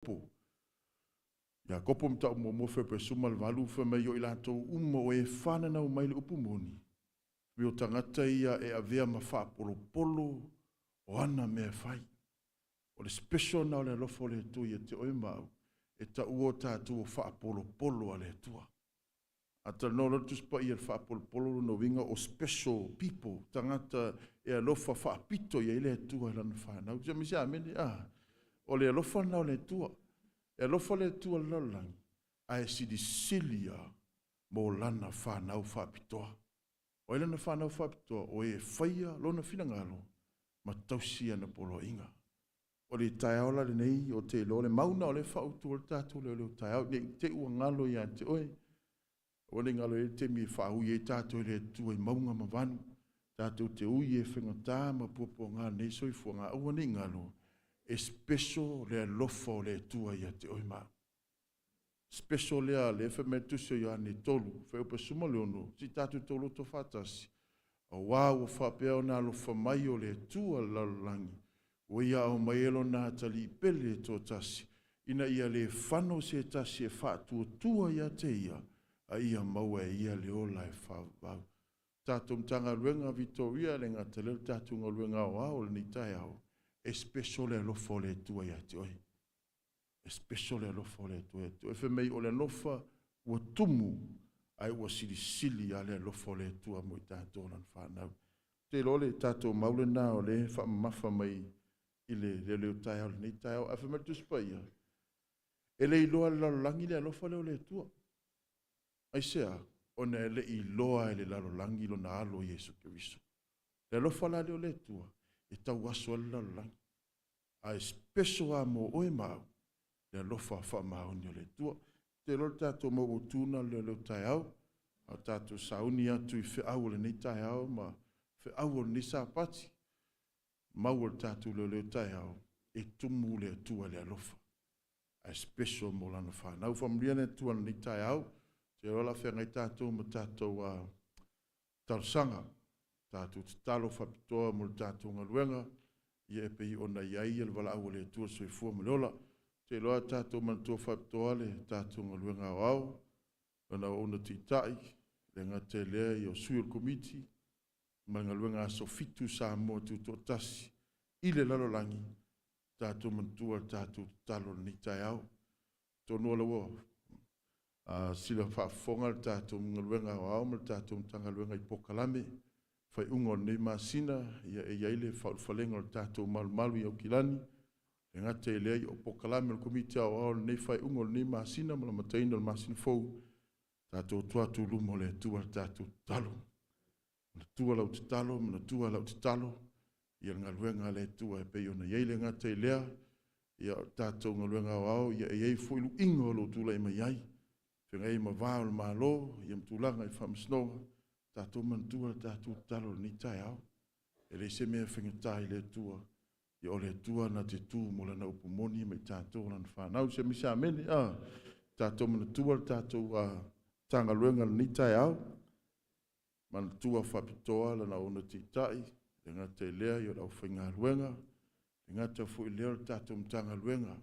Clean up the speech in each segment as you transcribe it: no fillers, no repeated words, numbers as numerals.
Iakopo. Iakopo Mataupu Muamua Fepuari 18, fai mai o i latou uma o e fananau mai le upu moni, me o tagata ia e avea ma faapolopolo o ana mea e fai. O le special na o le alofa o le Atua ia te oe ma au, e taua o tatou o faapolopolo a le Atua. A talanoa loa le Tusi Paia i le faapolopolo, lona uiga o special people, tagata e alofa faapito i ai le Atua i lana fanau. Se aemaise amene, a. O le alofa lena o le Atua. E alofa le Atua i le lalolagi, ae silisili ia mo lana fanau faapitoa. O ai lana fanau faapitoa? O e faia lona finagalo ma tausi ana poloaiga. O le taeao la lenei, ou te iloa o le mau lena o lea e faautu ai le tatou leoleo taeao, ne i te i ua galo ia te oe. Aua ne i galo i ai le taimi e faaui ai tatou e le Atua i mauga ma vanu, tatou te ui ai i faigata ma puapuaga o lenei soifuaga, aua ne i galo, e special le alofa o le Atua ia te oe ma au. Special lea, lea e fai mai le Tusi o Ioane 3, fuaiupu 16, se i tatou tauloto faatasi, Auā ua faapea ona alofa mai o le Atua le lalolagi, ua Ia aumai ai Lona atalii pele e toatasi, ina ia le fano se tasi e faatuatua ia te Ia, a ia maua e ia le ola e faavavau. Tatou Matagaluega Vitoria, e le gata i lea o le tatou galuega aoao o lenei taeao, e special le alofa o le Atua ia te oe. E special le alofa o le Atua ia te oe. Fai mai o le alofa ua tumu ae ua silisili lava le alofa o le Atua mo i tatou lana fanau. Ou te iloa o le tatou mau lena o lea e faamamafa mai i le leoleo taeao i lenei taeao. Ae fai mai le Tusi Paia, e le iloa e le lalolagi le alofa lea o le Atua. Aisea? Ona e le i iloa e le lalolagi lona Alo Iesu Keriso. Le alofa la lea o le Atua e tauaso ai le lalolagi. Ae special lava mo oe ma au le alofa faamaoni o le Atua. Ou te iloa o le tatou mau autu lena o le leoleo taeao, a o tatou sauni atu i feau o lenei taeao ma feau o lenei Sapati, mau o le tatou leoleo taeao, e tumu le Atua i le alofa, ae special mo Lana fanau. Faamanuia le Atua i lenei taeao. Ou te iloa o le a feagai tatou ma tatou talosaga, tatou tatalo faapitoa mo le tatou galuega, ia e pei ona i ai le valaau a le Atua i le soifua ma le ola. Ou te iloa a tatou manatua faapitoa le tatou galuega aoao, lana auauna taitai, e le gata i lea ia o sui o le Komiti ma le galuega aso 7 Samoa Tutoatasi i le lalolagi, tatou manatua le tatou tatalo i lenei taeao. Atonu o la ua sila faafofoga le tatou galuega aoao ma le tatou Matagaluega i polokalame faaiuga o lenei masina, ia e i ai le faaulufalega o le tatou malumalu i Aukilani. E gata i lea, o polokalame o le Komiti Aoao o lenei faaiuga o lenei masina ma le amataina o le masina fou, tatou tua atu i luma o le Atua le tatou tatalo. Manatua lau tatalo, manatua lau tatalo, ia le galuega a le Atua e pei ona i ai. Le gata i lea, ia o le tatou galuega aoao, ia e i ai foi luiga o lo o tulai mai ai, feagai ai ma va o le Malo, ia ma tulaga i faamasinoga, tatou manatua le tatou tatalo i lenei taeao. E leai se mea e faigata i le Atua, ia o le Atua na te tu mo lana upu moni ma i tatou o lana fanau. Se aemaise amene, a. Tatou manatua le tatou Matagaluega i lenei taeao. Manatua faapitoa lana auauna taitai, e le gata i lea o le aufaigaluega, e le gata foi i lea o le tatou Matagaluega,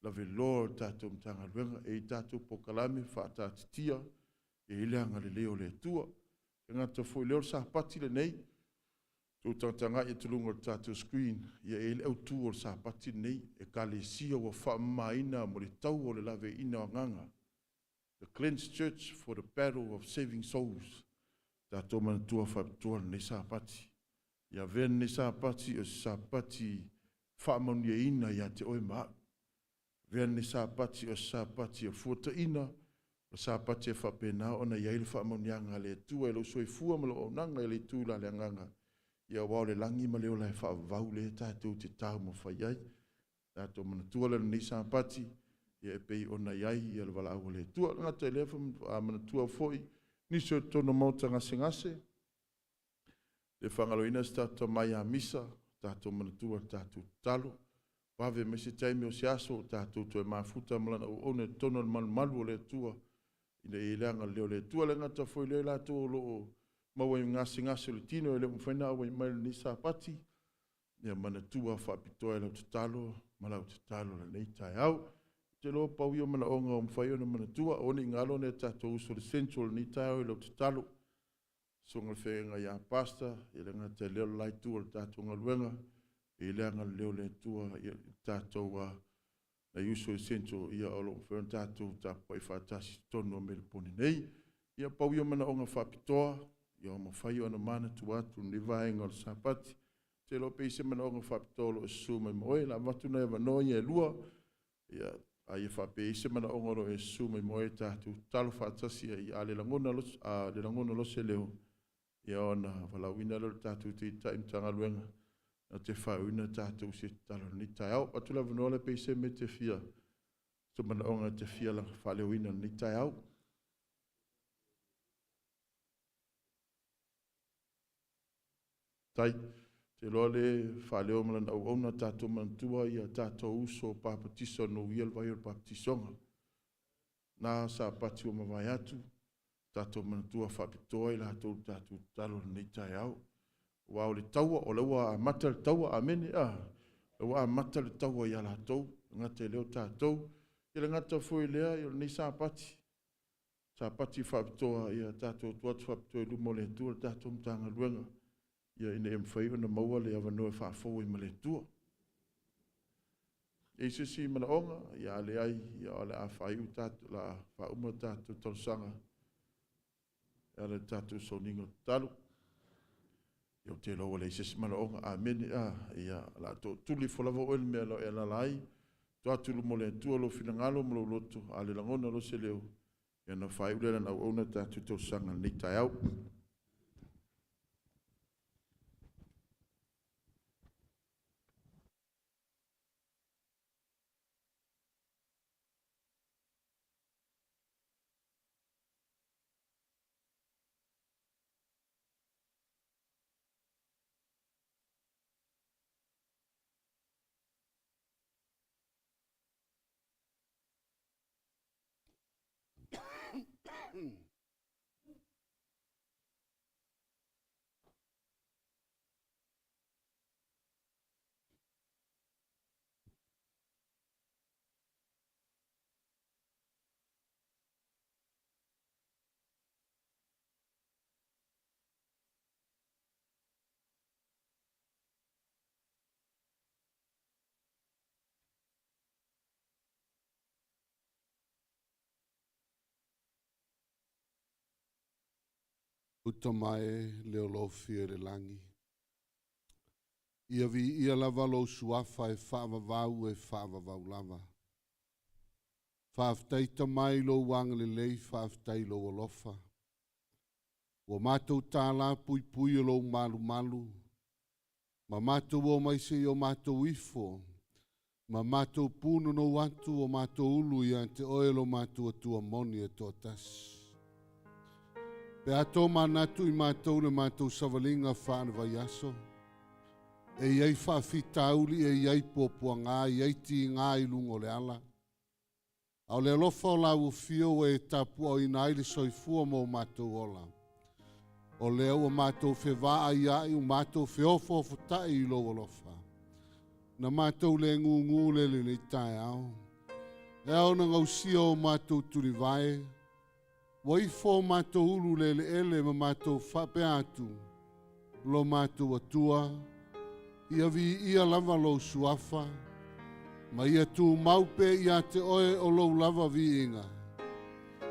laveloa o le tatou Matagaluega, e i ai tatou polokalame faataatitia, e i ai le agalelei o le Atua. E le gata foi i lea o le Sapati lenei, tou tagatagai atu i luga o le tatou screen, ia e i ai le autu o le Sapati lenei, Ekalesia ua faamamaina mo le taua o le laveaiina o agaga. The Cleansed Church for the Battle of Saving Souls. Tatou manatua faapitoa lenei Sapati. Ia avea lenei Sapati o se Sapati faamanuiaina ia te oe ma au. Avea lenei Sapati o se Sapati o le fuataina, o le Sapati e faapena ona i ai le faamanuiaga a le Atua i lou soifua ma lou auaunaga i le itu la le agaga, ia aua o le lagi ma le ola e faavavau lea tatou te taumafai ai. Tatou manatua lea o lenei Sapati, ia e pei ona i ai le valaau a le Atua. E le gata i lea, manatua foi nisi o totonu o maota gasegase, le faagaloina se tatou tama ia Misa, tatou manatua le tatou tatalo, vave mai se taimi o se aso o tatou toe mafuta ma lana auauna i totonu o le malumalu o le Atua, ina ia i ai le agalelei o le Atua. E le gata foi i lea, latou o lo o maua i gasegase o le tino e le o mafai ona auai mai i lenei Sapati, Ia manatua faapitoa i lau tatalo ma lau tatalo i lenei taeao. Te iloa pau ia o manaoga ua mafai ona manatua, aua ne i galo nai o tatou uso i le Central i lenei taeao i lau tatalo. Susuga i le Feagaiga ia Pastor, e le gata i lea o le la itu o le tatou galuega, i le agalelei o le Atua i le tatou nai uso i le Central, ia o lo o mafai ona tatou tapuai faatasi i totonu o Melepone nei. Ia pau ia o manaoga faapitoa, ia ua mafai ona manatua atu i lenei vaega o le Sapati. Ou te iloa pe i ai se manaoga faapitoa o lo o susu mai ma oe. O le a avatu nai avanoa ia e lua, ia, a ia faapea e i ai se manaoga o lo o e susu mai ma oe, tatou tatalo faatasi ai. A le lagona loa se leo, ia ona valaauina lea o le tatou Taitai Matagaluega na te faaiuina tatou i se tatalo i lenei taeao. Avatu le avanoa lea pe i ai se mea e te fia, se manaoga e te fia faaleoina i lenei taeao. Faafetai. Ou te iloa o lea e faaleo ma lana auauna, tatou manatua tatou uso papatiso na uia le vai o le papatisoga. Na Sapati ua mavae atu, tatou manatua faapitoa i latou i le tatou tatalo i lenei taeao. Aua o le taua, o lea ua amata le taua, amene a? O lea ua amata le taua ia latou, e le gata i lea o tatou. E le gata foi i lea, o lenei Sapati, Sapati faapitoa, ia tatou tuu atu faapitoa i luma o le Atua le tatou Matagaluega, ina ia mafai ona maua le avanoa e faafou ai ma le Atua. E i ai se isi manaoga? Ia, a leai, ia o le a faaiu tatou, o le a faauma tatou talosaga e ala i le tatou sauniga o tatalo. Ia, ou te iloa ua leai se isi manaoga. Amene. A, ia, o le a tootuli ifo lava oe i le mea na e alaala ai, tuu atu i luma o le Atua lou finagalo ma lou loto, a le lagona loa se leo, ia ona faaiu lea e lana auauna tatou talosaga i lenei taeao. Uta mae le olofia i le lagi. Ia viia lava lou suafa e faavavau e faavavau lava. Faafetai Tama i lou agalelei, faafetai i lou alofa. Ua matou tālā puipui o lou malumalu, ma matou o mai se i o matou ifo, ma matou pūnonou atu o matou ulu ia te oe lo matou Atua moni e toatasi. Pe a tō manatu i matou le matou savaliga faale-vaiaso, e i ai faafitauli, e i ai puapuaga, e i ai tiga i luga o le ala. A o le alofa o lau afio ua e tapuaoina ai le soifua ma o matou ola. O lea ua matou fevaaiai, ua matou feofoofotai i lou alofa. Na matou le gugu le lenei taeao. E ao ona gausia o matou tulivae, ua ifo o matou ulu le eleele ma matou faapea atu, lo matou Atua, ia viia lava lou suafa, ma ia tumau pea ia te oe o lou lava viiga,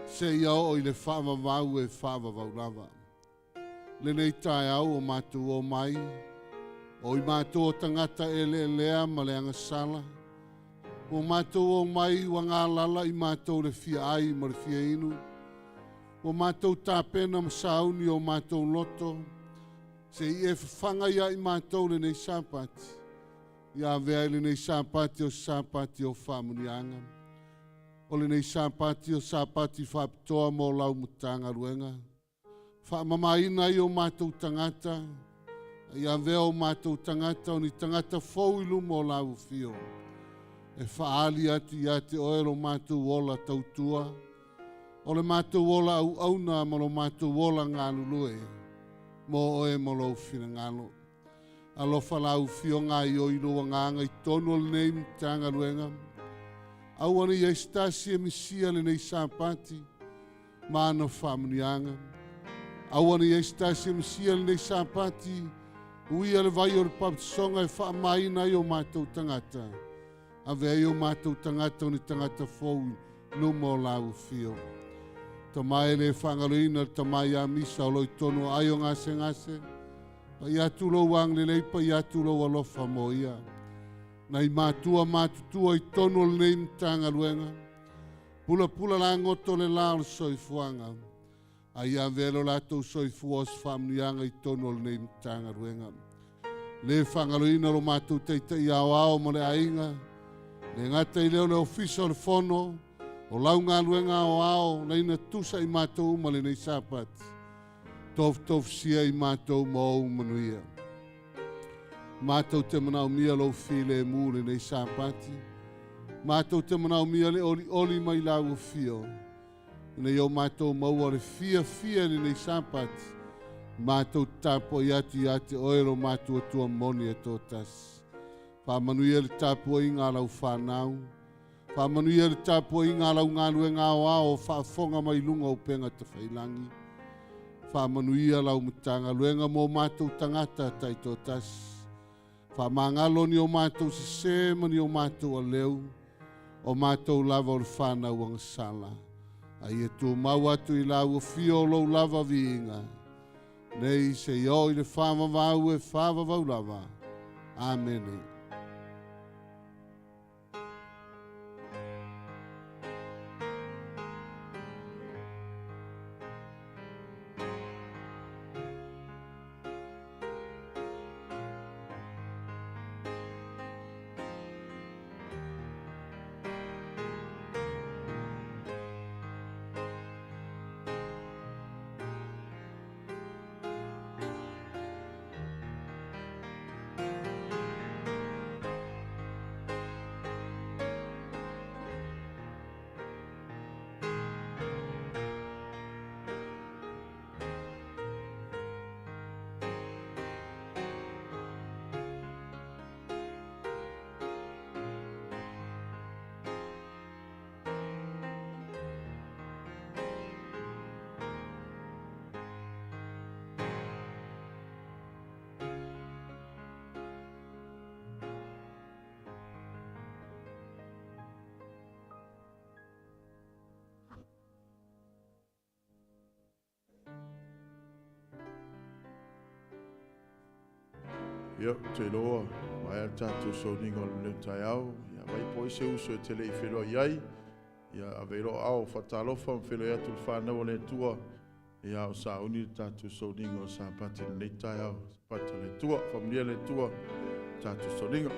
seia oo i le faavavau e faavavau lava. Lenei taeao o matou o mai, o i matou o tagata eleelea ma le agasala, ua matou o mai ua galala i matou le fia ai ma le fia inu, ua matou tapena ma sauni o matou loto, se i e fafaga ia i matou lenei Sapati, ia avea ai lenei Sapati o Sapati o faamuniaga. O lenei Sapati o Sapati faapitoa mo lau Matagaluega. Faamamaina ai o matou tagata, ia avea o matou tagata o ni tagata fou i luma o lau afio. E faaali atu ia te oe lo matou ola tautua, o le matou ola auauna ma lo matou ola galulue, mo oe ma lou finagalo. Alofa lau afioga i o i lou agaga i totonu o lenei Matagaluega. Aua ne i ai se tasi e misia lenei Sapati ma ana faamanuiaga. Aua ne i ai se tasi e misia lenei Sapati, uia le vai o le papatisoga e faamaina ai o matou tagata. Ave ai o matou tagata o ni tagata fou i luma o lau afio. Tama e le faagaloina le tama ia Misa o lo i totonu o aai o gasegase, pai atu lou agalelei, pai atu lou alofa mo ia. Nai matua matutua i totonu o lenei Matagaluega, pulapula lagoto le la o le soifuaga, a ia avea lo latou soifua o se faamanuiaga i totonu o lenei Matagaluega. Le faagaloina lo matou taitai aoao ma le aiga, le gata i lea o le Ofisa o le Fono, o lau galuega aoao na ina tusa i matou uma lenei Sapati, tofutofusia i matou ma ou manuia. Matou te manaomia lou filemu lenei Sapati, matou te manaomia le olioli mai lau afio, ina ia o matou maua le fiafia i lenei Sapati, matou te tapuai atu ia te oe lo matou Atua moni e toatasi. Faamanuia le tapuaiga a lau fanau, faamanuia le tapuaiga a lau galuega aoao o faafofoga mai luga o upega tafailagi, faamanuia lau Matagaluega mo matou tagata taitoatasi, faamagalo ni o matou sesē ma ni o matou aleu, o matou lava o le fanau agasala. A ia tumau atu i lau afio o lou lava viiga, nei seia oo i le faavavau e faavavau lava. Amene. Ia, ou te iloa ua maea le tatou sauniga o lenei taeao. Ia, vai po o ai se uso e te le i feiloai ai. Ia, ave i lou aao faatalofa ma feiloai atu i le fanau a le Atua. Ia, o sauni le tatou sauniga o Sapati i lenei taeao. Sapati a le Atua. Faamanuia le Atua i le tatou sauniga.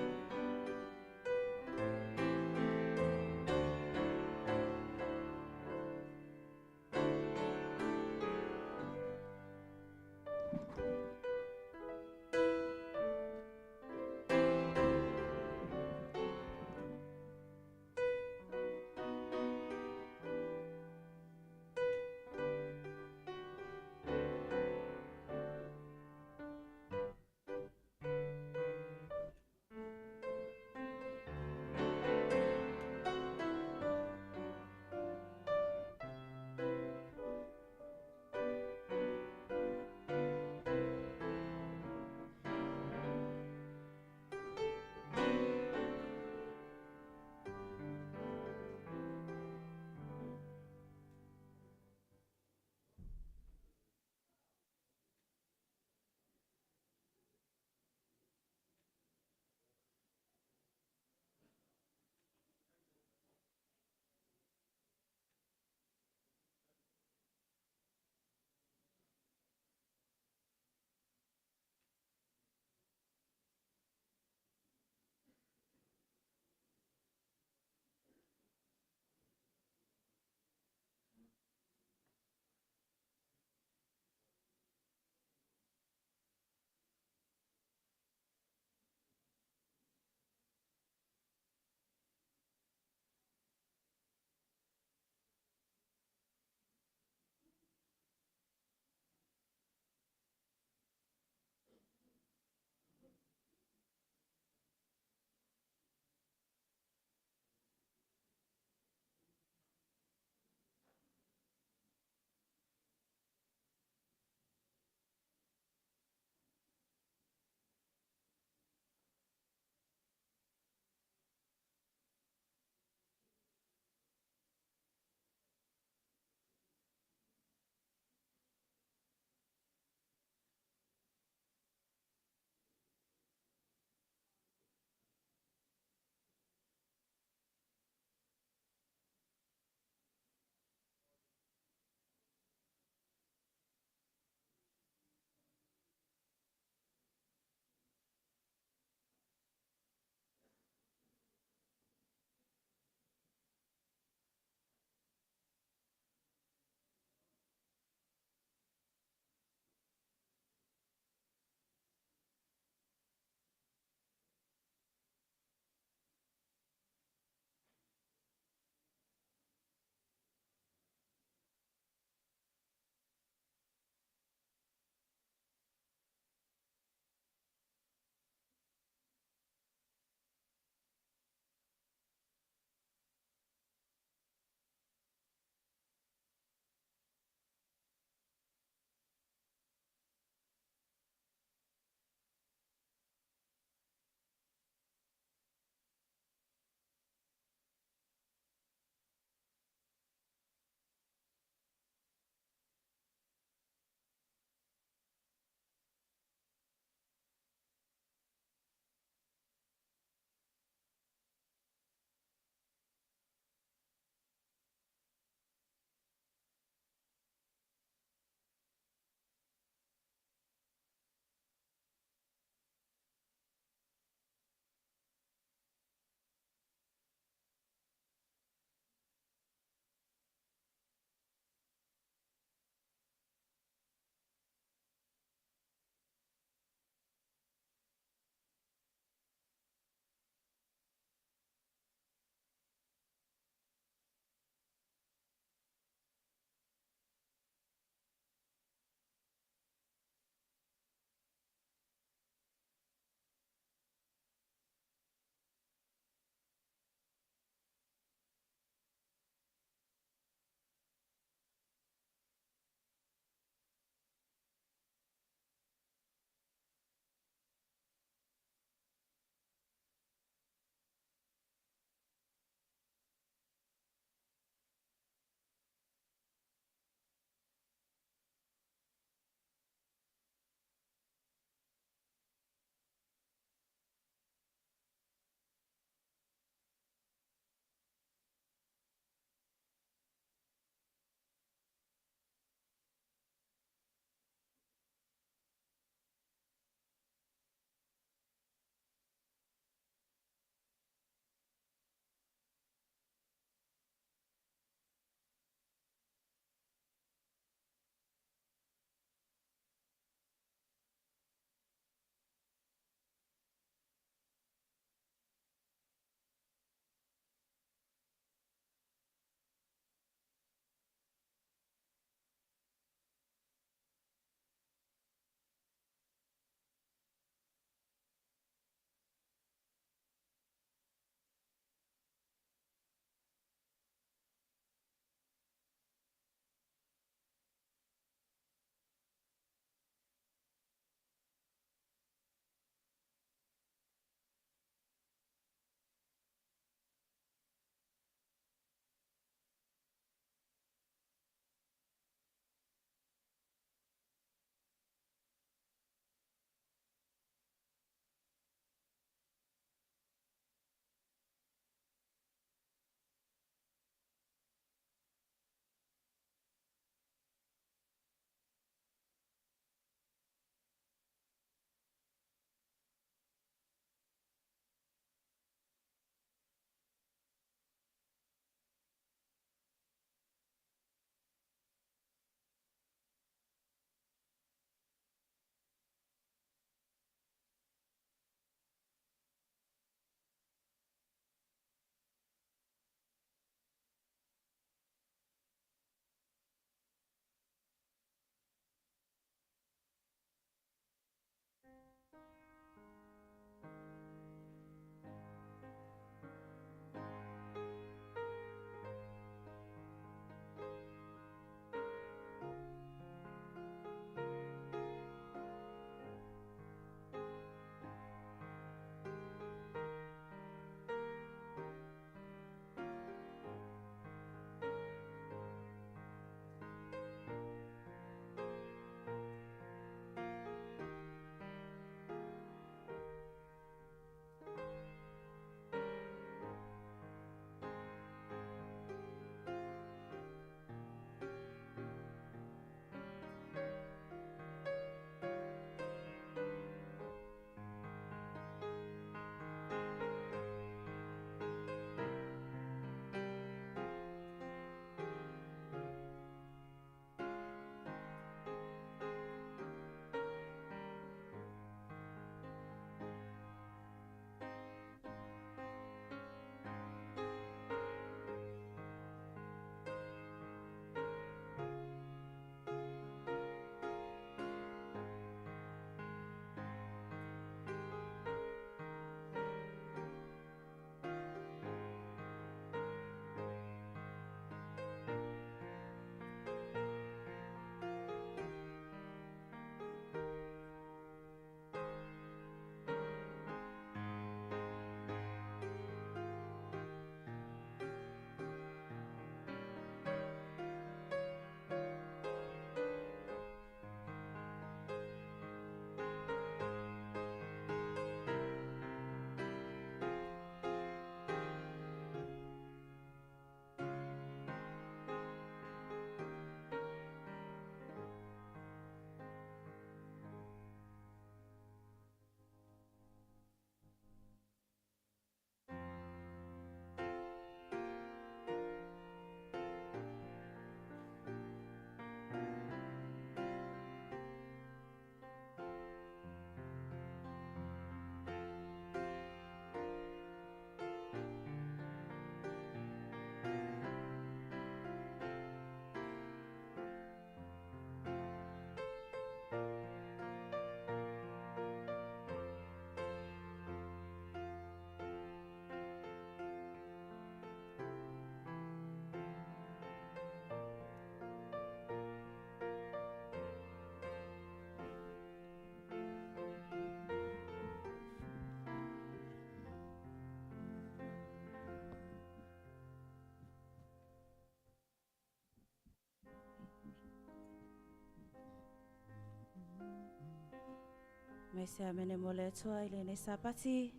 Mai se amene mo le Atua i lenei Sapati.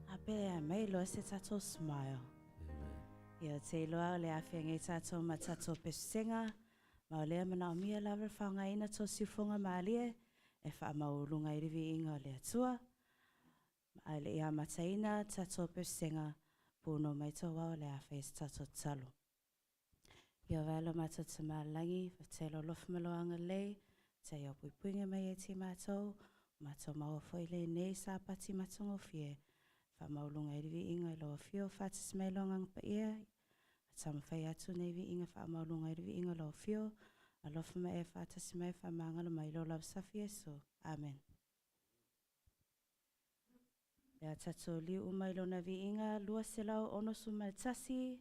A pele a mai loa se tatou smile. Ia te iloa o le a feagai tatou ma tatou pesega, ma o lea manaomia lava le faaaogaina tou siufofoga malie e faamaualuga ai le viiga o le Atua. Ae le i amataina tatou pesega, puno mai tou ao o le a fai se tatou tatalo. Ieova e lo matou Tama i le lagi, faafetai i lou alofa ma lou agalelei, faafetai i au puipuiga mai ia te matou, ua matou maua foi lenei Sapati matagofie, faamaualuga ai le viiga i lou afio, faatasi mai lou Agaga Paia, a taumafai atu nei viiga faamaualuga ai le viiga o lou afio, alofa ma e faatasi mai, faamagalo mai i lou lavasasi Iesu. Amen. Le a tatou liu uma i lona viiga 261,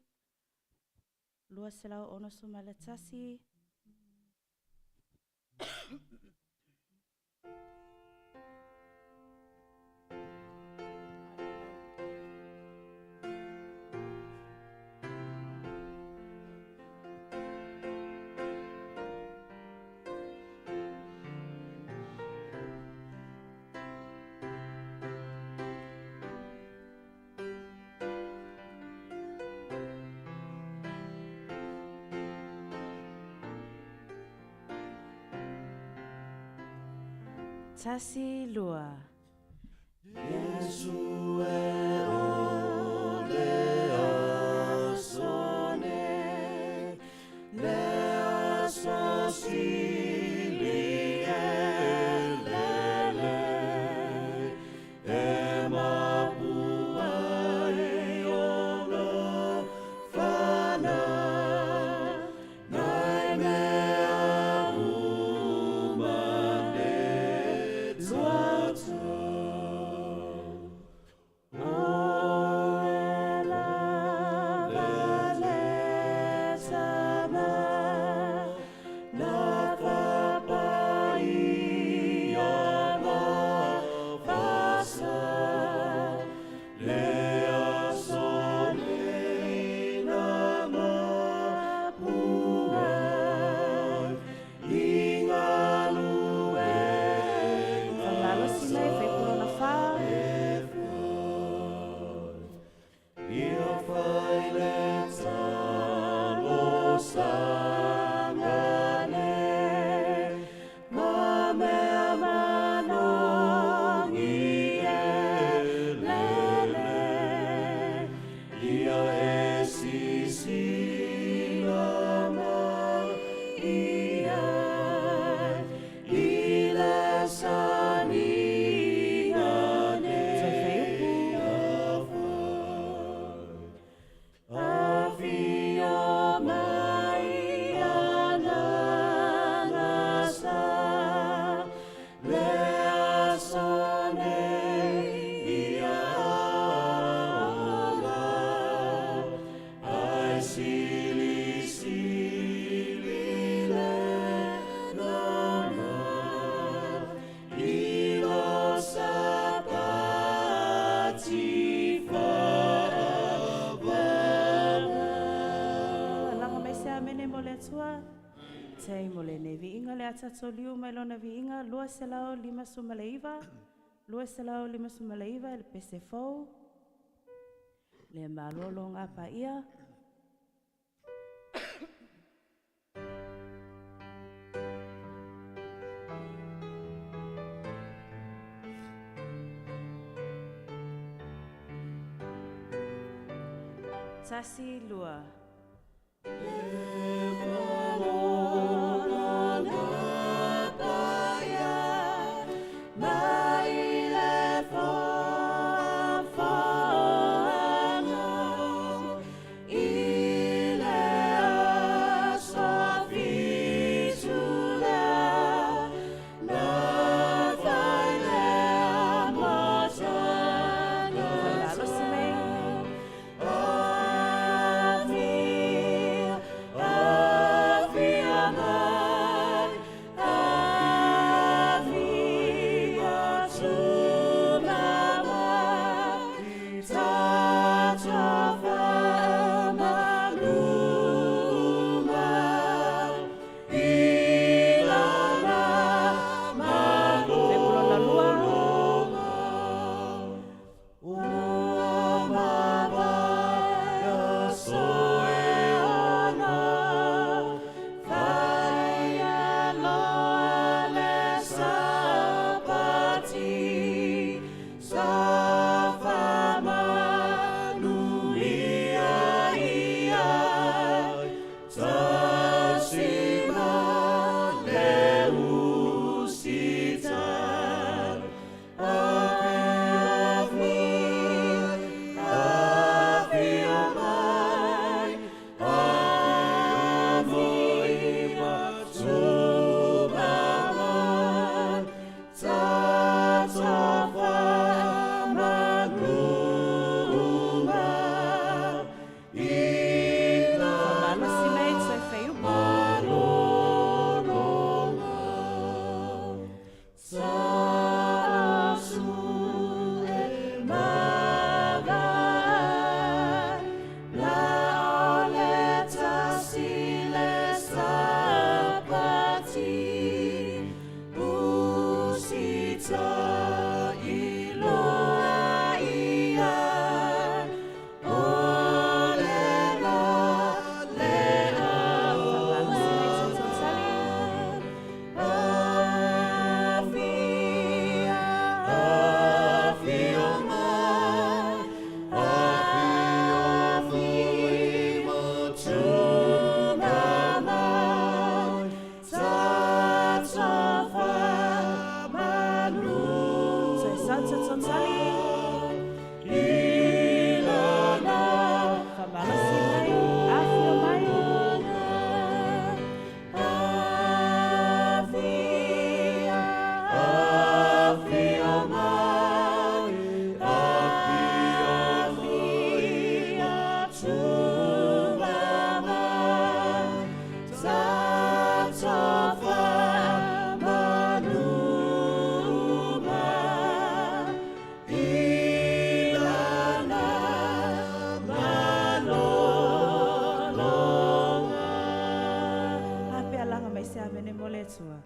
261. Tasi, lua. Iesu e o le aso nei, le aso sili e lelei, e mapu ai ona whanau, nai mea uma nei tātou. O e lava le tama, na whapai a mafasa, le aso nei na mapu ai i galuega Faamalosi mai faipulona fa. e fai. Ia fai le talosaga nei, ma mea manogi e lelei, ia e sisila mai i ai, i le saniga Toe nei faiupu. afai. Afio mai ana sa, le aso nei ia ola, ai silisili le nama, i lo sapati faavae. Alaga mai se amene mo le Atua. Tei mo lenei viiga le a tatou liu mai lona viiga 259, 259 i le pese fou, le malologa paia. Tasi, lua. Le malolo na paia, mai le foafoaga, i le aso fitu lea, na fai lea motaga Faamalosi mai. Afio, mai se amene mo le Atua.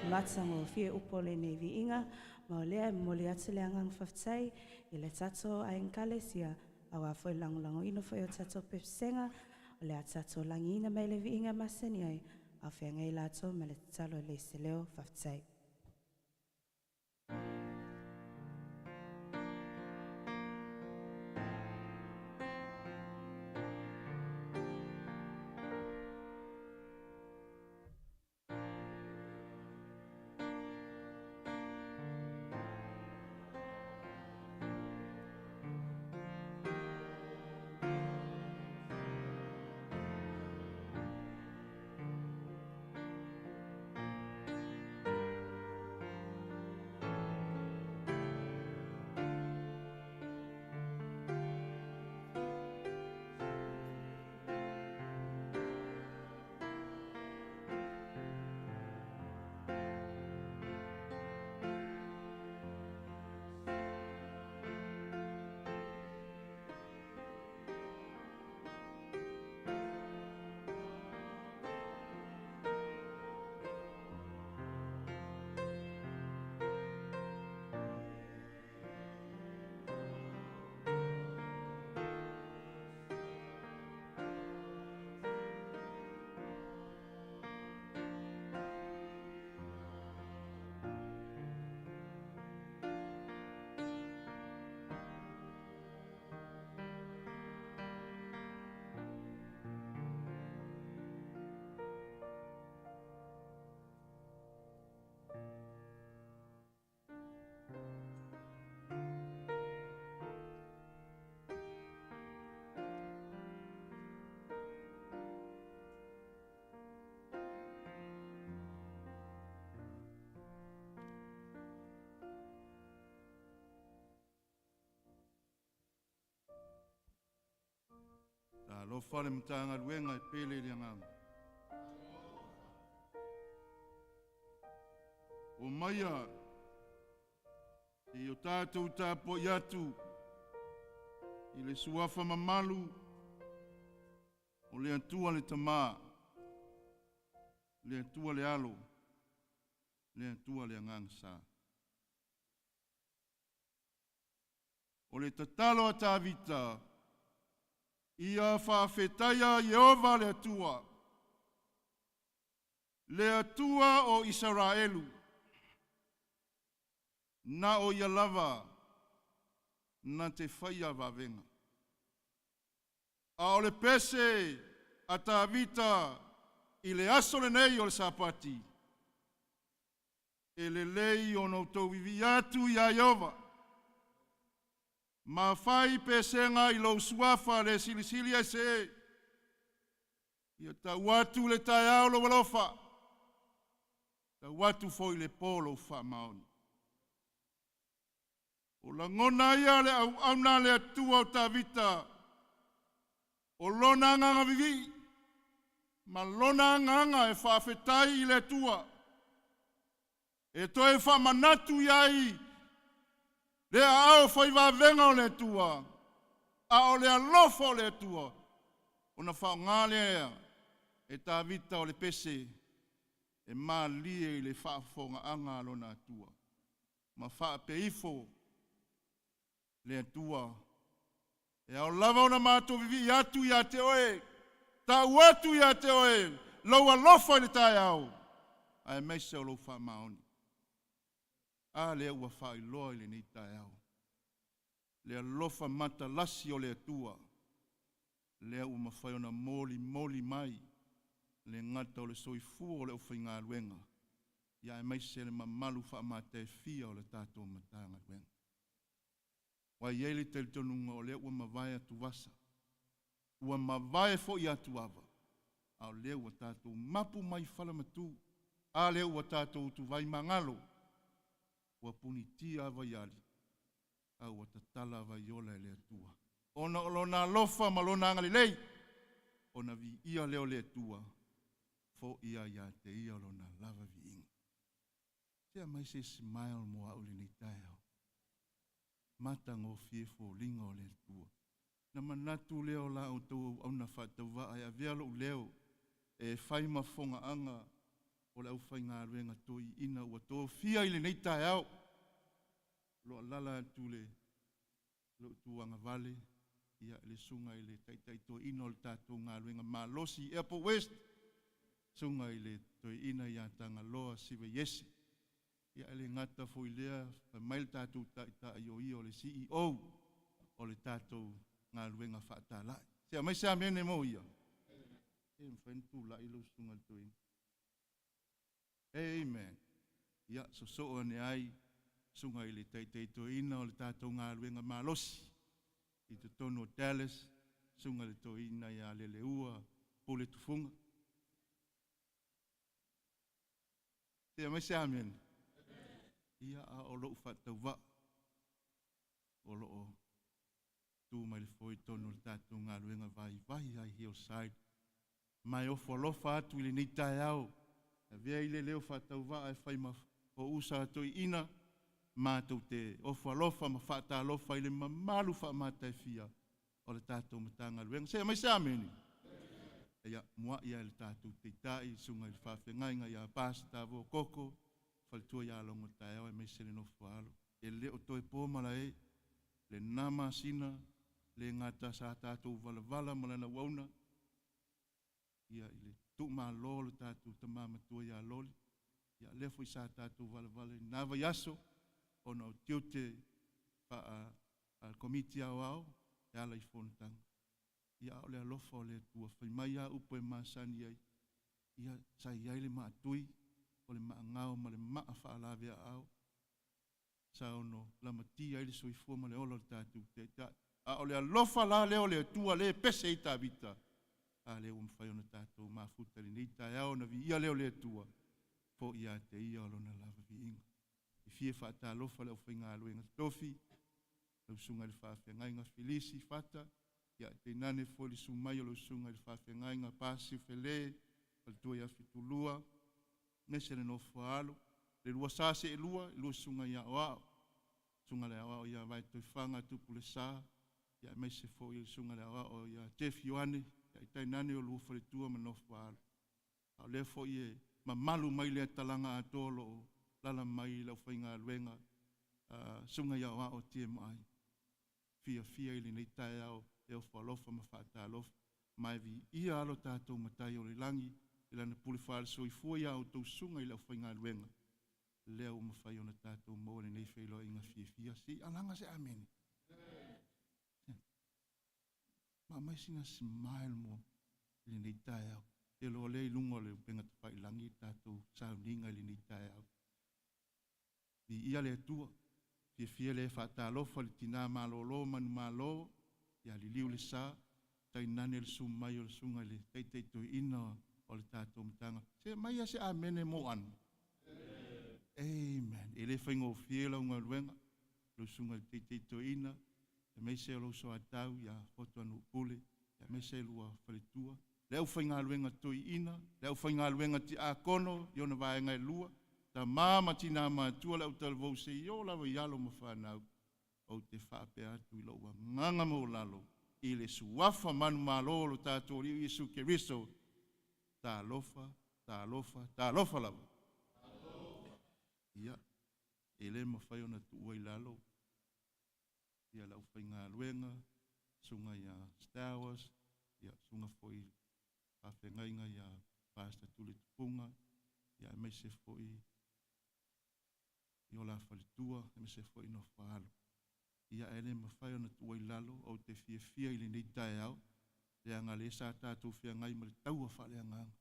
Matagofie upu o lenei viiga, ma o lea e momoli atu le agaga faafetai i le tatou aiga Ekalesia, aua foi le lagolagoina foi o tatou pesega, o le a tatou lagiina mai le viiga masani ai, a o feagai latou ma le tatalo e leai se leo. Faafetai. Talofa le Matagaluega e pele i le agaga. O maia i o tatou tapuai atu i le suafa mamalu o le Atua le Tamā, le Atua le Alo, le Atua le Agaga Sa. O le tatalo a Tavita, ia faafetaia Ieova le Atua, le Atua o Isaraelu, na o ia lava na te faia vavega. A o le pese a Tavita i le aso lenei o le Sapati, e lelei ona outou vivii atu iā Ieova, ma fai pesega i lou suafa le silisili ese. Ia tau atu le taeao lou alofa, tau atu foi le pō lou faamaoni. O lagona ia le auauna a le Atua o Tavita, o lona agaga vivii, ma lona agaga e faafetai i le Atua, e toe faamanatu i ai le aao fai vavega o le Atua, a o le alofa o le Atua, ona faaaoga lea e Tavita o le pese e malie i le faafofogaaga a lona Atua, ma faapeifo le Atua, e ao lava ona matou vivii atu ia te oe, tau atu ia te oe lou alofa i le taeao, aemaise o lou faamaoni. A lea ua faailoa i lenei taeao, le alofa matalasi o le Atua, lea ua mafai ona molimoli mai le gata o le soifua o le aufaigaluega, ia aemaise le mamalu faamataefia o le tatou Matagaluega. Ua i ai le talitonuga o lea ua mavae atuvasa, ua mavae foi atuava, a o lea ua tatou mapu mai falamatu, a lea ua tatou utuvai magalo, ua punitia vaiali, a ua tatala vaiola e le Atua. Ona o lona alofa ma lona agalelei, ona viia lea o le Atua, foia ia te ia lona lava viiga. Se aumai se smile mo au i lenei taeao. Matagofie foliga o le Atua. Na manatu lea o la outou auauna faatauvaa e avea lou leo e fai ma fogaaga. o le aufaigaluega toeaiina ua tofia i lenei taeao. O lo o alaala atu le lou tuagavale ia le susuga i le Taitai Toeaina o le tatou galuega malosi i Airport West, susuga i le Toeaina ia Tagaloa Siva Iese. Ia e le gata foi i lea, fai mai le tatou Taitai o ia o le CEO o le tatou galuega faatalai. Se aumai se amene mo ia. E mafai ona tulai lau susuga i le Toeaina. Amen. Ia, sosoo ane ai susuga i le Taitai Toeaina o le tatou galuega malosi i totonu o Dallas, susuga i le Toeaina ia Leleua Pule Tufuga. Se aumai se amene. Ia, a o lou faatauvaa o lo o tu mai le foe i totonu o le tatou galuega vaivai ai Hillside. Ma e ofo alofa atu i lenei taeao, avea i le leo faatauvaa e fai ma fousa a toeaiina, matou te ofo alofa ma faatalofa i le mamalu faamataefia o le tatou Matagaluega. Se aumai se amene. Ia, muai lava i le tatou Taitai, le Susuga i le Faafeagaiga ia Pastor Tavua Koko, faletua ia Logotaeao aemaise le nofo a alo. E le o toe po malae lena masina, le gata sa tatou valavala ma lana auauna, ia i le tuumalo o le tatou tama matua ia Loli, ia lea foi sa tatou valavala i lena vaiaso ona o tiute faa Komiti Aoao e ala i fonotaga. Ia a o le alofa o le Atua, fai mai lava upu e masani ai, ia sa i ai le maatui o le maagao ma le maa faalaveaao sa ono lamatia ai le soifua ma le ola o le tatou Taitai. A o le alofa la lea o le Atua lea e pese ai Tavita, a lea ua mafai ona tatou mafuta i lenei taeao ona viia lea o le Atua, foi ia te ia lona lava viiga. E fia faatalofa i le aufaigaluega totofi, lau Susuga i le Faafeagaiga Filisi Fata, ia tainane foi le susu mai o lau Susuga i le Faafeagaiga Pasi Fele, faletua ia Fitulua, aemaise le nofo a alo, le lua sa seelua, le lua susuga i Aoao, susuga i le Aoao ia Vaetoefaga Tupuulesa, aemaise foi o le susuga i le Aoao ia Jeff Ioane, ia tainane o lua faletua ma nofo a alo. A o lea foi e mamalu mai lea talaga atoa o lo o alaala mai le aufaigaluega susuga i Aoao TMI. Fiafia i lenei taeao e ofo alofa ma faatalofa. Ma e viia lava lo tatou Matai o le lagi i lana pule faale-soifua ia outou susuga i le aufaigaluega, lea ua mafai ona tatou maua lenei feiloaiga fiafia. Se i alaga se amene. Ma aumai sina smile mo i lenei taeao. Te iloa lea i luga o le upega tafailagi le tatou sauniga i lenei taeao. Viia le Atua. Fiafia lea e faatalofa i le tina malolo manumalo ia Liliulesa, tainane le susu mai o le susuga i le Taitai Toeaina o le tatou Matagaluega. Se aumai lava se amene mo Ana. Amen. E le faigofie lau galuega, lau susuga i le Taitai Toeaina, aemaise o lou soatau ia Fotuanuu Pule, aemaise lua faletua, le aufaigaluega toeaina, le aufaigaluega tiakono i ona vaega e lua, tama ma tina matutua, le autalavou seia oo lava i alo ma fanau, ou te faapea atu i lou agaga maualalo i le suafa manumalo o lo tatou Alii Iesu Keriso, talofa, talofa, talofa lava. Ia, e le mafai ona tuua i lalo ia le aufaigaluega, susuga ia Stowers, ia susuga foi i faafeagaiga ia Pastor Tuli Tupuga, ia aemaise foi i o la faletua, aemaise foi nofo a alo. Ia e le mafai ona tuua i lalo, ou te fiafia i lenei taeao, leaga lea sa tatou feagai ma le taua faaleagaga.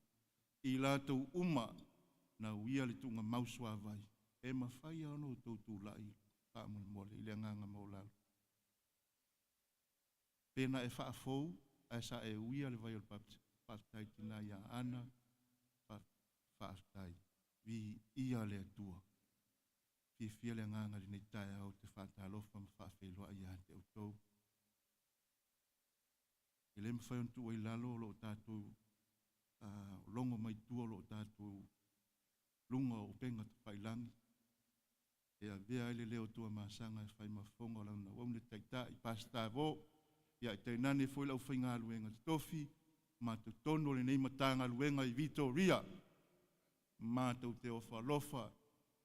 I latou uma na uia le tuugamau suavai, e mafai lava ona outou tulai faamolemole i le agaga maualalo. Pe na e faafou ae sa e uia le vai o le baptisaga, faafetai tina ia Ana, faafetai. Viia le Atua. Fiafia le agaga i lenei taeao ou te faatalofa ma faafeiloai ia te outou. E le mafai ona tuua i lalo o lo o tatou logo mai tua o lo o tatou luga o upega tafailagi e avea ai le leo o Tuamasaga e fai ma fofoga o lana auauna taitai, Pastor Vo, ia tainane foi le aufaigaluega totofi ma totonu o lenei Matagaluega i Vitoria. Matou te ofo alofa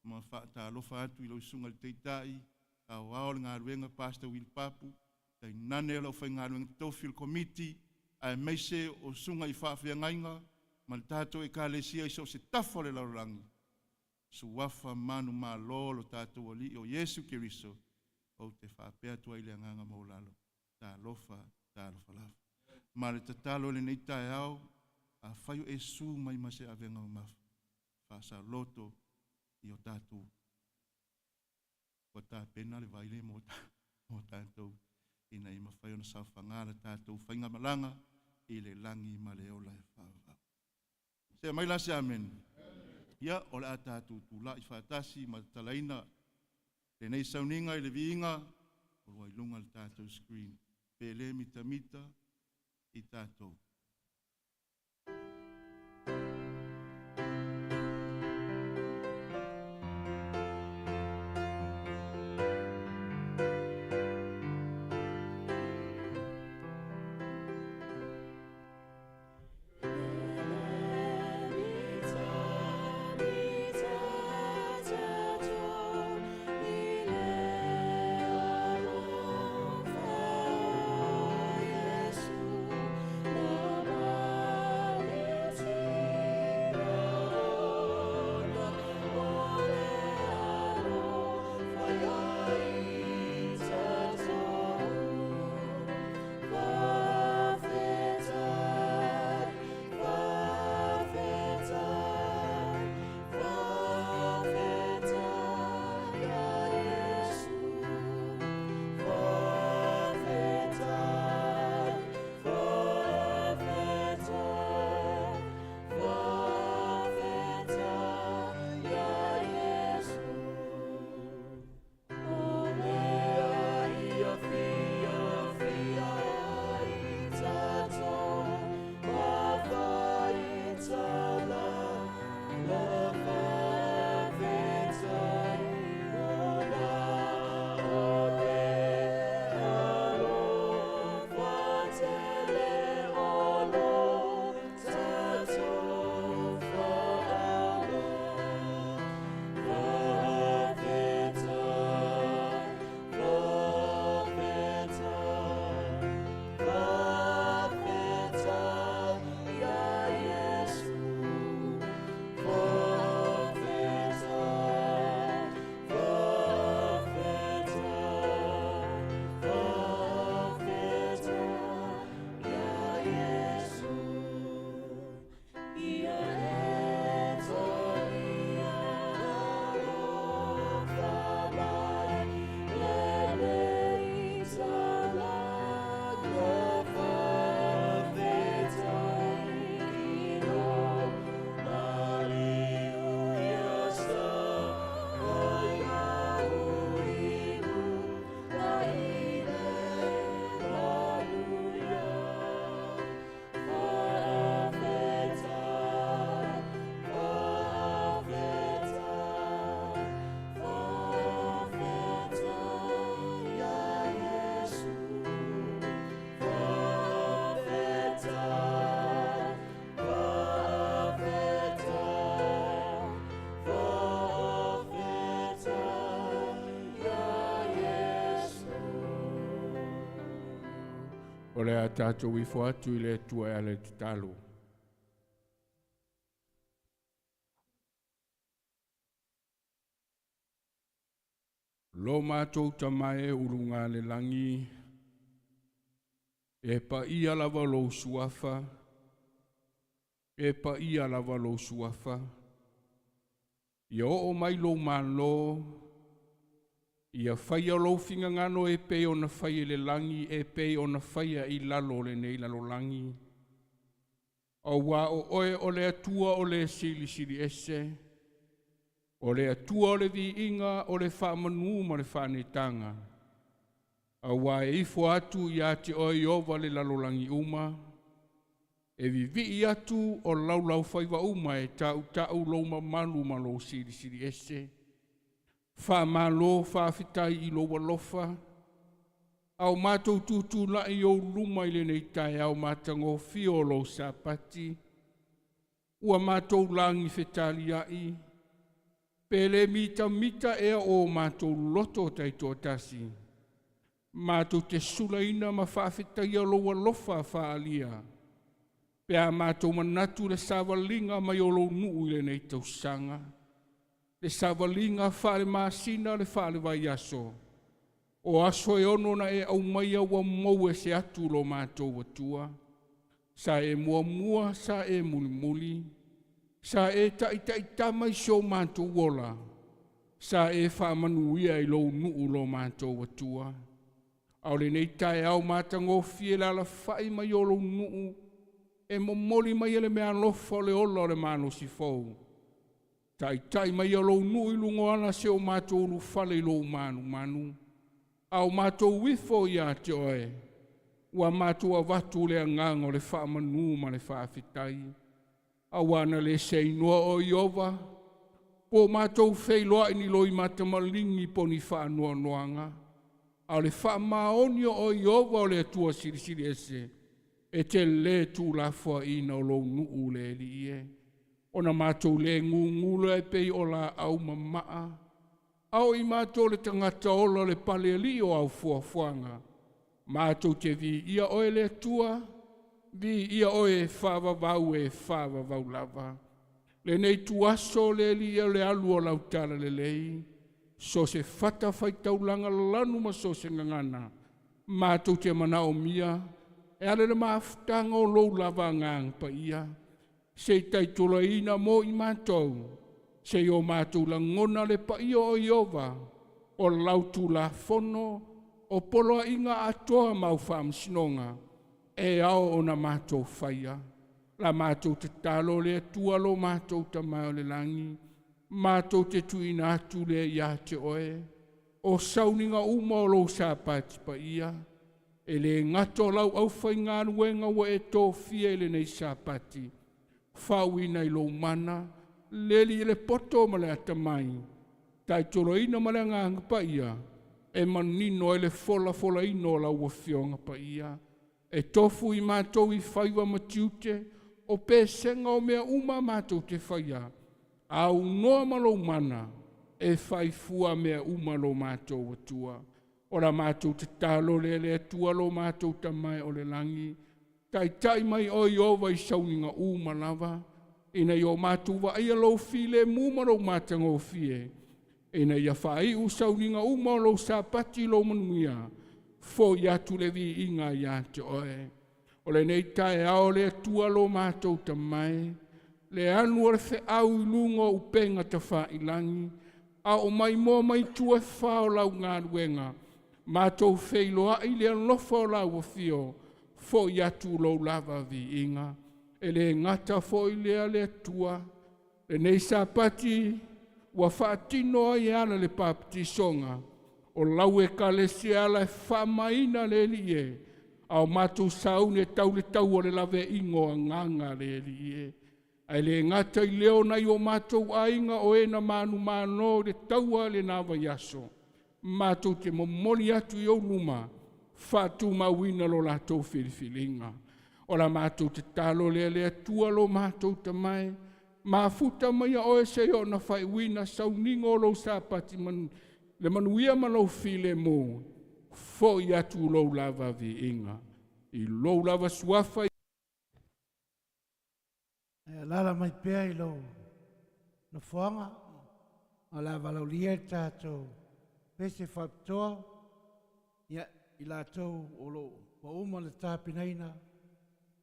ma faatalofa atu i lau Susuga i le Taitai Aoao o le Galuega Pastor Will Papu, tainane o le aufaigaluega totofi o le Komiti, aemaise o susuga i faafeagaiga ma le tatou Ekalesia i so o se tafa o le lalolagi. Suafa manumalo o lo tatou Alii o Iesu Keriso, ou te faapea atu ai i le agaga maualalo, Talofa, talofa lava. Ma le tatalo i lenei taeao, afai o e susu mai ma se avega mamafa, faasaoloto i o tatou ua tapena le vai lea mo, mo tatou ina ia mafai ona saofaga le tatou faigamalaga i le lagi ma le ola e faavavau. Se mai la se amene. Ia, o le a tatou tulai faatasi ma tatalaina lenei sauniga i le viiga o lo o i luga o le tatou screen. Pe le mitamita i tatou. O le a tatou ifo atu i le Atua e ala i le tatalo. Lo matou Tama e uluga le lagi, e paia lava lou suafa, e paia lava lou suafa. Ia oo mai lou Malo, ia faia lou finagalo e pei ona faia i le lagi, e pei ona faia i lalo o lenei lalolagi. Auā o oe o le Atua o le Silisili Ese, o le Atua o le viiga, o le faamanu ma le faaneetaga. Auā e ifo atu ia te oe Ieova le lalolagi uma, e vivii atu o laulaufaiva uma e tautau lou mamalu ma lou silisili ese. Faamalo faafetai i lou alofa, a o matou tutulai i ou luma i lenei taeao matagofie o lou Sapati. Ua matou lagi fetaliai, pe le mitamita ea o matou loto taitoatasi. Matou te sulaina ma faafetaia lou alofa faaalia, pe a matou manatu le savaliga mai o lou nuu i lenei tausaga, le savaliga faalemasina le faalevaiaso, o aso e ono na e aumaia ua mou ese atu lo matou Atua. Sa e muamua, sa e mulimuli, sa e taitaitama i si o matou ola, sa e faamanuia i lou nuu lo matou Atua. A o lenei taeao matagofie le alafai mai o lou nuu, e momoli mai e le meaalofa o le ola o le malosi fou. Taitai mai o lou nuu i luga o ala si o matou ulufale i lou manumanu, a o matou ifo ia te oe, ua matou avatu le agaga o le faamanu ma le faafetai. Auā na le seinoa o Ieova, po o matou feiloai ni loimata maligi po o ni faanoanoaga, a o le faamaoni o Ieova o le Atua Silisili Ese, e te lē tuulafoaiina o lou nuu le Alii e. Ona matou le gugu lea e pei o laau mamaa, a o i matou le tagata ola o le palealii o au fuafuaga. Matou te viia oe le Atua, viia oe e faavavau e faavavau lava. Lenei tuaso le Alii o le alu o lau talalelei, so se fata faitaulaga lanu ma so se gagana, matou te manaomia e ala i le mafutaga o lou lava Agaga Paia, se i taitolaina mo i matou, se i o matou lagona le paia o Ieova, o lau Tulafono, o poloaiga atoa ma au faamasinoga, e ao ona matou faia. La matou tatalo le Atua lo matou Tama o le lagi, matou te tuuina atu lea ia te oe, o sauniga uma o lou Sapati paia, e le gata o lau aufaigaluega ua e tofia i lenei Sapati, faauuina i lou mana, le Alii i le poto ma le atamai, taitoloina ma le Agaga Paia, e manino ai le folafolaina o lau Afioga Paia. E tofu i matou i faiva ma tiute, o pesega o mea uma matou te faia, aunoa ma lou mana, e faifua mea uma lo matou Atua. O la matou tatalo lea le Atua lo matou Tama e o le lagi, taitai mai oe Ieova i sauniga uma lava, ina ia o matou vaaia lou filemu ma lou matagofie, ina ia faaiu sauniga uma o lou Sapati i lou manuia, foi atu le viiga ia te oe. O lenei taeao le Atua lo matou Tama e, le alu o le feau i luga o upega tafailagi, a o maimoa mai tua e fa o lau galuega, matou feiloai le alofa o lau afio, foi atu lou lava viiga. E le gata foi lea le Atua, lenei Sapati ua faatino ai e ala le papatisoga, o lau Ekalesia ala e faamaina le Alii e, a o matou sauni e tau le tau o le laveaiga o agaga le Alii e. Ae le gata i leo nai o matou aiga o e na manumalo i le taua le na vaiaso, matou te momoli atu i ou luma, faatumauina lo latou filifiliga. O la matou tatalo lea le Atua lo matou Tama e, mafuta maia oe se i ona faaiuina sauniga o lou Sapati le manuia ma lou filemu, foi atu lou lava viiga. I lou lava suafa. E alaala mai pea i lou nofoaga, o le a valaaulia le tatou pese faapitoa, ia, i latou o lo o ua uma ona tapenaina,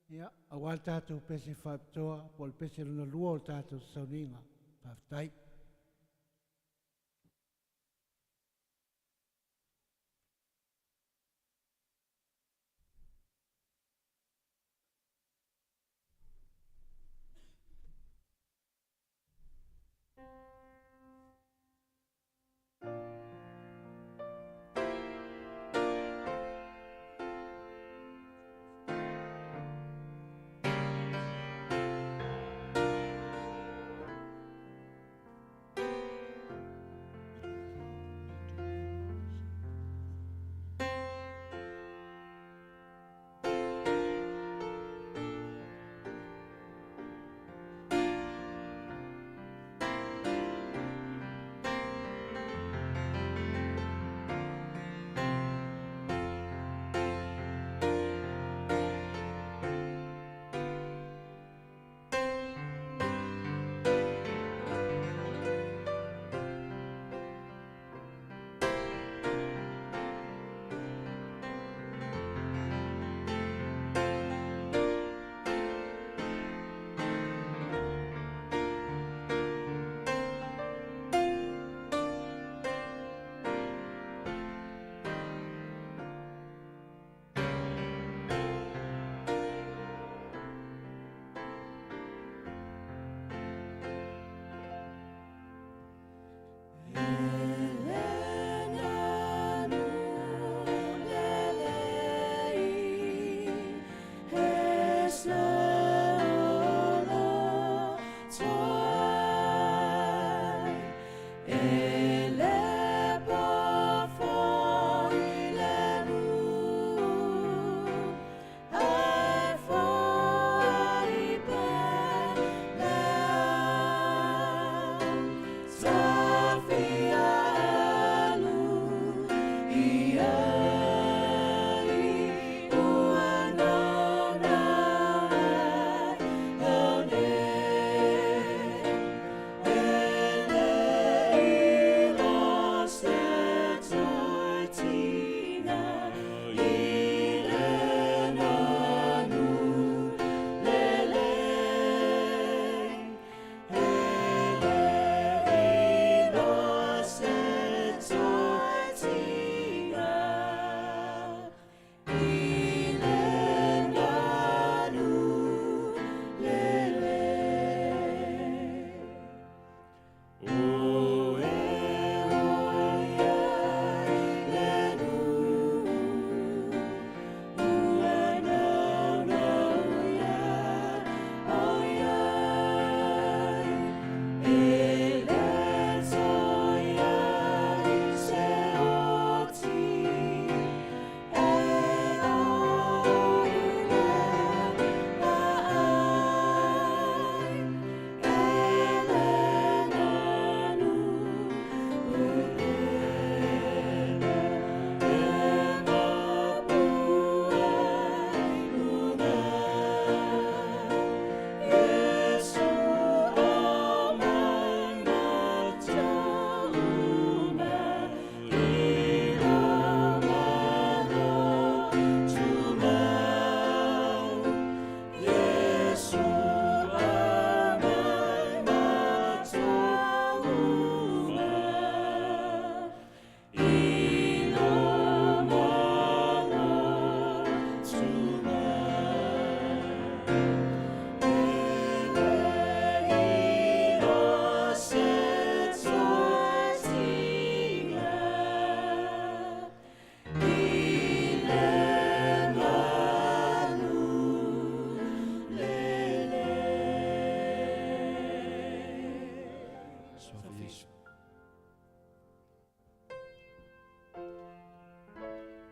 ia, aua le tatou pese faapitoa po o le pese lona lua o le tatou sauniga. Faafetai.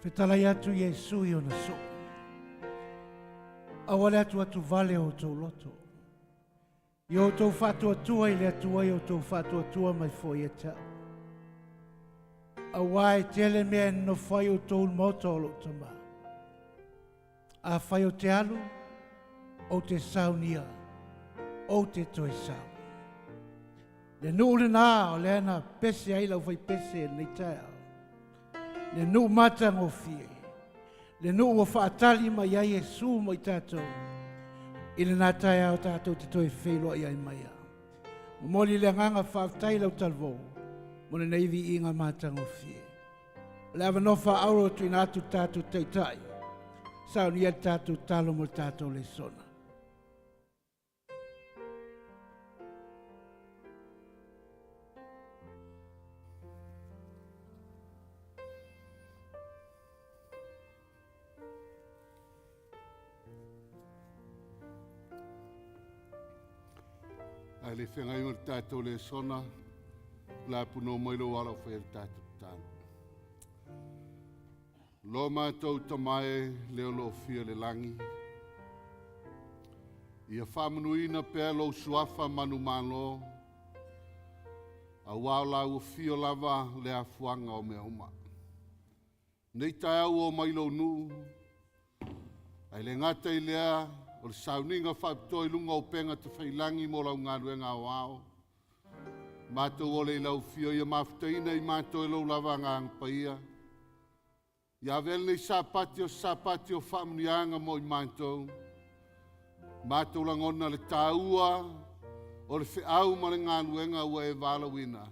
Fetalai atu Iesu i ona soo. Aua le atuatu vale o outou loto. Ia outou faatuatua i le Atua, ia outou faatuatua mai foi ia te au. Auā e tele mea e nonofo ai outou i le maota o lou Tama. Afai ou te alu, ou te saunia, ou te toe sau. Le nuu lenā o lea na pese ai lau faipese i lenei taeao. Le nuu matagofie. Le nuu ua faatali mai ai Iesu mo i tatou. I lenā taeao tatou te toe feiloai ai mai a. Momoli le agaga faafetai i lau talavou mo lenei viiga matagofie. O le avanoa faaauro e tuuina atu i le tatou Taitai, saunia le tatou talo mo le tatou lesona. Ae le feagai ma le tatou lesona, la puno mai lou ala o faia le tatou tatalo. Lo matou tamae le o lo fia le lagi, ia faamanuina pea lou suafa manumalo, auā o lau afio lava le afuaga o mea uma. Nei taeao ua omai lou nuu, ae le gata i lea o le sauniga faapitoa i luga o upega tafailagi mo lau galuega aoao, matou ole i lau afio ia mafutaina i matou e lou lava Agaga Paia. Ia avea lenei Sapati o se Sapati o faamanuiaga mo i matou. Matou lagona le taua o le feau ma le galuega ua e valaauina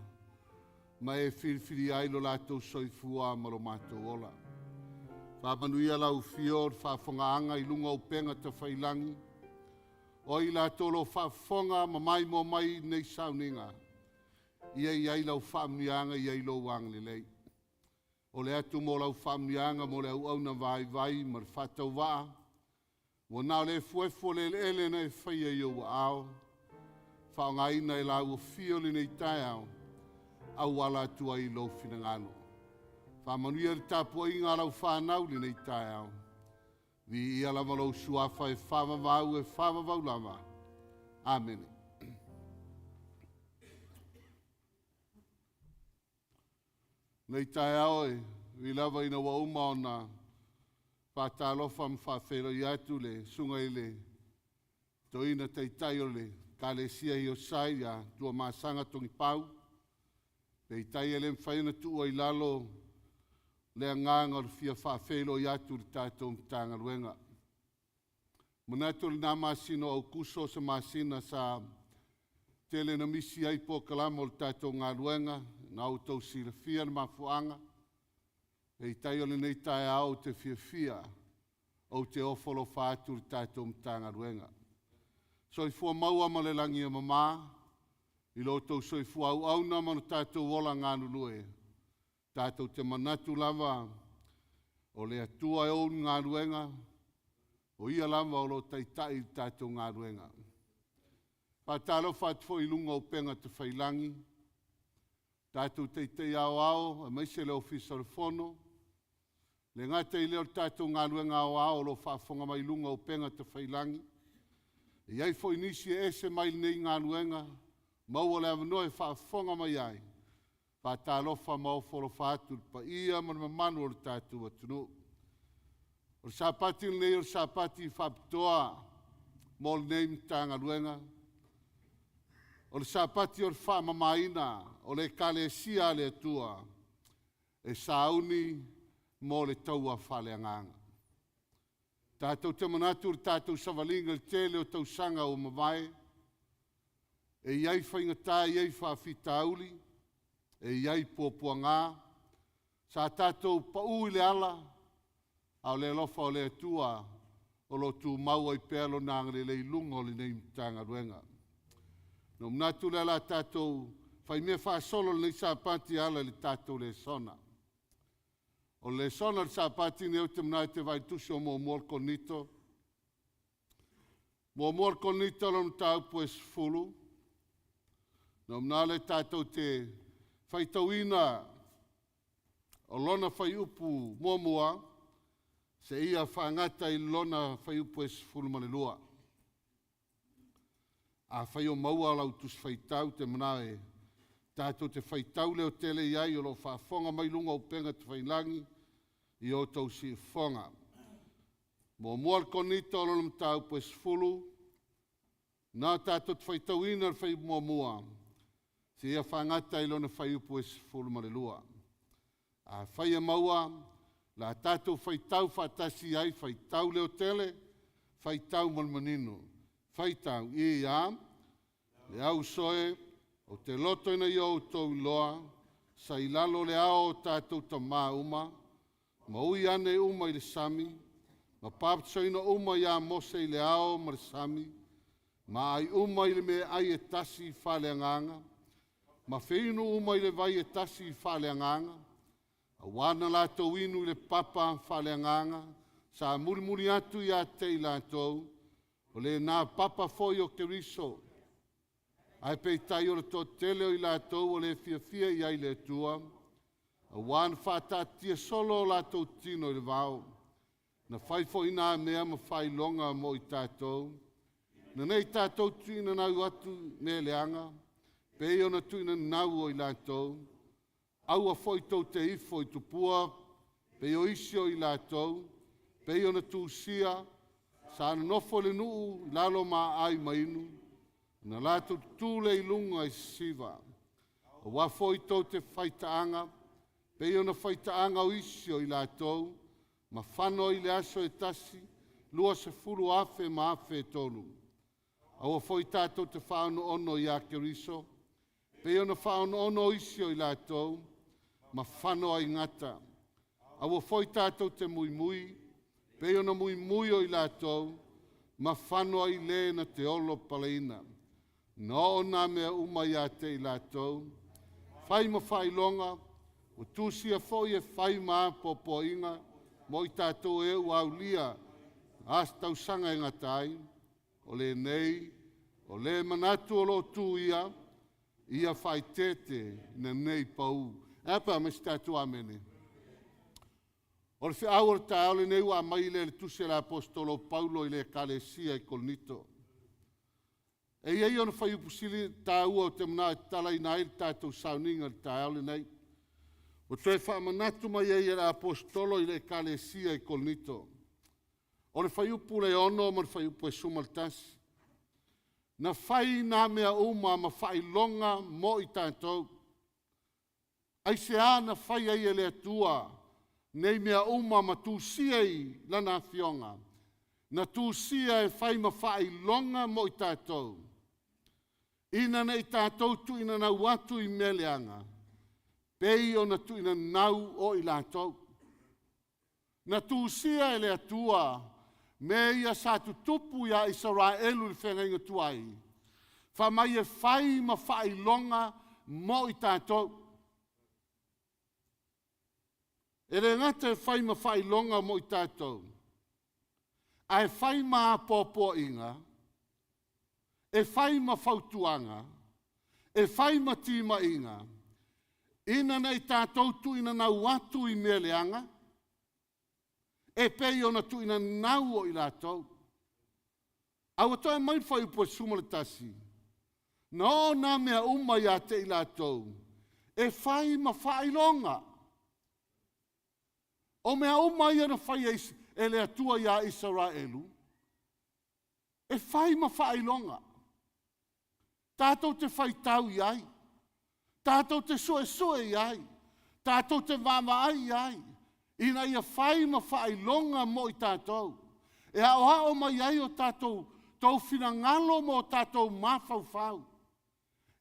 ma e filifilia ai lo latou soifua ma lo matou ola. Faamanuia lau afio le faafofogaaga i luga o upega tafailagi, o i latou o lo o faafofoga ma maimoa mai i lenei sauniga, ia i ai lau faamanuiaga, ia i lou agalelei. O le atu mo lau faamanuiaga mo le auauna vaivai ma le faatauvaa, ua na o le efuefu o le eleele na e faia i ou aao, faaaogaina e lau afio lenei taeao, auala atu ai i lou finagalo. Faamanuia le tapuaiga a lau fanau lenei taeao. Viia lava lou suafa e faavavau e faavavau lava. Amene. Nei taeao e ui lava ina ua uma ona faatalofa ma faafeiloai atu le susuga i le toeaina taitai o le Ekalesia Hiosai ia Tuamasaga Togipau, peitai e le mafai ona tuua i lalo le agaga o le fia faafeiloai atu i le tatou Matagaluega. Manatu o lenā masina o Aukuso o se masina sa tele na misi ai polokalama o le tatou galuega, na outou silafia le mafuaaga, peitai o lenei taeao ou te fiafia ou te ofo alofa atu i le tatou Matagaluega. Soifua maua ma le lagi e mama i lo outou soifua auauna ma lo tatou ola galulue. Tatou te manatu lava o le Atua e ou le galuega, o Ia lava o lo o taitai i le tatou galuega. Faatalofa atu foi i luga o upega tafailagi, tatou taitai aoao aemaise le Ofisa o le Fono, le gata i lea o le tatou galuega aoao o lo o faafofoga mai i luga o upega tafailagi. E i ai foi nisi e ese mai lenei galuega, maua le avanoa e faafofoga mai ai. Faatalofa ma ofo alofa atu i le paia ma le mamalu o le tatou atunuu. O le Sapati lenei o le Sapati faapitoa mo lenei Matagaluega. O le Sapati o le faamamaina o le Ekalesia a le Atua e sauni mo le taua faaleagaga. Tatou te manatu i le tatou savaliga i le tele o tausaga ua mavae, e i ai faigata, e i ai faafitauli, e i ai puapuaga, sa tatou pau i le ala, a o le alofa o le Atua o lo o tumau ai pea Lona agalelei i luga o lenei Matagaluega. Na ou manatu lea o le a tatou faimea faasolo lenei Sapati e ala i le tatou lesona. O le lesona o le Sapati lenei ou te manatu e vaai i le tusi o Muamua o le Korinito. Muamua o le Korinito lona mataupu e 10. Na ou manao lea tatou te faitauina o lona fuaiupu muamua seia faagata i lona fuaiupu e 12. Afai o maua lau tusi faitau te manao e tatou te faitau leo tele i ai o lo o faafofoga mai luga o upega tafailagi i o outou siufofoga. Muamua le Korinito o lona mataupu e 10, na tatou te faitauina le fuaiupu muamua seia faagata i lona fuaiupu e 12. Afai e maua, la tatou faitau faatasi ai, faitau leo tele, faitau ma le manino. Faitau, ia, le au uso e, ou te loto ina ia outou iloa, sa i lalo o le ao o tatou tamā uma, ma ui ane uma i le sami, ma papatisoina uma iā Mose i le ao ma le sami, ma ai uma i le meaai e tasi faaleagaga, ma feinu uma i le vai e tasi faaleagaga, auā na latou inu i le papa faaleagaga, sa mulimuli atu ia te i latou, o lena papa foi o Keriso. Ae peitai o le toatele o i latou ua le fiafia i ai i le Atua, auā na faataatia solo o latou tino i le vao. Na fai foi nā mea ma faailoga mo i tatou, ina nei tatou tuuina nau atu i mea leaga, pei ona tuuina nau o i latou, aua foi tou te ifo i tupua, pei o isi o i latou, pei ona tusia, sa nonofo i le nuu i lalo ma aai ma inu, na latou tutū lea i luga i sisiva. Auā foi tou te faitaaga, pei ona faitaaga o isi o i latou, ma fano ai i le aso e tasi, 20,000 ma afe e tolu. Aua foi tatou te faaonoono iā Keriso, pei ona faaonoono o isi o i latou, ma fano ai gata. Aua foi tatou te muimui, pei ona muimui o i latou, ma fano ai le na te olo paleina. Na oo nā mea uma iā te i latou, fai ma faailoga, ua tusia foi e fai ma apoapoaiga mo i tatou e ua aulia a se tausaga e gata ai, o lenei, o le manatu o lo o tu ia, ia faaeteete ina nei pau. E a pe a aumai se tatou amene? O le feau o le taeao lenei ua aumai lea i le tusi a le Aposetolo o Paulo i le Ekalesia i Korinito. E i ai ona fuaiupu sili taua ou te manao e tatalaina ai le tatou sauniga i le taeao lenei. Ua toe faamanatu mai ai e le Aposetolo i le Ekalesia i Korinito. O le fuaiupu le 6 ma le fuaiupu e 11. Na fai nā mea uma ma faailoga mo i tatou. Aisea na fai ai e le Atua nei mea uma ma tusia i Lana Afioga? Na tusia e fai ma faailoga mo i tatou, ina ne i tatou tuuina nau atu i mea leaga, pei ona tuuina nau o i latou. Na tusia e le Atua mea ia sa tutupu iā Isaraelu i le feagaiga tuai, fai mai e fai ma faailoga mo i tatou. E le gata e fai ma faailoga mo i tatou, ae fai ma apoapoaiga, e fai ma fautuaga, e fai ma timaiga, ina ne i tatou tuuina nau atu i mea leaga, e pei ona tuuina nau o i latou. A ua toe aumai le fuaiupu e 11, na oo nā mea uma iā te i latou, e fai ma faailoga. O mea uma ia na faia e le Atua iā Isaraelu, e fai ma faailoga. Tatou te faitau i ai, tatou te suesue i ai, tatou te vaavaai i ai, ina ia fai ma faailoga mo i tatou. E aoao mai ai o tatou tou finagalo ma o tatou mafaufau.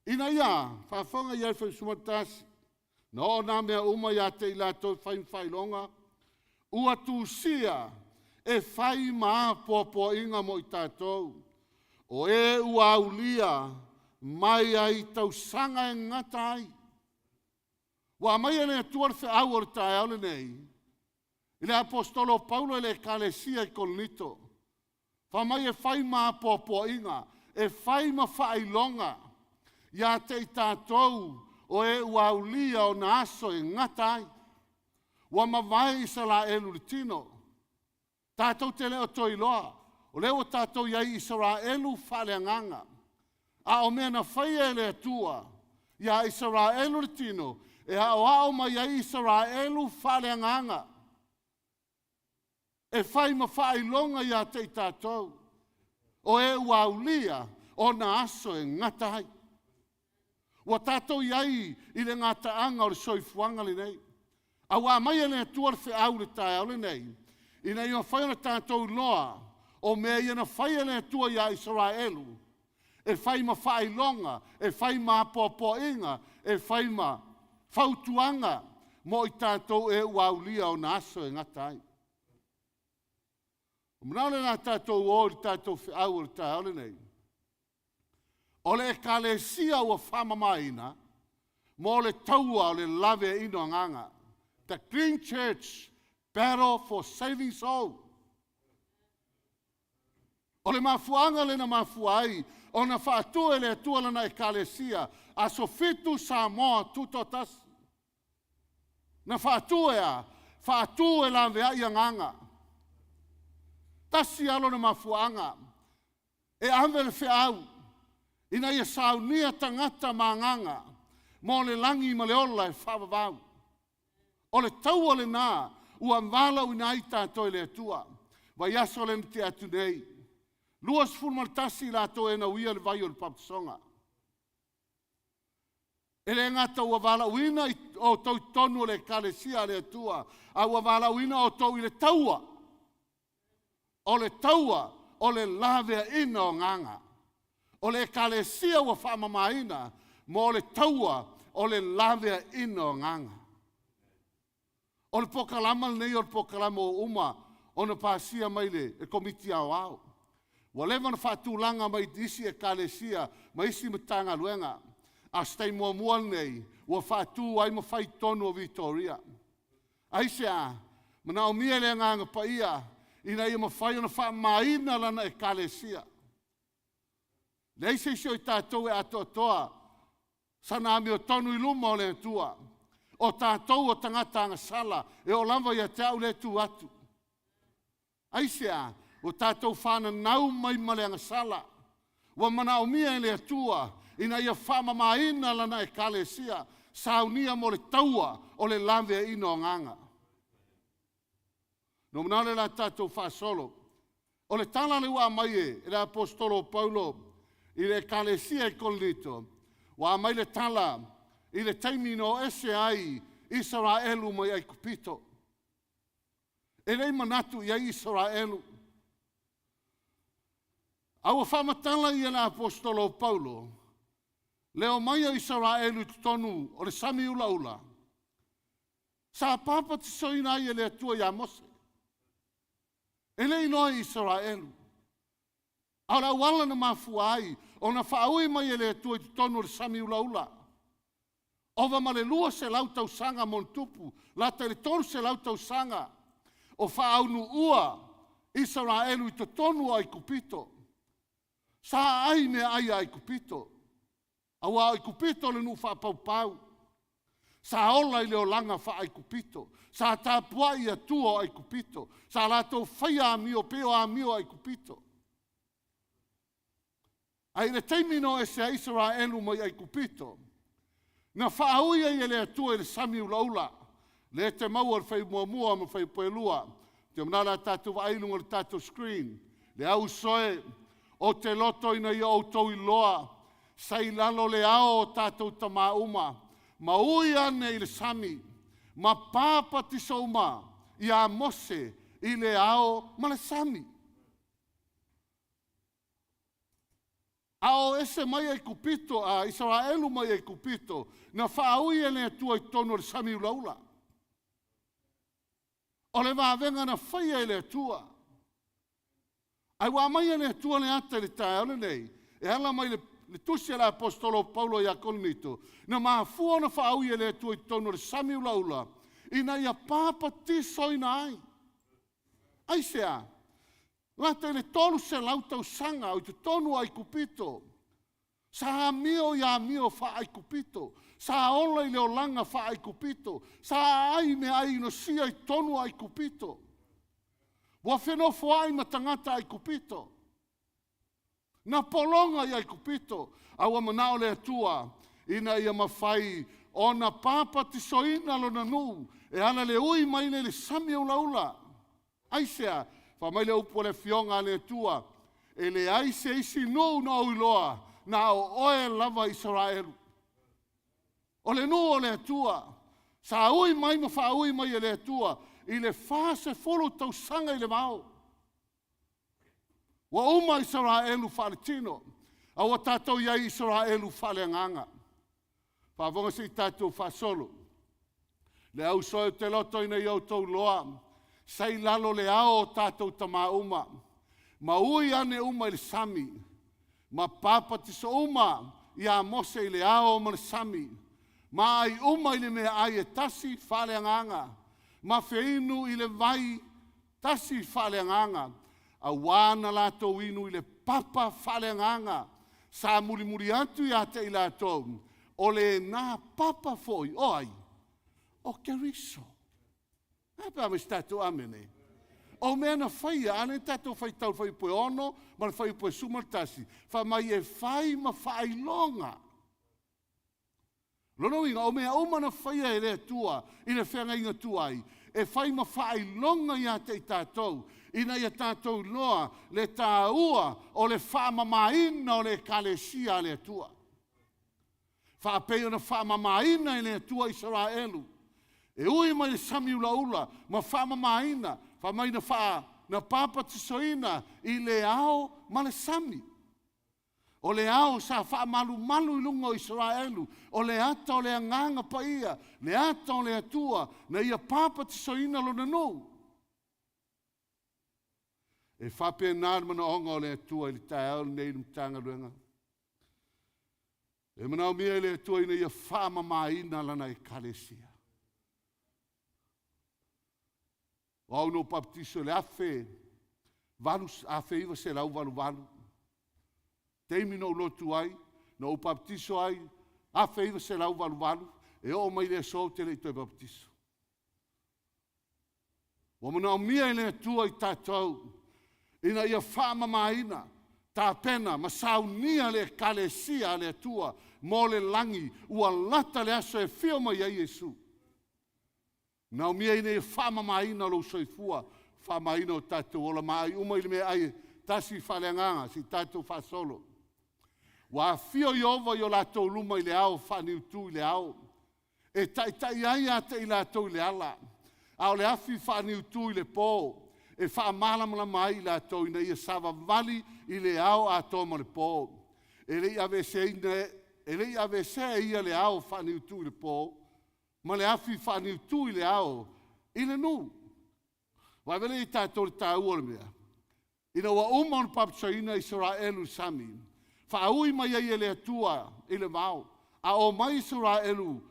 Ina ia faafofoga i ai le 11, na oo nā mea uma iā te i latou e fai ma faailoga, ua tusia e fai ma apoapoaiga mo i tatou, o e ua aulia mai ai tausaga e gata ai. Ua aumai e le Atua le feau o le taeao lenei i le Aposetolo o Paulo i le Ekalesia i Korinito, fai mai e fai ma apoapoaiga, e fai ma faailoga iā te i tatou o e ua aulia ona aso e gata ai. Ua mavae Isaraelu i le tino. Tatou te le o toe iloa, o lea ua tatou i ai i Isaraelu faaleagaga. A o mea na faia e le Atua iā Isaraelu i le tino, e aoao mai ai Isaraelu faaleagaga, e fai ma faailoga iā te i tatou, o e ua aulia ona aso e gata ai. Ua tatou i ai i le gataaga o le soifuaga lenei. A ua aumai e le Atua le feau i le taeao lenei, ina ia mafai ona tatou iloa o mea ia na fai e le Atua iā Isaraelu, e fai ma faailoga, e fai ma apoapoaiga, e fai ma fautuaga mo i tatou e ua aulia ona aso e gata ai. O manao lena tatou o i le tatou feau o le taeao lenei. O le ekalesia ua faamamaina mo le taua o le laveaiina o agaga. The Green Church Battle for Saving Soul. O le mafuaaga lea na mafua ai ona faatu e le Atua Lana Ekalesia, Aso Fitu Samoa Tutoatasi. Na faatu e a? Faatu e laveai agaga. Tasi lava lona mafuaaga, e ave le feau ina ia saunia tagata ma agaga mo le lagi ma le ola e faavavau. O le taua lena ua valaauina ai tatou e le Atua. Vaiaso lea na tea atu nei, 21 i latou e nauia le vai o le papatisoga. E le gata ua valaauina outou i totonu o le Ekalesia a le Atua, a ua valaauina outou i le taua. O le taua o le laveaiina o agaga. O le Ekalesia ua faamamaina mo le taua o le laveaiina o agaga. O le polokalama lenei o le polokalama ua uma ona pasia mai le Komiti Aoao. Ua leva ona faatulaga mai isi ekalesia ma isi Matagaluega, a o se taimi muamua lenei ua faatu ai ma fai i totonu o Vitoria. Aisea? Manaomia e le Agaga Paia ina ia mafai ona faamamaina Lana Ekalesia. Leai se isi o i tatou e atoatoa sana amiotonu i luma o le Atua. O tatou o tagata agasala, e oo lava ia te au lea e tu atu. Aisea? Ua tatou fananau mai ma le agasala. Ua manaomia e le Atua ina ia faamamaina Lana Ekalesia, saunia mo le taua o le laveaiina o agaga. Na ou manao lea o le a tatou faasolo. O le tala lea ua aumai e le Aposetolo o Paulo i le Ekalesia i Korinito, ua aumai le tala i le taimi na o ese ai Isaraelu mai Aikupito. E le i manatu i ai Isaraelu. A ua faamatala ia le Aposetolo o Paulo le omai o Isaraelu i totonu o le sami ulaula, sa papatisoina ai e le Atua ia Mose. E le i iloa e Isaraelu. A o le auala na mafua ai ona faaui mai e le Atua i totonu o le sami ulaula, ova ma le 200 tausaga ma ona tupu, lata i le 300 tausaga o faaunuua Isaraelu i totonu o Aikupito. Sa aai meaai a Aikupito, aua o Aikupito o le nuu faapaupau. Sa ola i le olaga faa-Aikupito. Sa tapuai i atua o Aikupito. Sa latou faia amio pei o amio a Aikupito. Ae i le taimi na o ese ai Isaraelu mai Aikupito, na faaui ai e le Atua i le sami ulaula, lea e te maua i le fuaiupu muamua ma le fuaiupu 2. Ou te manao o le a tatou vaai i luga o le tatou screen. Le au soe, ou te loto ina ia outou iloa, sa i lalo le ao o tatou tamā uma, ma ui ane i le sami, ma papatiso uma iā Mose i le ao ma le sami. A o ese mai Aikupito, a Isaraelu mai Aikupito, na faaui e le Atua i totonu o le sami ulaula. O le vavega na faia e le Atua. Ae ua aumai e le Atua le ata i le taeao lenei, e ala mai le, le tusi a le Aposetolo o Paulo ia Korinito, na mafua ona faaui e le Atua i totonu o le sami ulaula, ina ia papatisoina ai. Aisea? Lata i le 300 tausaga o i totonu o Aikupito. Sa amio i amio faa-Aikupito. Sa ola i le olaga faa-Aikupito. Sa aai i meaai inosia i totonu o Aikupito. Ua fenofoai ma tagata Aikupito. Na pologa i Aikupito, a ua manao le Atua ina ia mafai ona papatisoina lona nuu e ala i le ui mai lea i le sami ulaula. Aisea? Fai mai le upu a le Afioga a le Atua, E leai se isi nuu na ou iloa, na o oe lava Isaraelu. O le nuu o le Atua, sa ui mai ma faaui mai e le Atua i le 40 tausaga i le vao. Ua uma Isaraelu faaletino, a ua tatou i ai i Isaraelu faaleagaga. Faafofoga se i tatou faasolo. Le au soe ou te loto ina ia outou iloa, sa i lalo o le ao o tatou tamā uma, ma ui ane uma i le sami, ma papatiso uma iā Mose i le ao ma le sami, ma ai uma i le meaai e tasi faaleagaga, ma feinu i le vai tasi faaleagaga, auā na latou inu i le papa faaleagaga sa mulimuli atu ia te i latou, o lena papa foi o ai? O Keriso. Ae a pe a aumai se tatou amene? O mea na faia, a lea tatou faitau i le fuaiupu e 6 ma le fuaiupu e 11, fai mai e fai ma faailoga. Lona uiga, o mea uma na faia e le Atua i le feagaiga tuai, e fai ma faailoga ia te i tatou, ina ia tatou iloa le taua o le faamamaina o le Ekalesia a le Atua. Faapei ona faamamaina e le Atua Isaraelu, e ui mai le sami ulaula ma faamamaina, fai mai na, faa, na papatisoina i le ao ma le sami. O le ao sa faamalumalu i luga o Isaraelu, o le ata o le Agaga Paia, le ata o le Atua, na ia papatisoina lona nuu. E faapena le manaoga o le Atua i le taeao lenei i le Matagaluega. E manaomia e le Atua ina ia faamamaina lana ekalesia. O au na ou papatiso i le 1988. Taimi na ou lotu ai, na ou papatiso ai 1988, e oo mai le aso ou te le i toe papatiso. Ua manaomia e le Atua i tatou ina ia faamamaina, tapena ma saunia le ekalesia a le Atua mo le lagi ua lata le aso e afio mai ai Iesu. Manaomia ina ia faamamaina lou soifua, faamamaina o tatou ola ma ai uma i le meaai e tasi faaleagaga se i tatou faasolo. Ua afio Ieova i o latou luma i le ao faaniutu i le ao, e taitai ai ia te i latou i le ala, a o le afi faaniutu i le po, e faamalamalama ai i latou ina ia savavali i le ao atoa ma le po. E le i aveeseina e le i aveesea e ia le ao faaniutu i le po, ma le afi faaniutu i le ao i le nuu. Vaai lea i tatou le taua o le mea. Ina ua uma ona papatisoina Isaraelu i le sami, faaui mai ai e le Atua i le vao, a o mai Isaraelu,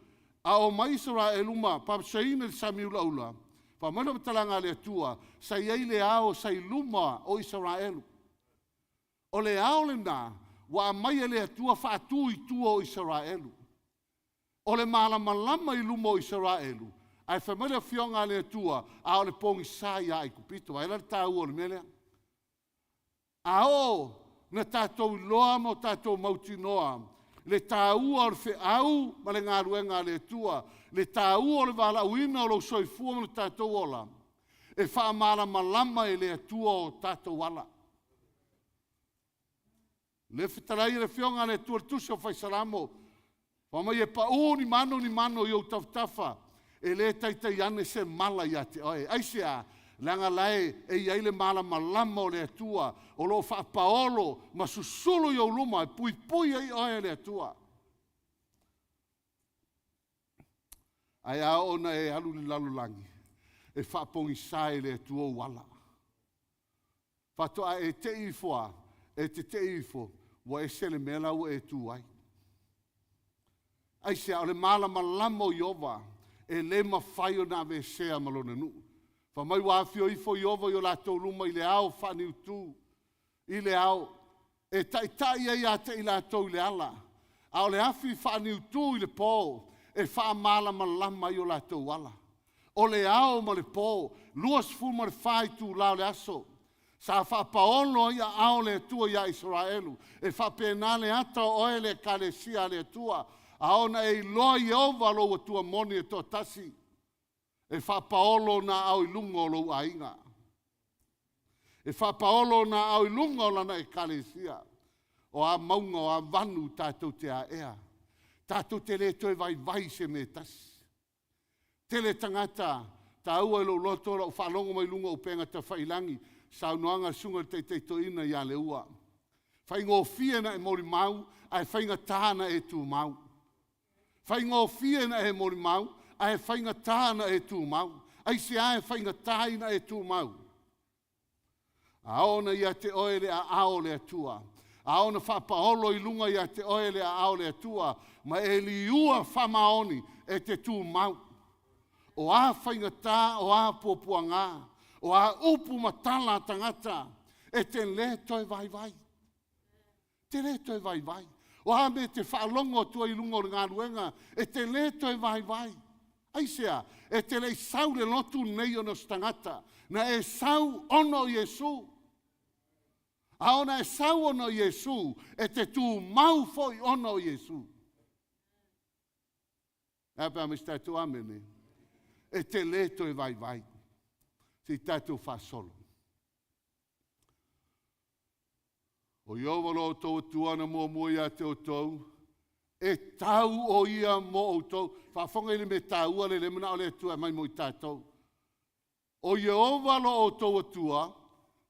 a o mai Isaraelu ma papatisoina i le sami ulaula, fai mai le faamatalaga a le Atua, sa i ai le ao sa i luma o Isaraelu. O le ao lena ua aumai e le Atua faatu i tua o Isaraelu. O le malamalama i luma o Isaraelu, ae fai mai le Afioga a le Atua, a o le pogisa ia Aikupito. Vaai la le taua o le mea lea. A oo na tatou iloa ma o tatou mautinoa le taua o le feau ma le galuega a le Atua, le taua o le valaauina o lou soifua ma lo tatou ola, e faamalamalama e le Atua o tatou ala. Le fetalai e le Afioga a le Atua i le Tusi o Faisalamo, fai mai e pau ni mano ni mano i ou tafatafa, e le taitai ane se mala ia te oe. Aisea? Leaga la e, e i ai le malamalama o le Atua o lo o faapaolo ma susulu i ou luma e puipui ai oe e le Atua. Ae a oo ona e alu i le lalolagi, e faapogisa e le Atua ou ala. Faatoa e te i ifo a, e te te i ifo, ua ese le mea la ua e tu ai. Aisea? O le malamalama o Ieova e le mafai ona aveesea ma lona nuu. Fai mai ua afio ifo Ieova i o latou luma i le ao faaniutu, i le ao. E taʻitaʻi ai ia te i latou i le ala, a o le afi faaniutu i le po e faamalamalama ai o latou ala. O le ao ma le po, 24 itulā o le aso, sa faapaolo ai aao o le Atua iā Isaraelu, e faapena le ata o oe le Ekalesia a le Atua, a ona e iloa Ieova lou Atua moni e toatasi, e faapaolo ona aao i luga o lou aiga. E faapaolo ona aao i luga o lana Ekalesia. O a mauga, o a vanu tatou te aea, tatou te le toe vaivai i se mea e tasi. Tele tagata taua i lou loto lau faalogo mai luga o upega tafailagi, saunoaga a le susuga i le taitai toeaina ia Leua. Faigofie ona e molimau ae faigata ona e tumau. Faigofie ona e molimau ae faigata ona e tumau. Aisea e faigata ai ona e tumau? A oo ona ia te oe le aao o le Atua, a oo ona faapaolo i luga ia te oe le aao o le Atua, ma e liua faamaoni e te tumau. O a faigata, o a puapuaga, o a upu ma tala a tagata, e te lē toe vaivai. E te lē toe vaivai. O a mea e te faalogo atu ai i luga o le galuega, e te lē toe vaivai. Aisea? E te le i sau i le lotu lenei ona o se tagata. Na e sau ona o Iesu. A ona e sau ona o Iesu, e te tumau foi ona o Iesu. Ae a pe a aumai se tatou amene? E te lē toe vaivai. Se i tatou faasolo. O Ieova lo outou Atua na muamua ia te outou, e tau o ia mo outou. Faafofoga i le mea taua lea, lea e manao le Atua e aumai mo i tatou. O Ieova lo outou Atua,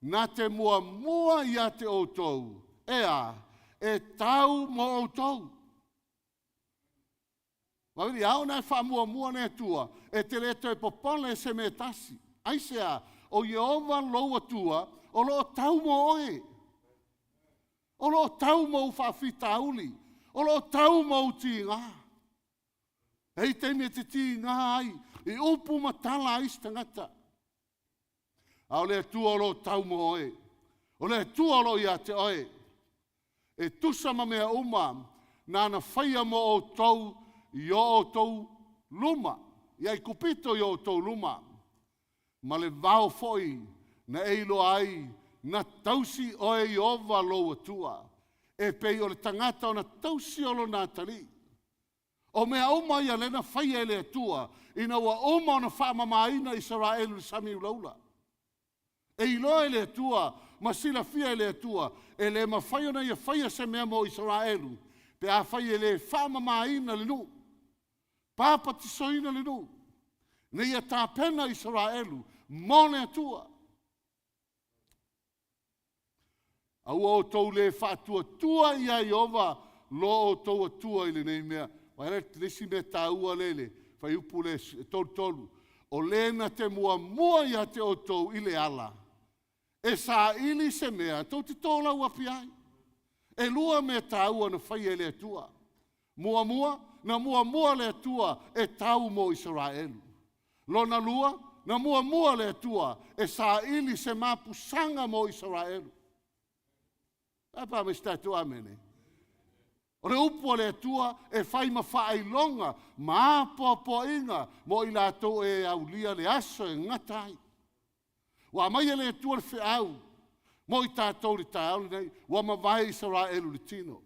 na te muamua ia te outou, e a? E tau mo outou. Vaai, a ona e faamuamua le Atua, e te le toe popole i se mea e tasi. Aisea? O Ieova lou Atua, o lo o tau mo oe. O lo o tau mo ou faafitauli. O lo o tau mo ou tiga. E i ai taimi e te tiga ai i upu ma tala a isi tagata. A o le Atua o lo o tau mo oe. O le Atua o lo o ia te oe. E tusa ma mea uma nana faia mo outou i o outou luma, i Aikupito i o outou luma, ma le vao foi na e iloa ai na tausi oe e Ieova lou Atua, e pei o le tagata ona tausi o lona atalii. O mea uma ia lea na faia e le Atua ina ua uma ona faamamaina Isaraelu i le sami ulaula. E iloa e le Atua ma silafia e le Atua, e le mafai ona ia faia se mea mo Isaraelu pe afai e le faamamaina le nuu, papatisoina le nuu, ina ia tapena Isaraelu mo le Atua. Aua outou le faatuatua iā Ieova lo outou Atua i lenei mea. Vaai la le isi mea taua lea i le fuaiupu lea e 33, o le na te muamua ia te outou i le ala e saili se mea tou te tolauapi ai. E lua mea taua na faia e le Atua. Muamua, na muamua le Atua e tau mo Isaraelu. Lona lua, na muamua le Atua e saili se mapusaga mo Isaraelu. A pa mai se tatou amene. O le upu a le Atua e fai ma faailoga ma apoapoaiga mo i latou e aulia le aso e gata ai. Ua aumai e le Atua le feau mo i tatou i le taeao lenei, ua mavae Isaraelu i le tino.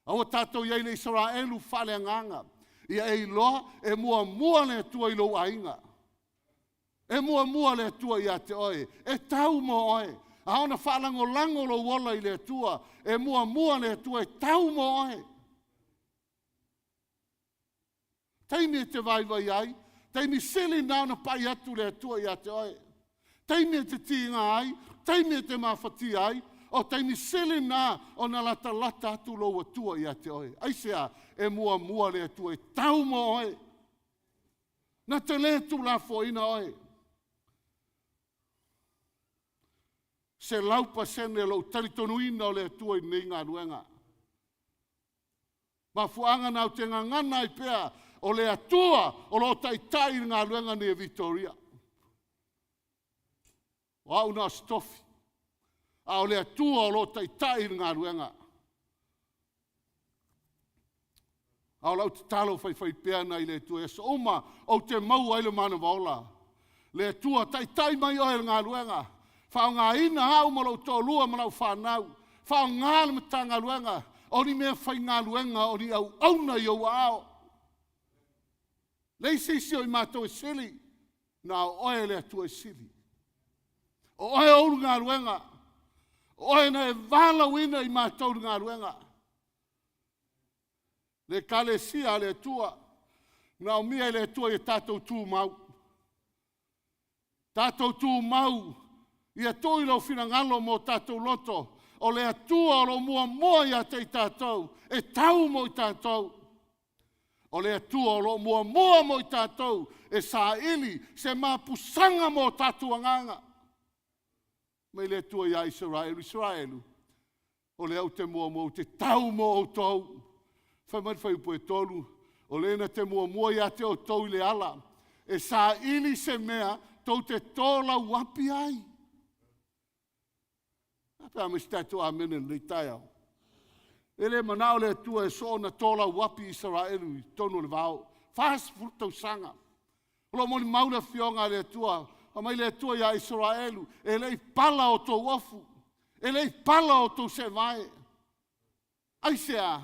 Aua tatou i ai i le Isaraelu faaleagaga. Ia e iloa e muamua le Atua i lou aiga. E muamua le Atua ia te oe, e tau mo oe. A ona faalagolago lou ola i le Atua, e muamua le Atua e tau mo oe. Taimi e te vaivai ai, taimi sili na ona pai atu le Atua ia te oe. Taimi e te tiga ai, taimi e te mafatia ai, o taimi sili na ona latalata atu lou Atua ia te oe. Aisea? E muamua le Atua e tau mo oe. Na te le tuulafoaina oe. 100% lou talitonuina o le Atua i lenei galuega. Mafuaaga na ou te gagana ai pea, o le Atua o lo o taitai i le galuega nei a Vitoria. O au na o se tofi. A o le Atua o lo o taitai i le galuega. A o lau tatalo faifaipea na i le Atua i aso uma, ou te maua ai le manava ola. Le Atua, taitai mai oe i le galuega. Faaaogaina au ma lou toalua ma lau fanau. Faaaoga le Matagaluega, o ni mea faigaluega, o ni auauna i ou aao. Leai se isi o i matou e sili, na o oe le Atua e sili. O oe ou le galuega. O oe na e valaauina i matou le galuega. Le ekalesia a le Atua, manaomia e le Atua ia tatou tumau. Tatou tumau, ia tuu i lou finagalo ma o tatou loto, o le Atua o lo o muamua ia te i tatou, e tau mo i tatou. O le Atua o lo o muamua mo i tatou, e saili se mapusaga mo o tatou agaga. Mai le Atua ia Isaraelu, Isaraelu, o lea ou te muamua ou te tau mo outou. Fai mai le fuaiupu e 3, o le na te muamua ia te outou i le ala, e saili se mea tou te tolauapi ai. A pe a aumai se tatou amene i lenei taeao. E le manao le Atua e soona tolauapi Isaraelu i totonu o le vao. 40 tausaga. O lo o molimau le Afioga a le Atua, fai mai le Atua ia Isaraelu, e le i pala outou ofu, e le i pala outou seevae. Aisea?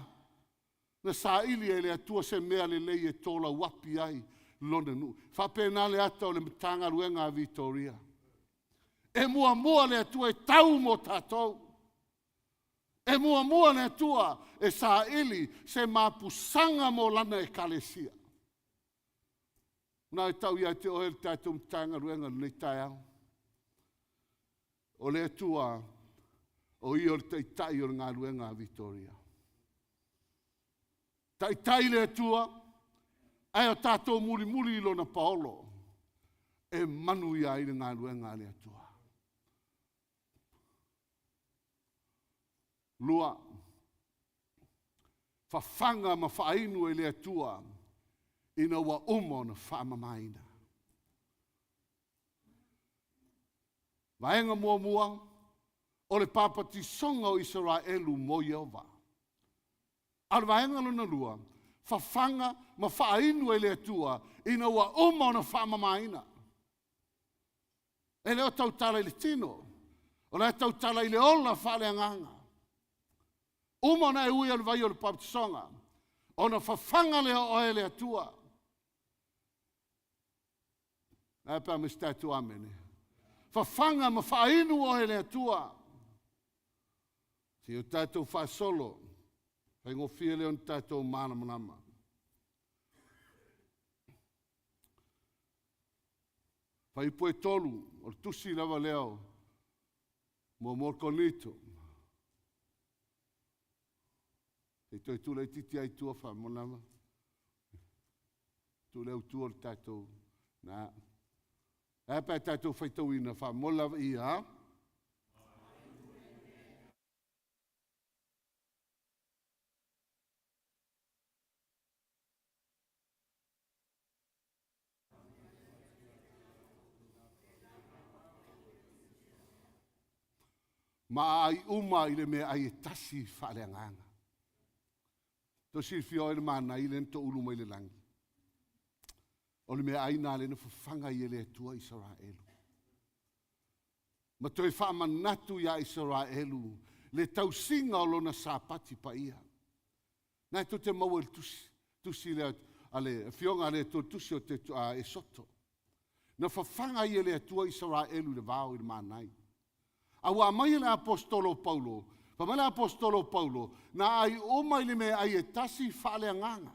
Na saili e le Atua se mea lelei e tolauapi ai Lona nuu. E faapena le ata o le Matagaluega a Vitoria. E muamua le Atua e tau mo tatou. E muamua le Atua e saili se mapusaga mo Lana ekalesia. Na e tau ia te oe le tatou Matagaluega i lenei taeao. O le Atua, o Ia o le Taitai o le galuega a Vitoria. Taitai le Atua, ae o tatou mulimuli i Lona paolo e manuia ai le galuega a le Atua. 2, fafaga ma faainu e le Atua ina ua uma ona faamamaina. Vaega muamua, o le papatisoga o Isaraelu mo Ieova. A o le vaega lona lua, fafaga ma faainu e le Atua ina ua uma ona faamamaina. E le o tautala i le tino, o la e tautala i le ola faaleagaga. Uma ona e ui i le vai o le papatisoga, ona fafaga lea o oe e le Atua. Ae pe a ma se tatou amene. Fafaga ma faainu oe e le Atua. Se i o tatou faasolo, faigofie lea ona tatou malamalama. Fuaiupu e 3, o le tusi lava lea o muamua Korinito. Se i toe tu laitiiti lava i tua faamolemole. Tu lea tua le tatou, na. Ae a pe a tatou faitauina faamolemole lava ia. Ma aai uma i le meaai e tasi faaleagaga. Tou silafia oe le manai lea na toulu mai le lagi. O le meaai na lea na fafaga ai e le Atua Isaraelu. Ma toe faamanatu iā Isaraelu le tausiga o lona Sapati paia. Na e tou te maua i le tusi, tusi lea a le afioga a le Atua, tusi o te, a Esoto. Na fafaga ai e le Atua Isaraelu i le vao i le manai. A ua aumai e le Aposetolo o Paulo, fai mai le Aposetolo o Paulo, na ai uma i le meaai e tasi faaleagaga.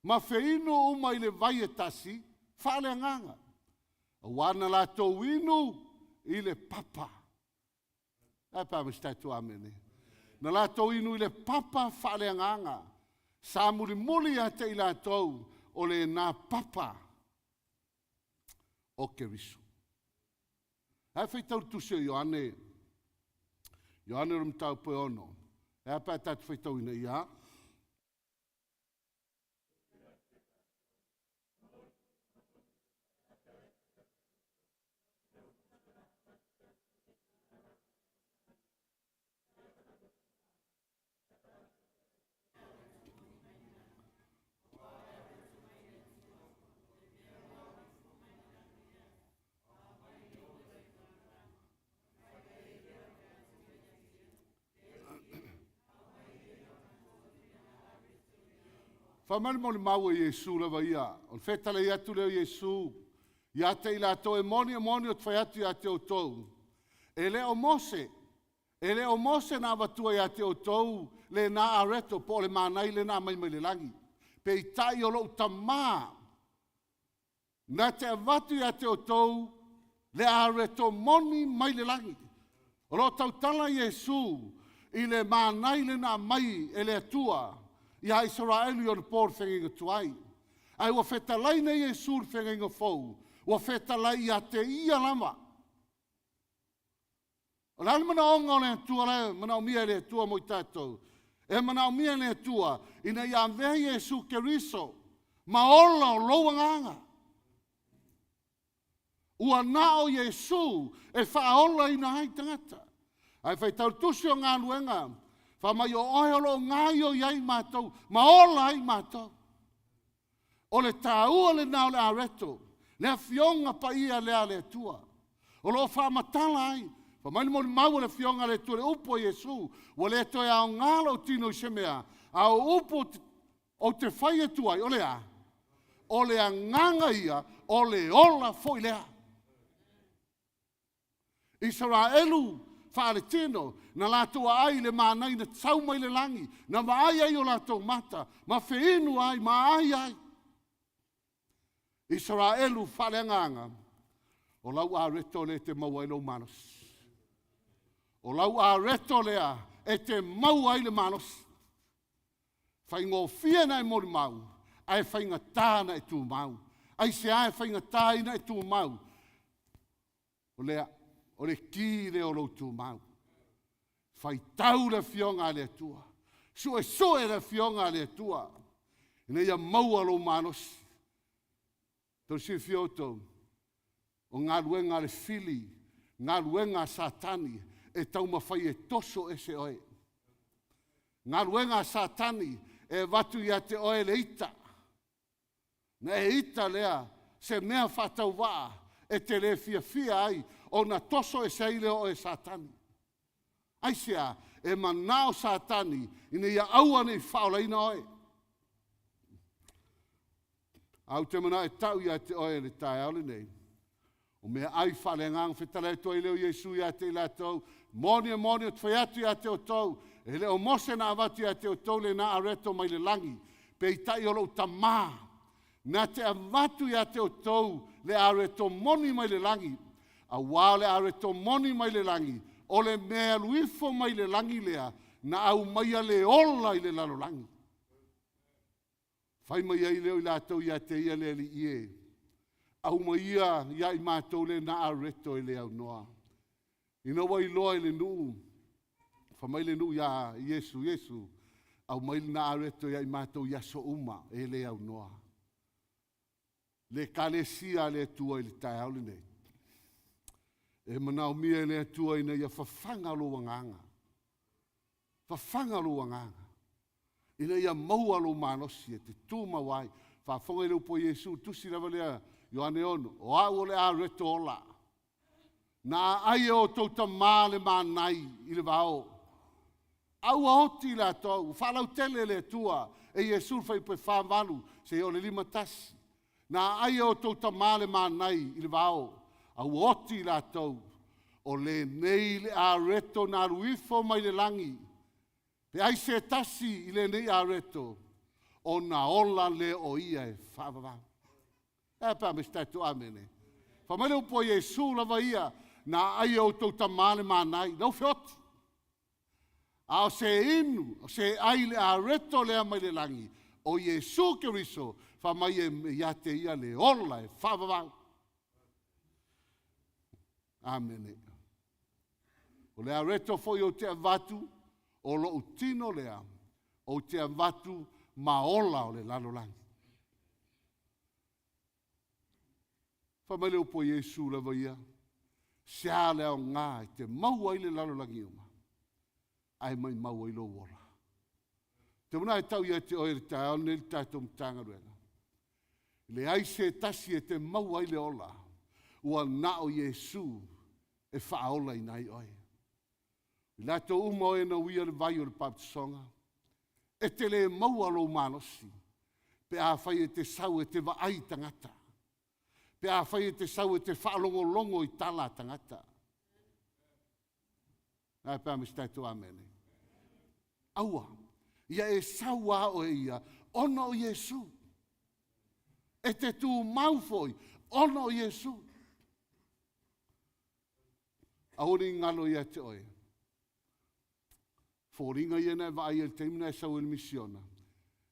Ma feinu uma i le vai e tasi faaleagaga. Aua na latou inu i le papa. Ae pe a ma se tatou amene. Na latou inu i le papa faaleagaga. Sa mulimuli ia te i latou o lena papa o Keriso. Ae faitau le tusi o Ioane, Ioane o le mataupu e 6. E a pe a tatou faitauina ia. Fai mai le molimau a Iesu lava ia, o le fetalai atu lea o Iesu ia te i latou, e moni, e moni, ou te fai atu ia te outou, e le o Mose, e le o Mose na avatua ia te outou lena areto po o le manai lena aumai mai le lagi. Peitai o lou Tama na te avatu ia te outou le areto moni mai le lagi. O lo o tautala Iesu i le manai lena aumai e le Atua ia Isaraelu i ona po o le feagaiga tuai. Ae ua fetalai nei Iesu i le feagaiga fou, ua fetalai ia te ia lava. O le a le manaoga o le Atua la e manaomia e le Atua mo i tatou? E manaomia e le Atua ina ia avea Iesu Keriso ma ola o lou agaga. Ua na o Iesu e faaolaina ai tagata. Ae faitau le tusi o galuega, fai mai o oe o lo o gaoioi ai matou ma ola ai matou. O le taua lena o le areto, le afioga paia lea a le Atua. O lo o faamatala ai, fai mai le molimau a le afioga a le Atua i le upu a Iesu, ua le toe aoga lou tino i se mea, a o upu ou te fai atu ai, o le a? O le agaga ia, o le ola foi lea. Isaraelu faaletino, na latou aai i le manai na sau mai le lagi, na vaai ai o latou mata, ma feinu ai, ma aai ai. Isaraelu faaleagaga, o lau areto lea e te maua ai lou malosi. O lau areto lea e te maua ai le malosi. Faigofie ona e molimau, ae faigata ona e tumau. Aisea e faigata ai ona e tumau? O lea, o le ki lea o lou tumau. Faitau le Afioga a le Atua. Suesue le Afioga a le Atua ina ia maua lou malosi. Tou silafia outou, o galuega a le fili, galuega a Satani e taumafai e toso ese oe. Galuega a Satani e avatu ia te oe le ita. Na e ita lea se mea faatauvaa e te le fiafia ai ona toso ese ai lea o oe e Satani. Aisea? E manao Satani ina ia aua ne i faaolaina oe. Ae ou te manao e tau ia te oe i le taeao lenei, o meaai faaleagaga fetalai atu ai lea o Iesu ia te i latou, moni e moni ou te fai atu ia te outou, e le o Mose na avatu ia te outou lena areto mai le lagi, peitai o lou Tama na te avatu ia te outou le areto moni mai le lagi, auā o le areto moni mai le lagi, o le mea e alu ifo mai le lagi lea, na aumaia le ola i le lalolagi. Fai mai ai lea o i latou ia te ia le Alii e, aumaia ia i matou lena areto e le aunoa. Ina ua iloa i le nuu, fai mai le nuu iā Iesu, Iesu, aumai lena areto ia i matou i aso uma e le aunoa. Le Ekalesia a le Atua i le taeao lenei. E manaomia e le Atua ina ia fafaga lou agaga. Fafaga lou agaga ina ia maua lou malosi e te tumau ai. Faafofoga i le upu a Iesu, tusi lava lea Ioane 6, o au o le areto ola. Na aai e outou tamā le manai i le vao. A ua oti latou, ua faalautele e le Atua e Iesu le fuaiupu e 48 seia oo i le 51. Na aai e outou tamā le manai i le vao, a ua oti latou. O lenei le areto na alu ifo mai le lagi. Pe ai se tasi i lenei areto, ona ola lea o ia e faavavau. E a pe a ma se tatou amene. Fai mai le upu a Iesu lava ia, na aai e outou tamā le manai, lau feoti. A o se inu, o se ai le areto lea mai le lagi, o Iesu Keriso, fai mai e ia te ia le ola e faavavau. Amene. O le areto foi ou te avatu, o lou tino lea, ou te avatu ma ola o le lalolagi. Fai mai le upu a Iesu lava ia, se a le aoga e te maua ai le lalolagi uma, ae maimau ai lou ola. Te muna e tau ia te oe le taeao lenei le tatou Matagaluega. Leai se tasi e te maua ai le ola, ua na o Iesu e faaolaina ai oe. I latou uma o e na uia le vai o le papatisoga, e te le maua lou malosi. Pe afai e te sau e te vaai i tagata. Pe afai e te sau e te faalogologo i tala a tagata. Ae pe a ma se tatou amene. Aua, ia e sau a oe ia ona o Iesu. E te tumau foi ona o Iesu. Aua ne i galo ia te oe. Foliga ia na e vaai ai i le taimi na e sau ai i le misiona,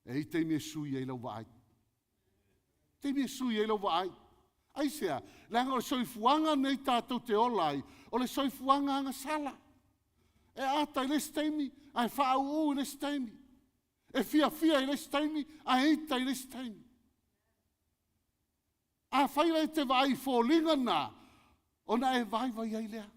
e i ai taimi e sui ai lau vaai. Taimi e sui ai lau vaai. Aisea? Leaga o le soifuaga nei tatou te ola ai, o le soifuaga agasala. E ata i le isi taimi, ae faauu i le isi taimi. E fiafia i le isi taimi, ae ita i le isi taimi. Afai la e te vaai i foliga na, ona e vaivai ai lea.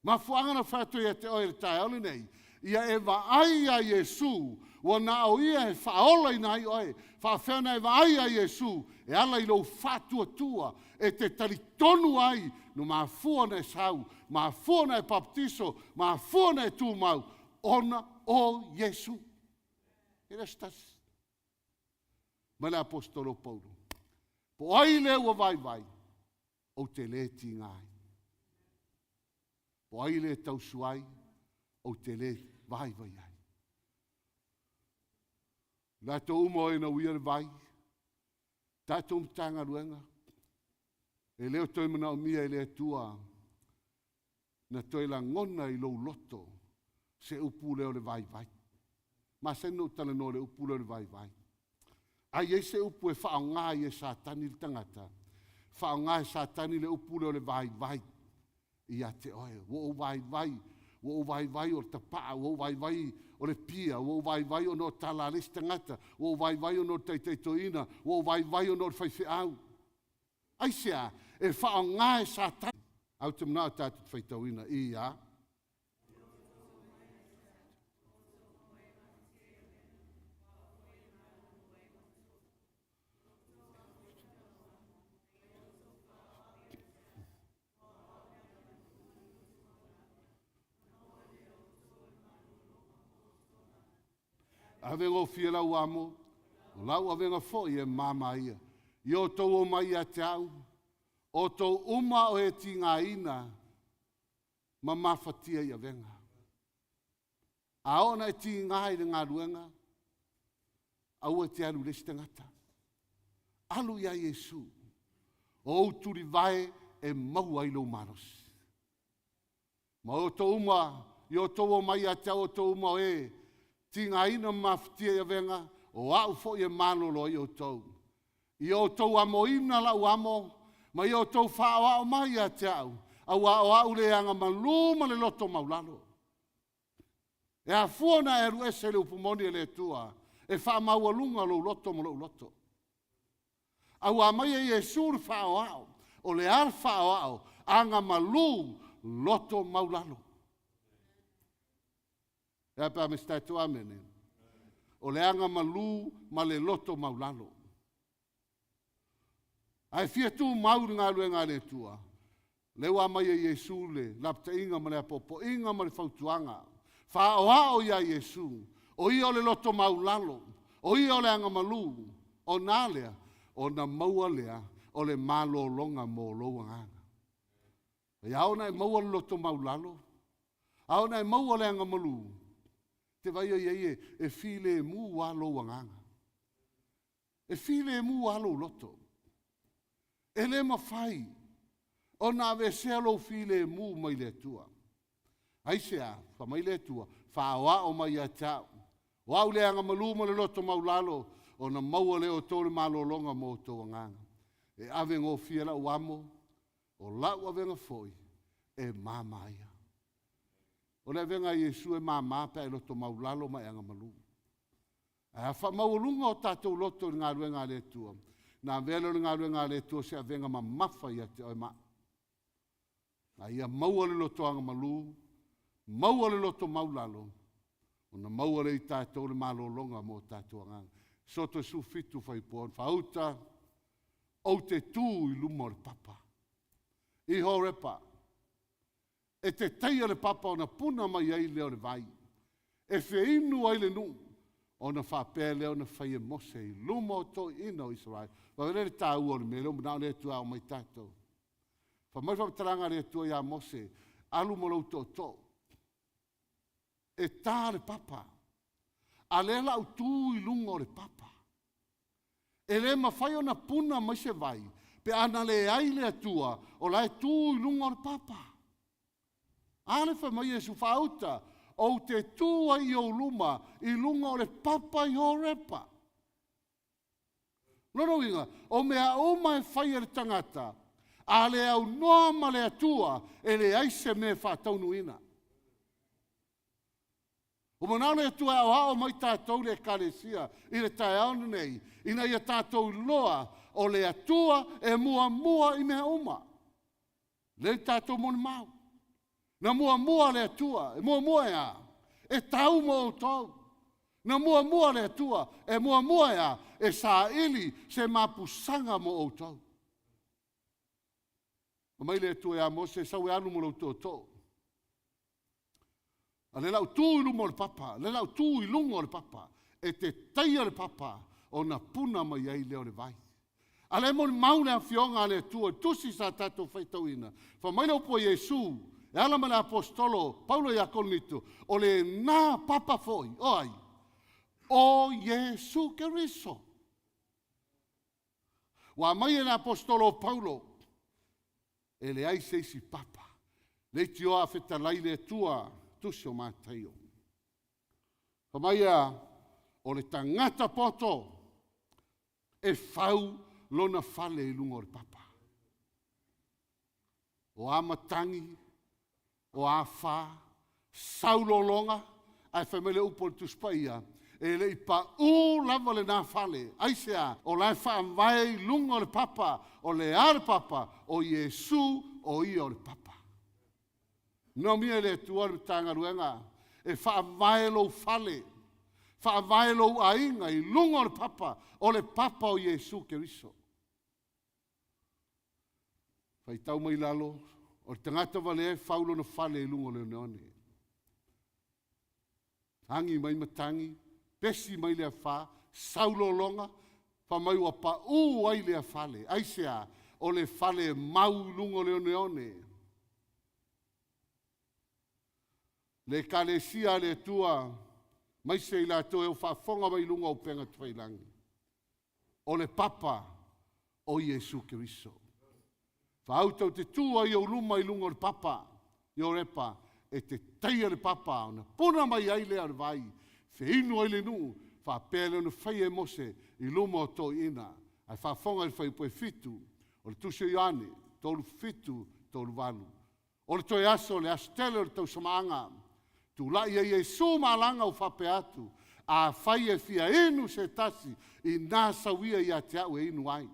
Mafuaaga na fai atu ia te oe i le taeao lenei, ia e vaai iā Iesu, ua na o Ia e faaolaina ai oe. Faafefea ona e vaai iā Iesu? E ala i lou faatuatua e te talitonu ai na mafua ona e sau, mafua ona e papatiso, mafua ona e tumau, ona o Iesu. E le o se tasi. Mai le Aposetolo Paulo. Po o ai lea ua vaivai, ou te lē tiga ai. Po o ai lea e tausu ai, ou te lē vaivai ai. Latou uma o e na uia le vai, tatou Matagaluega, e le o toe manaomia e le Atua na toe lagona i lou loto se upu lea o le vaivai. Masani ona ou talanoa i le upu lea o le vaivai. A i ai se upu e faaaoga ai e Satani le tagata, faaaoga e Satani le upu lea o le vaivai ia te oe. Ua ou vaivai, ua ou vaivai o le tapaa, ua ou vaivai o le pia, ua ou vaivai ona o tala a le isi tagata, ua ou vaivai ona o le taitaitoeaina, ua ou vaivai ona o le faifeau. Aisea? E faaaoga e Satani. Ae ou te manao tatou te faitauina i a. Ave gofie lau amo, o lau avega foi e māmā ia. I outou omai ia te au, outou uma o e tigaina ma mafatia i avega. A oo ina e tiga i le galuega, aua e te alu i le isi tagata. Alu ia Iesu, o ou tulivae e maua ai lou malosi. Ma outou uma, i outou omai ia te au outou uma o e tigaina ma mafatia i avega, o au foi e malolo ai outou. Ia outou amoina lau amo, ma ia outou faaoao mai ia te au, auā o au le agamalu ma le loto maulalo. E afua ona e alu ese i le upu moni a le Atua, e faamaualuga lou loto ma lou loto. Auā mai e Iesu le faaoao, o le a le faaoao? Agamalu, loto maulalo. E a pe a ma se tatou amene? O le agamalu ma le loto maulalo. Ae fia tumau i le galuega a le Atua, lea ua aumai e Iesu le lapataiga ma le apoapoaiga ma le fautuaga. Faaoao iā Iesu, o ia o le loto maulalo, o ia o le agamalu, ona a lea? Ona maua lea o le malologa mo lou agaga. E ao ona e maua le loto maulalo, ao ona e maua le agamalu, te vaai o i ai e filemu lava lou agaga. E filemu lava lou loto. E le mafai ona aveesea lou filemu mai le Atua. Aisea? Fai mai le Atua, faaoao mai ia te au. O au le agamalu ma le loto maulalo, ona maua lea o outou le malologa mo outou agaga. E ave gofie lau amo, o lau avega foi e māmā ia. O le avega a Iesu e māmā pe a e loto maulalo ma e agamalu. Ae a faamaualuga o tatou loto i le galuega a le Atua, na avea lea o le galuega a le Atua se avega mamafa ia te oe ma au. A ia maua le loto agamalu, maua le loto maulalo, ona maua lea i tatou le malologa mo tatou agaga. Soto 17 fuaiupu 6, Faauta, ou te tu i luma o le papa. I Horepa, e te taia le papa ona puna mai ai lea o le vai. E feinu ai le nuu. Ona faapea lea ona fai e Mose i luma o toeaiina o Isaraelu. Vaai le taua o le mea lea ua manao le Atua e ao mai tatou. Fai mai le faamatalaga a le Atua ia Mose, alu ma lou tootoo. E ta le papa. A lea la ou tu i luga o le papa. E le mafai ona puna mai se vai pe a na leai le Atua o la e tu i luga o le papa. A le fai mai Iesu, Faauta, ou te tu ai i ou luma i luga o le papa i Horepa. Lona uiga, o mea uma e fai e le tagata, a le aunoa ma le Atua, e leai se mea e faataunuuina. Ua manao le Atua e aoao mai tatou le Ekalesia i le taeao lenei, ina ia tatou iloa o le Atua e muamua i mea uma. Lea i tatou molimau. Na muamua le Atua, e muamua e a? E tau mo outou. Na muamua le Atua, e muamua e a? E saili se mapusaga mo outou. Fai mai le Atua ia Mose, sau e alu ma lou tootoo. A lea la ou tu i luma o le papa, lea la ou tu i luga o le papa, e te taia le papa ona puna mai ai lea o le vai. A lea e molimau le Afioga a le Atua i le tusi sa tatou faitauina, fai mai le upu a Iesu, e ala mai le Aposetolo Paulo ia Korinito, o lena papa foi, o ai? O Iesu Keriso. Ua aumai e le Aposetolo o Paulo, e leai se isi papa. Leitioa a fetalai le Atua, tusi o Mataio. Fai mai a, o le tagata poto e fau lona fale i luga o le papa. O a matagi, o a fa, sau lologa, ae fai mai le upu a le Tusi Paia, e le i paū lava lena fale. Aisea? O la e faavae i luga o le papa. O le a le papa? O Iesu, o ia o le papa. Naomia e le Atua le Matagaluega e faavae lou fale, faavae lou aiga i luga o le papa, o le papa o Iesu Keriso. Faitau mai lalo, o le tagata valea e fau lona fale i luga o le oneone. Agi mai matagi, pesi mai le afa, sau lologa, fai mai ua paū ai lea fale. Aisea? O le fale e mau i luga o le oneone. Le Ekalesia a le Atua, maise i latou e o faafofoga mai i luga o upega tafailagi. O le Papa o Iesu Keriso. Faauta ou te tu ai i ou luma i luga o le papa i Horepa, e te taia le papa ona puna mai ai lea o le vai, feinu ai le nuu, faapea lea ona faia e Mose i luma o toeaiina. Ae faafofoga i le fuaiupu e fitu o le Tusi o Ioane, 3, 7, 3, 8. O le toe aso, le aso tele o le tausamaaga, tulai ai Iesu ma alaga ua faapea atu, Afai e fia inu se tasi, inā sau ia ia te au e inu ai.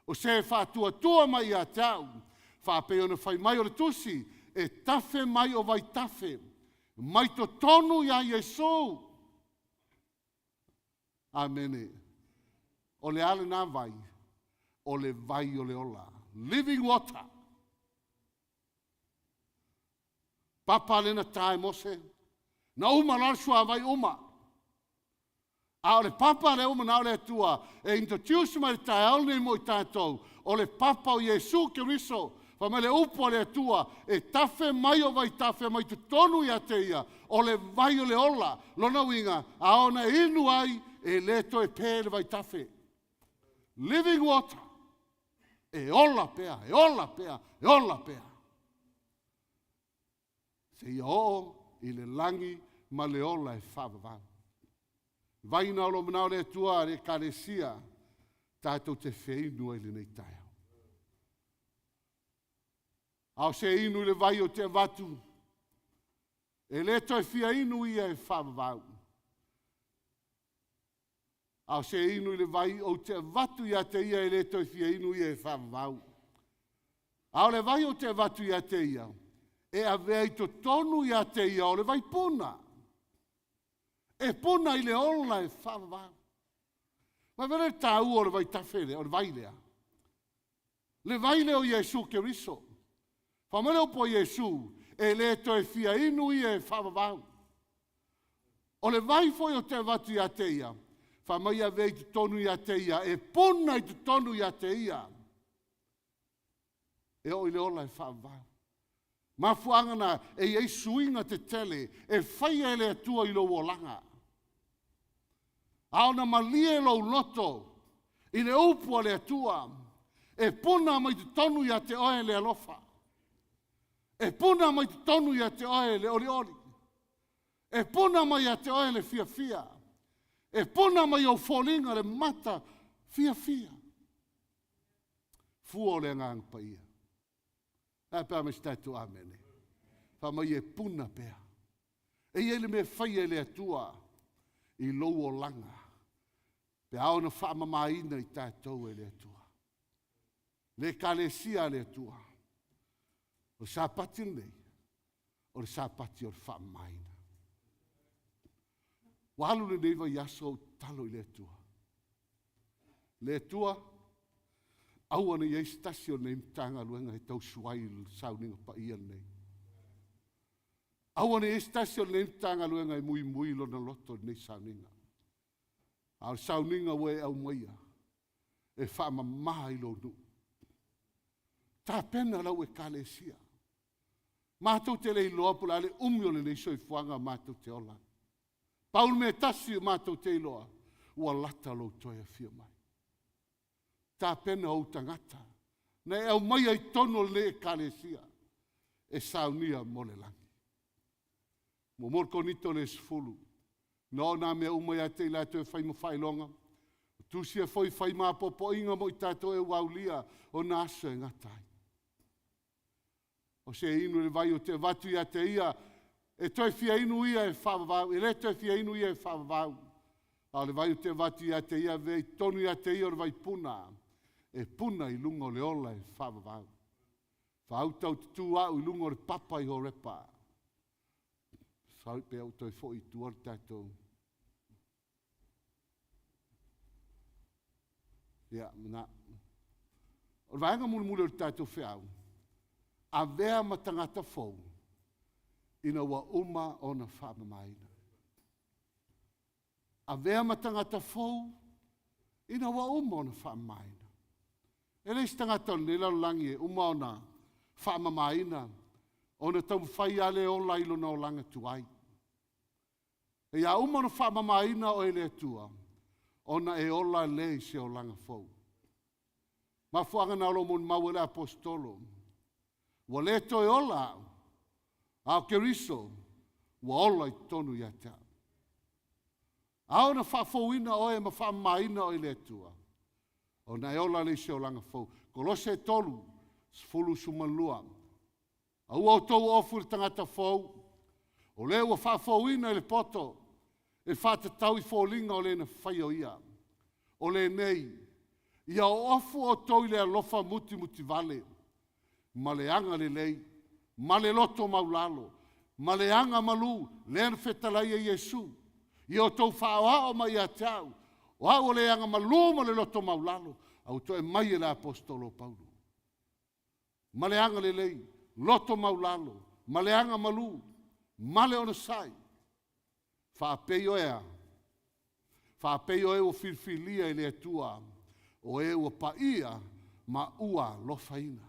O se e faatuatua mai ia te au, faapei ona fai mai o le Tusi, e tafe mai o vaitafe mai totonu iā Iesu. Amene. O le a lena vai? O le vai o le ola. Living water. Papa lena ta e Mose. Na uma loa le suavai uma. A o le papa lea ua manao le Atua e introduce mai le taeao lenei mo i tatou, o le papa o Iesu Keriso. Fai mai le upu a le Atua, e tafe mai o vaitafe mai totonu ia te ia, o le vai o le ola. Lona uiga, a ona e inu ai, e le toe pe le vaitafe. Living water. E ola pea, e ola pea, e ola pea. Seia oo i le lagi ma le ola e faavavau. Vaina o lo o manao le Atua a le Ekalesia tatou te feinu ai lenei taeao. A o se inu i le vai ou te avatu, e le toe fia inu ia e faavavau. A o se inu i le vai ou te avatu ia te ia e le toe fia inu ia e faavavau. A o le vai ou te avatu ia te ia, e avea i totonu ia te ia o le vai puna. E puna i le ola e faavavau. Vaai le taua o le vaitafe lea, o le vai lea. Le vai lea o Iesu Keriso. Fai mai le upu a Iesu, e le toe fia inu ia e faavavau. O le vai foi ou te avatu ia te ia, fai mai avea i totonu ia te ia, e puna i totonu ia te ia. E oo i le ola e faavavau. Mafuaaga na e i ai suiga tetele e faia e le Atua i lou olaga. A ona malie lou loto i le upu a le Atua, e puna mai totonu ia te oe le alofa. E puna mai totonu ia te oe le olioli. E puna mai ia te oe le fiafia. E puna mai ou foliga le mata fiafia. Fua o le agaga paia. Ae pe a mai se tatou amene. Fai mai e puna pea. E i ai le mea faia e le Atua i lou olaga. Pe a ona faamamaina i tatou e le Atua. Le ekalesia a le Atua. O le Sapati lenei, o le Sapati o le faamamaina. Ua alu lenei vaiaso ou tatalo i le Atua. Le Atua, aua ne i i ai se tasi o lenei Matagaluega e tausuai i le sauniga paia lenei. Aua ne i i ai se tasi o lenei Matagaluega e muimui lona loto i lenei sauniga. A o le sauniga ua e aumaia, e faamama i lou nuu. Tapena lau ekalesia. Matou te le iloa po o le a le umi o lenei soifuaga matou te ola. Pau le mea e tasi o matou te iloa, ua lata lou toe afio mai. Tapena ou tagata na e aumaia i totonu o lenei ekalesia e saunia mo le lagi. Muamua le Korinito le 10, na oo nā mea uma ia te i latou e fai ma faailoga, tusia foi fai mapopoiga mo i tatou e ua aulia o na aso e gata ai. O se inu le vai o te avatu ia te ia, e toe fia inu ia e faavavau, e le toe fia inu ia e faavavau. A o le vai o te avatu ia te ia, avea i totonu ia te ia o le vai puna, e puna i luga o le ola e faavavau. Faauta ou te tu au i luga o le papa i Horepa. Sorry, pe ou toe foi i tua le tatou. Ia, na. O le vaega mulimuli o le tatou feau, avea ma tagata fou ina ua uma ona faamamaina. Avea ma tagata fou ina ua uma ona faamamaina. E leai se tagata o lenei lalolagi e uma ona faamamaina ona taumafai lava le ola i lona olaga tuai. E ia uma ona faamamaina oe e le Atua, ona e ola lea i se olaga fou. Mafuaaga na o lo o molimau ai le aposetolo, ua le toe ola au, a o Keriso ua ola i totonu ia te au. A ona faafouina oe ma faamamaina oe i le Atua, ona e ola lea i se olaga fou. Kolose 3, 12. Aua outou ofu i le tagata fou, o le ua faafouina i le poto, e faatatau i foliga o le na faia o ia. O lenei, ia oofu outou i le alofa mutimutivale, ma le agalelei, ma le loto maulalo, ma le agamalu, lea na fetalai e Iesu. Ia outou faaoao mai ia te au, o au o le agamalu ma le loto maulalo, a ua toe mai e le aposetolo o Paulo. Ma le agalelei, loto maulalo, ma le agamalu, ma le onosai. Faapei oe a? Faapei oe ua filifilia e le Atua, o e ua paia ma ua alofaina.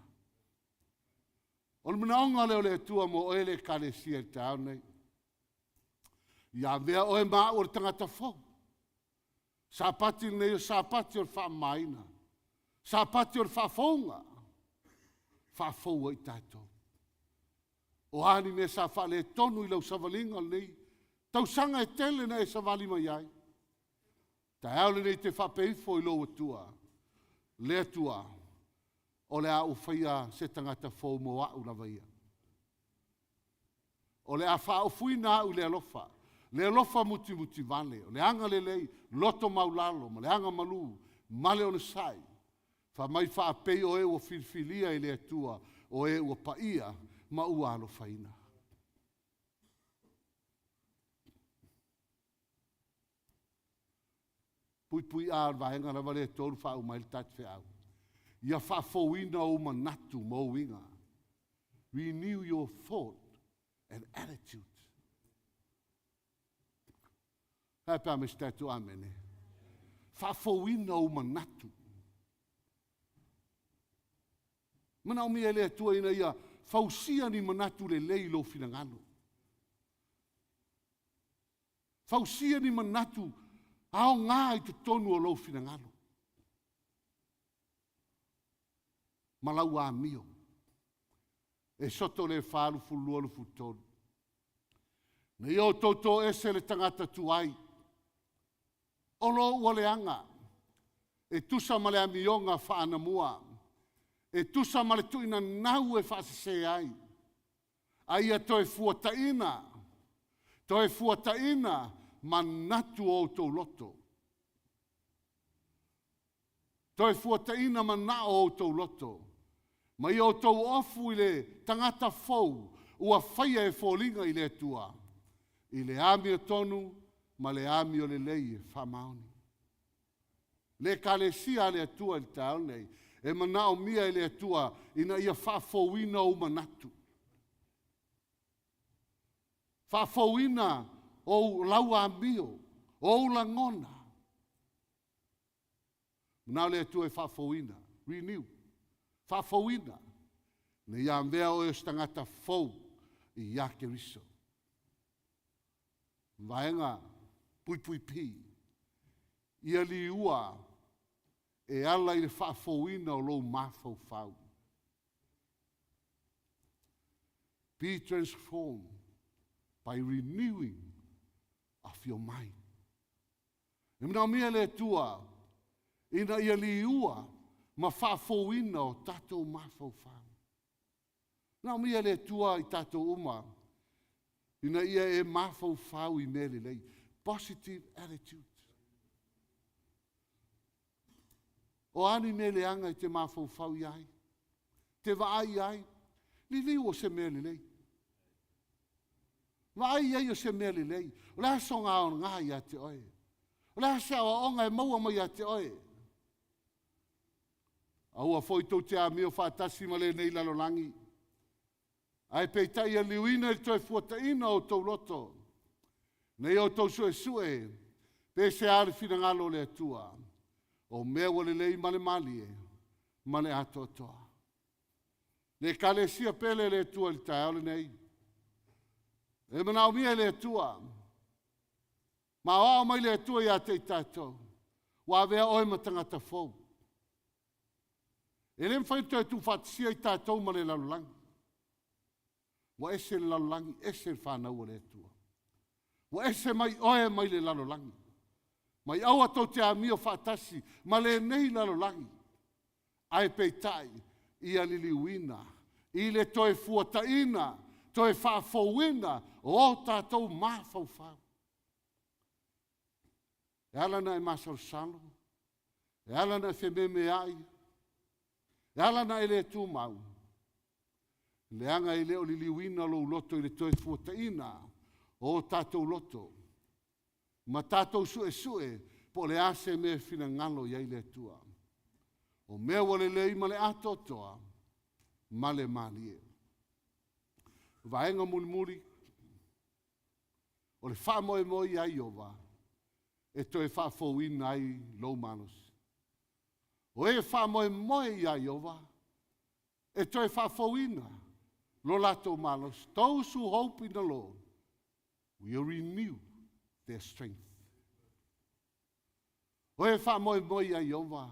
O le manaoga lea o le Atua mo oe le ekalesia i le taeao nei. Ia avea oe ma au o le tagata fou. Sapati lenei o Sapati o le faamamaina. Sapati o le faafouga. Faafou ai tatou. O a ni mea sa faaletonu i lau savaliga o lenei tausaga e tele na e savali mai ai. Taeao lenei te faapeifo i lou Atua. Le Atua, o le a ou faia se tagata fou mo au lava ia. O le a faaofuina au i le alofa, le alofa mutimutivale, o le agalelei, loto maulalo, ma le agamalu, ma le onosai. Fai mai faapei o e ua filifilia e le Atua, o e ua paia ma ua alofaina. Puipui A o le vaega lava lea e tolu faauma ai le tatou feau. Ia faafouina ou manatu ma ou uiga. Renew your thought and attitude. Faapea mai se tatou amene. Faafouina ou manatu. Manaomia e le Atua ina ia fausia ni manatu lelei i lou finagalo. Fausia ni manatu aoga i totonu o lou finagalo. Ma lau amio. Esoto le 4, 22, 23. Na ia outou toese le tagata tuai, o lo ua leaga, e tusa ma le amioga faa-anamua, e tusa ma le tuuinanau e faasese ai, a ia toe fuataina, toe fuataina manatu o outou loto. Toe fuataina manao o outou loto, ma ia outou ofu i le tagata fou ua faia e foliga i le Atua, i le amiotonu ma le amio lelei e faamaoni. Le Ekalesia a le Atua i le taeao lenei, e manaomia e le Atua ina ia faafouina ou manatu. Faafouina ou lau amio, ou lagona. Manao le Atua e faafouina, renew, faafouina, ina ia avea oe o se tagata fou ia Keriso. Vaega puipui P, ia liua e ala i le faafouina o lou mafaufau. Be transformed by renewing of your mind. E manaomia e le Atua ina ia liua ma faafouina o tatou mafaufau. Manaomia e le Atua i tatou uma ina ia e mafaufau i mea lelei. Positive attitude. O a ni mea leaga e te mafaufau i ai, te vaai i ai, liliu o se mea lelei. Vaai i ai o se mea lelei. O le a sona aoga ia te oe? O le a se aoaoga e maua mai ia te oe? Aua foi tou te amio faatasi ma lenei lalolagi, ae peitai ia liuina i le toe fuataina o outou loto, ina ia outou suesue pe se a le finagalo o le Atua, o mea ua lelei ma le malie ma le atoatoa. Le Ekalesia pele le Atua i le taeao lenei. E manaomia e le Atua. Ma aoao mai le Atua ia te i tatou. Ua avea oe ma tagata fou. E le mafai ona toe tuufaatasia i tatou ma le lalolagi. Ua ese le lalolagi, ese le fanau a le Atua. Ua ese mai oe mai le lalolagi. Mai aua tou te amio faatasi ma lenei lalolagi. Ae peitai, ia liliuina i le toe fuataina, toe faafouina o o tatou mafaufau. E ala ona e masalosalo, e ala ona e fememeai, e ala ona e le tumau, leaga e le o liliuina lou loto i le toe fuataina o o tatou loto ma tatou suesue po o le a se mea e finagalo i ai le Atua. O mea ua lelei ma le atoatoa ma le malie. Vaega mulimuli, o le faamoemoe ia Ieova e toe faafouina ai lou malosi. O e faamoemoe ia Ieova e toe faafouina lo latou malosi. Those who hope in the Lord will renew their strength. O e faamoemoe ia Ieova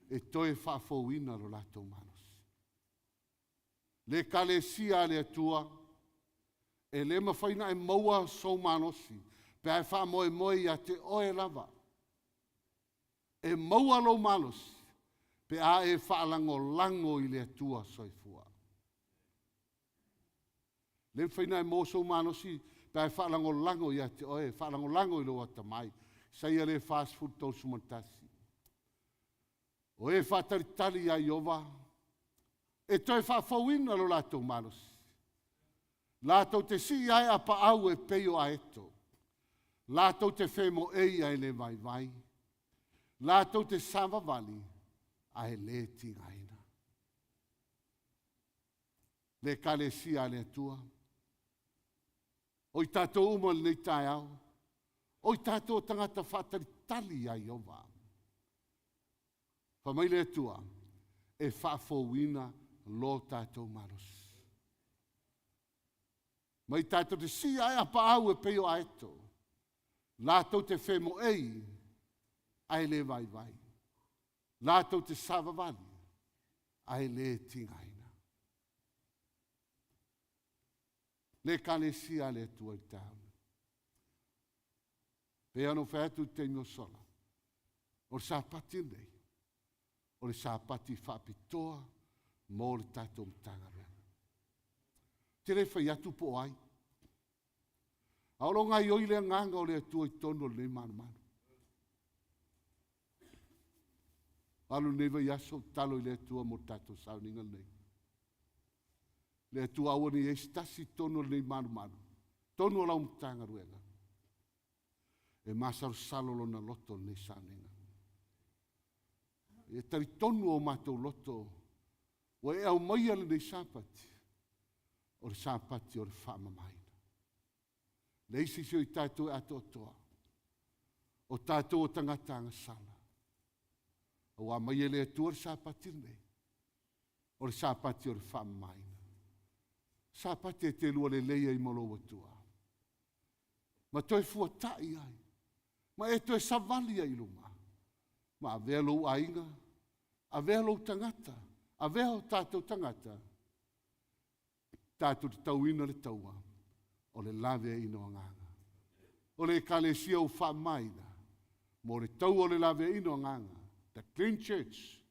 e toe faafouina lo latou malosi. Le Ekalesia a le Atua, e le mafai ona e maua sou malosi pe a e faamoemoe ia te oe lava. E maua lou malosi pe a e faalagolago i le Atua soifua. Le mafai ona e maua sou malosi pe a e faalagolago ia te oe, faalagolago i lou atamai. Isaia le 40 31. O e faatalitali ia Ieova, e toe faafouina lo latou malosi. Latou te sii ae apaau e pei o aeto. Latou te femoei ae le vaivai. Latou te savavali ae le tigaina. Le Ekalesia a le Atua. O i tatou uma i lenei taeao, O i tātou tagata faatalitali ia Ieova. Fai mai le Atua, e faafouina lo tātou malosi. Mai tātou te sia e apaau e pei o aeto. Latou te femoei ae le vaivai. Latou te savavali ae le tigaina. Le ekalesia a le Atua i le taeao lenei. Pei ona ou fai atu i le taimi ua sola, o le Sapati lenei, o le Sapati faapitoa mo le tatou Matagaluega. Ou te le fai atu po o ai, a o lo o gaoioi le agaga o le Atua i totonu o lenei malumalu. Alu lenei vaiaso ou tatalo i le Atua mo le tatou sauniga lenei. Le Atua aua ne i i ai se tasi i totonu o lenei malumalu, totonu o lau Matagaluega, e masalosalo lona loto i lenei sauniga. E talitonu o matou loto ua e aumaia lenei Sapati, o le Sapati o le faamamaina. Leai se isi o i tatou e atoatoa, o tatou o tagata agasala. Ua aumai e le Atua le Sapati lenei, o le Sapati o le faamamaina. Sapati e te lua lelei ai ma lou Atua, ma toe fuatai ai, ma e toe savali ai i luma, ma avea lou aiga, avea lou tagata, avea o tatou tagata, tatou te tauina le taua o le laveaiina o agaga. O le ekalesia ua faamamaina mo le taua o le laveaiina o agaga, the clean church,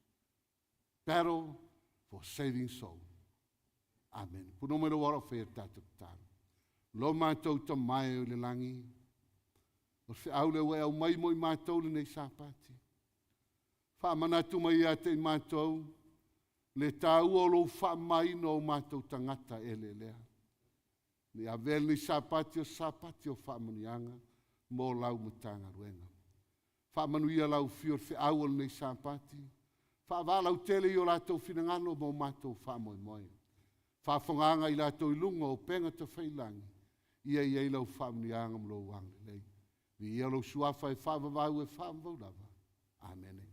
battle for saving soul. Amen. Puno mai lau alo whaia tātou tatalo. Lo mātou tamae o le langi, o le feau lea ua e aumai mo i mātou lenei Sapati. Faamanatu mai ia te i mātou, le tāua o lou faamamaina o mātou tagata eleelea. Nei avea lenei Sapati o Sapati o faamanuiaga mo lau Matagaluega. Faamanuia lau afio i le feau o lenei Sapati. Faavalautele i o latou finagalo ma o matou faamoemoe. Faafofogaaga i latou i luga o upega tafailagi, ia i ai lau faamanuiaga ma lou agalelei. Viia lou suafa e faavavau e faavavau lava. Amene.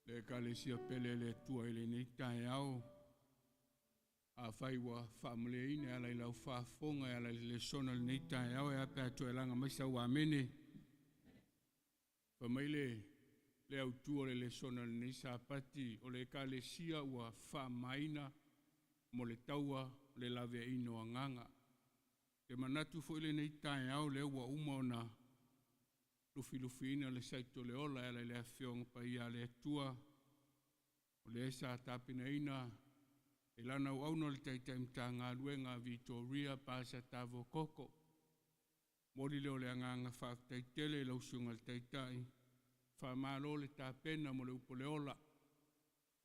Le Ekalesia pele le Atua i lenei taeao, afai ua faamalieina e ala i lau faafofoga e ala i le lesona o lenei taeao, e a pe a toe laga mai sau amene. Fai mai le le autu o le lesona o lenei Sapati, o le Ekalesia ua faamamaina mo le taua o le laveaiina o agaga. Te manatu foi lenei taeao lea ua uma ona lufilufiina le saito o le ola e ala i le Afioga Paia a le Atua, o lea sa tapenaina e lana auauna o le Taitai Matagaluega a Vitoria Pasa Tavokoko. Momoli lea o le agaga faafetai tele i lau Susuga i le Taitai, faamalo le tapena mo le upu o le ola,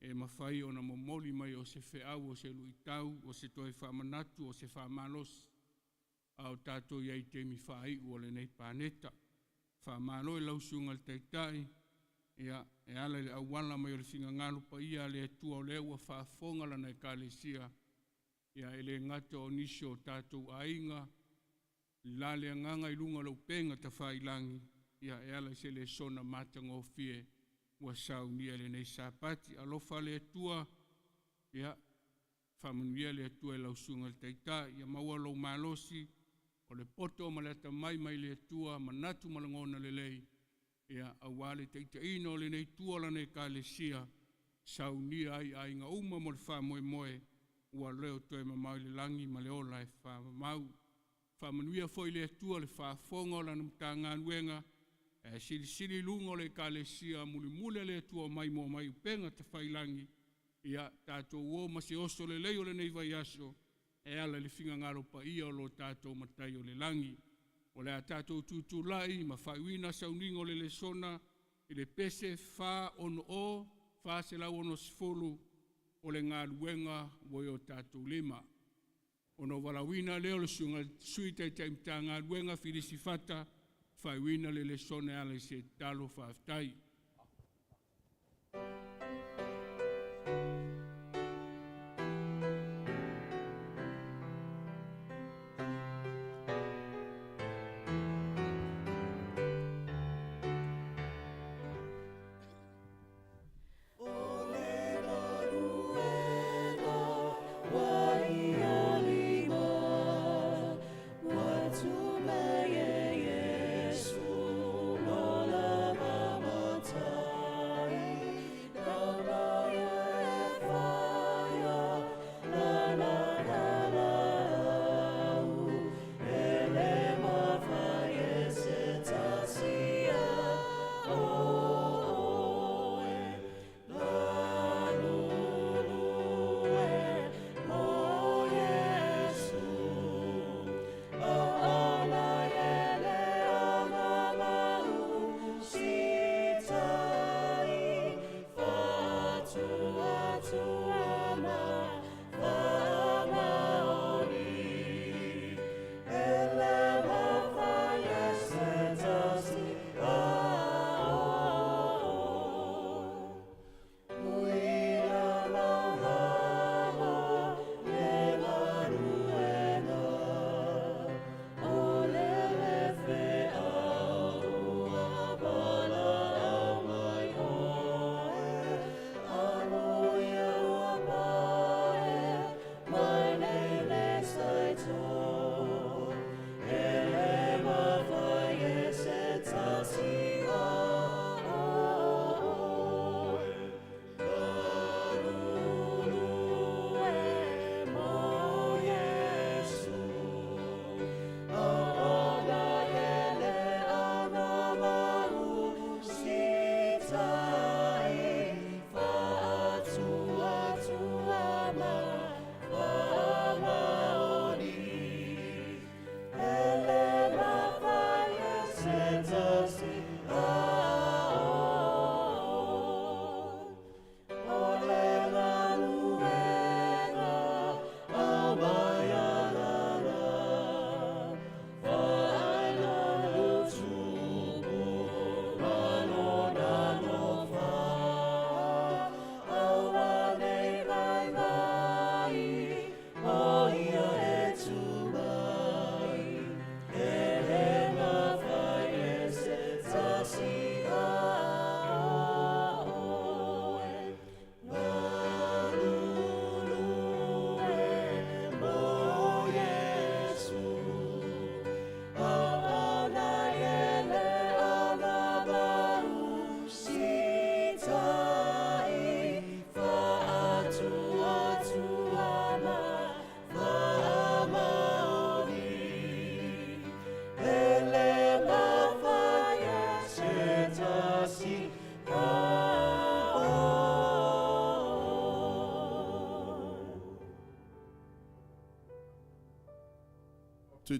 e mafai ona momoli mai o se feau, o se luitau, o se toe faamanatu, o se faamalosi, a o tatou i ai i taimi faaiu o lenei paneta. Faamalo i lau Susuga i le Taitai, ia, e ala i le auala mai o le finagalo paia a le Atua o lea ua faafofoga lana Ekalesia, ia, e le gata o nisi o tatou aiga, la le agaga i luga o le upega tafailagi, ia, e ala i se lesona matagofie ua saunia i lenei Sapati. Alofa le Atua, ia, faamanuia le Atua i lau Susuga i le Taitai, ia maua lou malosi, o le poto ma le atamai mai le Atua, manatu ma lagona lelei, ia, aua le taitaiina o lenei tua o lana Ekalesia, saunia ai aiga uma mo le faamoemoe, ua leo toe mamao i le lagi ma le ola e faamamau. Faamanuia foi le Atua le faafofoga o lana Matagaluega, ae silisili i luga o le Ekalesia, mulimuli le Atua mai mo mai upega tafailagi, ia tatou o ma se oso lelei o lenei vaiaso, e ala i le finagalo paia o lo tatou Matai o le lagi. O le a tatou tutulai ma faaiuina sauniga o le lesona i le pese 460, 460 o le galuega ua i o tatou lima. Ona ou valaauina lea o le susuga i le Sui Taitai Matagaluega Filisi Fata, faaiuina le lesona e ala i se tatalo faafetai.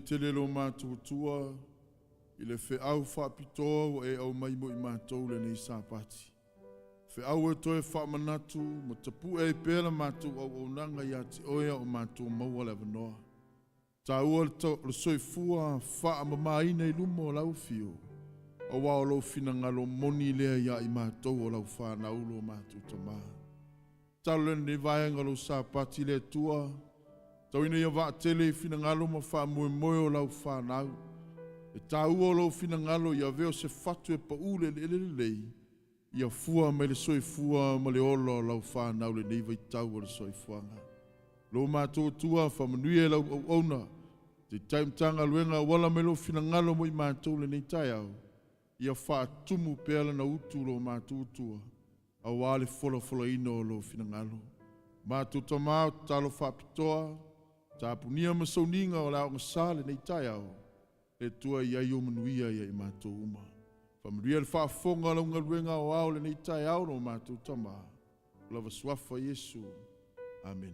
Tele lo matuatua i le feau faapitoa ua e aumai mo i matou lenei Sapati. Feau e toe faamanatu ma tapue ai pea la matou auaunaga ia te oe a o matou maua le avanoa. Taua le soifua faamamaina i luma o lau afio, aua o lou finagalo moni lea ia i matou o lau fanau lo matou Tama. Tatalo lenei vaega o lou Sapati le Atua, tauina ia vaatele i finagalo ma faamoemoe o lau fanau. E taua o lou finagalo ia avea o se fatu e pau le eleele lelei, ia fua mai le soifua ma le ola o lau fanau lenei vaitau o le soifuaga. Lo matou Atua, faamanuia i lau auauna, Taitai Matagaluega auala mai lou finagalo mo i matou lenei taeao, ia faatumu pea lana utu lo matou Atua, aua le folafolaina o lou finagalo. Matou Tama o tatalo faapitoa, tapunia ma sauniga o le aogasa lenei taeao, le Atua i ai o manuia ia i matou uma. Faamanuia le faafofoga o lau galuega aoao lenei taeao lo matou Tama. O lava suafa Iesu. Amene.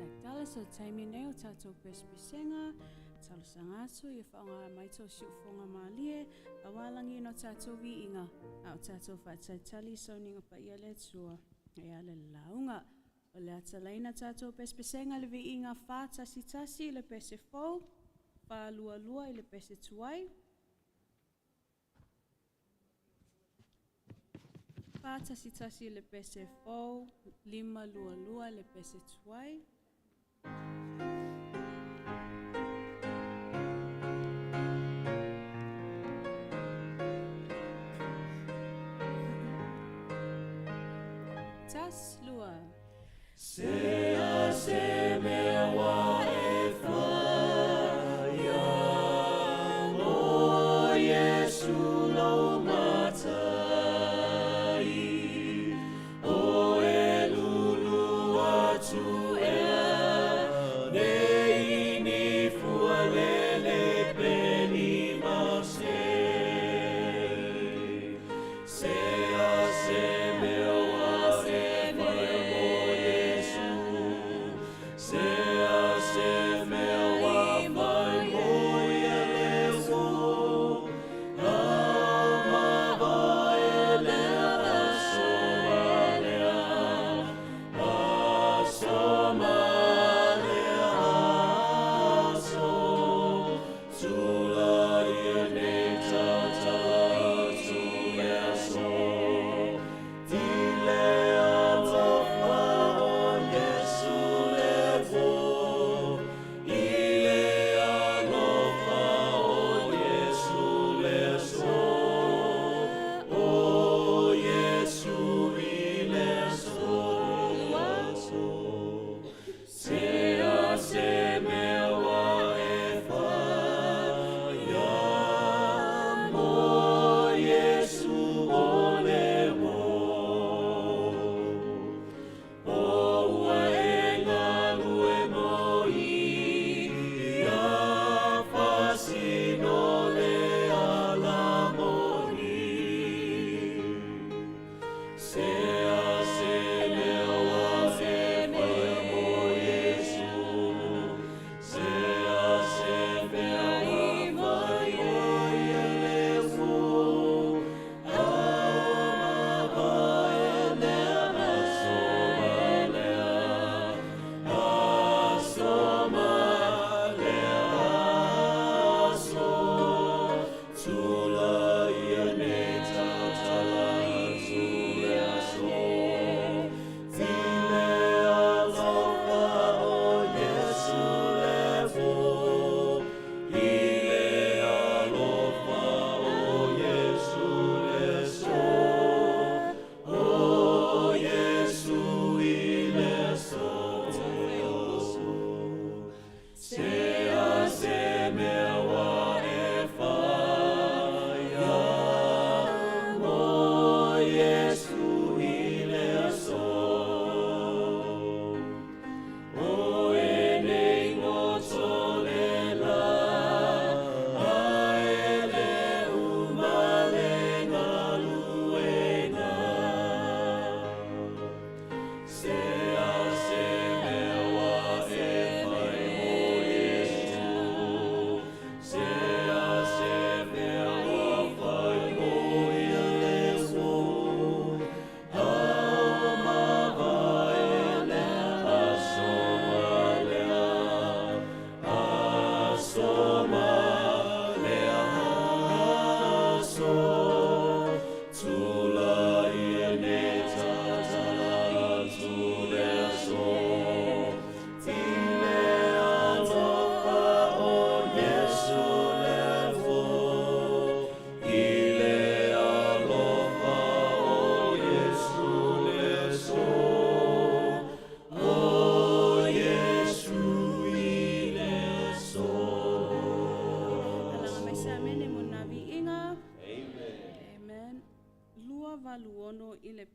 Sister Dallas, o taimi nei o tātou pesepesega, talosaga atu ia whaonga mai tō siufonga mālie, a wālangi no tātou viiga, a o tātou whaatalitali sauniga paia le Atua, e ala le lauga. O le a talaina tātou pesepesega le viiga 411 i le pese fou, 422 i le pese tuai, 411 i le pese fou, 522 i le pese tuai. Tas lua. Se a se mea ua e faia mo Iesu lou matai, o e lulu atu ea nei ni fua lele pe ni masei. Se a se mea ua e faia mo Iesu, se a se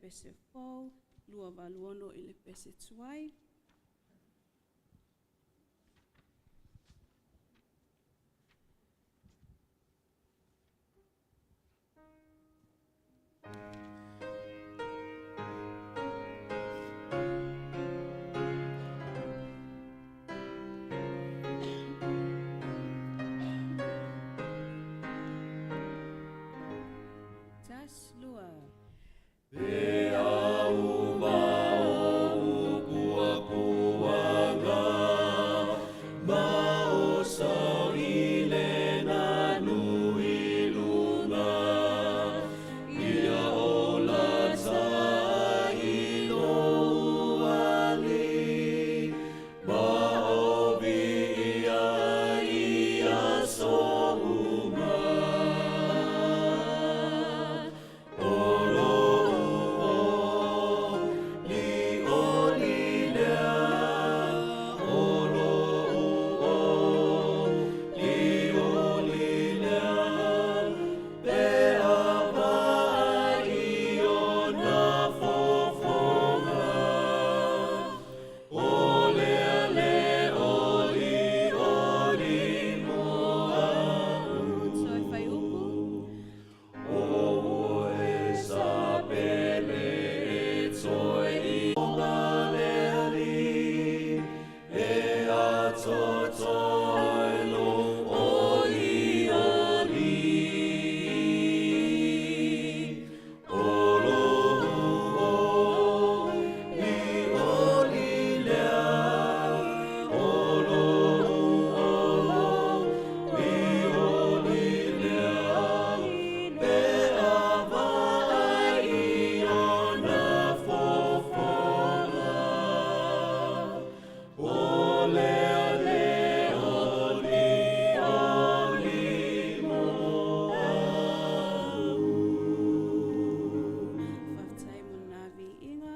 pese fou, 286 i le pese tuai. Tas lua. Pe au ma o puapuaga, ma o sao i le nanu i luga, ia o lata i lou ali, ma o viia i aso uma. O lou oli oli lea, o lou oli oli lea, pe a vaai i ona fofoga, o lea le oli oli mo a'u. Toe fuaiupu. O e sa pele e toe i o le ali, e atoatoa ai lou oli oli. O lou oli oli lea, o lou oli oli lea, pe a vaai i ona fofoga, o lea le oli oli mo a'u. Faafetai mo lena viiga.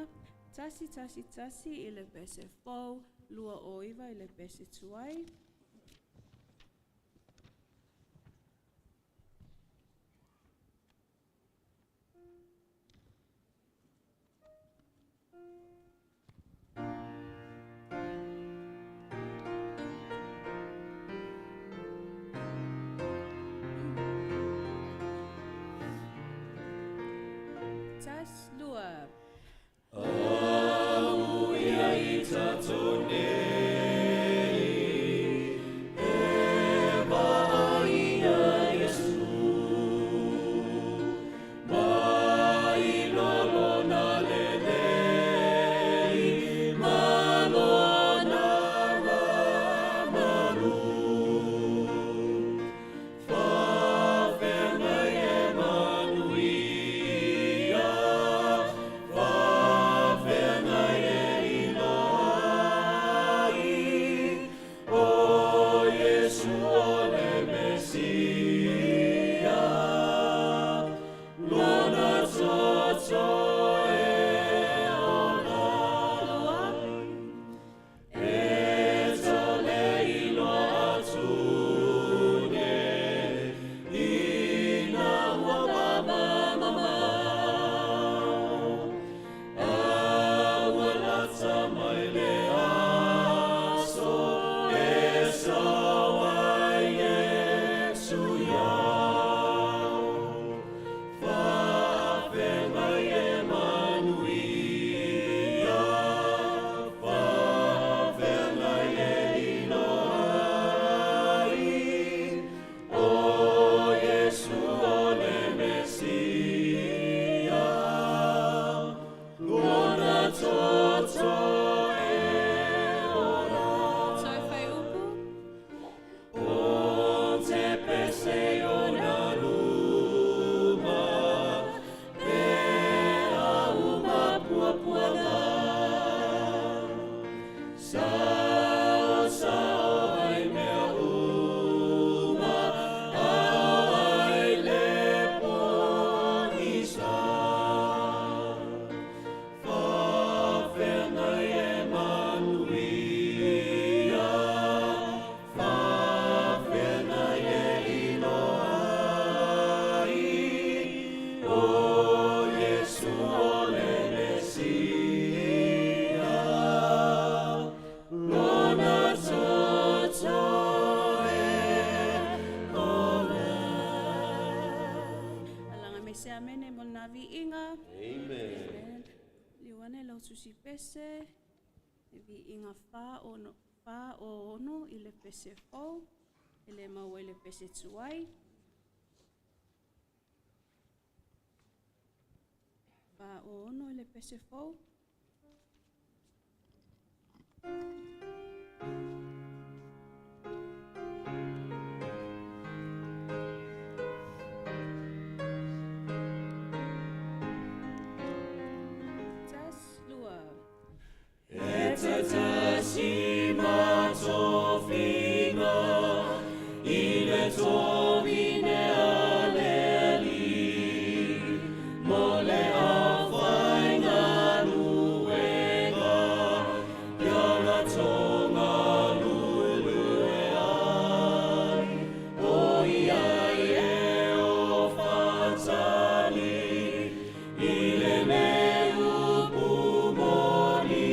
111 i le pese fou, 209 i le pese tuai. Tas lua. Au ia i tatou nei, e vaai iā Iesu. Mai lona lelei, ma lona mamalu. Faafeagai e manuia, viiga. Amen. Liliu ane i lau Tusi Pese, le viiga 46 i le pese fou, e le maua i le pese tuai. 46 i le pese fou. Tasi, lua. E tatasi ma tofiga i le tovine a le Alii, mo le aufaigaluega, ia latou galulue ai, o iai e ofatali i lenei upu moni,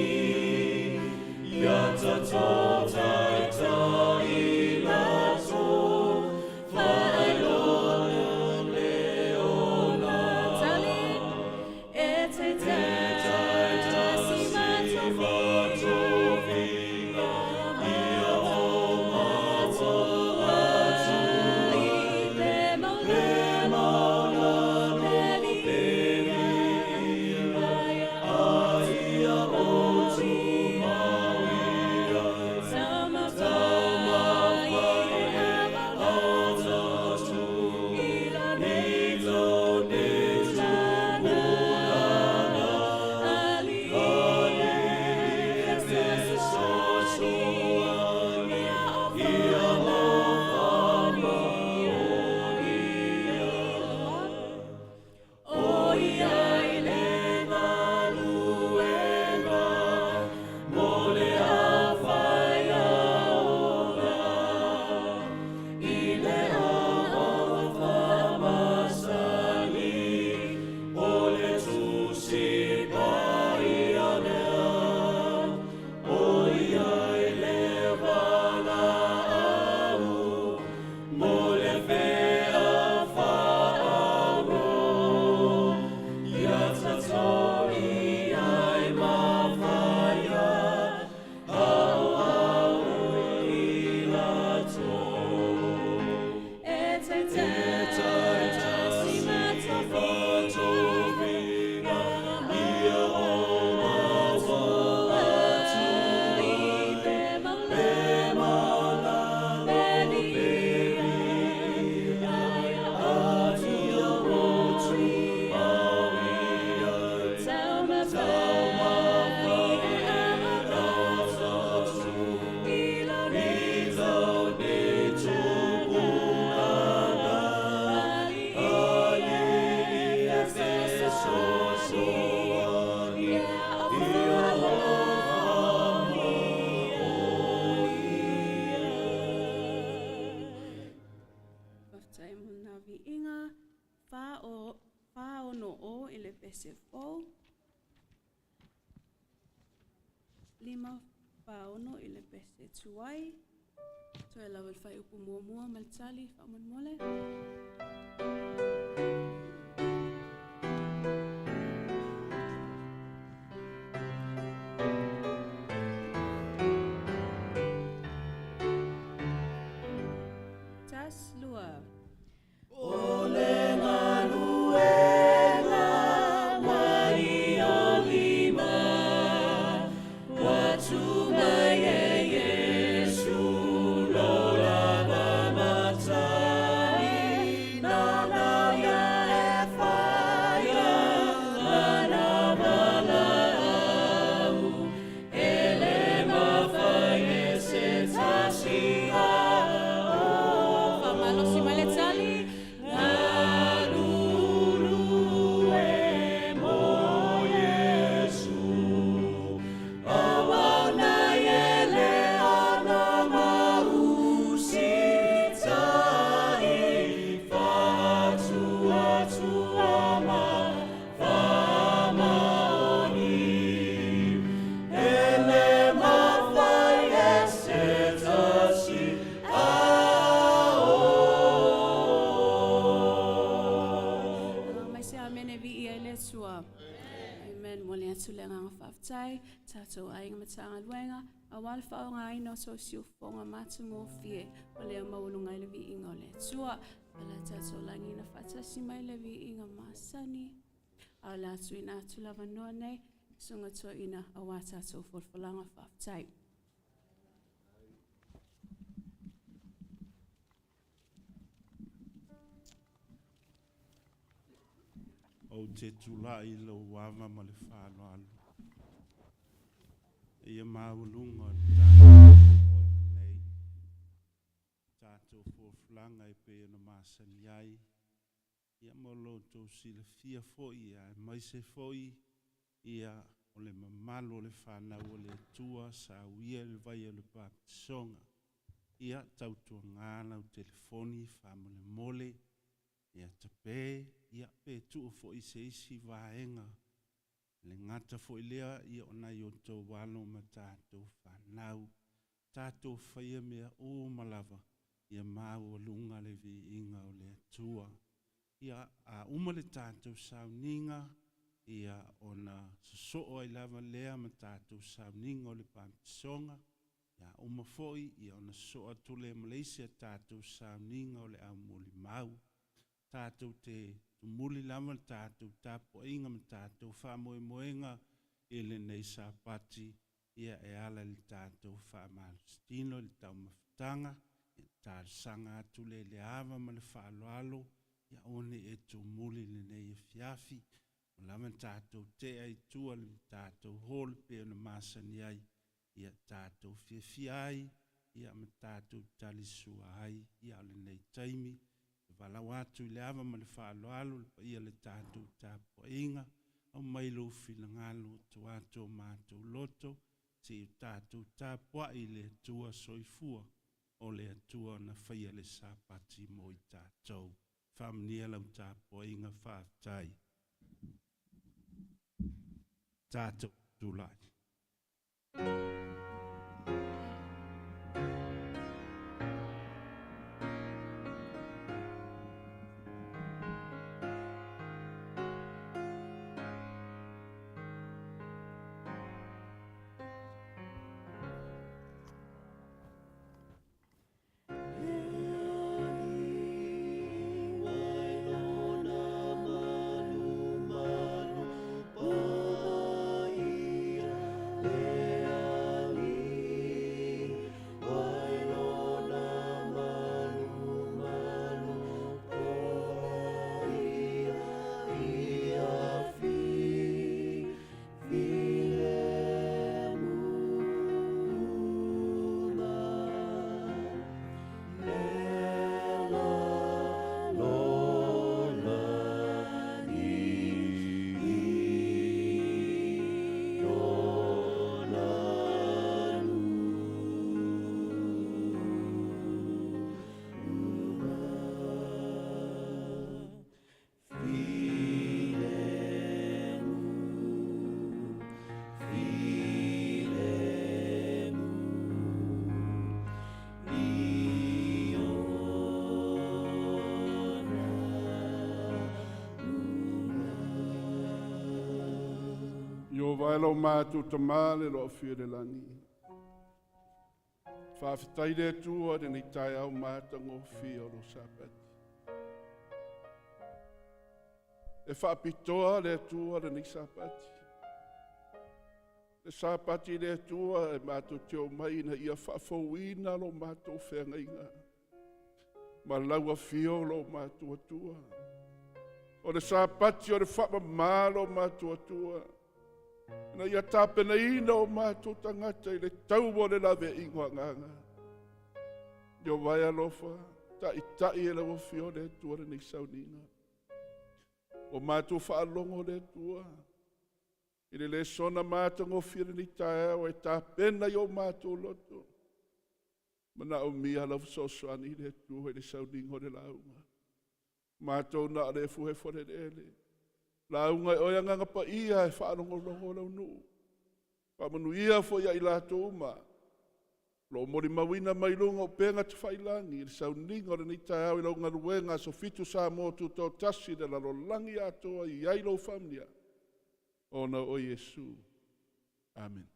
ia tatou taitai latou, faailoa le ola. Tali, e taitasi ma tofiga ia o matou atu i le maulalo le viiga a ia o tumauia taumafai e atu i lenei i lenei tulaga Alii e fesoasoani fesoasoani ia ia o faamaonia O iai le galuega mo le aufaiaoga i le faamasani o le Tusi Paia lea o iai le valaau mo le feafaaro ia tatou i ai mafaia aoao i latou. E taitasi ma Tofiga ia o matou atu i le maulalo le viiga a ia o tumauia taumafai e atu i lenei i lenei tupulaga Alii Alii e e fesoasoani ia ia o faamaonia. Faafetai mo lena viiga. 460 i le pese fou. 546 i le pese tuai. Toe lava le fuaiupu muamua ma le tali faamolemole. Tasi, lua. O le galuega mai o lima ua tuu mai e Iesu lo lava matai nana ia. tatou aiga Matagaluega aua le faaaogaina o tou siufofoga matagofie o lea maualuga ai le viiga o le Atua. O le a tatou lagiina faatasi mai le viiga masani, a o le a tuuina atu le avanoa nei i Susuga Toeaina aua tatou folafolaga. Faafetai. Ou te tulai i lou ava ma le faaaloalo. Ia maualuga o le tatou popoina nei, tatou folafolaga e pei ona masani ai, ia mo lo outou silafia foi, aemaise foi ia o le mamalu o le fanau o le Atua sa uia i le vai o le papatisoga. Ia tautuaga lau telefoni faamolemole, ia tape, ia pe tuu foi i se isi vaega. Le gata foi lea ia o nai outou alo ma tatou fanau. Tatou faia mea uma lava ia maualuga le viiga o le Atua. Ia a uma le tatou sauniga, ia ona sosoo ai lava lea ma tatou sauniga o le papatisoga. Ia uma foi, ia ona sosoo atu lea ma le isi a tatou sauniga o le aumolimau. Tatou te tumuli lava le tatou tapuaiga ma tatou faamoemoega i lenei Sapati, ia e ala i le tatou faamalositino i le taumafataga, ia talosaga atu lea i le ava ma le faaaloalo, ia aua ne i e tumuli i lenei afiafi, ua lava tatou tea i tua i le tatou hall pei ona masani ai, ia tatou fiafia ai, ia ma tatou talisua ai. Ia o lenei taimi, e valaau atu i le ava ma le faaaloalo le paia o le tatou tapuaiga, aumai lou finagalo, tuu atu o matou loto, se i o tatou tapuai i le Atua soifua, o le Atua na faia le Sapati mo i tatou. Faamanuia lau tapuaiga, faafetai. Tatou tulai. Ieova e lo matou Tama le loa fia le lagi. Faafetai le Atua i lenei taeao matagofie o lou Sapati. E faapitoa le Atua lenei Sapati. Le Sapati le Atua e matou te omai ina ia faafouina lo matou feagaiga ma lau afio lo matou Atua. O le Sapati o le faamama lo matou Atua. Ina ia tapenaina o matou tagata i le taua o le laveaiga o agaga. Ieova e alofa, taitai e lau afio le Atua lenei sauniga. O matou faalogo le Atua i le lesona matagofie lenei taeao e tapena i o matou loto. Manaomia lau fesoasoani le Atua i le sauniga o le lauga. Matou na o le efuefu o le eleele. Lauga e oe agaga paia e faalogologo lau nuu. Faamanuia foi ia i latou uma. Lo o molimauina mai luga o upega tafailagi i le sauniga o lenei taeao i lau galuega Aso Fitu Samoa Tutoatasi le lalolagi atoa i ai lou faamanuia. Ona o Iesu. Amen.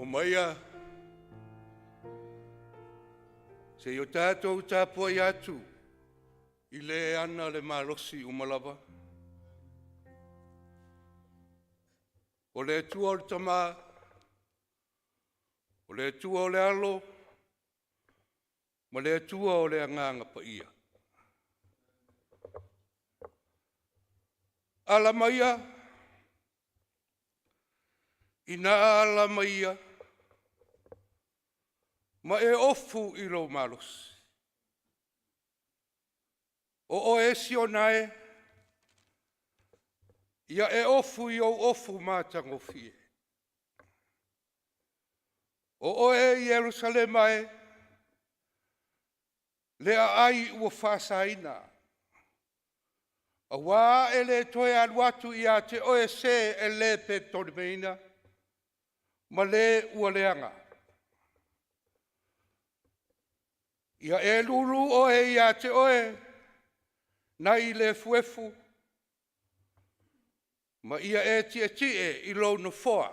Omaia se i o tatou tapuai atu i le ana le malosi uma lava. O le Atua o le Tama, o le Atua o le Alo, ma le Atua o le Agaga Paia. Ala maia, ina ala maia, ma e ofu i lou malosi. O oe e Siona e, ia e ofu i ou ofu matagofie. O oe e Ierusalema e, le aai ua faasaina, aua e le toe alu atu ia te oe se e le petolimaina ma le ua leaga. Ia e lulu oe ia te oe nai le efuefu, ma ia e tietie i lou Nofoa,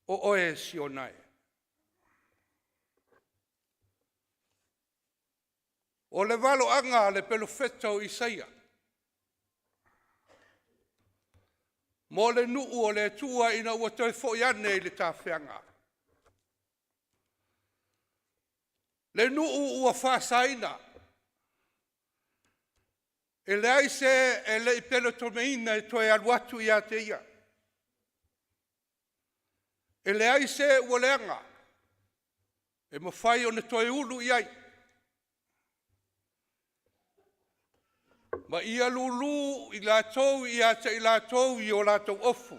o oe Siona e. O le valoaga a le Perofeta o Isaia mo le nuu o le Atua ina ua toe foi ane i le tafeaga. Le nuu ua faasaina, e leai se e le i pelotomaina e toe alu atu ia te ia. E leai se ua leaga e mafai ona toe ulu i ai, ma ia lulu i latou ia te i latou i o latou ofu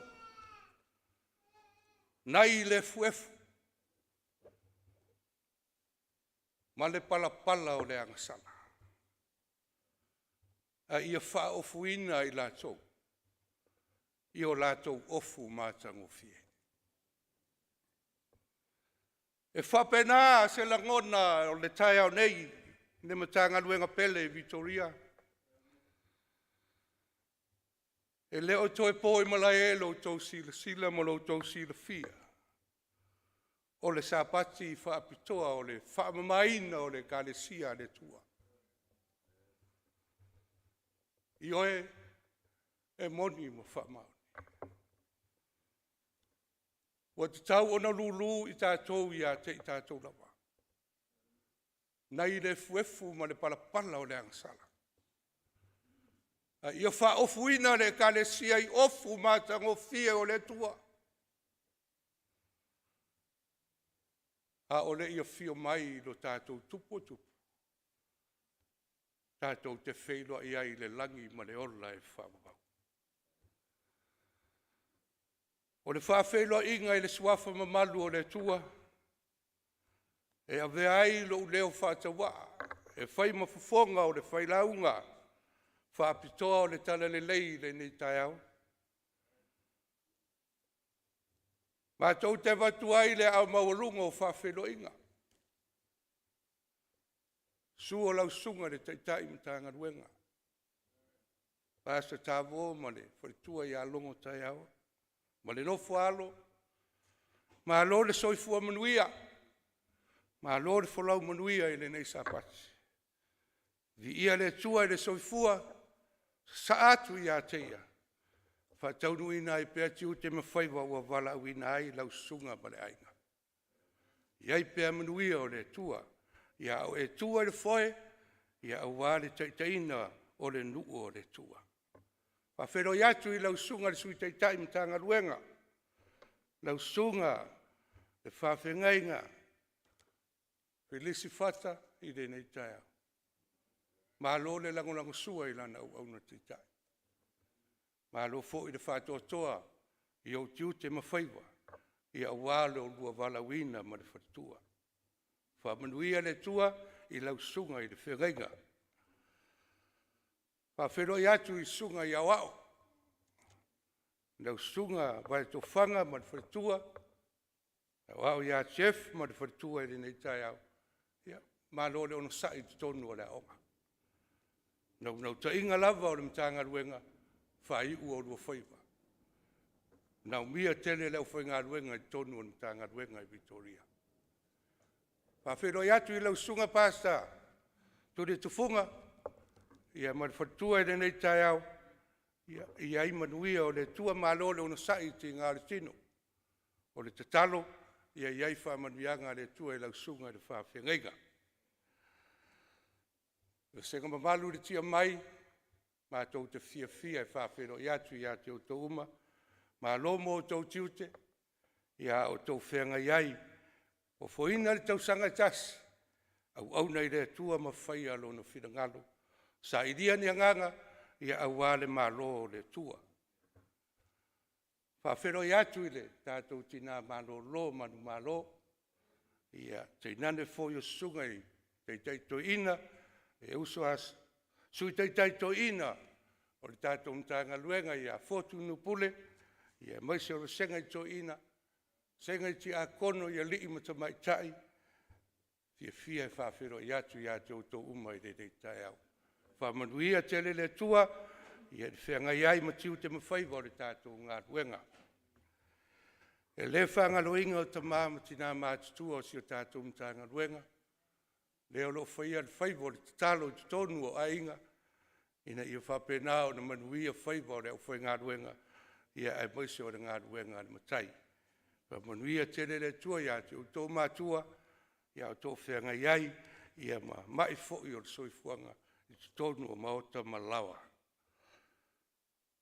nai le efuefu ma le palapala o le agasala, a ia faaofuina i latou i o latou ofu matagofie. E faapena se lagona o le taeao nei i le Matagaluega pele i Vitoria. E le o toe po i malae lo outou silasila ma lo outou silafia, o le Sapati faapitoa o le faamamaina o le Ekalesia a le Atua. Ioe, e moni ma faamaonia. Ua tatau ona lulu i tatou ia te i tatou lava, nai le efuefu ma le palapala o le agasala, a ia faaofuina le Ekalesia i ofu matagofie o le Atua, a o le i afio mai lo tatou Tupu o Tupu, tatou te feiloai ai i le lagi ma le ola e faavavau. O le faafeiloaiga i le Suafa mamalu o le Atua, e avea ai lou leo faatauvaa e fai ma fofoga o le failauga faapitoa o le Talalelei i lenei taeao. Matou te avatu ai le aao maualuga o faafeiloaiga, susu o lau Susuga i le Taitai Matagaluega, Pastor Tavō ma le faletua ia Logo Taeao ma le nofo a alo, malo le soifua manuia, malo le folau manuia i lenei Sapati. Viia le Atua i le soifua sasaa atu ia te Ia e faataunuuina ai pea tiute ma faiva ua valaauina ai lau susuga ma le aiga. Ia i ai pea manuia o le Atua a o e tua i le foe aua le taitaiina o le nuu o le Atua. E faafeiloai atu i lau Susuga i le Sui Taitai o le Matagaluega, lau Susuga i le Faafeagaiga Felice Fata i lenei taeao. Malo le lagolagosua i lana auauna taitai, malo foi le faatoatoa i ou tiute ma faiva aua lo oulua valaauina ma le faletua. Faamanuia le Atua i lau susuga i le feagaiga. E faafeiloai atu i le Susuga i Aoao, lau Susuga Vaetofaga ma le faletua, le Aoao ia Jeff ma le faletua i lenei taeao, ia malo le onosai i totonu o le aoga. O le naunautaiga lava o le Matagaluega, faaiu oulua faiva. Naumia tele le aufaigaluega i totonu o le Matagaluega i Vitoria. Faafeiloai atu i lau Susuga Pastor Tuiletufuga, ia ma le faletua i lenei taeao, ia i ai manuia o le Atua, malo le onosai i tiga o le tino. O le tatalo, ia i ai faamanuiaga a le Atua i lau Susuga i le Faafeagaiga. Le vasega mamalu i le Tiamai, matou te fiafia e faafeiloai atu ia te outou uma, malo mo outou tiute a o outou feagai ai, ofoina le tausaga e tasi, auauna i le Atua ma faia Lona finagalo, sailia ni agaga aua le Malo o le Atua. E faafeiloai atu i le tatou tina malolo manumalo, tainane foi o susuga i taitai toeaina, le uso a Sui Taitai toeaina o le tatou Matagaluega ia Fotu Nupule, aemaise o le vasega i toeaiina, vasega i tiakono i alii ma tamaitai. E fiafia e faafeiloai atu ia te outou uma i lenei taeao. Faamanuia tele le Atua i le feagai ai ma tiute ma faiva o le tatou galuega. E le faagaloina tama ma tina matutua o si a tatou Matagaluega, le o lo o faia le faiva o le tatalo i totonu o aiga ina ia faapena ona manuia faiva o le aufaigaluega, aemaise o le galuega a le Matai. Faamanuia tele le Atua ia te outou matua a o outou feagai ai ma mai foi o le soifuaga i totonu o maota ma laoa.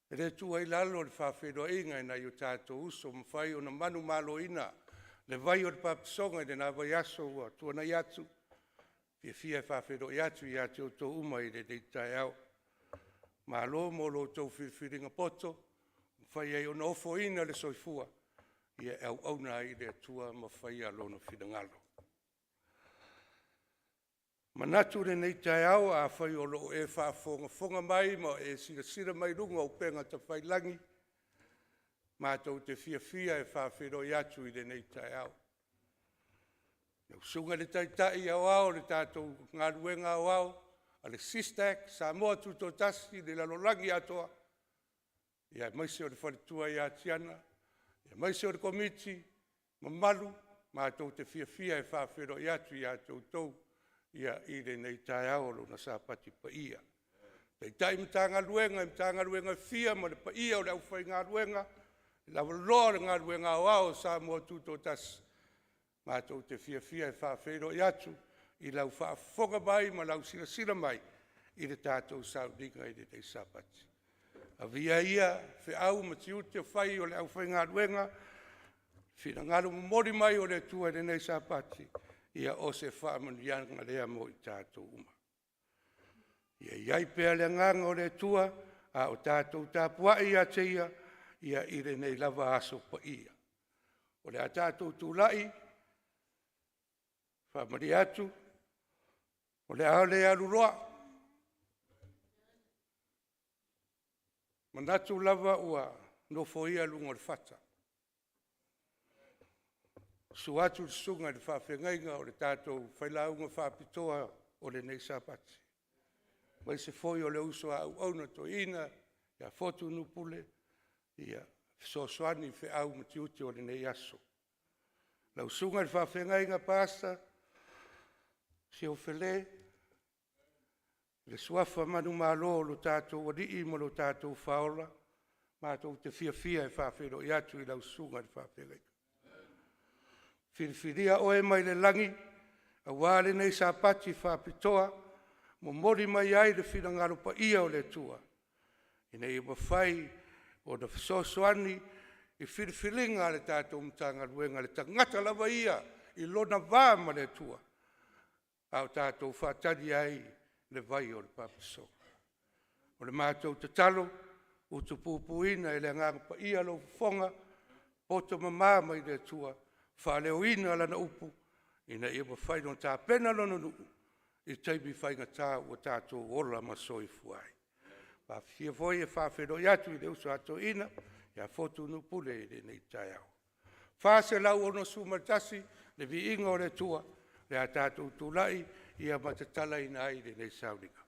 E le tuua ai i lalo le faafeiloaiga i nai o tatou uso ua mafai ona manumaloina le vai o le papaisoga i lena vaiaso ua tuanai atu. E fiafia e faafeiloai atu ia te outou uma i lenei taeao. Malo mo lo outou filifiliga poto ua mafai ai ona ofoina le soifua e auauna ai i le Atua ma faia Lona finagalo. E manatu i lenei taeao, afai o lo o e faafogafoga mai ma e silasila mai i luga o upega tafailagi, matou te fiafia e faafeiloai atu i lenei taeao. Lau Susuga i le Taitai Aoao o le tatou galuega aoao a le SISTAC Samoa Tutoatasi i le lalolagi atoa, aemaise o le faletua ia Tiana, aemaise o le Komiti mamalu, matou te fiafia e faafeiloai atu ia te outou i lenei taeao o lona Sapati paia. Taitai o Matagaluega i Matagaluega e fia ma le paia o le aufaigaluega lavaloa o le galuega aoao a Samoa Tutoatasi, matou te fiafia e faafeiloai atu i lau faafofoga mai ma lau silasila mai i le tatou sauniga i lenei Sapati. Avea ia feau ma tiute fai o le aufaigaluega, finagalo momoli mai o le Atua i lenei Sapati, ia o se faamanuiaga lea mo i tatou uma. Ia i ai pea le agaga o le Atua a o tatou tapuai ia te Ia i lenei lava aso paia. O le a tatou tulai, e faamalie atu, o le a le aluloa, manatu lava ua nofoia luga o le fata. Susu atu le susuga i le faafeagaiga o le tatou failauga faapitoa o lenei Sapati, aemaise foi o le uso a auauna toeaina ia Fotu Nupule e fesoasoani i feau ma tiute o lenei aso. Lau susuga i le faafeagaiga Pastor Siofele, le suafa manumalo o lo tatou Alii ma lo tatou Faaola, matou te fiafia e faafeiloai atu i lau susuga i le faafeagaiga. Filifilia oe mai le lagi aua lenei Sapati faapitoa, momoli mai ai le finagalo paia o le Atua ina ia mafai ona fesoasoani i filifiliga a le tatou Matagaluega, le tagata lava ia i lona va ma le Atua, a o tatou faatali ai i le vai o le papasoga. O le matou tatalo, utupupuina e le Agaga Paia lou fofoga, poto mama mai le Atua, faaleoina Lana upu ina ia mafai ona tapena Lona nuu i taimi faigata ua tatou ola ma soifua ai. E fiafia foi e faafeiloai atu i le uso a toeaina ia Fotu Nupule i lenei taeao. E 461 le viiga o le Atua o le a tatou tulai ma tatalaina ai lenei sauniga.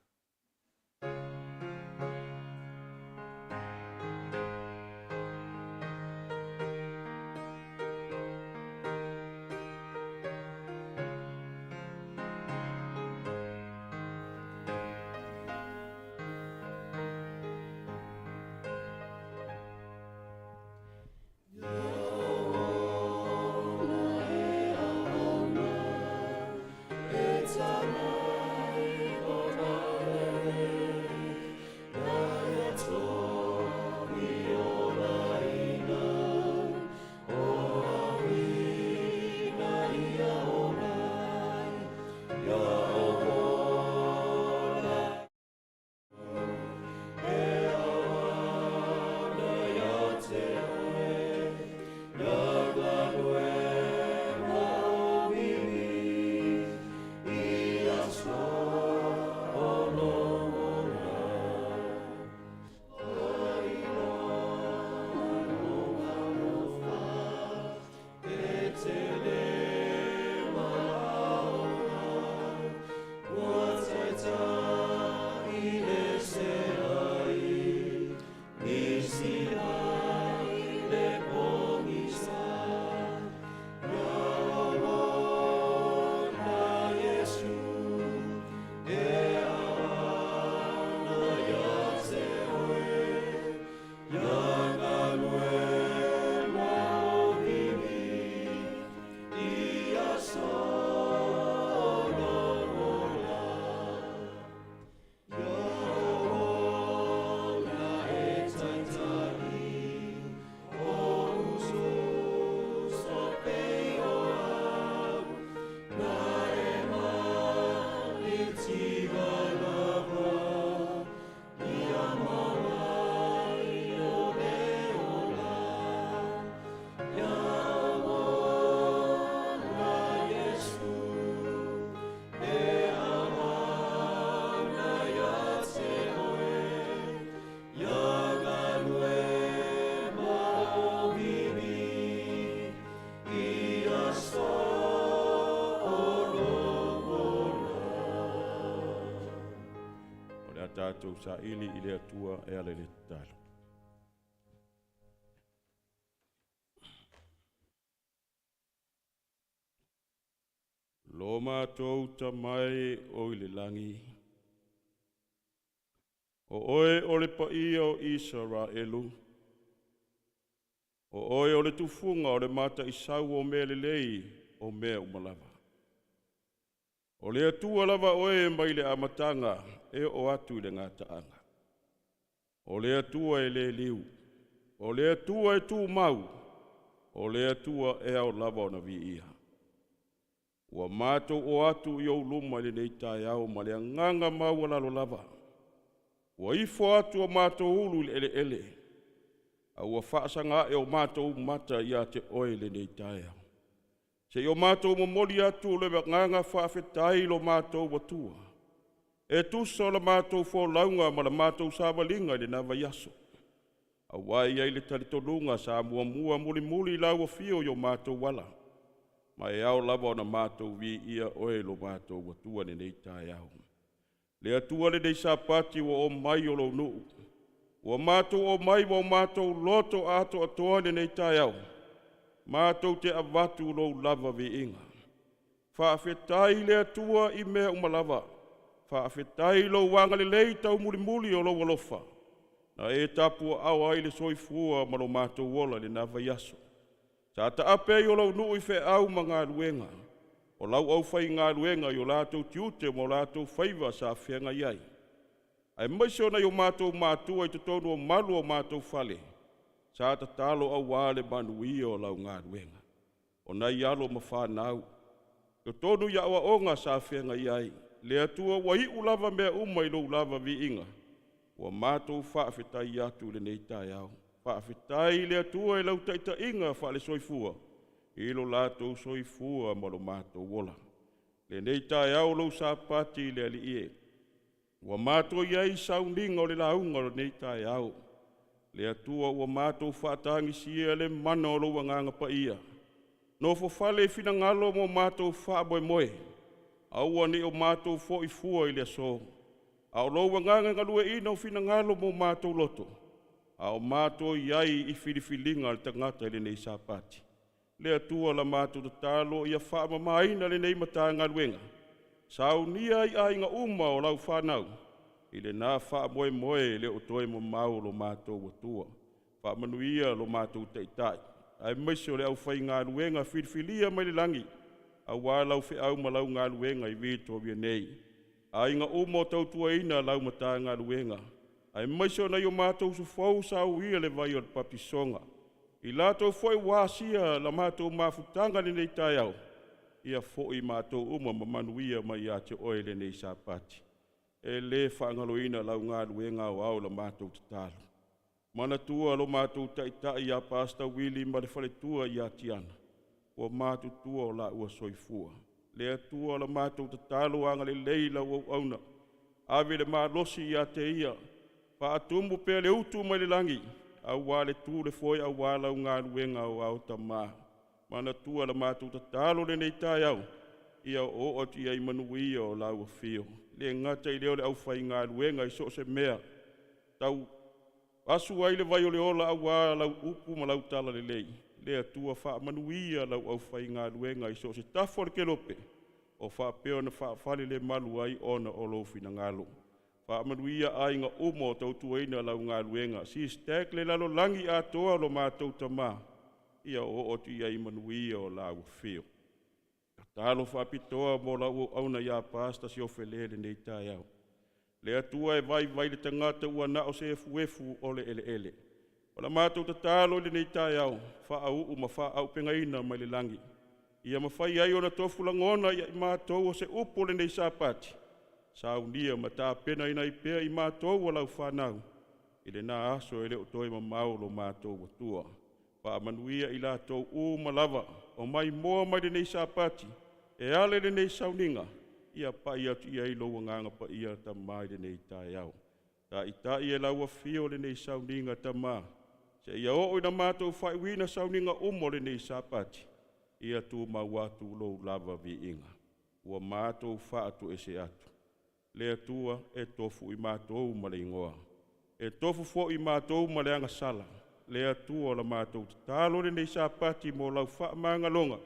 tatou saili i le Atua e ala i le tatalo. Lo matou tamai o i le lagi, o oe o le paia o Isaraelu, o oe o le tufuga o le mataisau o mea lelei o mea uma lava. O le Atua lava oe mai le amataga e oo atu i le gataaga. O le Atua e le liu, o le Atua e tumau, o le Atua e ao lava ona viia. Ua matou o atu i ou luma i lenei taeao ma le agaga maualalo lava. Ua ifo atu o matou ulu i le eleele, a ua faasaga ae o matou mata ia te oe i lenei taeao. Se i o matou momoli atu le agaga faafetai i lo matou Atua, e tusa o la matou folauga ma la matou savaliga i lena vaiaso. Aua e i ai le talitonuga sa muamua mulimuli lau afio i o matou ala, ma e ao lava ona matou viia oe lo matou Atua i lenei taeao. Le Atua lenei Sapati ua oo mai o lou nuu, ua matou omai ma o matou loto atoatoa i lenei taeao, matou te avatu lou lava viiga. Faafetai i le Atua i mea uma lava, faafetai i lou agalelei taumulimuli o lou alofa, na e tapuaaoa ai le soifua ma lo matou ola i lena vaiaso. Sa taape ai o lou nuu i feau ma galuega, o lau aufaigaluega i o latou tiute ma o latou faiva sa feagai ai, aemaise o nai o matou matua i totonu o malu o matou fale, sa tatalo aua le manuia o lau galuega. O nai alo ma fanau, totonu i aoaoga sa feagai ai, le Atua ua iu lava mea uma i lou lava viiga, ua matou faafetai atu i lenei taeao. Faafetai i le Atua i lau taitaiga faale-soifua i lo latou soifua ma lo matou ola. Lenei taeao o lou Sapati le Alii e, ua matou i ai i sauniga o le lauga o lenei taeao. Le Atua ua matou faatagisia le mana o lou Agaga Paia, nofofale i finagalo ma o matou faamoemoe, aua ne i o matou foi fua i le aso, a o lou agaga galueaiina o finagalo ma o matou loto, a o matou i ai i filifiliga a le tagata i lenei Sapati. Le Atua la matou tatalo ia faamamaina lenei Matagaluega, saunia ai aiga uma o lau fanau i lena faamoemoe e le o toe mamao lo matou Atua. Faamanuia lo matou Taitai aemaise o le aufaigaluega filifilia mai le lagi aua lau feau ma lau galuega i Vitoria nei. Aiga uma o tautuaina lau Matagaluega, aemaise o nai o matou uso fou sa uia le vai o le papatisoga, i latou foi ua asia la matou mafutaga i lenei taeao, ia foi matou uma ma manuia mai ia te oe lenei Sapati. E le faagaloina lau galuega aoao i la matou tatalo. Manatua lo matou Taitai ia Pastor Willie ma le faletua ia Tiana, ua matutua o laua soifua. Le Atua la matou tatalo, agalelei lau auauna, ave le malosi ia te ia, faatumu pea le utu mai le lagi, aua le tu le foe aua lau galuega aoao Tama. Manatua la matou tatalo lenei taeao, ia oooo atu i ai manuia o lau afio. Le gata i lea o le aufaigaluega i so o se mea, tau asu ai le vai o le ola aua lau upu ma lau talalelei. Le Atua faamanuia lau aufaigaluega i so o se tafa o le kelope o faapea ona faafalelemalu ai ona o lou finagalo. Faamanuia aiga uma o tautuaina lau galuega, SISTEC le lalolagi atoa lo matou Tama, ia oooo atu i ai manuia o lau afio. Tatalo faapitoa mo lau auauna ia Pastor Siofele i lenei taeao. Le Atua e vaivai le tagata ua na o se efuefu o le eleele. O la matou tatalo i lenei taeao, faauu ma faaauupegaina mai le lagi, ia mafai ai ona tofu lagona ia i matou o se upu o lenei Sapati, saunia ma tapenaina ai pea i matou o lau fanau i lena aso e le o toe mamao lo matou Atua. Faamanuia i latou uma lava o maimoa mai lenei Sapati e ala i lenei sauniga, ia pai atu i ai lou Agaga Paia Tama i lenei taeao. Taitai e lau afio lenei sauniga Tama, seia oo ina matou faaiuina sauniga uma o lenei Sapati, ia tumau atu lou lava viiga. Ua matou faatoese atu. Le Atua e tofu i matou ma le igoa. E tofu foi i matou ma le agasala. Le Atua o la matou tatalo lenei Sapati mo lau faamagaloga,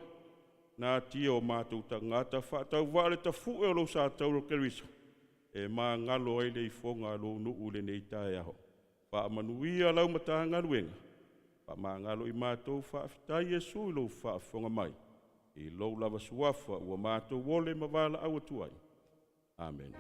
na atia o matou tagata faatauvaa le tafu'e o lou sa taula o Keriso, e magalo ai le ifoga a lou nuu i lenei taeao. Faamanuia lau Matagaluega, faamagalo i matou, faafetai Iesu i lou faafofoga mai. I lou lava suafa ua matou ole ma valaau atu ai. Amene.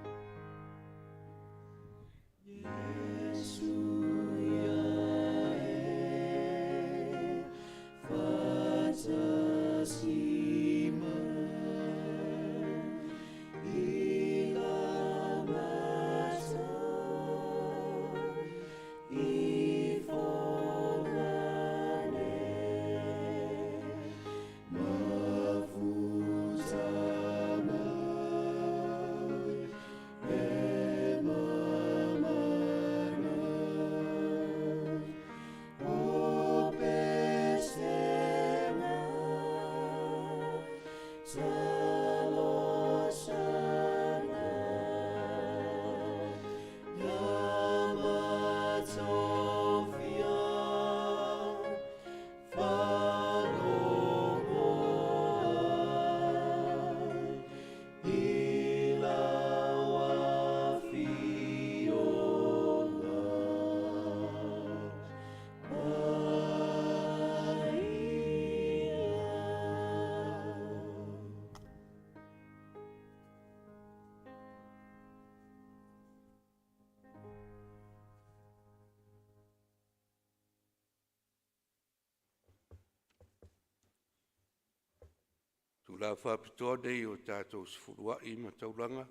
Tulaga faapitoa nei o tatou sefuluai ma taulaga.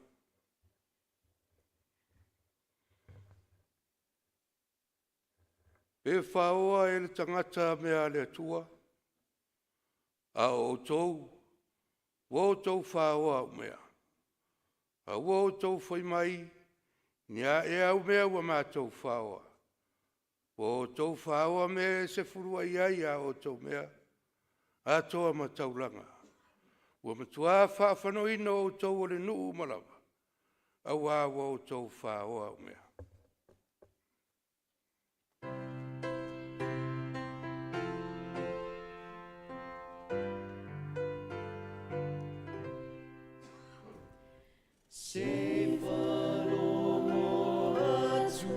Pe faoa e le tagata mea a le Atua, a o outou, ua outou faoa au mea. A ua outou fai mai, ni a ea au mea ua matou faoa? Ua outou faoa mea e sefuluai ai a outou mea, atoa ma taulaga. Ua matua faafanoina outou o le nuu uma lava, auā ua outou faoa au mea. Se faalogo atu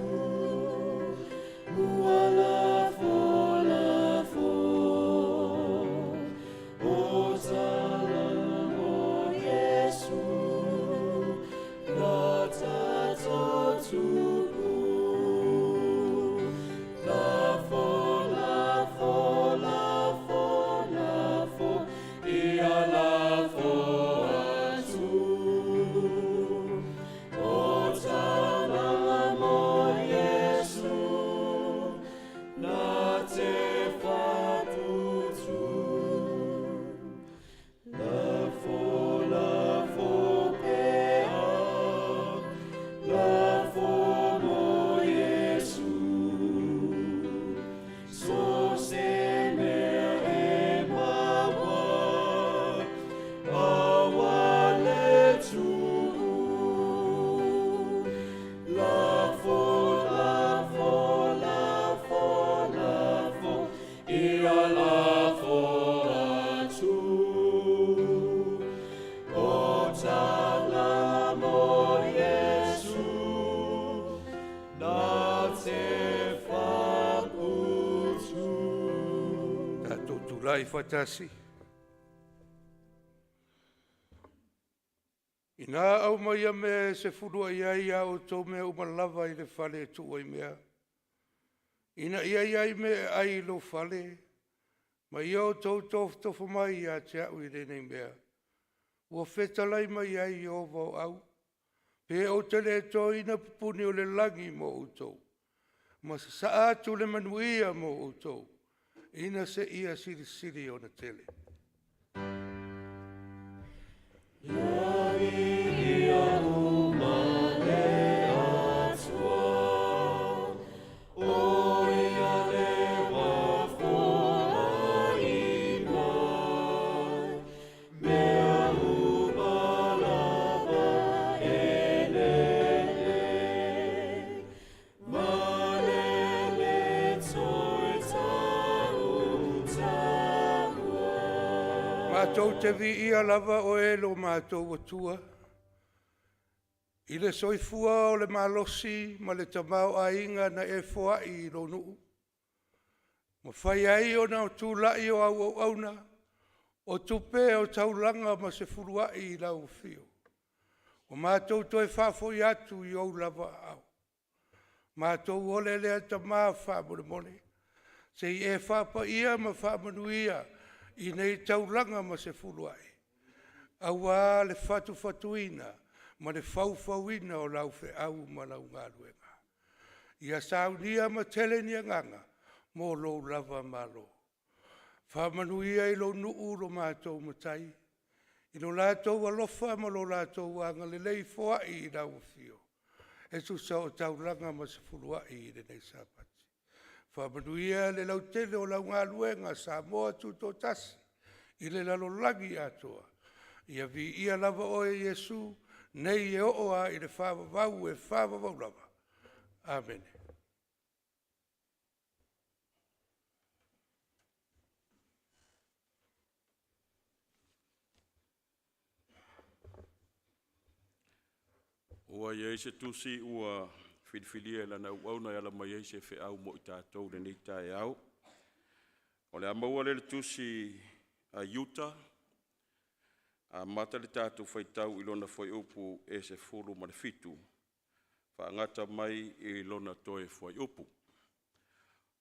ua lafolafo o tala mo Iesu lo tatou Tupu. Lafo, lafo, lafo, lafo, ia lafo atu. O tala mo Iesu na te faaputu. Lafo, lafo pea, lafo mo Iesu. So se mea e maua, aua le tuu. Lafo, lafo, lafo, lafo, ia lafo atu. O tala mo Iesu, na te faaputu. Tatou tulai faatasi. Ina aumaia mea e sefuluai ai a outou mea uma lava i le fale e tuu ai mea, ina ia i ai mea e ai i lou fale, ma ia outou tofotofo mai ia te a'u i lenei mea, ua fetalai mai ai Ieova o au, pe ou te le toina pupuni o le lagi mo outou, ma sasaa atu le manuia mo outou, ina seia silisili ona tele. Ia viia uma le Atua, o ia le ua foai mai, mea uma lava e le Matou te viia lava oe lo matou Atua, i le soifua o le malosi ma le tamaoaiga na e foai i lou nuu, mafai ai ona tulai o au auauna, o tupe o taulaga ma se fuluai i lau afio. Ua matou toe faafoi atu i ou lava aao. Matou ole lea Tama faamolemole, se i e faapaia ma faamanuia i nei taulaga ma se fuluai, aua le fatufatuina ma le faufauina o lau feau ma lau galuega. Ia saunia ma tele ni agaga mo lou lava Malo. Faamanuia i lou nuu lo matou Matai, i lo latou alofa ma lo latou agalelei foai i lau afio, e tusa o taulaga ma se fuluai i lenei Sapati. Faamanuia le lautele o lau galuega Samoa Tutoatasi i le lalolagi atoa. Ia viia lava oe Iesu nei e oo lava i le faavavau e faavavau lava. Amene. Ua i ai se tusi ua filifilia e lana auauna e ala mai ai se feau mo i tatou i lenei taeao. O le a maua lea i le tusi a Iuta, amata le tatou faitau i lona fuaiupu e 17, faagata mai i lona toe fuaiupu.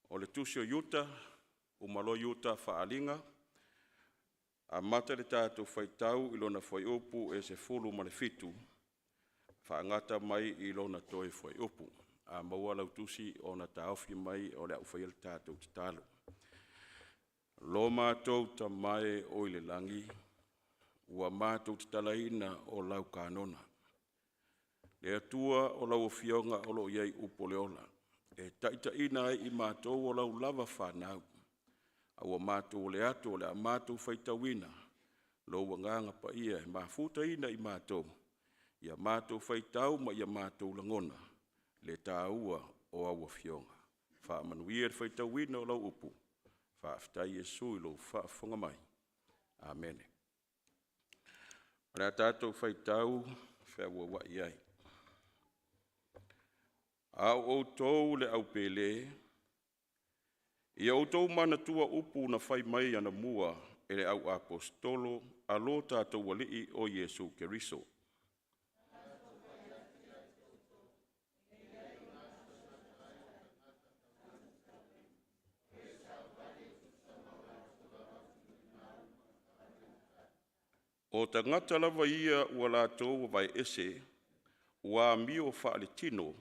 O le tusi o Iuta, uma loa Iuta faaaliga, amata le tatou faitau i lona fuaiupu e 17, faagata mai i lona toe fuaiupu. A maua lau tusi ona taofi mai o le a ou faia le tatou tatalo. Lo matou Tama e oi le lagi, ua matou tatalaina o lau kanono, le Atua o lau Afioga o lo o i ai upu o le ola, e taitaiina ai i matou o lau lava fanau, a ua matou ole atu o le a matou faitauina lou Agaga Paia e mafutaina i matou, ia matou faitau ma ia matou lagona le taua o au Afioga. Faamanuia le faitauina o lau upu. Faafetai Iesu i lou faafofoga mai. Amene. O le a tatou faitau feauaua'i ai. A o outou le au pele, ia outou manatua upu na fai mai anamua e le au aposetolo a lo tatou Alii o Iesu Keriso. O tagata lava ia ua latou vavaeese, ua amio faaletino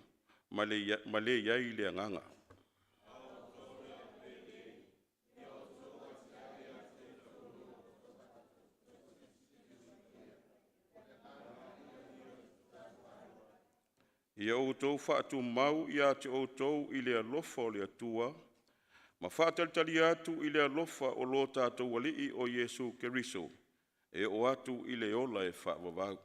ma le i ai le agaga. Ia outou faatumau ia te outou i le alofa o le Atua ma faatalitalia atu i le alofa o lo tatou Alii o Iesu Keriso e oo atu i le ola e faavavau.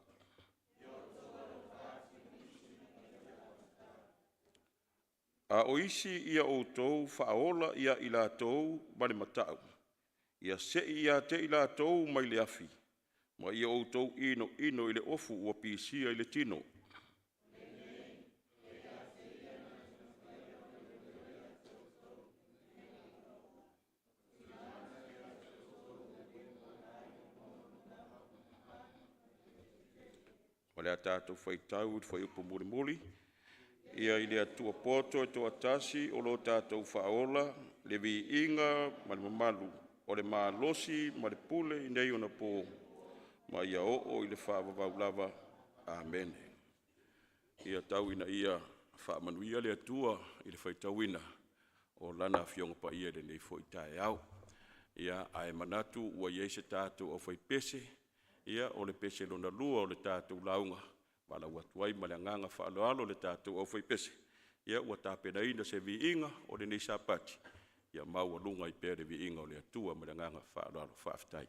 A o isi ia outou faaola ia i latou ma le matau, ia se'i ia te i latou mai le afi, ma ia outou inoino i le ofu ua pisia i le tino. O le a tatou faitau i le fuaiupu mulimuli. Ia i le Atua poto e toatasi o lo tatou Faaola le viiga ma le mamalu, o le malosi ma le pule i nei ona po ma ia oo i le faavavau lava. Amene. Ia tau ina ia faamanuia le Atua i le faitauina o Lana Afioga Paia i lenei foi taeao. Ia, ae manatu ua i ai se tatou aufaipese, ia o le pese lona lua o le tatou lauga, e valaau atu ai ma le agaga faaaloalo i le tatou aufaipese ua tapenaina se viiga o lenei Sapati, ia maualuga ai pea le viiga o le Atua. Ma le agaga faaaloalo, faafetai.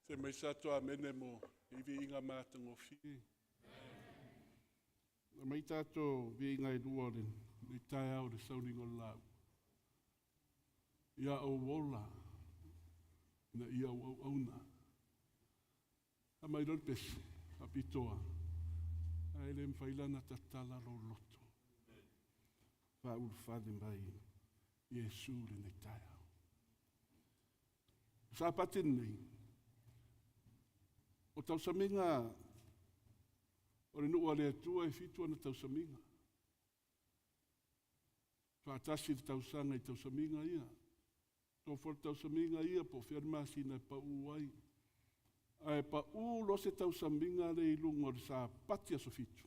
Se mai sa to amene mo i viiga matagofie. Na mai tatou viiga e lua o le taeao o le sauniga o le laau. Ia ou ola na ia ou auauna. Aumai loa le pese faapitoa, ae le mafai la ona tatala lou loto. Faaulufale mai Iesu lenei taeao. O Sapati lenei, o tausamiga o le nuu a le Atua e fitu ona tausamiga. Faatasi le tausaga i tausamiga ia. Tofu le tausamiga ia po o fea le masina e pau ai. Ae pau loa se tausamiga lea i luga o le Sapati aso fitu.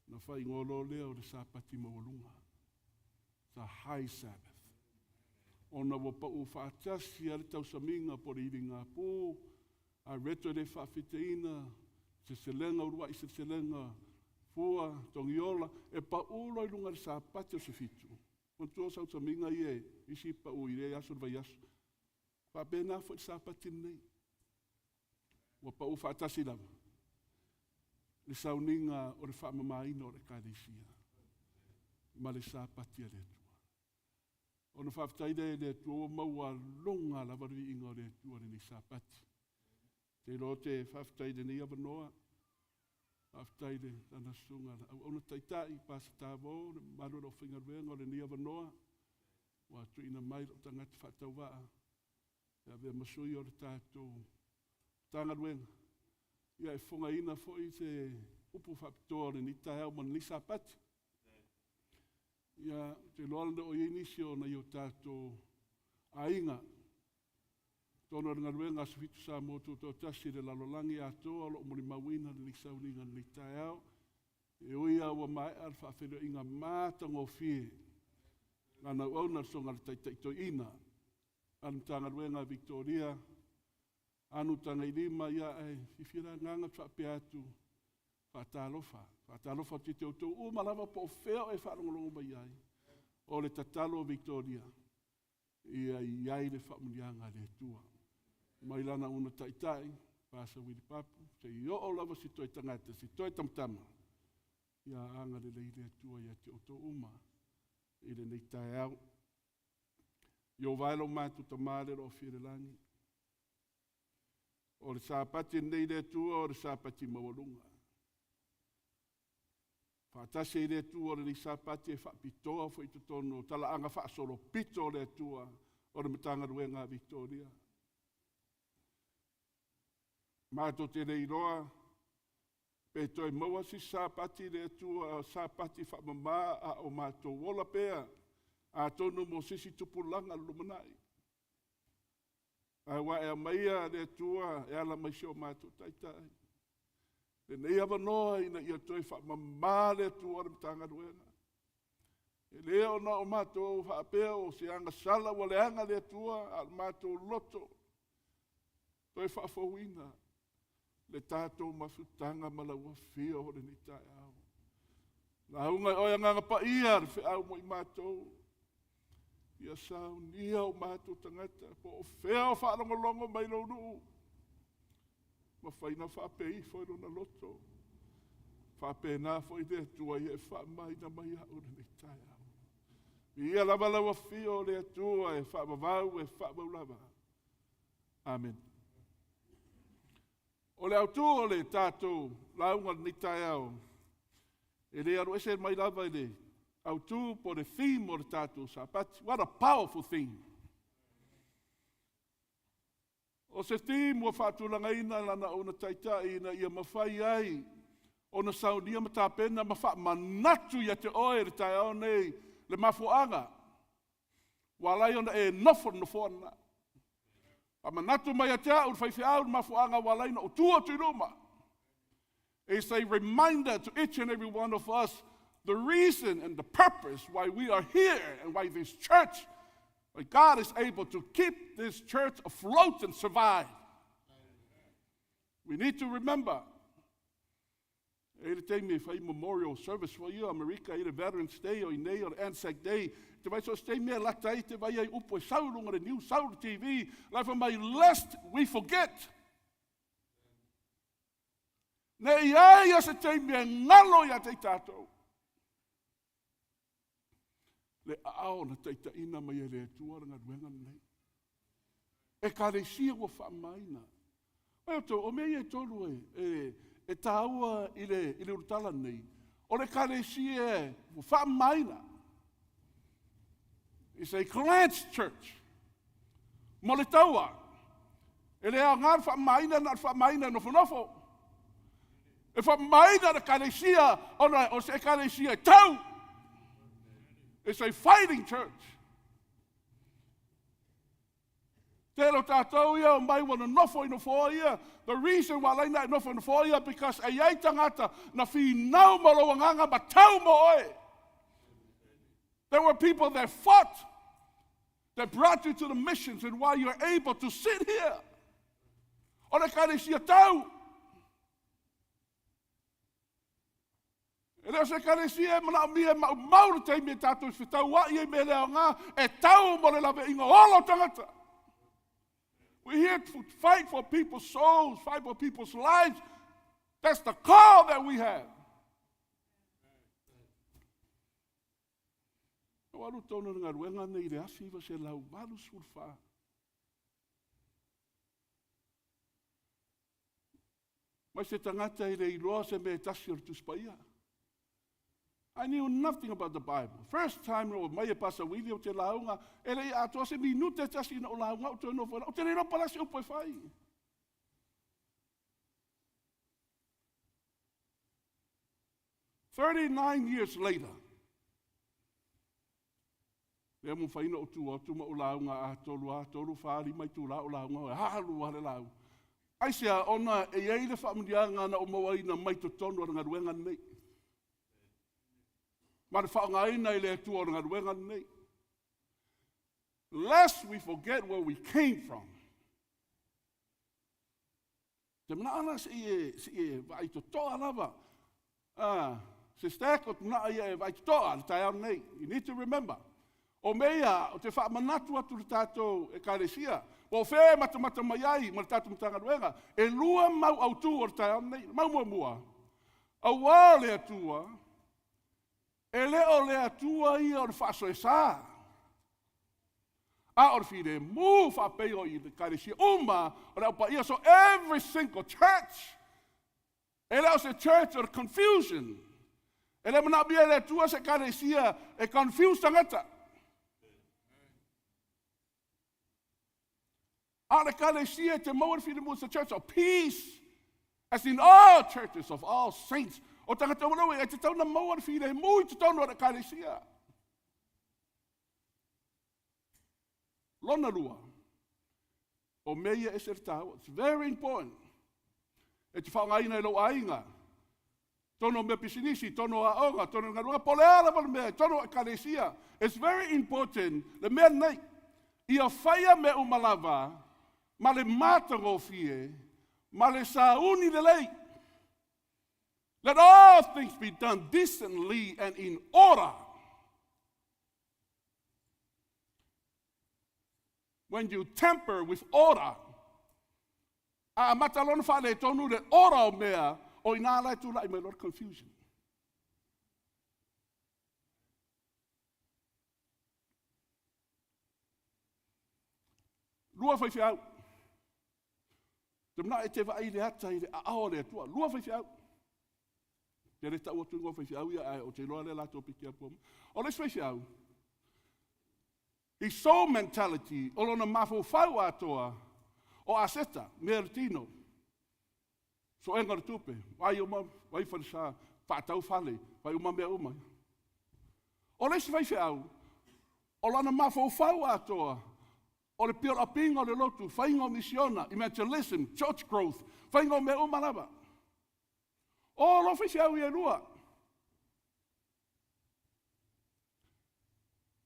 Na faaigoa loa lea o le Sapati maualuga. The High Sabbath. Ona ua pau faatasi a le tausamiga po o le iligapū, a reto e le faafitaina, seselega uluai seselega, fua, togiola, e pau loa i luga o le Sapati aso fitu. Manatua o sausamiga ia e isi pau i lea aso le vaiaso. Faapena foi le Sapati lenei. Ua pau faatasi lava le sauniga o le faamamaina o le Ekalesia ma le Sapati a le Atua. Ona faafetai lea i le Atua ua maualuga lava le viiga o le Atua lenei Sapati. Te iloa ou te faafetai i lenei avanoa. Faafetai i le lana susuga le auauna taitai, Pastor Tavou, le mamalu o le aufaigaluega o lenei avanoa. Ua tuuina mai lou tagata faatauvaa e avea ma sui o le tatou Matagaluega, ia e fofogaina foi se upu faapitoa o lenei taeao ma lenei Sapati. Ia, ou te iloa le o i ai nisi o nai o tatou aiga totonu o le galuega a Asofitu Samoa Tutoatasi i le lalolagi atoa o lo o molimauina lenei sauniga i lenei taeao. E ui lava ua maea le faafeiloaiga matagofie lana auauna le Susuga i le Taitai Toeaina a le Matagaluega a Victoria Anu Tagailima, ia ae fiafia le agaga ou te faapea atu, faatalofa, faatalofa atu i te outou uma lava po o fea o e faalogologo mai ai, o le tatalo a Victoria, ia i ai le faamanuiaga a le Atua. Mai lana una taitai, Pasa Wili Papu, seia oo lava si toe tagata, si toe tamatama, ia agalelei le Atua ia te outou uma i lenei taeao. Ieova e lo matou Tama le o fia i le lagi. O le Sapati lenei le Atua, o le Sapati maualuga. Faatasi ai le Atua o lenei Sapati e faapitoa foi i totonu o talaaga faasolopito o le Atua o le Matagaluega a Victoria. Matou te le iloa pe toe maua se Sapati le Atua, Sapati faamama a o matou ola pea, atonu mo se isi tupulaga le lumanai. Ae ua e aumaia le Atua e ala mai si o matou Taitai lenei avanoa ina ia toe faamama le Atua o le Matagaluega. E le ona o matou faapea o se agasala ua leaga le Atua, a o le matou loto toe faafouina le tatou mafutaga ma lau afio o lenei taeao. Lauga i oe Agaga Paia le feau mo i matou. Ia saunia o matou tagata po o fea o faalogologo mai lou nuu. Mafai na faapeifo i lona loto. Faapena foi le Atua ia e faamaina mai au lenei taeao. Ia lava lau afio o le Atua e faavavau e faavau lava. Amene. O le autu o le tatou lauga lenei taeao, e le alu ese mai lava i le autu po o le theme o le tatou Sapati. What a powerful theme! O se theme ua faatulagaina lana ona taitai ina ia mafai ai ona saunia ma tapena ma faamanatu ia te oe i le taeao nei le mafuaaga ua ala ai ona e nofo i le nofoa lena. Faamanatu mai ia te au le faifeau le mafuaaga ua ala ai ona ou tu atu i luma. It's a reminder to each and every one of us the reason and the purpose why we are here and why this church, why God is able to keep this church afloat and survive. We need to remember E i le taimi e fai memorial service foi ia Amerika i le Veterans Day o i nei o le Anzac Day. Te vai so se taimi e lata ai te vai ai upu e sau i luga le news, sau le TV, la e fai mai lest we forget. Ne i ai ia se taimi e ngalo ia te i tātou. Le aao na taitaiina mai e le Atua le galuega lenei. Ekalesia ua faamamaina. Oi outou, o mea ia e tolu e, e, e tāua i le, i le ulutala nei, o le ekalesia ua faamamaina. It's a cleansed church. Mo le taua, e le aoga le faamamaina na o le faamamaina e nofonofo. E faamamaina le ekalesia ona o se ekalesia e tau. It's a fighting church. Tele o tātou ia o mai ua nonofo i nofoa ia. The reason ua alai na e nofo i nofoa ia because e iai tagata na finau ma lou agaga ma tau mo oe. There were people that fought that brought you to the missions and why you're able to sit here. O le ekalesia tau. E le o se ekalesia e manaomia e maumau le taimi e tātou i fetauai ai me le aoga e tau mo le laveaiga ola o tagata. We're here to fight for people's souls, fight for people's lives. That's the call that we have. Na ua alu tonu le galuega nei i le 1984. Mai se tagata e le iloa se mea e tasi o le Tusi Paia. I knew nothing about the Bible. First time na ou mai e Pasa Willie ou te lauga, e le i atoa se minute e tasi na ou lauga ou toe nofo Ou te le iloa pala se upu e fai. 39 years later, lea mo whaina o tu atu ma o lauga a tolu a tolu wha lima i tū la o lauga o alu a le lauga. Aisea, ona e i ai le faamanuiaga na ou mauaina mai totonu o le galuega lenei. Ma le faaaogaina i le Atua o le galuega lenei. Lest we forget where we came from. Te manao la se i e, se i e vaai totoa lava. Ah, se stack o te manao ia e vaai totoa le taeao nei. You need to remember. O mea ia, o te faamanatu atu le tatou ekalesia, po o fea e matamata mai ai ma le tatou Matagaluega, e lua mau autū o le taeao lenei. Mau muamua, auā o le Atua, e le o le Atua ia o le faasoesa, a o le filemu faapei o i ekalesia uma o le Au Paia. So every single church E le o se church o le confusion. E le manaomia e le Atua se ekalesia e confuse tagata. A o le ekalesia e te maua le filemu, it's a church of peace. As in all churches of all saints. O tagata uma e te tau na maua le filemu i totonu o le ekalesia. Lona lua, o mea ia ese le tāua. It's very important. E te whaongaina i lou aiga. Tono mea pisinisi, tono aoga, tono galuega, po le a lava le mea, tono ekalesia. It's very important, le mea nei, ia whaia mea uma lava, ma le matagofie, ma le sauni lelei. Let all things be done decently and in order. When you temper with order, a amata lona faaletonu le ora o mea, o ina la e tulai mai loa confusion. Lua faifeau. Te mana e te vaai le ata i le aao o le Atua. Lua faifeau. Te le tau atu ingoa faifeau ia, ae o te iloa lea latou piki atu. O le isi faifeau, i soul mentality, o lona mafaufau atoa, o aseta, mea le tino, soega o le tupe, vai uma, vai falesa, faatau fale, vai uma mea uma. O le isi faifeau, o lana mafaufau atoa, o le piolapiga o le lotu, faiga o misiona, evangelism, church growth, faiga o mea uma lava. O lo faifeau ia e lua.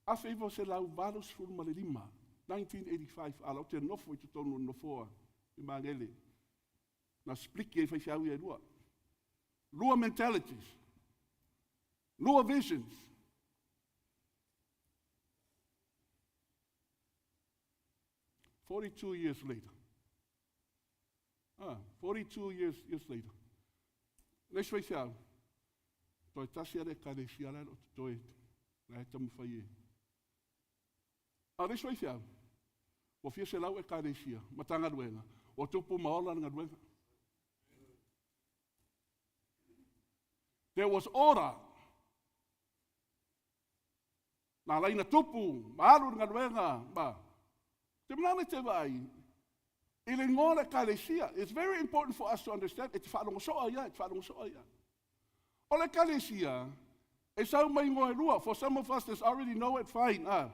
1985, 1985, a lau te nofo i totonu o le nofoa i Magele, na spliki ai faifeau ia e lua. Lua mentalities, lua visions. 42 years later. Ah, 42 years, years later. Le isi faifeau, toe tasi a le ekalesia la o totoe, la e taumafai e. A o le isi faifeau, ua fia selau ekalesia, Matagaluega, ua tupu ma ola le galuega. There was order. Na laina tupu, ma alu le galuega, ma te manana te vaai, i le igoa o le ekalesia. It's very important for us to understand, e te faalogo soa ia, e te faalogo soa ia. O le ekalesia, e sau mai igoa e lua. For some of us that already know it, fine. Ah.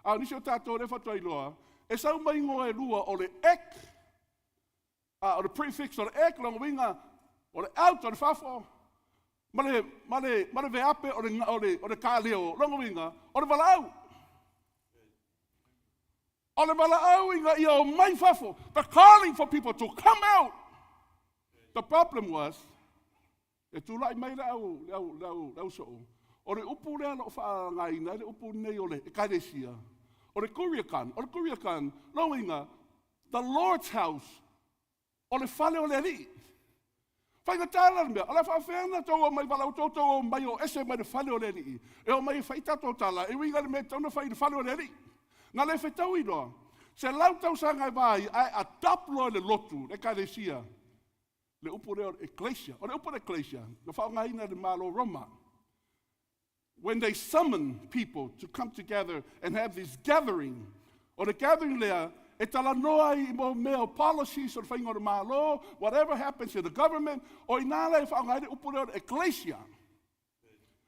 A o nisi o tātou lea faatoa iloa, e sau mai igoa e lua o le ek, ah, o le prefix o le ek, lona uiga, o le out, o le fafo, ma le, ma le, ma le veape o le, o le, o le kaleo, lona uiga, o le valaau. O le valaau ina ia o mai fafo, the calling for people to come out. The problem was, e tulai mai le au, le au, le au, le au soo, o le upu lea lo o faaaogaina ai le upu nei o le ekalesia, o le kuriakan, o le kuriakan, lona uiga, the Lord's house, o le fale o le Alii. Faigata la le mea, o le a faafefea ona tou omai valaau tou tou omai o ese mai le fale o le Alii, e omai e fai tatou tala, e uiga i le mea e tatau ona fai i le fale o le Alii. Na le fetaui loa, 100 tausaga e va ai, ae adopt loa e le lotu, le ekalesia, le upu lea o le eklesia. O le upu o le eklesia, na faaaogaina e le Malo o Roma. When they summon people to come together and have this gathering, o le gathering lea, e talanoa ai i mau mea o policies o le faiga o le Malo, whatever happens in the government, o i nā lea e faaaoga ai le upu lea o le ekklesia.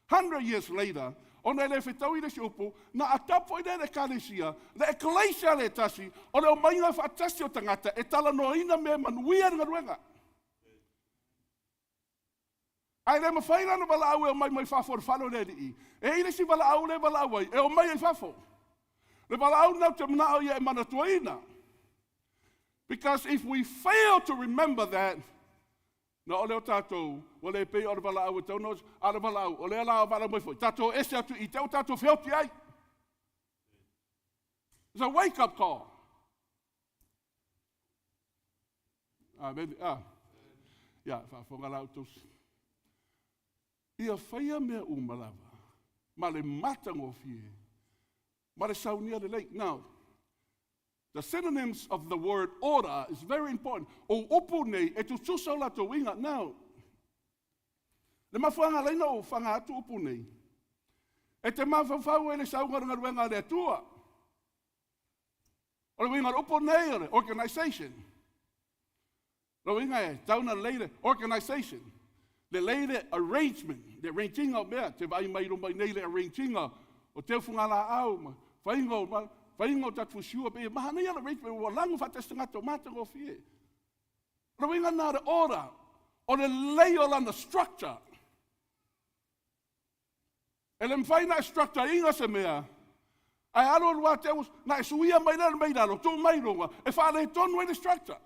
100 years later, ona e le fetaui le isi upu, na adopt foi lea e le Ekalesia, le ekklesia le tasi, o le omaiga faatasi o tagata e talanoaina mea e manuia le galuega. Ae le mafai la ona valaau e omai mai fafo o le fale o le Alii. E i ai le isi valaau lea e valaau ai, e omai ai fafo. Le valaau lena ou te manao ia e manatuaina. Because if we fail to remember that, na o lea o tatou, ua le pei o le valaau e tau na, a o le valaau, o lea la o valaau mai foi, tatou ese atu i te o tatou feoti ai. It's a wake up call. Amene. Ah. Ia, faafofoga la outou. Ia faia mea uma lava, ma le matagofie, ma le saunia lelei. Now, the synonyms of the word order is very important. O upu nei, e tutusa o latou uiga. Now, le mafuaaga ala ai na ou faga atu upu nei, e te mafaufau ai le sauga o le galuega a le Atua. O le uiga o le upu nei o le organization. Le uiga e tau na lelei le organization. Lelei le arrangement, le arranging o mea, te vaai mai luma i nei le arranging o teufuga laau ma faiga o faiga o tatou fusiua pe mahanaia le arrangement ua lago faatasi tagata o matagofie. O le uiga na o le order, o le lelei o lana structure. E le mafai na e structure-ina se mea, ae alu alu lava te na e suia mai lea le mea i lalo, tuu mai i luga, e faaletonu ai le structure.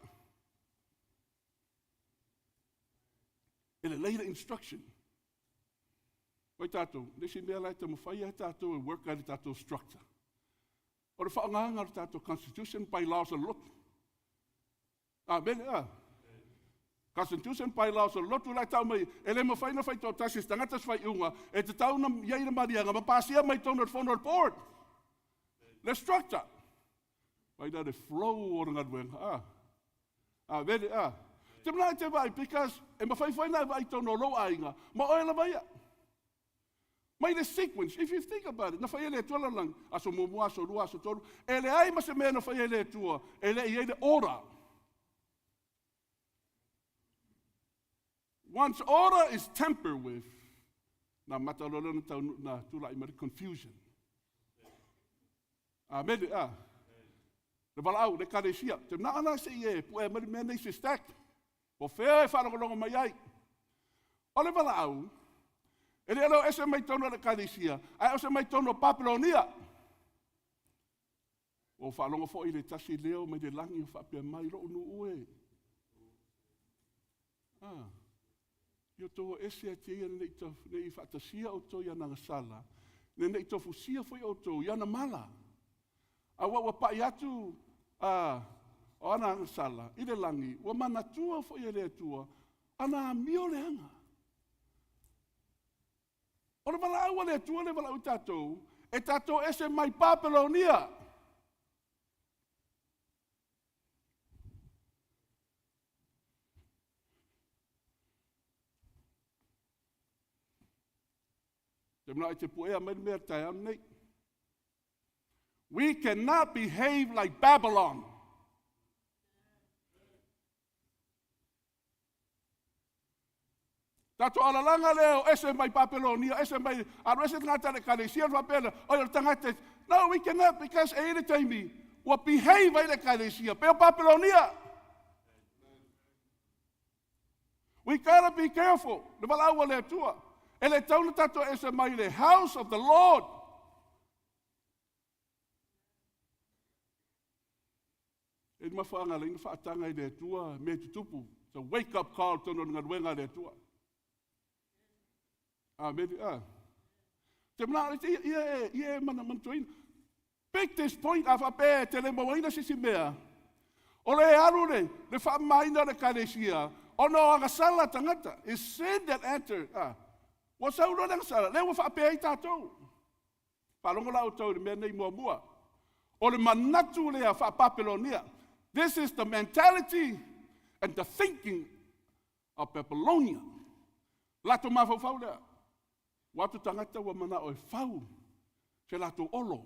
E lelei le instruction. Vai tātou, le isi mea la e taumafai ai tātou e work ai le tātou structure. O le faaaogaina o le tātou constitution, bylaws o le lotu. Amene, a. Constitution, bylaws o le lotu la e tau mai, e le mafai ona fai toatasi e se tagata se faaiuga, e tatau ona i ai le maliaga ma pasia mai totonu o le fono a le board. Le structure. Mai la le flow o le galuega. A. Amene, a. Te mana e te vaai, because e mafai foi na e vaai totonu o lou aiga, ma oe lava ia. Mai le sequence, if you think about it, na fai e le Atua lalolagi, aso muamua, aso lua, aso tolu, e leai ma se mea na fai e le Atua, e le i ai le order. Once order is tampered with, na mata loa lea na taunu, na tulai mai le confusion. Amene, a. Le valaau, le ekalesia, te manaʻo la se i e puʻe mai le mea nei se stack. Po fea e faalogologo mai ai. O le valaau, e le o ese mai tonu o le ekalesia, ae o se mai tonu o Papelonia. Ua faalogo foi le tasi leo mai le lagi o faapea mai lou nuu e. Ah, ia outou o ese atu ia ne i faatasia outou i ana agasala, ne i tofusia foi outou i ana mala. Aua ua pai atu a o ana agasala i le lagi, ua manatua foi e le Atua ana amio leaga. O le valaau a le Atua le valaau i tatou, e tatou ese mai Papelonia. Te manao i te puea mai le mea taeao nei. We cannot behave like Babylon. Tatou alalaga lea o ese mai Papelonia, ese mai, alu ese tagata le ekalesia, faapea lea, oi o le tagata, no, we cannot because e i le taimi, ua behave ai le ekalesia, pei o Papelonia. We gotta be careful, le valaau a le Atua. E le tau na tatou ese mai le house of the Lord. E ni mafuaaga ala ai na faataga i le Atua mea tutupu. It's a wake up call tonu o le galuega a le Atua. Amene. Ah. Te manao le ia, ia, ia e mana manatuaina. Pick this point, a faapea e te le mauaina se isi mea, o le alu le, le faamamaina o le ekalesia, ona o agasala tagata. Is sin that entered. Ah. Ua sau loa le agasala, lea ua faapea ai tatou. Faalogo la outou i le mea nei muamua. O le manatu lea faa-Papelonia. This is the mentality and the thinking of Babylonia. Latou mafaufau lea. Ua atu tagata ua manao e fau se latou olo.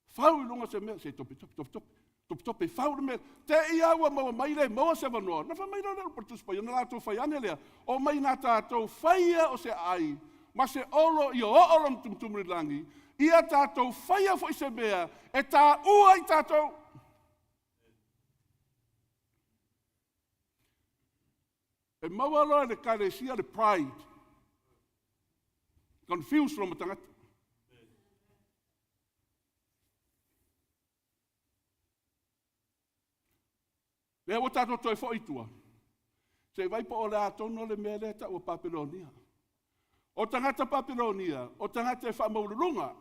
Fau i luga se mea, se tope tope tope tope. Tope tope fau le mea. Te i a ua maua mai le maua se avanoa. Na fai mai lea o le upu a le Tusi Paia, na latou fai ane lea, omai na tatou faia o se aai ma se olo ia oo lona tumutumu i le lagi, ia tatou faia foi se mea e taua ai tatou. E maua loa e le Ekalesia le pride. Confuse loa ma tagata. Lea ua tatou toe foi i tua, se i vai po o le a tonu le mea lea e tau o Papelonia. O tagata Papelonia, o tagata e faamaualuluga.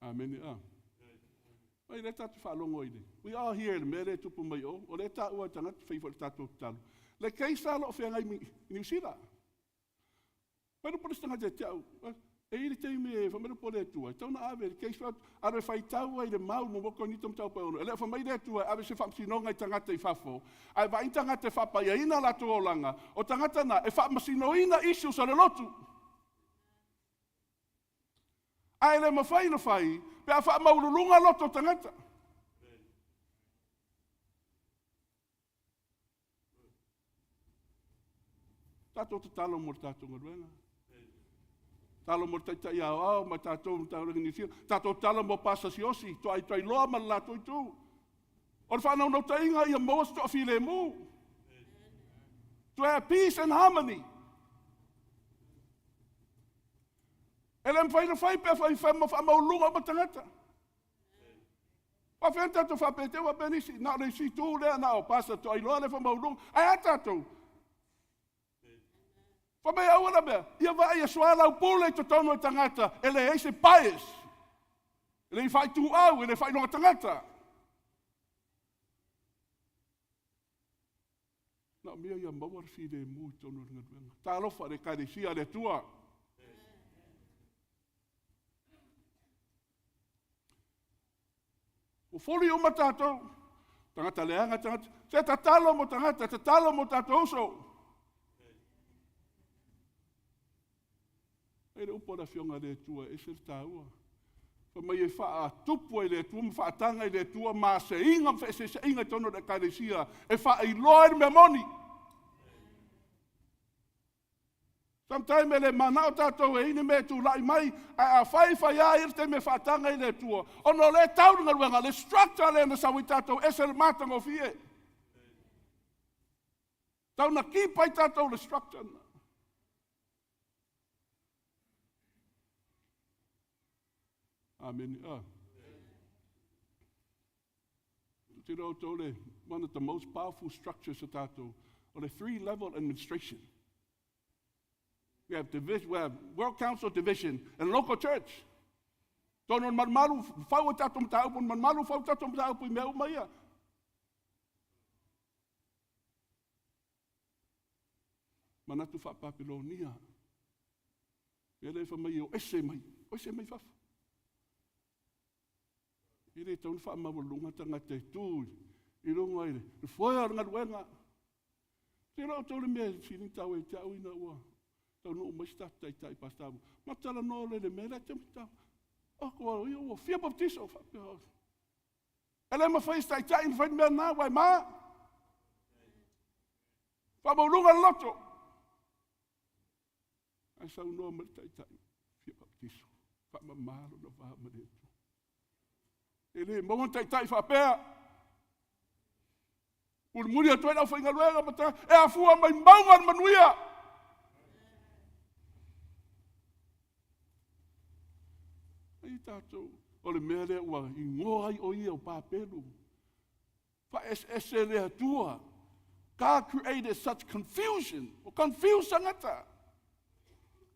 Amene a. Ai lea tatou faalogo i le. We are here i le mea lea e tupu mai o. O lea e taua e tagata fai foi le tatou tatalo. Le case lava o lo o feagai i Niu Sila. Mai le polisi tagata ia te au. E i le taimi e fai mai le po le Atua, e tau na ave le case alo e faitau ai le mau mo moko ni tau pa ono. E le o fai mai le Atua e ave se faamasinoga i tagata i fafo, ae vaai tagata e faapaiaina latou olaga, o tagata na e faamasinoina issues a le lotu. Ae le mafai ona fai pe a faamaualuluga loto o tagata. Tatou tatalo mo le tatou galuega. Tatalo mo le taitai aoao ma tatou Matagaluega Niu Sila. Tatou tatalo mo Pasa Siaosi, toai toai loa ma le latou itu. O le faanaunautaiga ia maua se toafilemu. To have peace and harmony. E le mafai ona fai pe afai ma faamaualuluga uma tagata. Faafefea ona tatou faapea te i ua faapea nisi, na o le isi itu lea, na o Pastor Toailoa lea e faamaualuluga. Ae a tatou? Fai mai aua la mea, ia vaai ia soalaupule i totonu o tagata e leai se bias, e le faaituau, e le faailoga tagata. Na o mea ia maua le filemu i totonu o le galuega. Talofa i le Ekalesia a le Atua. Ua fuli uma tatou. Tagata leaga, tagata. Se tatalo mo tagata, tatalo mo tatou uso. E le upu a le Afioga a le Atua, e ese le taua. Fai mai e faatupu ai le Atua ma faataga i le Atua maseiga ma feeseeseaiga i totonu o le Ekalesia e faailoa ai le mea moni. Sometime e le manao tatou e i ni mea e tulai mai, ae a fai fai lava ia le taimi e faataga ai le Atua, ona o lea e tau le galuega, le structure lea na sau ai tatou, ese le matagofie. Tau na keep ai tatou le structure na. Amene. Ah. Te rau tau le, one of the most powerful structures o tātou, o le three-level administration. We have, division, we have World Council Division and local church. Tonu o malumalu, fau o tātou mataupu, malumalu, fau o tātou mataupu i mea uma ia. Manatu faa-Papelonia. Ia lea fai mai o ese mai, o ese mai fafo. E le tau na faamaualuga tagata e tu i luga i le foe o le galuega. Te iloa outou le mea e sili tau e te au ina ua taunuu mai se tatou taitai pastor. Ma talanoa loa i le mea lea te matau. O ko ia ua fia baptiso faapea. E le mafai e se taitai ona fai le mea lena, ua e ma. Faamaualuga le loto. Ae saunoa mai le taitai, fia baptiso, faamama lona va ma le Atua. E le maua ni taitai faapea. Mulimuli atu ai le aufaigaluega ma ta, e afua mai mauga le manuia. Ai tatou, o le mea lea ua igoa ai o ia o Papelu. Faaeseese le Atua. God created such confusion. Ua confuse tagata.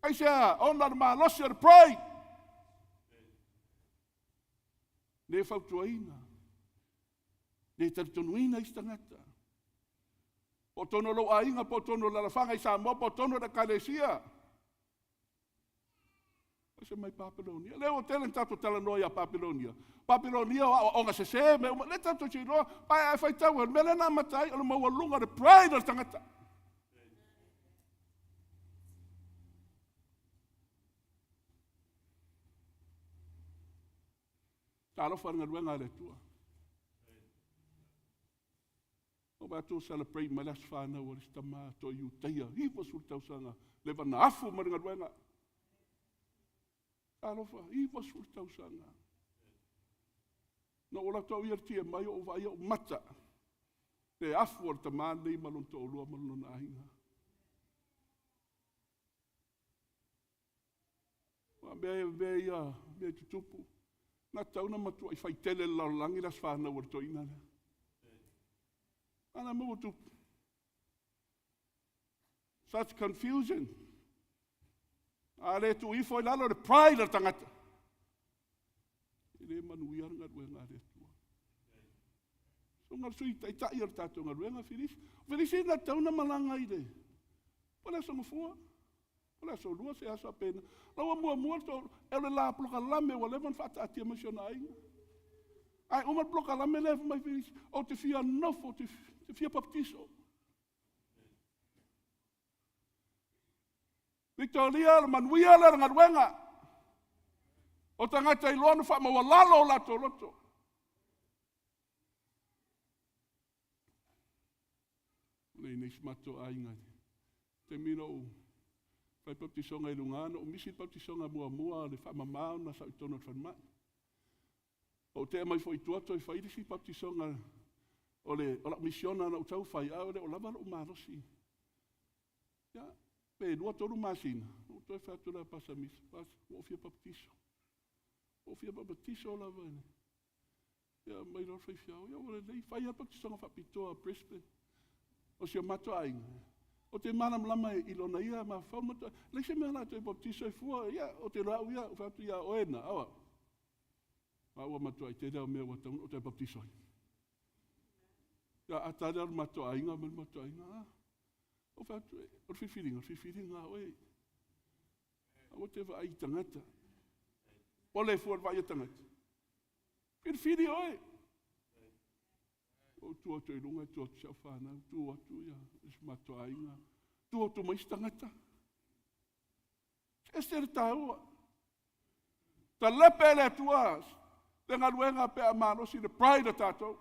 Aisea? Ona o le malosi o le pride. Le fautuaina. Le talitonuina isi tagata. Po o tonu o lou aiga, po o tonu o le alafaga i Samoa, po o tonu o le ekalesia. Ese mai Papelonia. Lea ua tele na tatou talanoa ia Papelonia. Papelonia o aoaoga sese mea uma. Lea tatou te iloa, pae ae faitau ai. O le mea lea na amata ai, o le maualuga o le pride o le tagata. Talofa i le galuega a le Atua. O matou celebrate mai le aso fanau o le isi tama toe Iutaia, 90 tausaga, leva na afu ma le galuega. Talofa, 90 tausaga. Na ou alu atu au ia i le TMI, ou vaai ou mata, le afu o le tama lenei ma lona toalua ma lona aiga. Aua mea, mea ia, mea e tutupu. Na tatau ona matuai fai tele le lalolagi le aso fanau o le toeaina lea. A na maua tupu. Such confusion. A le tuu ifo i lalo le pride o le tagata. E le manuia le galuega a le Atua. So nga sui taitai o le tatou galuega Filisi. O Filisi na tatau na malaga i le po le aso gafua. Po le aso lua se aso apena. La ua muamua le to e o le la polokalame ua leva ona faataatia mai si ona aiga. Ae uma le polokalame lea fai mai Filisi, ou te fia nofo, ou te fia papatiso. Victoria, le manuia lea o le galuega. O tagata iloa na faamaualalo o latou loto. Nei nei si matou aiga. Taimi na ou fai baptisoga i luga, na ou misi le baptisoga muamua le faamama ona sa ou i totonu o le falemai. Ou tea mai foi i tua toe fai le isi baptisoga o le o lau misiona na ou tau fai, a o le o lava lou malosi. Ia, pe 2 3 masina, ou toe fai atu lea pasa misa, pasa, ua ou fia baptiso. Ua ou fia baptiso lava. Ia, mai loa le faifeau, ia ua lelei, fai lava baptisoga faapitoa a Brisbane. O si o matou aiga, ou te malamalama i lona ia mafaufau ma toe, leai se mea o le a toe baptiso ai fua, ia, ou te iloa au ia, ou fai atu ia oe na, aua. A ua matuai tele au mea ua tatau ona ou toe baptiso ai. Ia, a tali lava le matou aiga ma le matou aiga, ah, ou fai atu, o le filifiliga, o le filifiliga a oe. Aua te vaai i tagata. O le fua le vaai a tagata. Filifili oe. Ou tu atu i luga, tu atu si au whanau, tu atu ia si matou aiga, tu atu mai isi tagata. Ese le taua. Talepe le Atua le galuega pe a malosi le pride o tatou.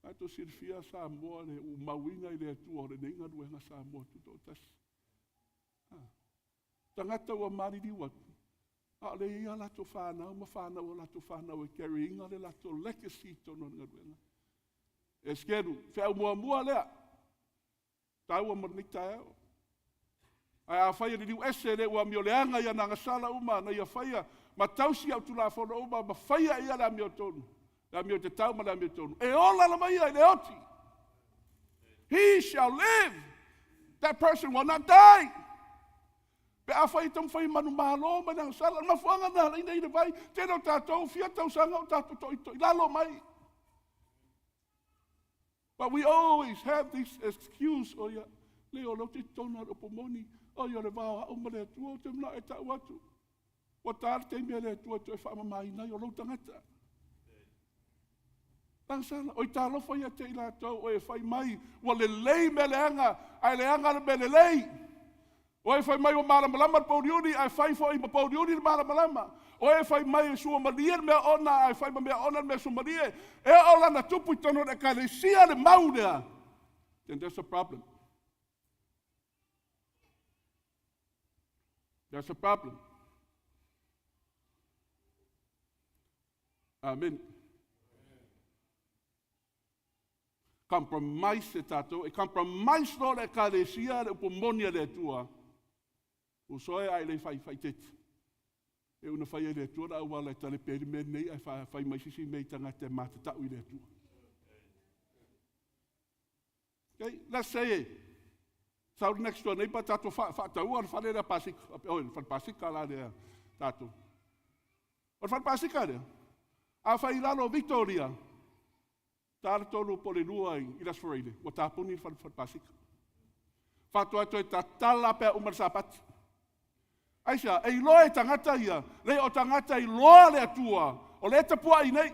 Tatou silafia Samoa le umauina i le Atua o lenei galuega Samoa tutoatasi. Tagata ua maliliu atu, a o lea e i ai a latou fanau ma fanau o latou fanau e carry ina le latou legacy i totonu o le galuega. E skelu, feau muamua lea, taua mo lenei taeao. Ae afai e liliu ese le ua amioleaga i ana agasala uma na ia faia ma tausi au tulafono uma ma faia e ia le amiotonu, le amio tatau ma le amiotonu, e ola lava ia i le oti. He shall live. That person will not die. Pe afai e taumafai e manumalo mai le agasala, o le mafuaaga lena ala ai nei le vai, tele o tatou fia tausaga o tatou toitoi lalo mai. But we always have this excuse, o ia, le o lea ou te i totonu o le upu moni, o ia o le va o au ma le Atua, ou te manao e tau atu. Ua ta le taimi a le Atua e toe faamamaina ai o lou tagata. Agasala, oi talofa ia te i latou, o e fai mai, ua lelei mea leaga, ae leaga le mea lelei. O e fai mai ua malamalama le pouliuli, ae fai foi ma pouliuli le malamalama. O e fai mai e suamalie le mea ona, ae fai ma mea ona le mea suamalie. E oo lana tupu i totonu o le ekalesia le mau lea. Then there's a problem. There's a problem. Amen. Compromise e tatou, e compromise loa le ekalesia le upu moni a le Atua. Uso e, a e le fai faaeteete. E una fai ai le Atua le auala e talepe ai le mea lenei ae fai mai se isi mea i tagata e matatau i le Atua. Okay, let's say sau le next door neighbor tatou faataua le fale lea pasika. Oi, le fale pasika la lea tatou. O le fale pasika lea, a fai i lalo o Victoria, ta le 3 po o le 2 i le Aso Faraile, ua tapuni le fale pasika. Faatoa toe tatala pe a uma le Sapati. Aisea? E iloa e tagata ia, leai o tagata iloa le Atua, o lea e tapuai nei.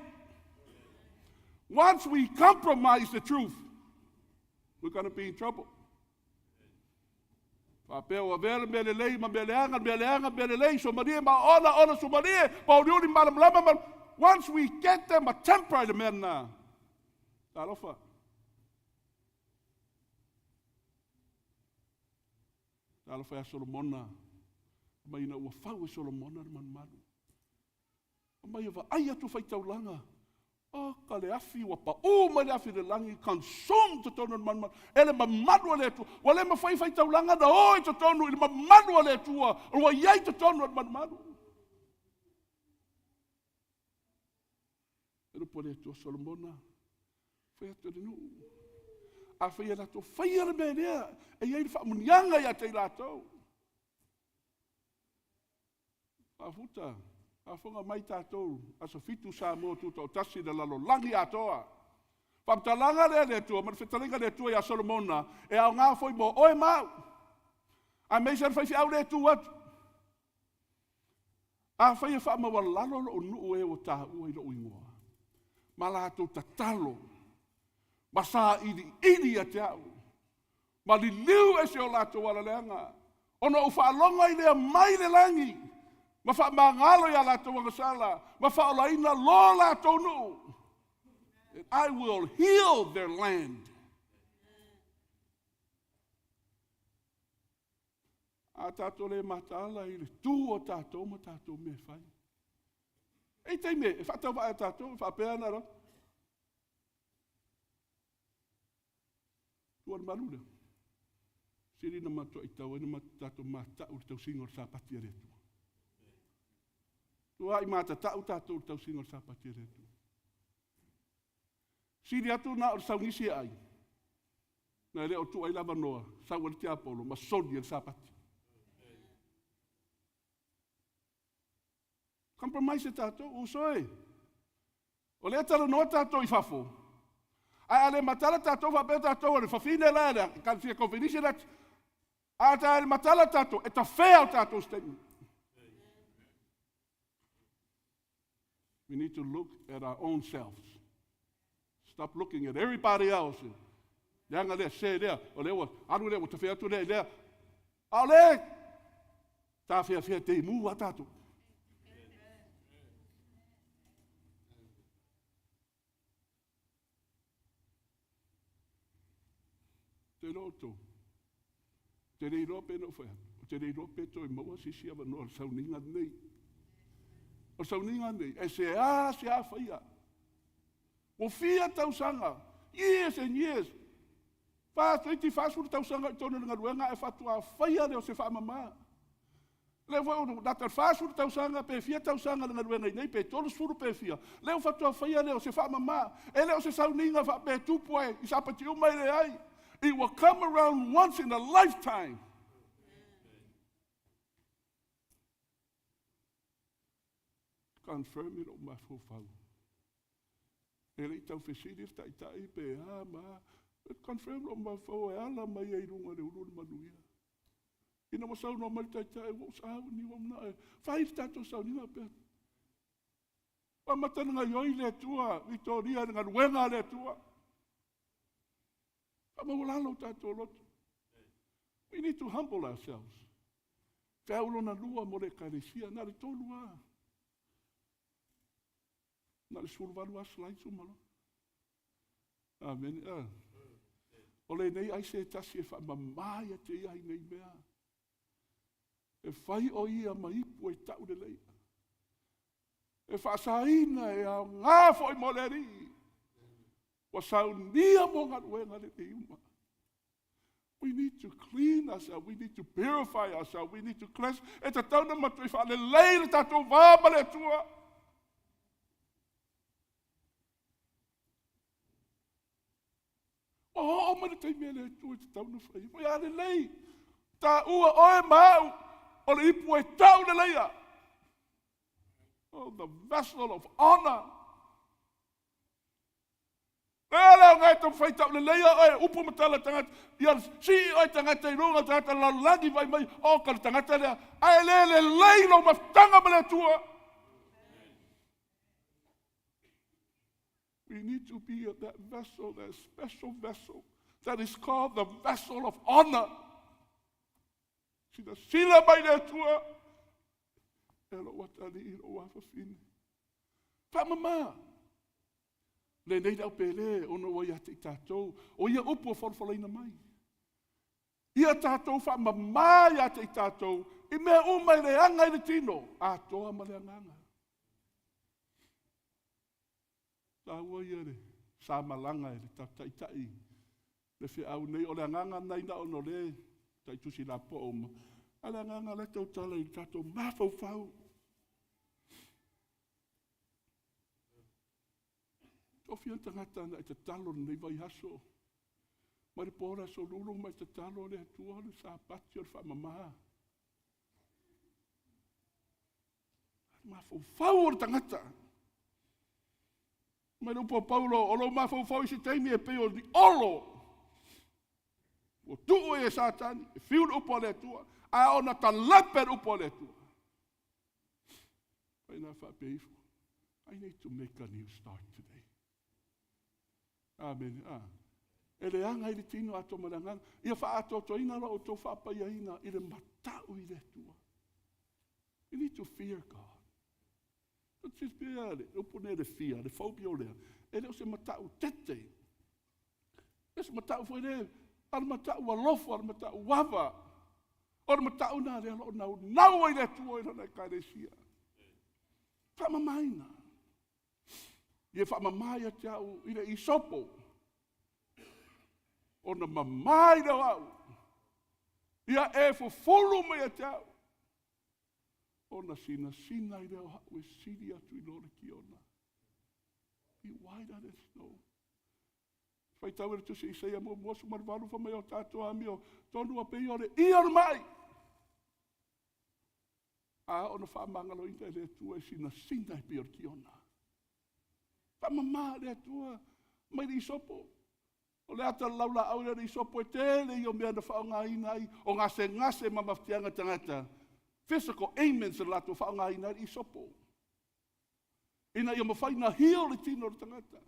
Once we compromise the truth, we're going to be in trouble. Faapea ua avea le mea lelei ma mea leaga, mea leaga, mea lelei, suamalie ma oona, oona suamalie, pōuliuli malamalama ma... Once we get them a temper i le mea lena, talofa. Talofa ia Solomona, mai ina ua fau e Solomona le malumalu. Mai e vaai atu faitaulaga, o ka le afi ua paū mai le afi i le lagi, consume totonu o le malumalu. E le mamalu o le Atua. Ua le mafai faitaulaga na o i totonu i le mamalu o le Atua, ua i ai totonu o le malumalu. E lupu o le Atua Solomona, fai atu e le nuu. A fai e latou, faia le mea lea, e i ai le faamuniaga ia te i latou. Faafuta, faafofoga mai tatou, aso 7 Samoa Tutoatasi le lalolagi atoa. Faamatalaga lea le Atua ma le fetalaiga le Atua ia Solomona, e aoga foi mo oe ma au. Aemaise le faifeau le tu atu. Afai e faamaualalo lou nuu e ua taua i lou igoa, ma latou tatalo, ma sailiili ia te au, ma liliu ese o latou alaleaga, ona ou faalogo ai lea mai le lagi, ma faamagalo ia latou agasala, ma faaolaina lo latou nuu. And I will heal their land. A tatou le mataala i le tu o tatou ma tatou mea e fai. E i taimi e faatauvaa e tatou, e faapea ana loa. Tua le malu lea. Sili na matuai tau ai na tatou mata'u i le tausiga o le Sapati a le Atua. Tua i matata'u tatou i le tausiga o le Sapati a le Atua. Sili atu na o le saunisi e ai, na e le o tuu ai lava noa, sau ai le tiapolo ma soli e le Sapati. Compromise e tatou, uso e. O lea talanoa tatou i fafo, ae a le matala tatou faapea tatou o le fafine la le ekalesia komenisi la, a ta le matala tatou, e tafea o tatou statement. We need to look at our own selves. Stop looking at everybody else. Leaga lea, se lea, o lea ua alu lea, ua tafea atu lea i lea. A o lea, tafeafea teimu a tatou. Te iloa outou, te le iloa pe na ou fai atu, ou te le iloa pe toe maua se isi avanoa o le sauniga lenei. O le sauniga lenei, e se a se a faia. Ua fia tausaga, years and years, fa toeitiiti 40 tausaga i totonu o le galuega ae faatoa faia lea o se faamama. Lea foi ua lata i le 40 tausaga pe fia tausaga le galuega i nei, pe 30 pe fia, lea ua faatoa faia lea o se faamama. E le o se sauniga faapea e tupu ai i Sapati uma e leai. It will come around once in a lifetime. Confirm i lou mafaufau. E le i tau fesili le taitai pe a ma a. Confirm lou mafaufau e ala mai ai i luga o le ulu o le manuia. Ina ua saunoa mai le taitai, ua ou sauni, ua manao e fai le tatou sauniga pea. Ua amata ona gaoioi le Atua, Vitoria i le galuega a le Atua. Faamaualalo o tatou loto. We need to humble ourselves. Feau lona lua mo le Ekalesia, na o le tolu lava. Na o le 18 lava slides uma loa. Amene. Ah. O lenei ai se tasi e faamama ia te ia i nei mea. E fai o ia ma ipu e tau lelei. E faasaina e aoga foi mo le Alii. Ua saunia mo galuega lenei uma. We need to clean ourselves. We need to purify ourselves. We need to cleanse. E tatau na matuai faalelei le tatou va ma le Atua. Ua oo mai le taimi a le Atua e tatau na fai. Foi a lelei. Taua oe ma au o le ipu e tau leleia. Oh, the vessel of honor. Lea le aoga e taumafai tauleleia oe, upu ma tala tagata, ia sii oe tagata i luga o tagata lalolagi vaai mai, oka le tagata lea, ae le lelei lou mafutaga ma le Atua. We need to be that vessel, that special vessel that is called the vessel of honor. Silasila mai le Atua e lou atalii, lou afafine. Faamama. Lenei le aupele ona ua ia te i tatou, o ia upu ua folafolaina mai. Ia tatou faamama ia te i tatou i mea uma e leaga i le tino, atoa ma le agaga. Taua ia le sa malaga e le taitai le feau nei, o le agaga nei na ona o le taitusi lapoa uma, a le agaga lea tautala i le tatou mafaufau. Tofia tagata na e tatalo lenei vaiaso. Mai le po le aso lulu mai tatalo le Atua le Sapati o le faamama. Mafaufau o le tagata. Mai le upu a Paulo, o lou mafaufau i se taimi e pei o ni olo. Ua tuu e Satani, e fiu le upu a le Atua, a ona talepe le upu a le Atua. Faina faapea ifo, I need to make a new start today. Amene. Ah. E leaga i le tino ato ma le agaga. Ia faaatoatoina lo outou faapaiaina i le matau i le Atua. You need to fear God. Te le upu nei le fear, le phobia o lea. E le o se matau tete. E se matau foi le, a le matau alofa, a le matau ava. O le matau nā lea lo nau nau ai le Atua i lana ekalesia. Faamamaina. Ia faamama ia te au i le isopo. Ona mamā i le o au. Ia e fufulu mai ia te au. Ona sinasina i le o au e sili atu i lo le kiona. Be whiter than snow. Faitau e le tusi Isaia muamua 18 fa mai o tatou amio tonu a pei o le ia o le mai. A ona faamagaloina e le Atua e sinasina e pei o le kiona. Faamama le Atua mai le isopo. O le ata laulaau le isopo e tele i o mea na faaaogaina ai o gasegase ma mafatiaga tagata. Physical ailments le latou faaaogaina ai le isopo. Ina ia mafai na heal le tino o le tagata.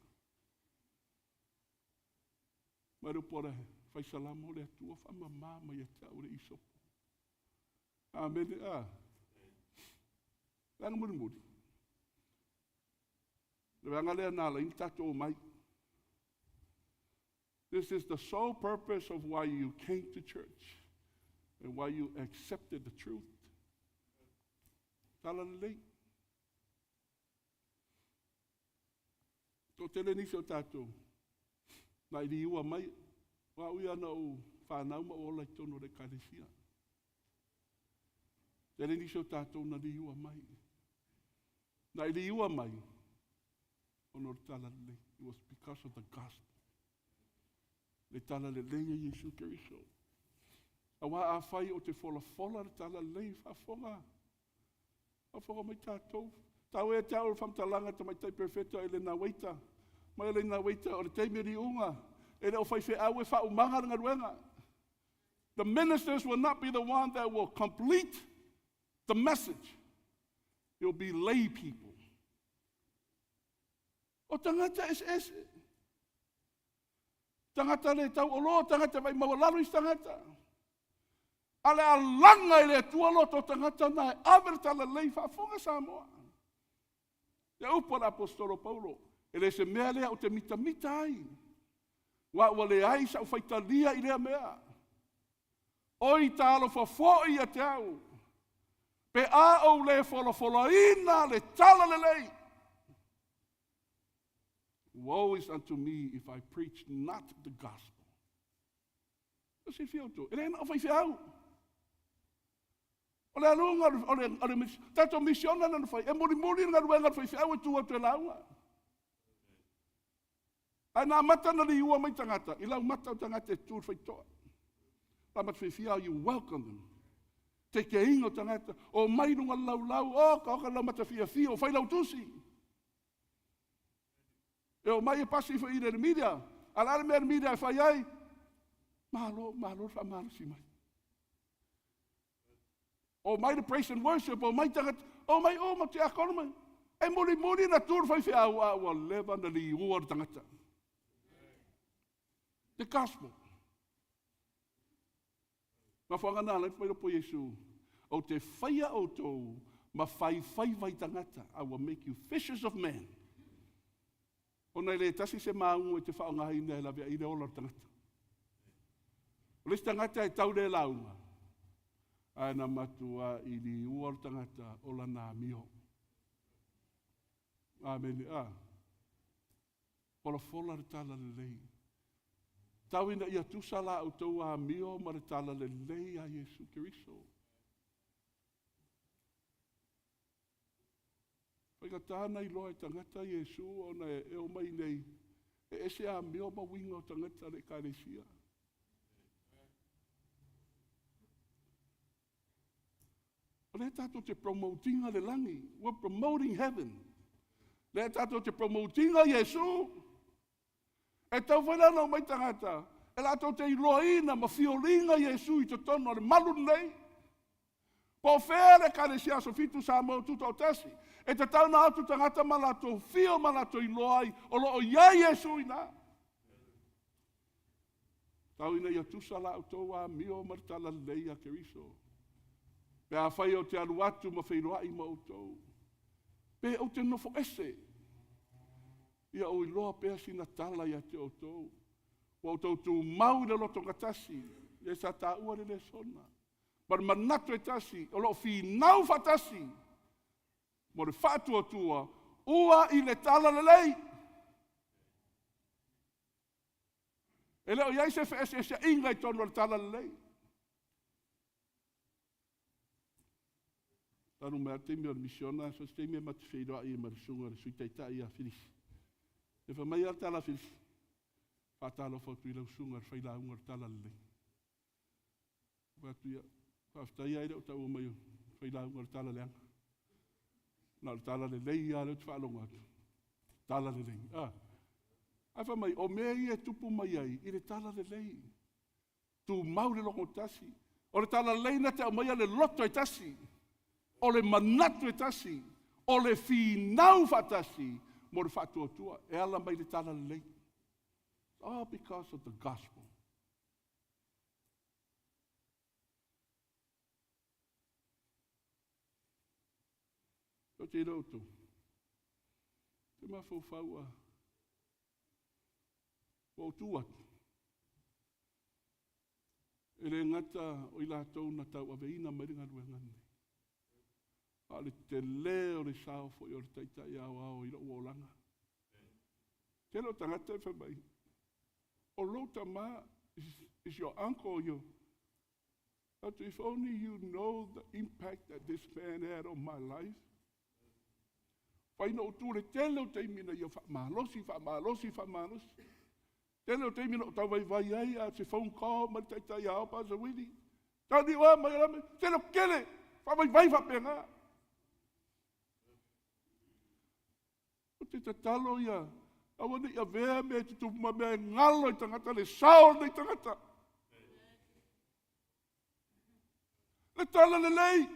Mai le upu a le faisalamo le Atua faamama mai ia te au le isopo. Amene. A. Leaga mulimuli. Le vaega lea na ala ai ona tatou omai. This is the sole purpose of why you came to church and why you accepted the truth. Tala lelei. Toatele nisi o tatou na i liua mai, o au ia na ou whanau ma ola i tonu o le ekalesia. Tele nisi o tatou na liua mai. Na i liua mai, ona o le tala lelei. It was because of the gospel. Le tala lelei e Iesu Keriso. Auā afai o te folafola le tala lelei, faafofoga. Faafofoga mai tatou. Tau ia te au le faamatalaga tamaitai perfeta e Lena Waita. Mai o Lena Waita o le taimi o liuga, e le o faifeau e faaumaga le galuega. The ministers will not be the one that will complete the message. It will be lay people. O tagata eseese. Tagata le tauoloa, tagata vai maualalo isi tagata. A le alaga i le Atua loto o tagata na e ave le talalelei faafofoga Samoa. Le upu a le Aposetolo Paulo, e le se mea lea ou te mitamita ai, aua ua leai sau faitalia i lea mea. Oi talofa foi ia te au, pe a ou le folafolaina le talalelei. Woe is unto me if I preach not the gospel. O silafia outou, e le na o faifeau. O le aluga o le, o le, tatou misiona na fai, e mulimuli le galuega a le faifeau e tu atu e lauga. Ae na amata na liua mai tagata, i lau mata o tagata e tu le faitoa. La mata fiafia, you welcome them. Tekeiga o tagata, o mai lunga laulau, o ka oka lau mata fiafia, o fai lau tusi. E o mai e pasi ifo i le media. A o le a le mea le media e fai ai? Malo, malo le faamalosi mai. O mai le praise and worship, o mai tagata, o mai uma tiakono mai. E mulimuli na tu le faifeau a ua leva na liua le tagata. The gospel. Mafuaaga na ala ai fai mai o Iesu, ou te faia outou ma faifaiva i tagata. I will make you fishers of men. Ona e le tasi se mauga e te faaaogaina e laveai le ola o le tagata. O le isi tagata e tau le lauga, ae na matua i liua le tagata o lana amio. Amene. A. Folafola le tala lelei. Tau ina ia tusa la outou amio ma le tala lelei a Iesu Keriso. Faigata na iloa e tagata Iesu ona e o mai nei e ese amio ma uiga o tagata le ekalesia. O lea tatou te promotinga le lagi. We're promoting heaven. Lea tatou te promotinga Iesu. E tau foi la na mai tagata, e latou te iloaina ma fioliga Iesu i totonu o le malu lenei. Po o fea le Ekalesia Aso Fitu Samoa Tutoatasi, e tatau na atu tagata ma latou fio ma latou iloa ai o lo o i ai Iesu i ina. Tau ina ia tusa la outou amio ma le talalelei a Keriso. Pe afai ou te alu atu ma feiloai ma outou, pe ou te nofo ese, ia ou iloa pea sina tala ia te outou. Ua outou tumau i le lotogatasi, lea sa taua le lesona, ma le manatu e tasi, o lo o finau faatasi mo le faatuatua ua i le talalelei. E le o i ai se feeseeseaiga i totonu o le talalelei. Talu mai lava le taimi o le misiona, so o se taimi e ma te feiloai ai ma le susuga i le Sui Taitai ia Filisi. E fai mai lava le tala a Filisi, faatalofa atu i lau susuga i le failauga o le talalelei. Fai atu ia, faafetai lava i le o taua mai o failauga o le tala leaga. Na o le tala lelei lava lea ou te faalogo atu. Tala lelei. Ah. Ae fai mai, o mea ia e tupu mai ai i le tala lelei. Tumau le logo tasi. O le tala lelei na te aumaia le loto e tasi. O le manatu e tasi. O le finau faatasi mo le faatuatua. E ala mai le tala lelei. It's all because of the gospel. Ou te iloa outou. Te mafaufau a ua ou tu atu. E le gata o i latou na tauaveina mai le galuega lenei. A o le tele o le sao foi o le Taitai Aoao i lou olaga. Tele o tagata e fai mai, o lou tama is your uncle, your... But if only you know the impact that this man had on my life. Fai na ou tu le tele o taimi na ia faamalosi, faamalosi, faamalosi. Tele o taimi na ou tauvaivai ai a se phone call mai le taitai ao Pastor Willie. Tani oa mai ala mai, tele o kele, faavaivai faapena. Ou te tatalo ia, aua ne i avea mea e tutupu ma mea e galo i tagata le sao o lenei tagata. Le tala lelei.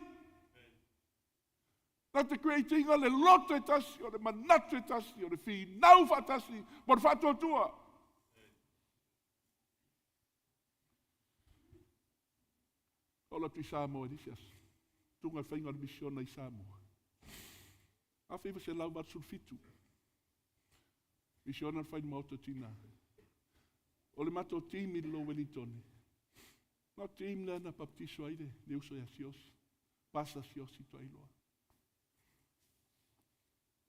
Na te creatinga le loto e tasi, o le manatu e tasi, o le finau faatasi, mo le faatuatua. Ola atu i Samoa i le isi aso. Tunga i faiga o le misiona i Samoa. 1987. Misiona le fai le maota tina. O le matou team i le Low Wellington. Na o team lea na baptiso ai le, le uso ia Siosi. Pasa Siosi Tuailoa.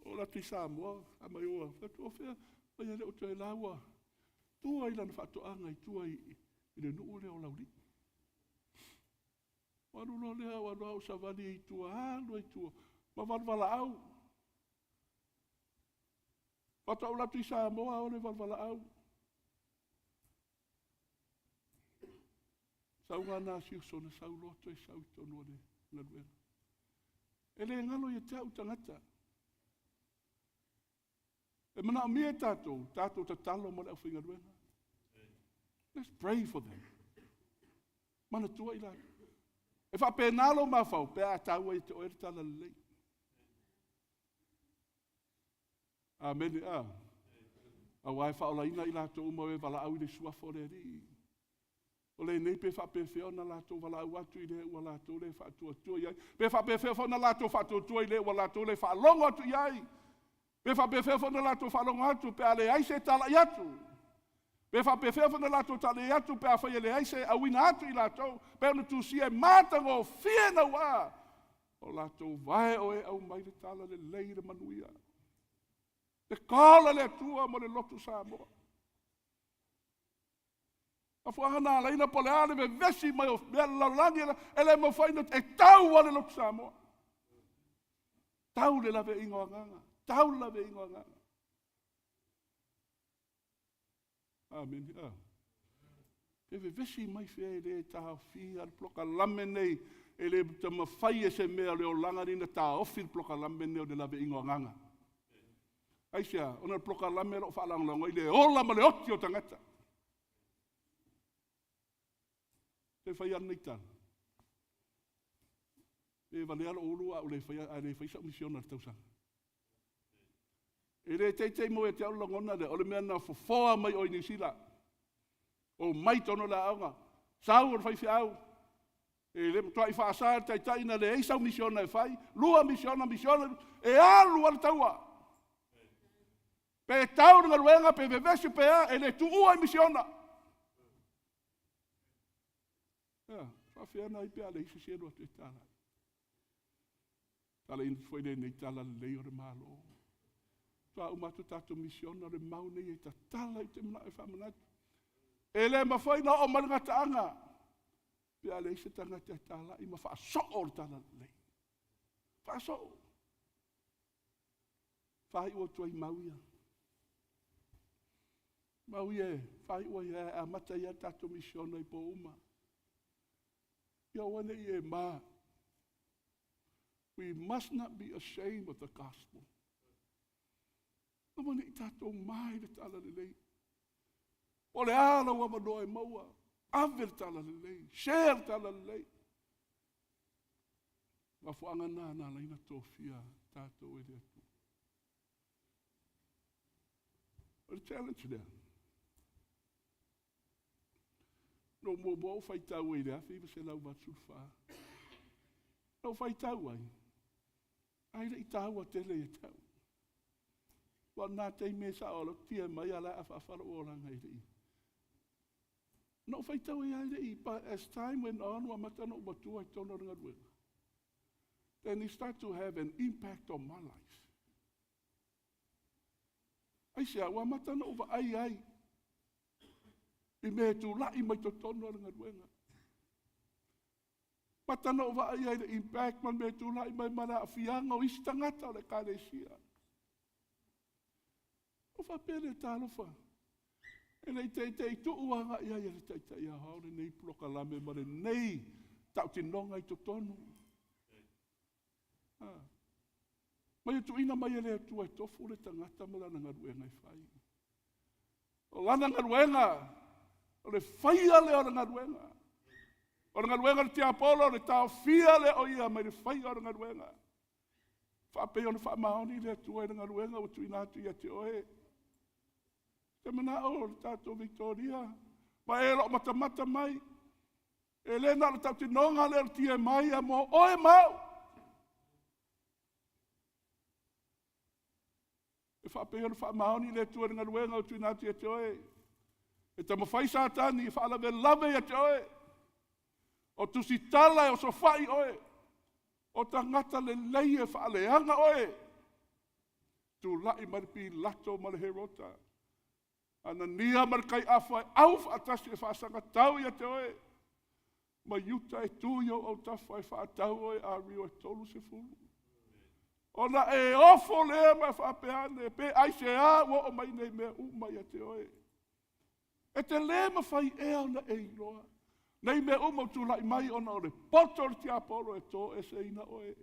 Ola atu i Samoa, a mai oa, atu o fea, mai ele o toe laua. Tua i lana faatoaga i tua i, i le nuu lea o Laulii. Ua alu loa lea, ua alu au savali i tua, alu ai tua, ma valevalaau. Faatoa ou atu i Samoa o le valevalaau. Sauga na si uso na sau loa toe sau i tonu o le galuega. E le galo ia te au tagata. E manaomia e tatou, tatou tatalo mo le aufaigaluega. Let's pray for them. Manatua i latou. E faapena lou mafaufau pe a taua ia te oe le tala lelei. Amene. A. Aua e faaolaina i latou uma o e valaau i le suafa o le Alii. O lenei pe faapefea ona latou valaau atu i le ua latou le faatuatua i ai. Pe faapefea foi ona latou faatuatua i le ua latou le faalogo atu i ai. Pe faapefea foi ona latou faalogo atu pe a leai se talai atu. Pe faapefea foi ona latou talai atu pe afai e leai se auina atu i latou, pe ona tusia e matagofie naua o latou vae o e aumai le tala lelei i le manuia. Le call a le Atua mo le lotu Samoa. Mafuaaga na alaina po o le a le vevesi mai o mea le lalolagi e le mafai ona e tau a le lotu Samoa. Tau le laveaiga o agaga, tau le laveaiga o agaga. Amene. Ah. Pe vevesi mai fea e le taofia le polokalame nei, e le mafai e se mea o le olaga nei na taofi le polokalame nei o le laveaiga o agaga. Aisea? Ona o le polokalame o lo o faalagolago ai le ola ma le oti o tagata. Toe fai lava lenei tala. Pe valea lou ulu a le fai, a le fai sau misiona i le tausaga. E le teitei mo ia te au le lagona lea, o le mea na fofoa mai oe i Niu Sila. O mai tonu le aoga, sau o le faifeau, e le matuai faasa e le taitai na leai sau misiona e fai, lua misiona, misiona, e alu lava le taua. Pe tau le galuega, pe vevesi, pe a, e le tuua i misiona. Ia, faafeana ai pe a leai se isi e alu atu e tala. Tala ina foi lenei tala lelei o le Malo. Faatoa uma atu tatou misiona o le mau nei e tatala i te manao e faamanatu. E le mafai ona oo mai le gataaga pe a leai se tagata e talai ma faasoo le tala lelei. Faasoo. Faaiu atu ai mau ia. Mau ia e faaiu ai e amata ai a tatou misiona i po uma. Ia aua ne i e ma. We must not be ashamed of the gospel. Aua ne i tatou ma i le tala lelei. O le a lau avanoa e maua, ave le tala lelei, share le tala lelei. Mafuaaga na na ala ai ona tofia tatou e le Atua. O le challenge lea. Na ou muamua ou faitau ai i le 1984. Na ou faitau ai, ai le i taua tele ia te au. Ua na taimi e sao alo tia mai ala a afaafalo o olaga i le i. Na ou faitau ai le i, but as time went on, ua amata ona ou matua i totonu o le galuega. Then it start to have an impact on my life. Aisea, ua amata ona ou vaai ai i mea e tulai mai totonu o le galuega. Amata ona ou vaai ai i le impact ma le mea e tulai mai ma le aafiaga o isi tagata o le Ekalesia. Ua faapea lea, talofa, e le i teitei tuu agai ai e le Taitai Aoao lenei polokalame ma lenei tautinoga i totonu. Ah. Mai e tuuina mai e le Atua e tofu le tagata ma lana galuega e fai. O lana galuega, o le faia lea o le galuega. O le galuega o le tiapolo, o le taofia lea o ia mai le faia o le galuega. Faapei ona faamaoni le Atua i le galuega ua tuuina atu ia te oe. Te manao o le tatou Victoria, ma e loo matamata mai, e le na o le tautinoga lea o le TMI a mo oe ma au. E faapei ona faamaoni le Atua i le galuega ua tuuina atu ia te oe. E taumafai Satani e faalavelave ia te oe. O tusitala e osofai oe. O tagata lelei e faaleaga oe. Tulai mai le Pilato ma le Herota. Anania ma le Kaiafa e au faatasi e faasagatau ia te oe. Ma Iuta e tu i ou autafa e faatau oe ario e 30. Ona e ofo lea ma e faapea ane, pe aisea ua oo mai nei mea uma ia te oe. E te lē mafai ea ona e iloa nei mea uma ua tulai mai ona o le poto o le tiapolo e toeseina oe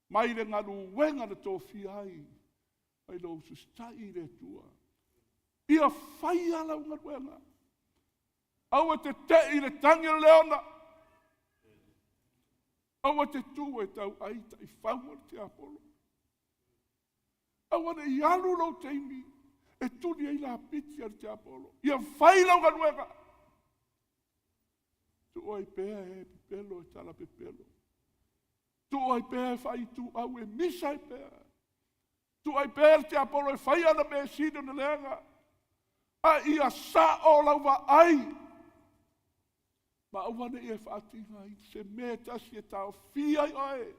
mai le galuega na tofia ai mai lou usitai i le Atua. Ia faia lau galuega. Aua e te tei i le tagi o le leona. Aua e te tu e tau ai taifau o le tiapolo. Aua ne i alu lou taimi e tuli ai lapiti a le tiapolo. Ia fai lau galuega. Tuu ai pea e pepelo e tala pepelo. Tuu ai pea e faaituau e misa ai pea. Tuu ai pea le tiapolo e fai ana mea e sili ona leaga. A ia sao lau vaai. Ma aua ne i e faatigaina se mea e tasi e taofia ai oe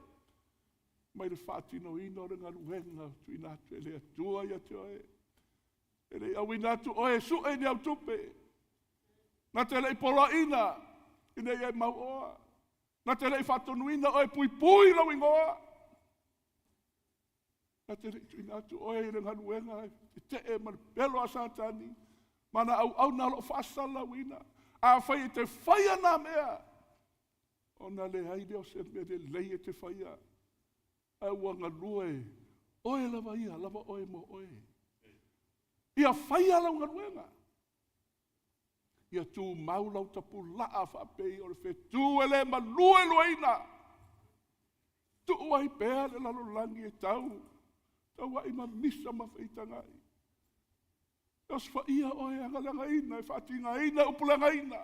mai le faatinoina o le galuega ua tuuina atu e le Atua ia te oe. E le i auina atu oe e sue i ni au tupe. Na te le i poloaiina ina ia e mauoa. Na te le i faatonuina oe e puipui lou igoa. Na te le i tuuina atu oe i le galuega e tetee ma le pelo a Satani ma ana auauna o lo o faasalalauina. Afai e te faia nā mea, ona leai lea o se mea lelei e te faia, ae ua galue oe lava ia, lava oe mo oe. Ia faia lau galuega. Ia tumau lau tapulaa faapei o le fetu e le maluelueina. Tuu ai pea le lalolagi e tau, tauai ma misa ma feitagai. E osofaia oe e agaleagaina, e faatigaina upuleagaina,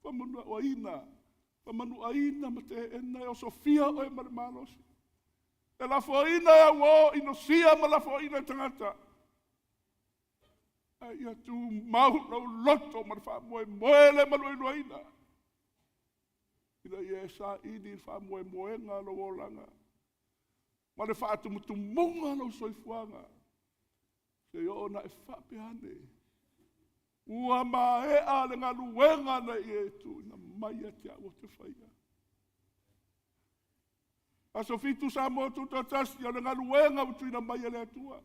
faamanuaina, faamanuaina ma teena, e osofia oe ma le malosi. E lafoina e auo, inosia ma lafoina e tagata. A ia tumau lou loto ma le faamoemoe le malueluaina, ina ia e saili le faamoemoega o lou olaga ma le faatumutumuga o lou soifuaga, seia oo ina e faapea ane, ua maea le galuega na e tuuina mai ia te au ou te faia. Aso 7 Samoa Tutoatasi, o le galuega ua tuuina mai e le Atua.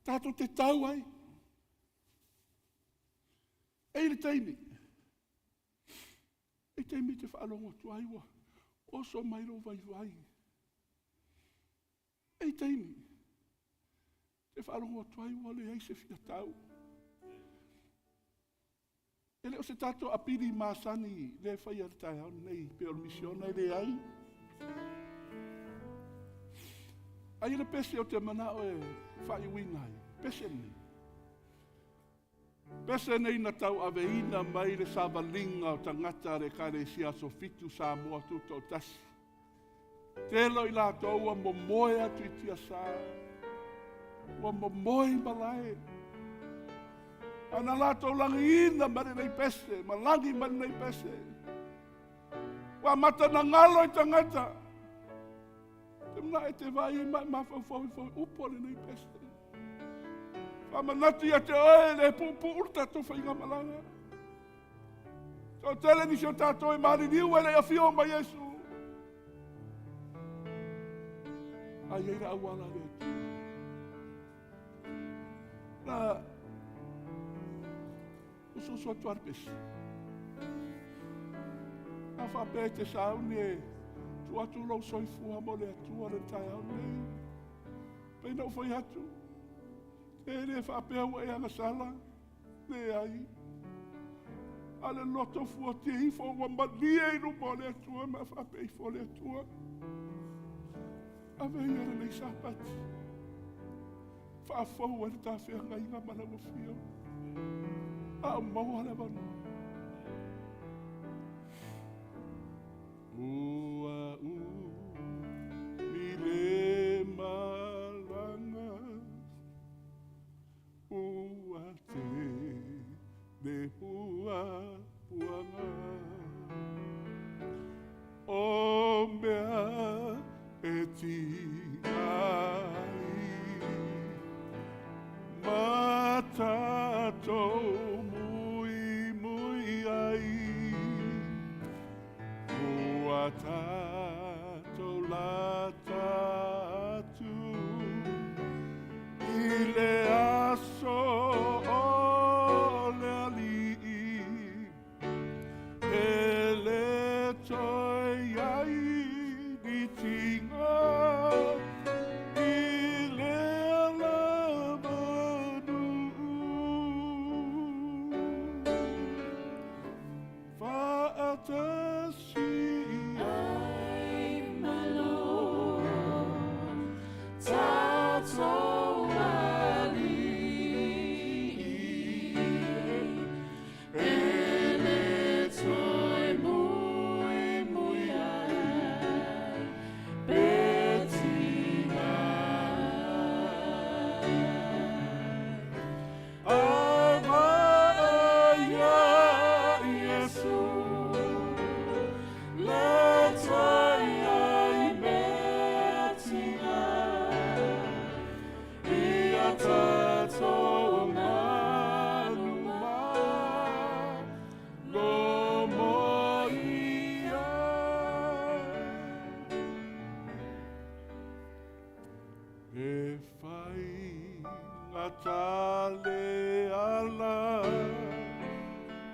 Tatou te tau ai. E i le taimi, e taimi te faalogo atu ai ua oso mai lou vaivai. E i taimi, te faalogo atu ai ua leai se fiatau. E le o se tatou apili masani lea e faia i le taeao lenei pei o le misiona e leai. Ai le pese o te manao e faaiuina ai, pese nei. Pese nei na tauaveina mai le savaliga o tagata a le Ekalesia Aso Fitu Samoa Tutoatasi. Tele o i latou ua momoe atu i tiasa, ua momoe i malae. A na latou lagiina ma lenei pese, ma lagi ma lenei pese. Ua amata na galo i tagata. Te manaʻo e te vaai ai ma e mafaufau ifo i upu o lenei pese. Faamanatu ia te oe le puupuu le tatou faigamalaga. Toatele nisi o tatou e maliliu e le i afio mai Iesu. A i ai le auala a le Atua. Na usuusu atu a le pesi. A faapea e te sauni e tuu atu lou soifua mo le Atua le taeao nei. Pei na ou fai atu, e le faapea ua e agasala. Leai. A le loto fuatia ifo ua malie i luma o le Atua ma faapea ifo le Atua. Ave ia lenei Sapati. Faafou ai le tafeagaiga ma lau afio. A o maua le avanoa. Ua umi le malaga. Ua tele puapuaga o mea e tiga ai ma tatou muimui ai. Ua tatou lata atu i le aso o le Alii, e le toe i ai ni tiga i le alamanuu. tatou manu ma lo mo ia. E fai ngata le ala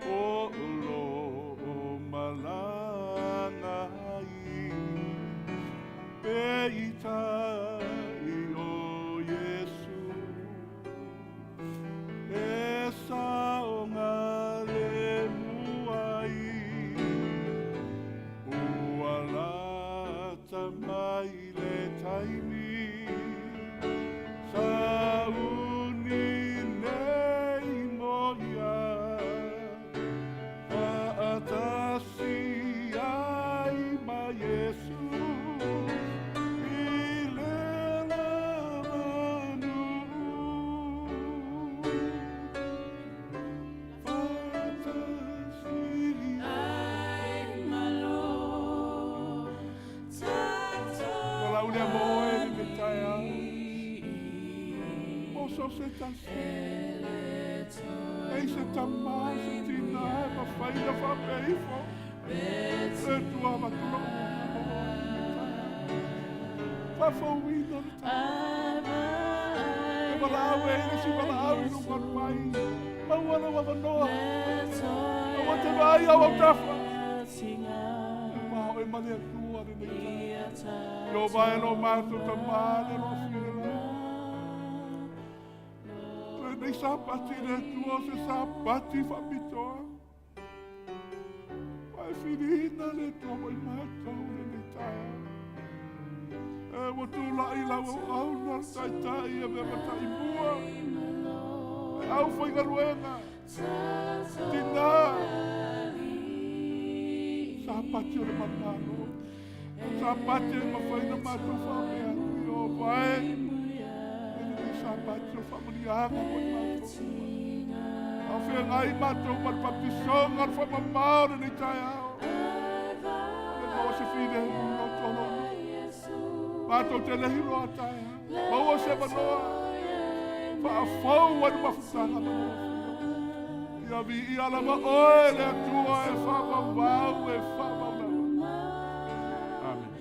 o lo o malanga ai pe i tai o Iesu e saoga le muai ua lata mai le taimi sauni nei mo ia fa'atasi ai ma Iesu i le lavanu fa'atasi ai ma lo tatou O lau lea mo oe i le taeao. O so se tasi. E se tamā se tina e mafai na faapea ifo. Le Atua avatu lou ola mo oe i le taeao. Faafouina le taeao. E valaau e le si valaau i luga o le vai. Maua lou avanoa. Aua te vaai au autafa. E va oe ma le Atua lenei taeao. Ieova e lo matou tamā le alofi o le lagi. Lenei Sapati le Atua o se Sapati faapitoa. Ua e filiina le Atua mo i matou lenei taeao. E ua tula'i lau auauna le taitai e avea ma taimua. Le aufaigaluega. Tina. Sapati o le manumalo. Sapati e mafai ona matou faapea atu, Ieova e, e lenei Sapati o faamanuiaga mo i matou uma. A o feagai matou ma le baptisoga o le faamamao lenei taeao. Le maua se filemu i lou tolono. Matou te lehi loa taeao. Maua se avanoa. Faafou ai le mafutaga ma lou afio. Ia viia lava oe le Atua e faavavau e faavau lava. Amen.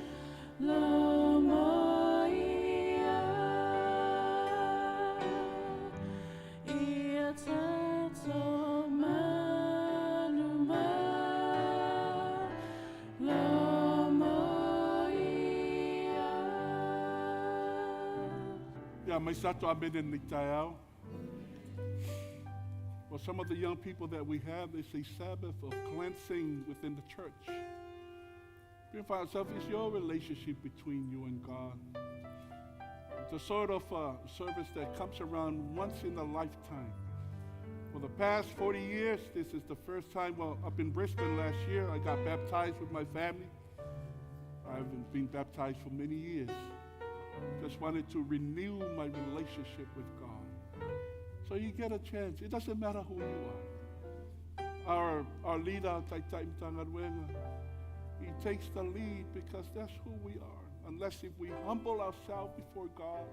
Ia mai sa amene lenei taeao. For some of the young people that we have, it's a Sabbath of cleansing within the church. Purify yourself is your relationship between you and God. It's a sort of service that comes around once in a lifetime. For the past 40 years, this is the first time, well, up in Brisbane last year, I got baptized with my family. I haven't been baptized for many years. Just wanted to renew my relationship with God. So you get a chance. It doesn't matter who you are. Our leader, Taitai Mtangaluenga, he takes the lead because that's who we are. Unless if we humble ourselves before God,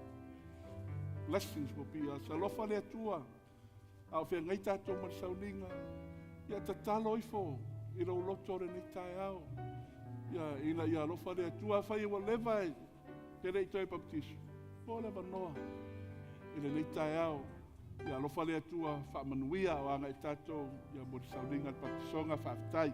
blessings will be us. Alofa le Atua, a o feagai tatou ma le sauniga, ia tatalo ifo i lou loto lenei taeao. Ia, ina ia alofa le Atua, afai e ua leva e te le i toe baptiso. Mo le avanoa i lenei taeao. Ia alofa le Atua faamanuia o aga i tatou, ia mo le sauniga le baptisoga, faafetai.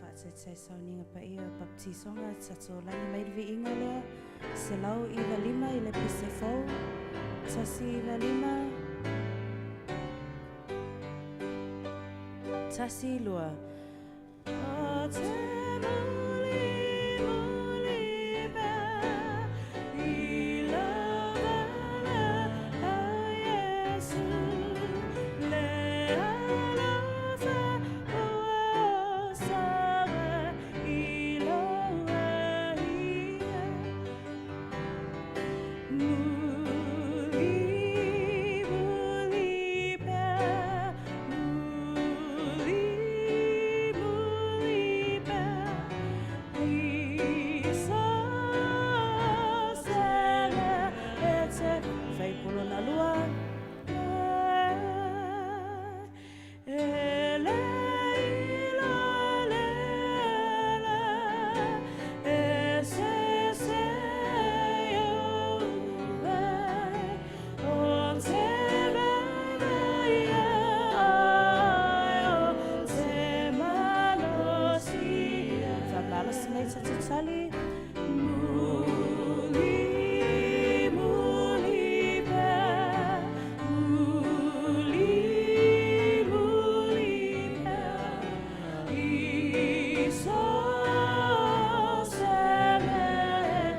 Faataitai sauniga paia o baptisoga tatou lagi mai le viiga lea 195 i le pese fou 195 12. O te muli muli pea i lau vala au Iesu le alofa ua osaga i lou aia. Muli, muli pea, muli, muli pea, i so sele e te faipulona lua. E le ilo le ala, e se se o vai, o te vai ai, o te malosi. Faamalosi mai tatou tali. Muli, muli pea, muli, muli pea, i so se me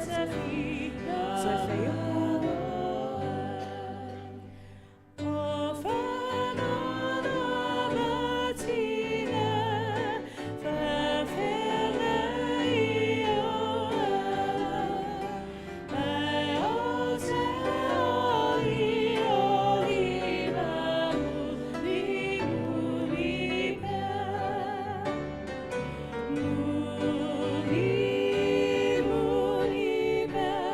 te whina. Toe whaiuku. O whanona matina, whawhena i o ala, ai o te oli oli ma muli muli pea. Muli, muli pea,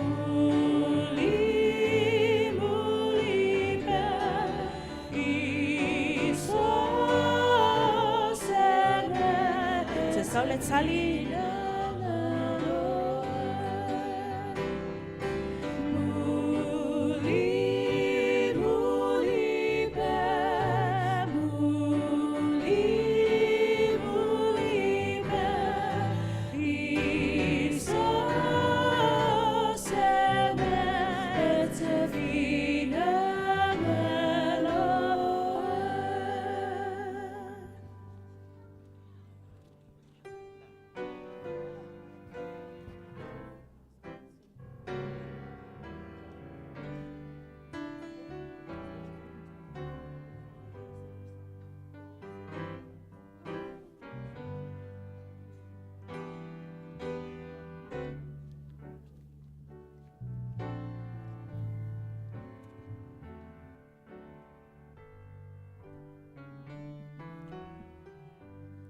muli, muli pea, i so se me. Te saule tali. Muli, muli pea, muli, muli pea, i so se me te whina ngalo.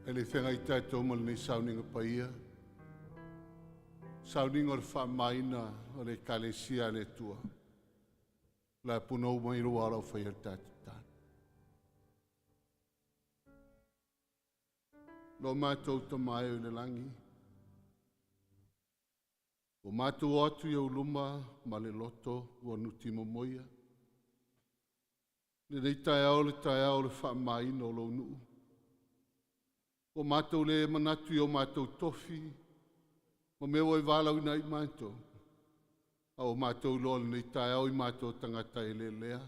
E le whenga i tātou ma lenei sauniga paia. Sauniga o le whaamaina o le ekalesia a le Atua. La punou mai lua lau whai le tātou tātou. Lo mātou tamae o le langi. O mātou atu i au luma ma le loto ua nuti momoia. Le nei taeao le taeao le whaamaina o lou nuu. O mātou le manatu i o mātou tofi, ma mea ua i walau ina i mātou. A o mātou loa le nei taeao i mātou tangata e lelea.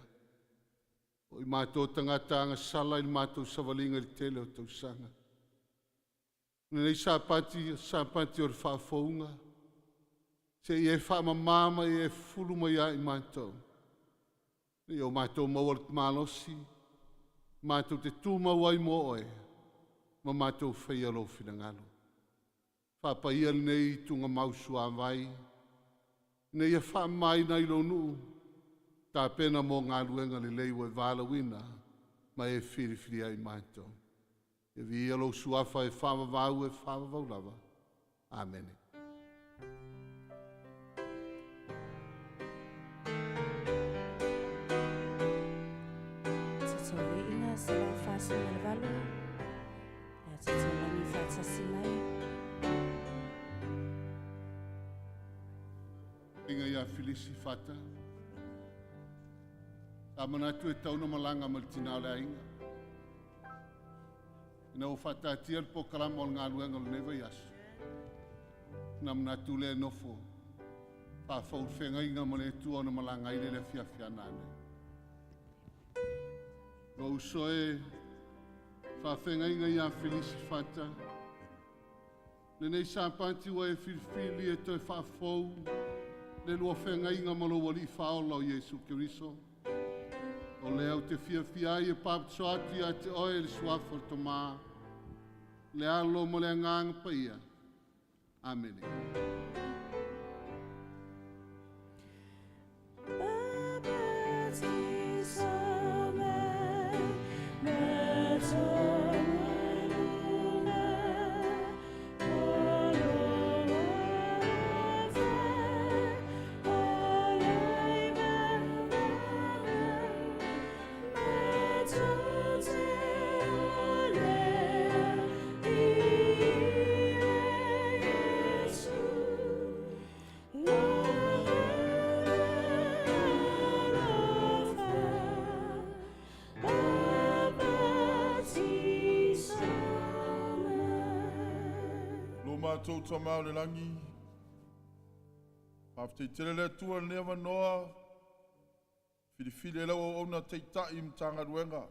O i mātou tangata anga sala i mātou savalinga i le tele o tausaga. Le nei sapati, sapati o le whaafonga. Se i e whaamamama i e fulu mai a i mātou. Nei o mātou maua le malosi, mātou te tūmau ai mō oe, ma mātou whaia lou finagalo. Whaapaia nei tunga mausu a vai, nei e whaamaina i lou nuu, tā pena mō ngā luenga le lei ua e wālawina, ma e whiriwhiri ai mātou. E vi ia lou suafa e whaavavau e whaavavau lava. Amene. Tatou viiga 148. Lea tatou lagi faatasi mai. Inga ia Filisi Fata. Sa manatu e tauna malanga ma le tina o le aiga. Ina ua faataatia le polokalama o le galuega o lenei vaiaso, ona manatu lea e nofo faafou le feagaiga ma le Atua ona malaga ai lea i le afiafi a nanei. Lou uso e, faafeagaiga ia Felisi Fata, lenei Sapati ua e filifili e toe faafou le lua feagaiga ma lou Alii Faaola o Iesu Keriso. O lea ou te fiafia ai e papatiso atu ia te oe le suafa o le Tomā, le Alo ma le Agaga Paia. Amene. Lo matou Tama o le lagi, faafetai tele le Atua i lenei avanoa, filifili ai lau auauna taitai i Matagaluega.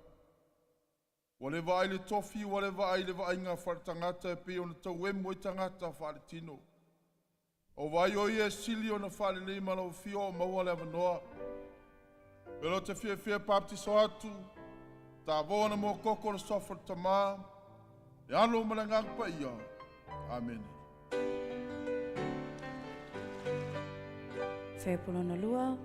Ua le vaai le tofi, ua le vaai le vaaiga faaletagata e pei ona tauemu ai tagata faaletino. O vaai o ia e sili ona faalelei ma lau afio o maua le avanoa. E lo te fiafia baptiso atu, tavoa na mo koko le suafa o le Tamā, le Alo ma le Agaga Paia. Amene. Fepu lona lua.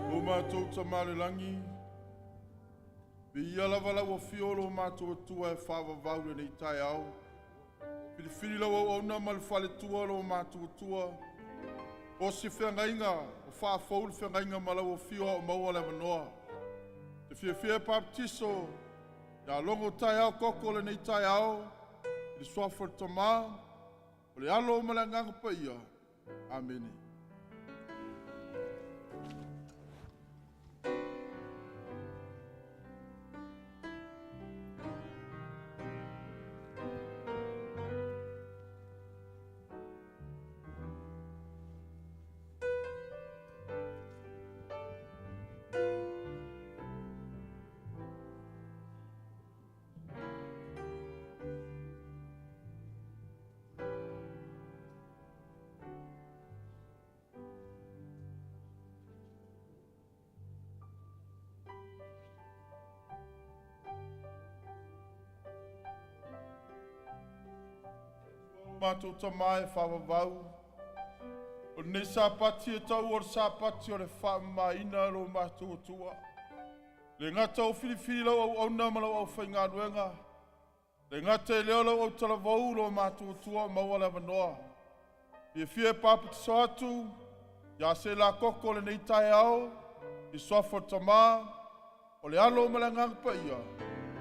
Lo matou Tama i le lagi, viia lava lau afio o lo matou Atua e faavavau i lenei taeao. Filifili lau auauna ma le faletua o lo matou Atua. O se feagaiga, o faafou le feagaiga ma lau afio a o maua le avanoa. Te fiafia e baptiso, ia logo taeao koko lenei taeao, i le suafa o le Tamā, o le Alo ma le Agaga Paia. Amene. Matou Tama e faavavau, o lenei Sapati e tau o le Sapati o le faamamaina lo matou Atua. Le gata o filifili lau auauna ma lau aufaigaluega, le gata i lea o lau autalavou lo matou Atua o maua le avanoa. Fiafia e papatiso atu, ia se la koko lenei taeao, i suafa o le Tamā, o le Alo ma le Agaga Paia.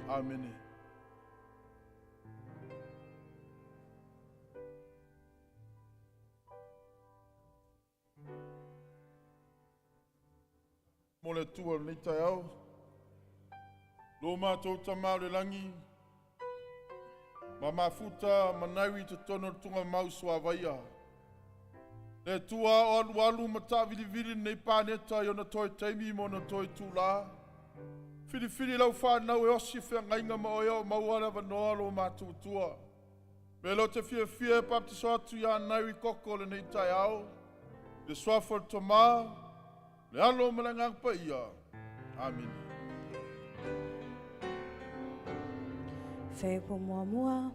Amene. Mo le Atua o lenei taeao, lo matou Tama o le lagi, ma mafuta manau i totonu o le tugamau suavaia. Le Atua o alualu ma taavilivili lenei paneta i ona toe taimi ma ona toe tūlā. Filifili lau whānau e osi feagaiga ma oe o maua le avanoa lo matou Atua. Me lo te fiafia e baptiso atu ia nau i koko lenei taeao, le suafa o le Tomā, le Alo ma le Agaga Paia. Amene. Fepu muamua.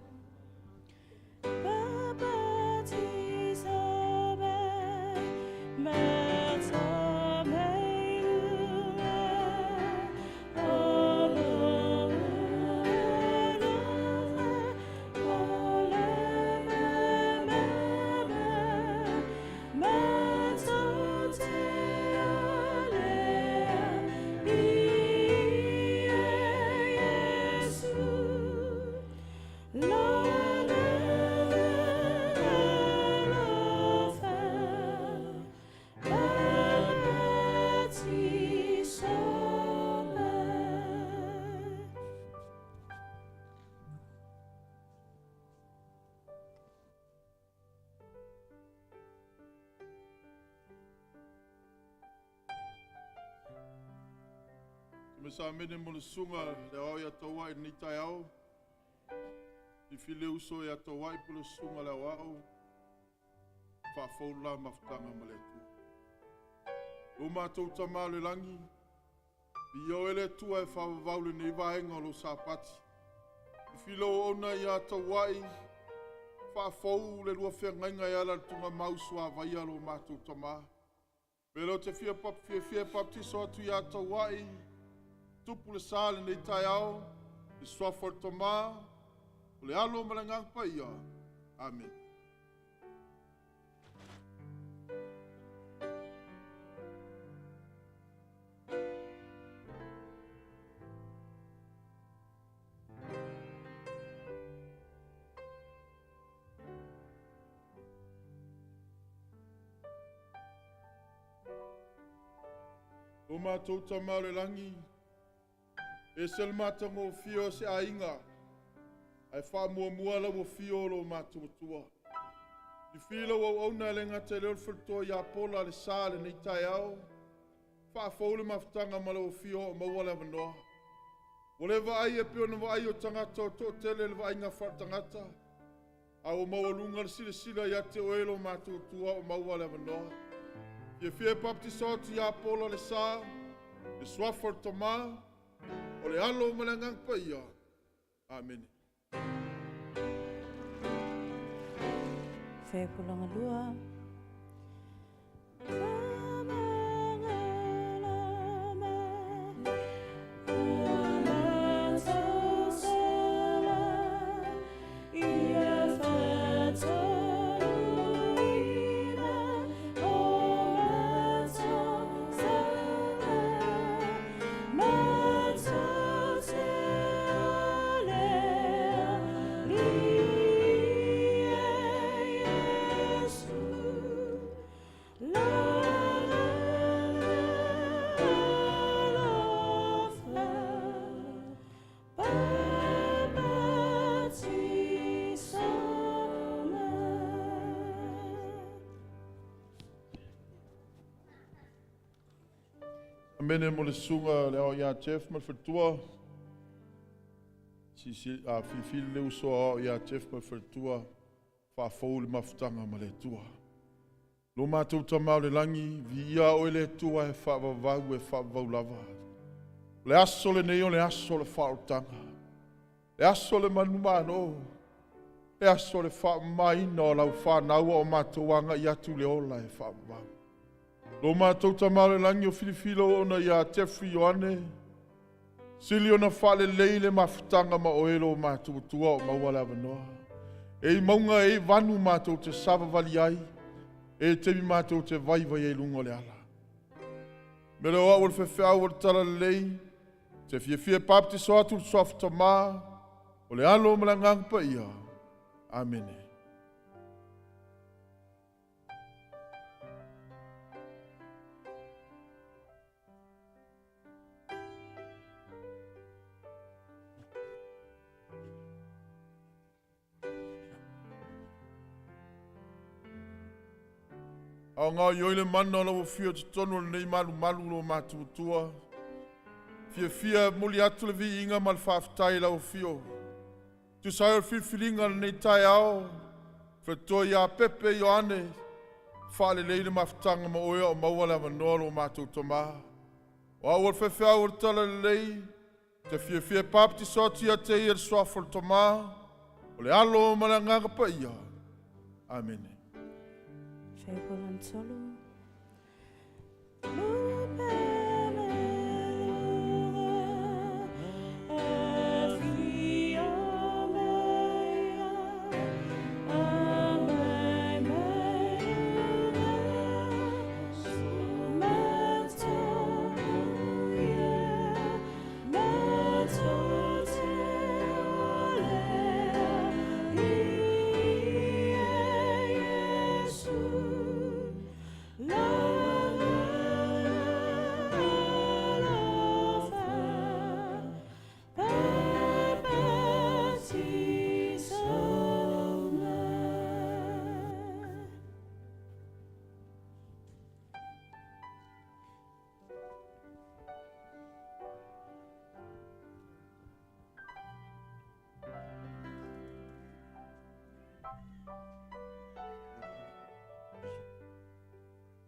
Se amene mo le susuga le aoao ia Tauai i lenei taeao. Filifili le uso ia Tauai po le susuga le aoao. Faafou le la mafutaga ma le Atua. Lo matou Tama o le lagi, viia oe le Atua e faavavau lenei vaega o lou Sapati. Filifili lou auauna ia Tauai, faafou le lua feagaiga e ala i le tuugamau suavaia lo matou Tama. Mea lea ou te fiafia e baptiso atu ia Tauai, tupu le sa lenei taeao, le suafa o le Tama, o le Alo ma le Agaga Paia. Amene. O matou Tama o le lagi, ese le matagofie o se aiga, ae faamuamua lau afio o lo matou Atua. Filifili lau auauna e le gata i lea o le faletua ia Pola le sa lenei taeao, faafou le mafutaga ma lau afio o maua le avanoa. Ua le vaai e pei ona vaai o tagata o toatele le vaaiga faaletagata, a ua maualuga le silasila ia te oe lo matou Atua o maua le avanoa. Fiafia e baptiso atu ia Pola le sa, le suafa o le Tama, o le Alo ma le Agaga Paia. Amene. Fepuloga lua. Amene mo le susuga le ao ia Jeff ma le faletua. Sisi a filifili le uso ao ia Jeff ma le faletua. Faafou le mafutaga ma le Atua. Lo matou Tama o le lagi, viia oe le Atua e faavavau e faavavau lava. O le aso lenei o le aso o le faaolataga. Le aso o le manumalo. Le aso o le faamamaina o lau fanau o matou agai atu le ola e faavavau. Lo matou Tama o le lagi o filifili ona ia Jeffrey Ioane, sili ona faalelei le mafutaga ma oe lo matou Atua o maua le avanoa. E i mauga e i vanu matou te savavali ai, e taimi matou te vaivai ai luga o le ala. Me le o au o le fefeau o le tala lelei, te fiafia baptiso atu le suafa Tama, o le Alo ma le Agaga Paia. Amene. A o gaoioi le mana o lau afio i totonu o lenei malumalu lo matou Atua. Fiafia e momoli atu le viiga ma le faafetai i lau afio. Tusa ai o le filifiliga o lenei taeao, faletua ia Pepe Ioane, faalelei le mafutaga ma oe o maua le avanoa lo matou Tama. O au o le faifeau o le tala lelei, te fiafia e baptiso atu ia te ia le suafa o le Tama, o le Alo ma le Agaga Paia. Amene. Fepuloga tolu.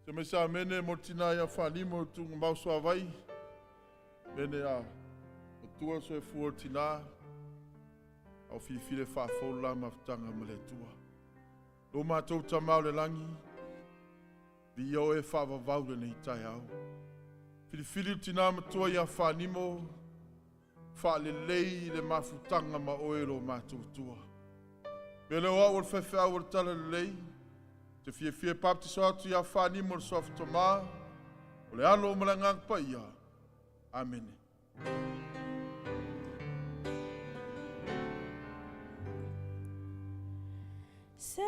Se mai sa mene mo tina ia whanimo tunga mau suavai. Mene a matua so e fua tina. Au filifile whaafou la mafutanga ma le tua. Lo mātou tamau le langi. Vi o e whaavavau le nei tai au. Filifili tina matua ia whanimo. Whaalelei le mafutanga ma oe lo mātou tua. Mele o au o le whewhe au o le tala lelei. Te fia fia baptiso atu ia whanimo le soafa O le alo o malanganga pa ia. Amene. Se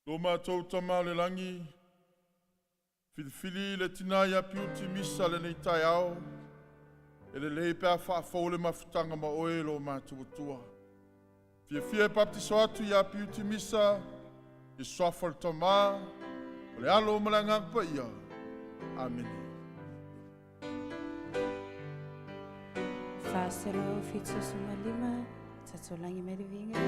Lo mātou tama le langi, filifili le tina ia piuti misa le nei tai ao, e le lei pea whaafou le mafutanga ma oe lo mātou atua. Fia fia e baptiso atu ia piuti misa, i soafa le tama, o le alo ma le anganga pa ia. Amene. Whāsero whitu suma lima, tatolangi me le vinga.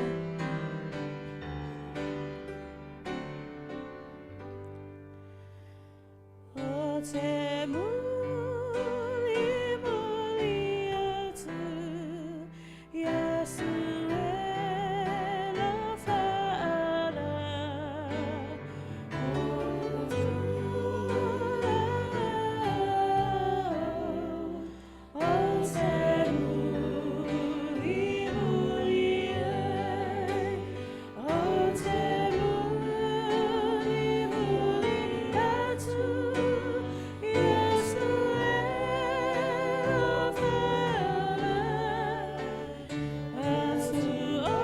O te muli muli atu, Yesu e lo whaala. O te muli muli e, o te muli muli atu, Yesu e lo whaala. Atu o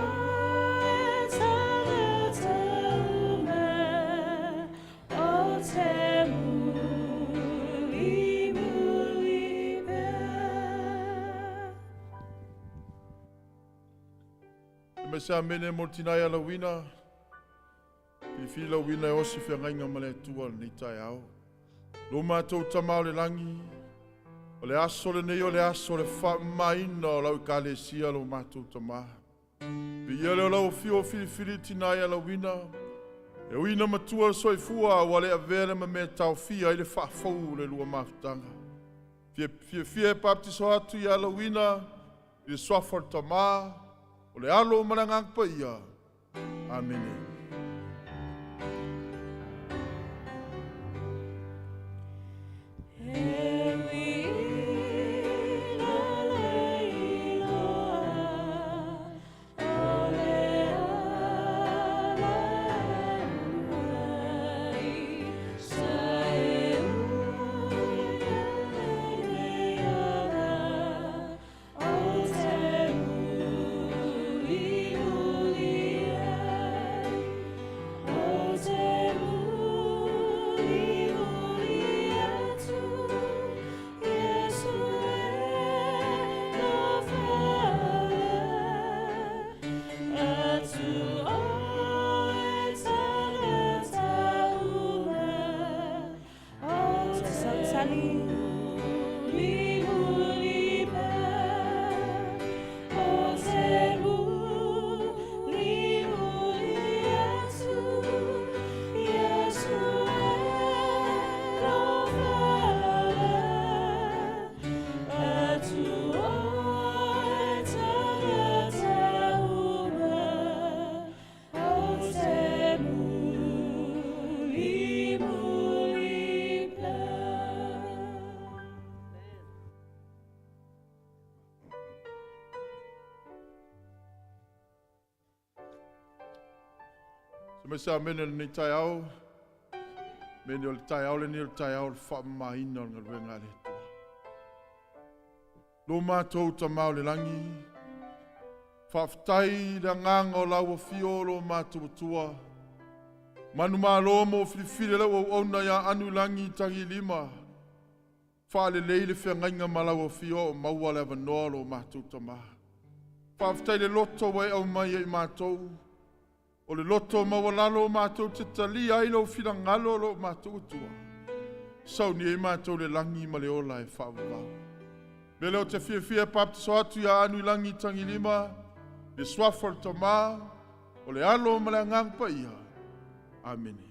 e tangata uma, o te muli muli pea. E me se amene mo tina ia lauina, filifili lauina e osi whiangainga ma le atua le nei tai ao. Lo mātou tama o le langi, o le aso le nei o le aso le whaamaina o lau kalesia lo mātou tama. Vi ia le o lau fio filifili tina ia lauina, e uina matua le soifua ua le avea le ma mea taofia i le whaafou le lua mafutanga. Fia fia fia e baptiso atu ia lauina, i le soafa le tama, o le alo ma le anganga pa ia. Amene. E wina le iloa, o le ala e sa e ui le ala, o te muli muli e, o te muli muli atu, Yesu e lo whaala. Atu o e tangata uma, o te muli muli pea, o te muli muli atu, Yesu e lo whaala. Atu o e tangata uma, o te muli muli pea. Aumai se amene o lenei taeao. Mene o le taeao lenei o le taeao o le faamamaina o le galuega a le Atua. Lo matou Tama o le lagi, faafetai i le agaga o lau afio o lo matou Atua. Manumalo mo filifili lau auauna ia Anuilagi Tagilima. Faalelei le feagaiga ma lau afio o maua le avanoa o lo matou Tama. Faafetai le loto ua e aumai ai matou. O le loto maualalo o matou te talia ai lou finagalo o lo matou Atua. Sauni ai matou le lagi ma le ola e faavavau. Mea lea ou te fiafia e baptiso atu ia Anuilagi Tagilima, le suafa o le Tama, o le Alo ma le Agaga Paia. Amene.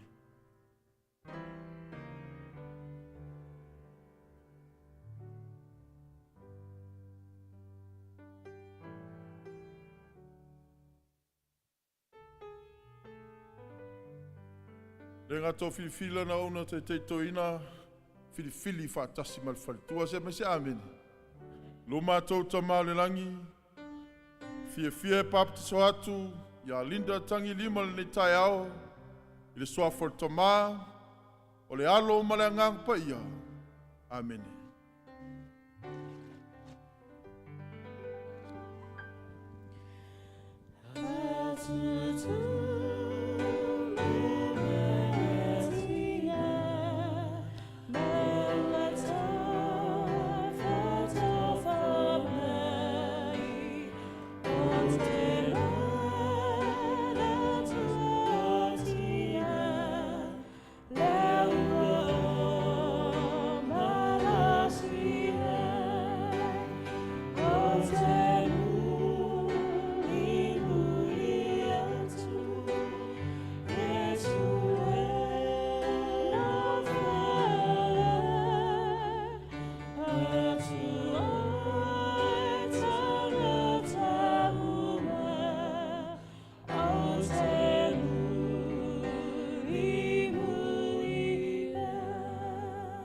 Le gata o filifili lana ona taitaitoina, filifili faatasi ma le faletua. Se mai se amene. Lo matou Tama o le lagi, fiafia e baptiso atu ia Linda Tagilima lenei taeao, i le suafa o le Tama, o le Alo ma le Agaga Paia. Amene.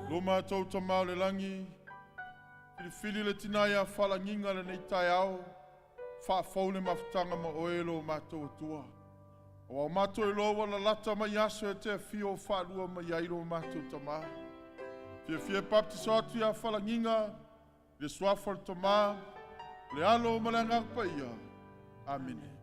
Lo matou Tama o le lagi, filifili le tina ia falagiga lenei taeao, faafou le mafutaga ma oe lo matou Atua. Aua o matou iloa ua lalata mai aso e te afio o faalua mai ai lo matou Tama. Fiafia e baptiso atu ia falagiga, le suafa o le Tama, le Alo ma le Agaga Paia. Amene.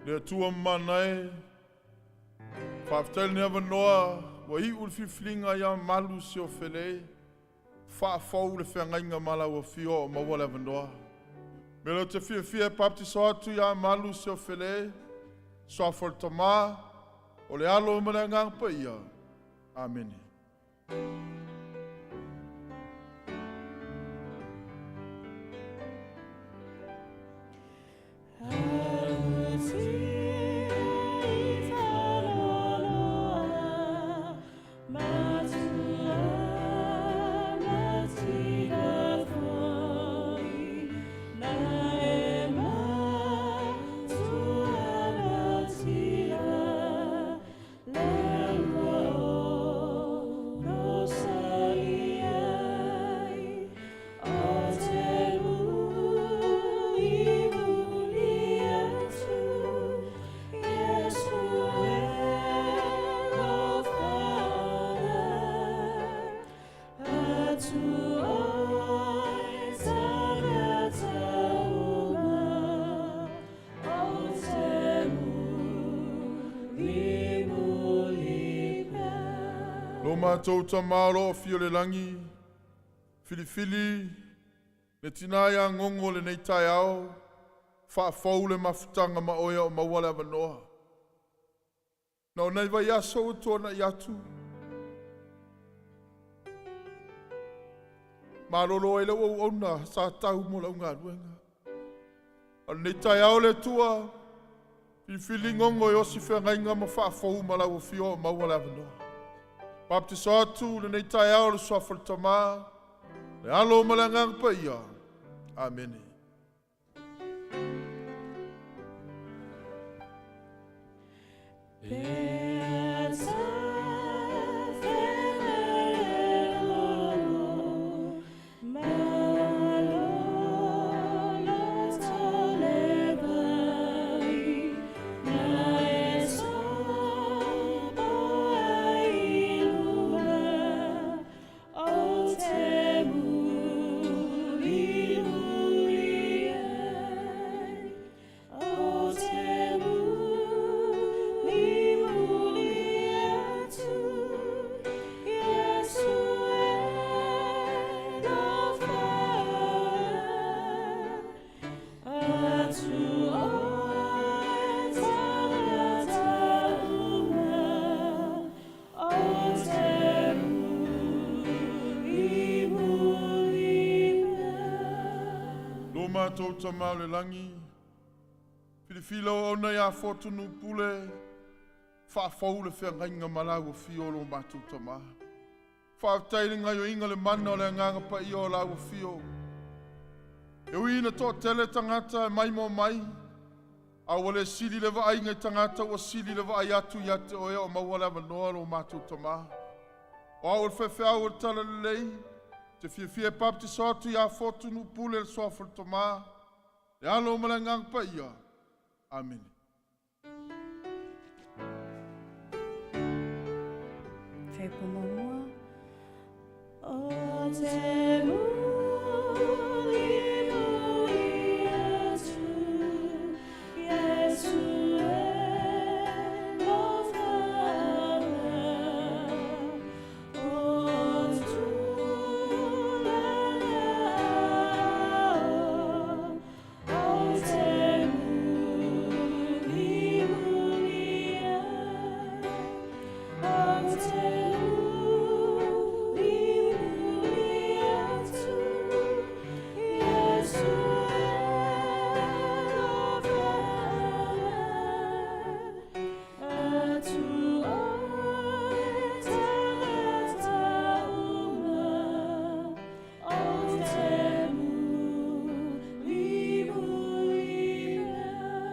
Le Atua mamana e, faafetai lenei avanoa ua iu le filifiliga ia Malu Siofele, faafou le feagaiga ma lau afio o maua le avanoa. Mea lea ou te fiafia e baptiso atu ia Malu Siofele, suafa o le Tama, o le Alo ma le Agaga Paia. Amene. Lo matou Tama o lo o afio i le lagi, filifili le tina ia gogo lenei taeao, faafou le mafutaga ma oe o maua le avanoa. Na o nai vaiaso ua tuanai atu, Malolo ai lau auauna sa tau mo lau galuega. A o lenei taeao le Atua, filifili gogo e osi feagaiga ma faafou ma lau afio o maua le avanoa. Baptiso atu lenei taeao le suafa o le Tamā, le Alo ma le Agaga Paia. Amene. Lo matou Tama o le lagi, filifili lau auauna ia Fotunu Pule, faafou le feagaiga ma lau afio o lo matou Tama. Faafetai i le gaoioiga le mana o le Agaga Paia o lau afio. E ui ina toatele tagata e maimoa mai, a ua le sili le vaaiga i tagata ua sili le vaai atu ia te oe o maua le avanoa lo matou Tama. O au o le faifeau o le Talalelei, te fiafia e baptiso atu ia Fotunu Pule le suafa o le Tamā, le Alo ma le Agaga Paia. Amene. Faipu muamua. O te muli muli atu, Iesu e alofa O tulaga o te muli muli ai, O te muli muli atu, Iesu e alofa Atu oe tagata uma, o te muli muli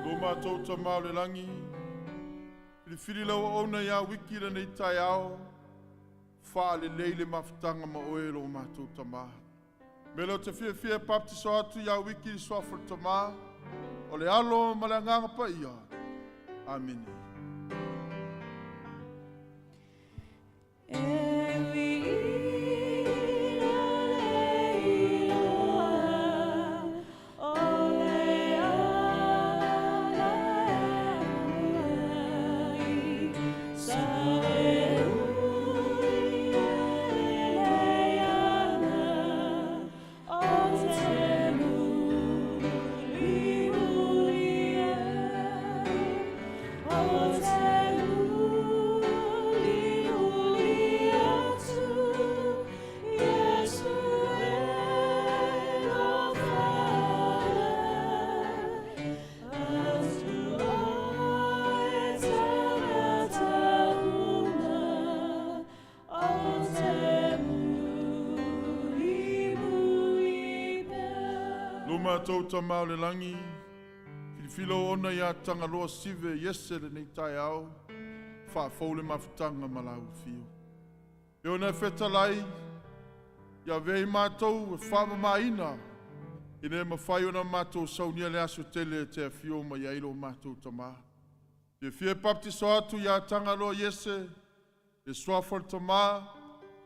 Lo matou Tama o le lagi, filifili lau auauna ia Wiki lenei taeao, faalelei le mafutaga ma oe lo matou Tamā. Me leo te fiafia e baptiso atu ia Wiki i suafa o le Tamā, o le Alo ma le Agaga Paia. Amene. E ui ina le iloa o le ala e alu ai, sa e ui e ana, o te muli muli ai, o te muli muli atu, Iesu e alofa Atu oe tagata uma, o te muli muli pea. Lo matou Tama o le lagi, filifili lau auauna ia Tagaloa Sive Iese lenei taeao, faafou le mafutaga ma lau afio. E ona e fetalai, ia avea i matou e faamamaina, ina e mafai ona matou saunia le aso tele e te afio mai ai lo matou Tamā. Fiafia e baptiso atu ia Tagaloa Iese, le suafa o le Tamā,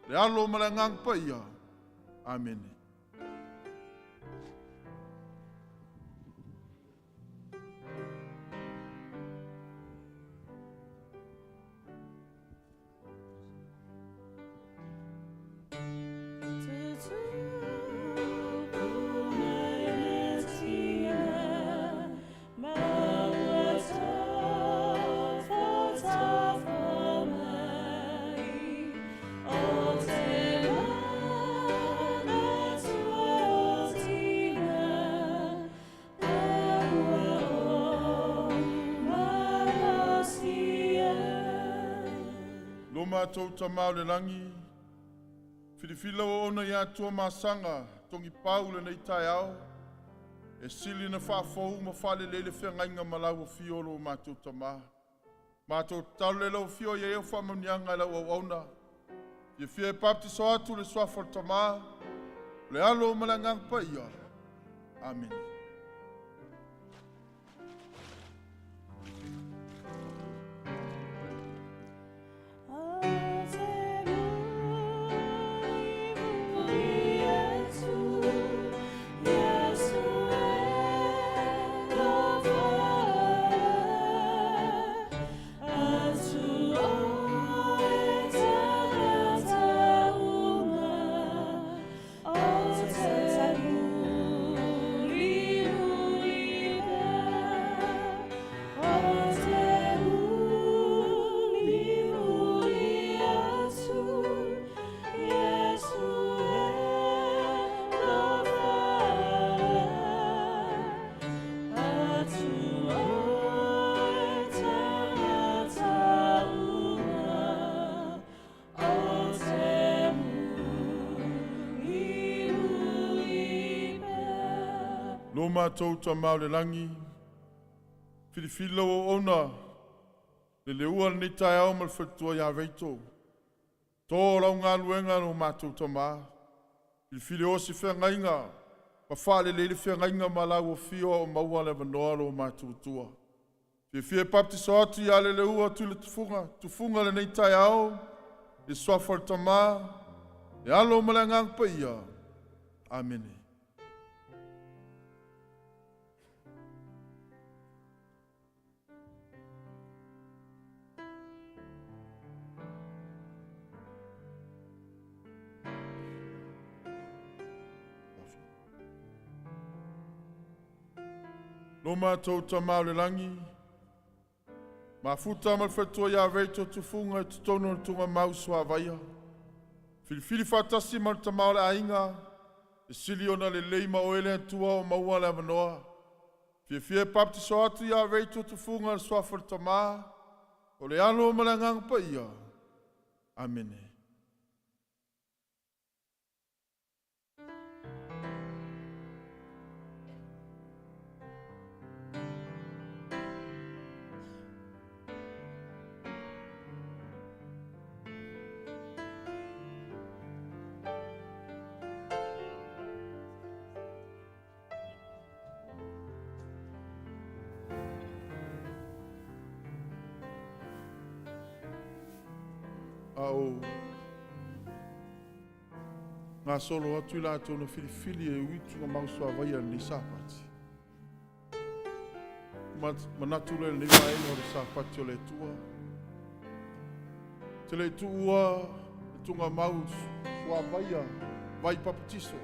le Alo ma le Agaga Paia. Amene. O te mana matou Tama o le lagi, filifili lau auauna ia Tua Masaga Togipau i lenei taeao, e sili ona faafou ma faalelei le feagaiga ma lau afio o lo matou Tama. Matou tatalo lea i lau afio ia i ai au faamanuiaga i lau auauna. Fiafia e baptiso atu i le suafa o le Tama, o le Alo ma le Agaga Paia. Amene. Lo matou Tama o le lagi, filifili lau auauna le leua lenei taeao ma le faletua ia Reito. To lau galuega lo matou Tama, filifili o se feagaiga, ma faalelei le feagaiga ma lau afio o maua le avanoa lo matou Atua. Fiafia e baptiso atu ia Leleua Tui le Tufuga, tufuga lenei taeao, i le suafa o le Tama, le Alo ma le Agaga Paia. Amene. Lo matou Tama o le lagi, mafuta ma le faletua ia Reito Tufuga i totonu o le tugamau suavaia. Filifili faatasi ma le tama o le aiga, e sili ona lelei ma oe le Atua o maua le avanoa. Fiafia e baptiso atu ia Reito Tufuga i le suafa o le Tama, o le Alo ma le Agaga Paia. Amene. A o gasolo atu i latou na filifili e ui tugamau suavaia i lenei Sapati. Manatu lea i lenei vaega o le Sapati o le Atua. Te le i tuua le tugamau suavaia vai papatiso.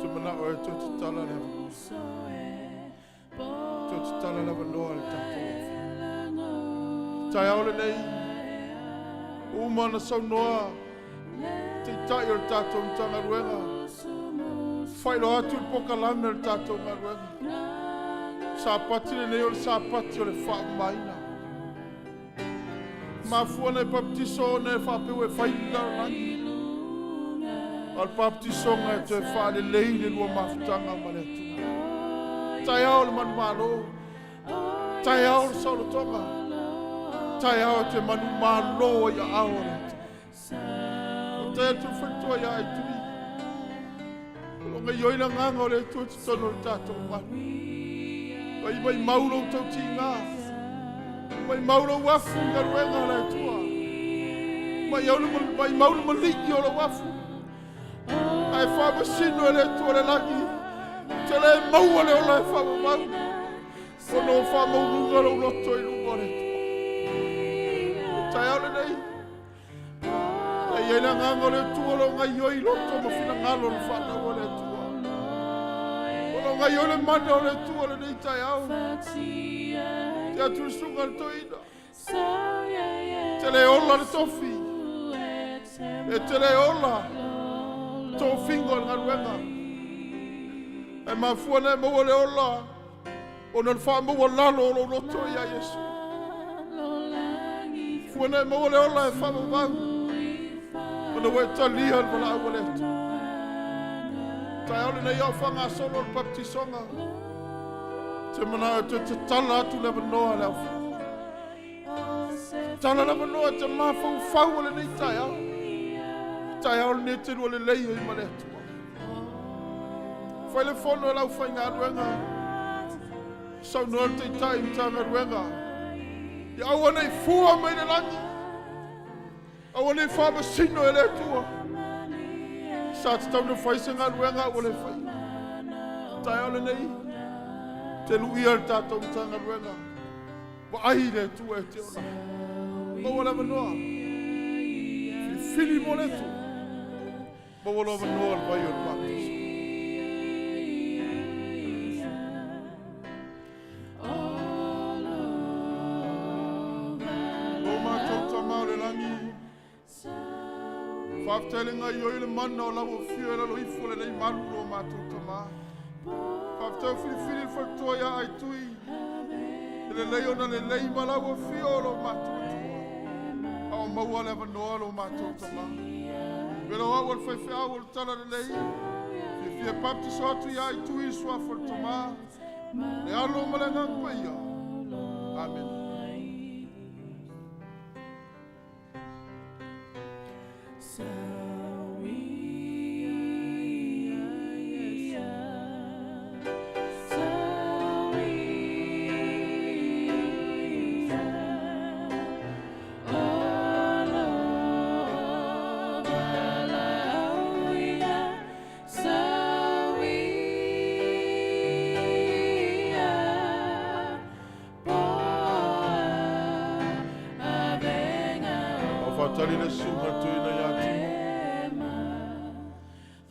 Te manao e toe tatala le avanoa. Toe tatala le avanoa i le tatou afi. Taeao lenei, ua uma ona saunoa taitai o le tatou Matagaluega, faailoa atu le polokalame o le tatou galuega. Sapati lenei o le Sapati o le faamamaina. Mafua ona e baptiso ona e faapea ua e fai le lalolagi. A o le baptisoga e toe faalelei le lua mafutaga ma le Atua. Taeao le manumalo, taeao le saolotoga, taeao e te manumalo ai aao o le Atua. O tai atu le faletua ia Aitui. O lo gaioi le agaga o le Atua i totonu o le tatou malu. Mai mai mau lou tautiga. Mai mau lou afu i galuega a le Atua. Mai, au le, mai mau le maligi o lou afu. Ae faamasino e le Atua le lagi. Te le maua le ola e faamamau. Ona ua faamauluga lou loto i luga o le Atua. Taeao lenei. E i ai le agaga o le Atua o lo o gaioi i loto ma finagalo o le fanau a le Atua. O lo o gaioi le mana o le Atua lenei taeao. Te atu le susuga le toeaina. Te le ola le tofi. E te le ola tofiga o le galuega. E mafua na e maua le ola ona o le faamaualalo o lou loto ia Iesu. Fua na e maua le ola e faavavau, ona ua e talia le valaau a le Atua. Taeao lenei a o faagasolo le baptisoga, te manao e toe tatala atu le avanoa le aufai. Tatala le avanoa te mafaufau o lenei taeao. Taeao lenei te lua lelei ai ma le Atua. Fai le fono e lau faigaluega. Saunoa le taitai Matagaluega. Ia aua nei fua mai le lagi. Aua nei faamasino e le Atua. Sa tatau na fai se galuega ua le faia. Taeao lenei, te luia le tatou Matagaluega. Vaai le Atua e te ola. Maua le avanoa. Filifili mo le Atua. Maua le avanoa le vai o le baptiso. Lo matou Tama o le lagi, faafetai le gaoioi le mana o lau afio e lalo ifo lenei malu lo matou Tama. Faafetai o filifili le faletoa ia Aitui, e lelei ona lelei ma lau afio o lo matou Atua. A o maua le avanoa lo matou Tama. Velo au o le faifeau o le tala lelei, fiafia baptiso atu ia Aitui i le suafa o le Tama, le Alo ma le Agaga Paia. Amene. Au faatali le susuga toeaina ia Timo.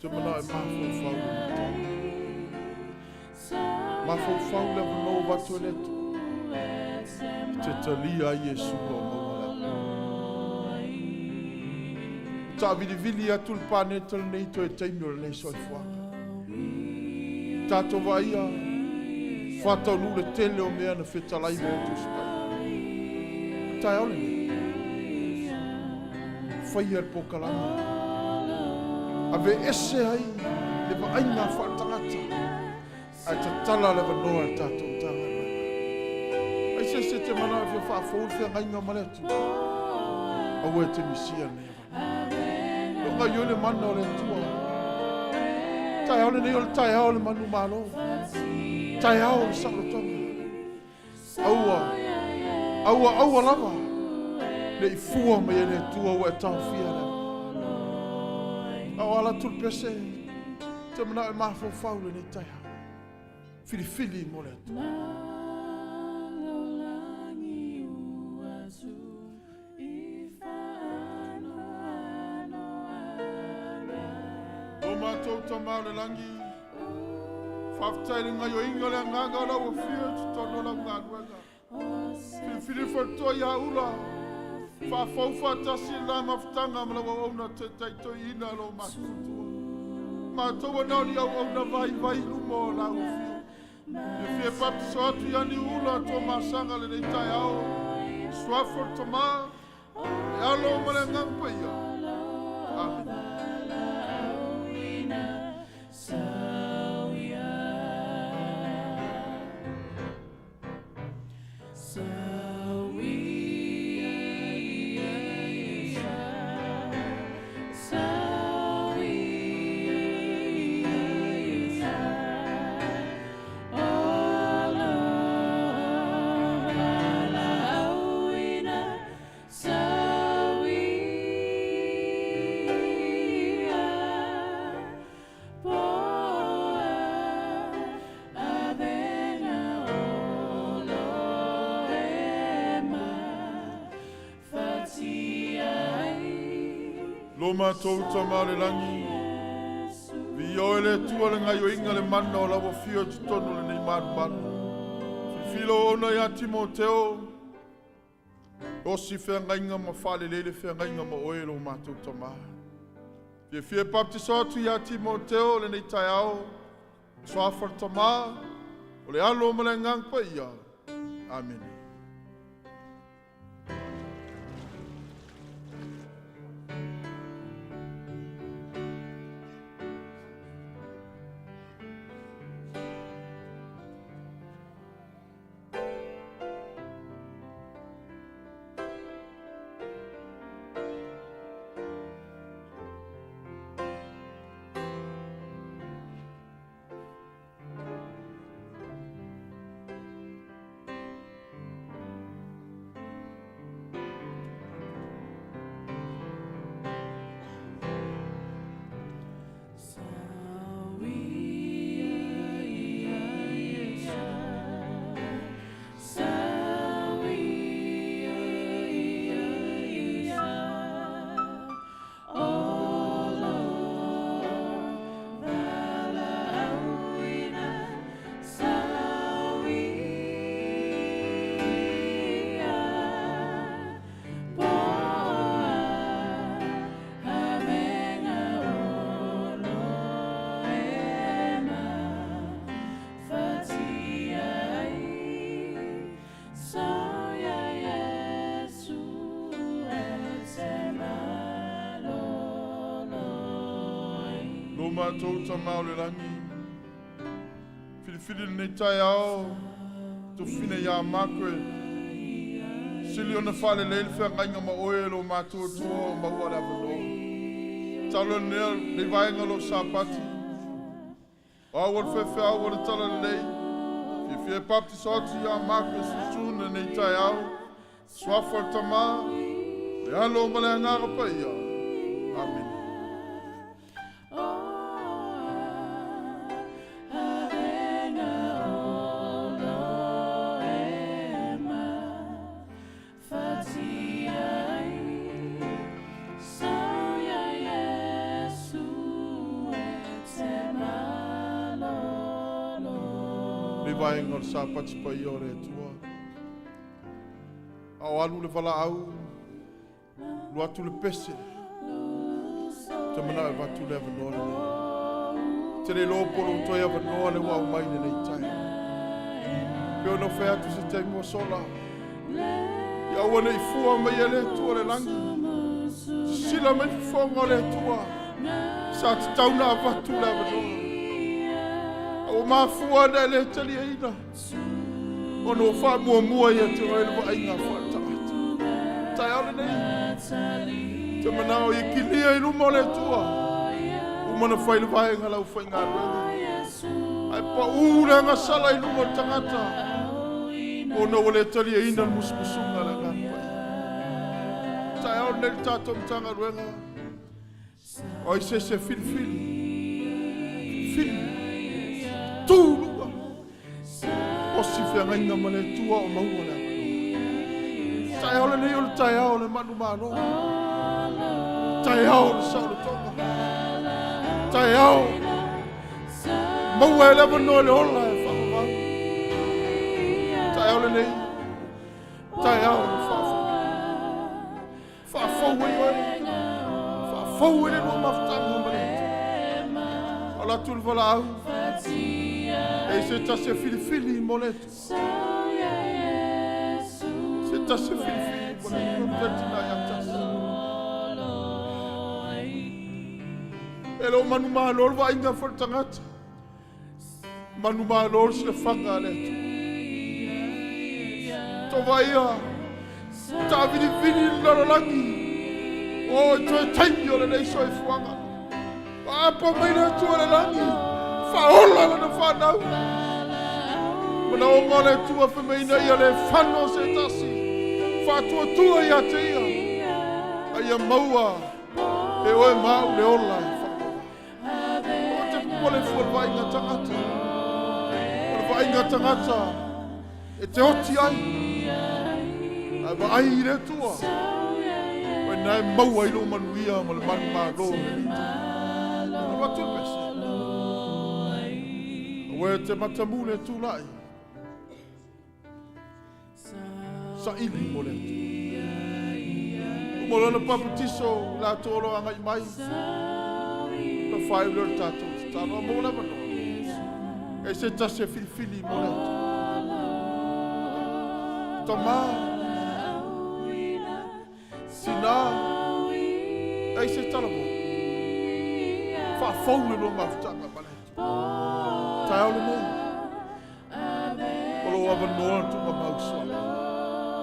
Te manao e mafaufau le matai. Mafaufau le avanoa ua avatu e le Atua. E te talia ai Iesu o maua le avanoa. Taavilivili atu le paneta lenei toe taimi o lenei soifuaga. Tatou vaaia faataunuu le tele o mea na fetalai mai le Tusi Paia. Taeao lenei, faia le polokalame, aveese ai le vaaiga faaletagata, ae tatala le avanoa i le tatou Matagaluega. Ai se isi e te manao e fia faafou le feagaiga ma le Atua, aua e te misia lenei avanoa. O gaoioi le mana o le Atua. Taeao lenei o le taeao o le manumalo. Taeao o le saolotoga. Aua, aua, aua lava ne i fua mai e le Atua ua e taofia le A o ala atu le pese, te manao e mafaufau lenei taeao. Filifili mo le Atua. O matou Tama o le lagi, faafetai i le gaoioiga o le agaga o lau afio i totonu o lau galuega. Filifili le faletoa ia Ula, faafou faatasi le la mafutaga ma lau auauna taitaitoiina lo matuatua. Matou e na o ni auauna vaivai i luma o lau afio. Fiafia e baptiso atu ia Niuula Toamasaga lenei taeao, suafa o le Tama, le Alo ma le Agaga Paia. Amene. Lo matou Tama o le lagi, viia oe le Atua le gaoioiga le mana o lau afio i totonu o lenei malumalu. Filifili lou auauna ia Timoteo, osi feagaiga ma faalelei le feagaiga ma oe lo matou Tama. Fiafia e baptiso atu ia Timoteo lenei taeao, suafa o le Tama, o le Alo ma le Agaga Paia. Amene. Lo matou Tama o le lagi, filifili lenei taeao, tofina iā matou e sili ona faalelei le feagaiga ma oe e lo matou Atua o maua le avanoa. Talo lenei vaega o lou Sapati, o au o le faifeau o le Talalelei, fiafia e baptiso atu iā matou e susunu lenei taeao, suafa o le Tama, le Alo ma le Agaga Paia. Amene. Le vaega o le Sapati paia o le Atua. A o alu le valaau, lu atu le pese, te manao e avatu le avanoa lenei. Te le iloa po o lou toe avanoa le ua aumai lenei taeao. Pe ona fai atu se taimi ua sola, ia aua ne i fua mai e le Atua le lagi. Sisila mai fofoga o le Atua, sa tatau na avatu le avanoa. A ua mafua ona e le taliaina, ona ua faamuamua ia te oe le vaaiga faaletagata. Taeao lenei, te manao ia kilia i luma o le Atua, uma na fai le vaega lau faigaluega. Ae paū le agasala i luma o le tagata, ona ua le taliaina le musumusuga a le Agaga Paia. Taeao lenei le tatou Matagaluega, o ai se isi e filifili, filifili, tu luga, osi feagaiga ma le Atua o maua le avanoa. Taeao lenei o le taeao o le manumalo, taeao o le saolotoga, taeao maua e le avanoa le ola e faavavau. Taeao lenei, taeao o le faafou. Faafou ai oe, faafou ai le lua mafutaga ma le Atua. O le atu le valaau, e se tasi e filifili mo le Atua. Se tasi e filifili mo le Atua, te tina ia tasi. E le o manumalo le vaaiga foi le tagata. Manumalo le silafaga a le Atua. Tau vaia, taavilivili le lalolagi. O, i toe taimi o lenei soifuaga. Aapa mai le Atua le lagi, faaola lana fanau. Manaoga o le Atua fai mai ina ia le fano se tasi, faatuatua ia te ia, a ia maua e oe ma au le ola e faavavau. O te popole fua le vaaiga tagata. O le vaaiga tagata e te oti ai. Ae vaai i le Atua. O ina e maua i lou manuia ma le manumalo lenei taimi. Alu atu le pese. Aua e te matamu le tulai. Saili mo le Atua. Uma lona papatiso i latou o lo o agai mai. Na faaiu lea o le tatou tatalo. A maua le avanoa. E se tasi e filifili mo le Atua. Tama, tina, e se talamo. Faafou le lua mafutaga ma le Atua. Taeao lenei. O lou avanoa le tuugamau suafa.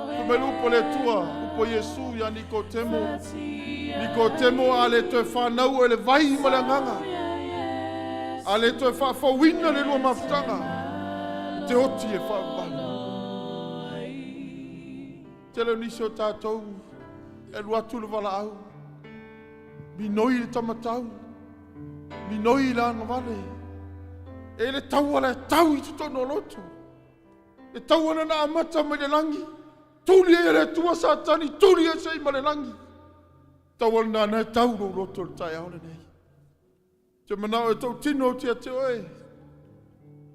Fai mai le upu a le Atua, upu a Iesu ia Nikotemo. Nikotemo a le toe fanau oe le vai ma le agaga. A le toe faafouina le lua mafutaga. E te oti e faavavau. Tele o nisi o tatou e alu atu le valaau. Minoi le tamatau. Minoi le agavale. E le taua le tau i totonu o lotu. E taua na na amata mai le lagi. Tuli e le Atua Satani, tuli e sei ma le lagi. Taua lena na e tau lou loto le taeao lenei. Te manao e tau tino o tia te oe.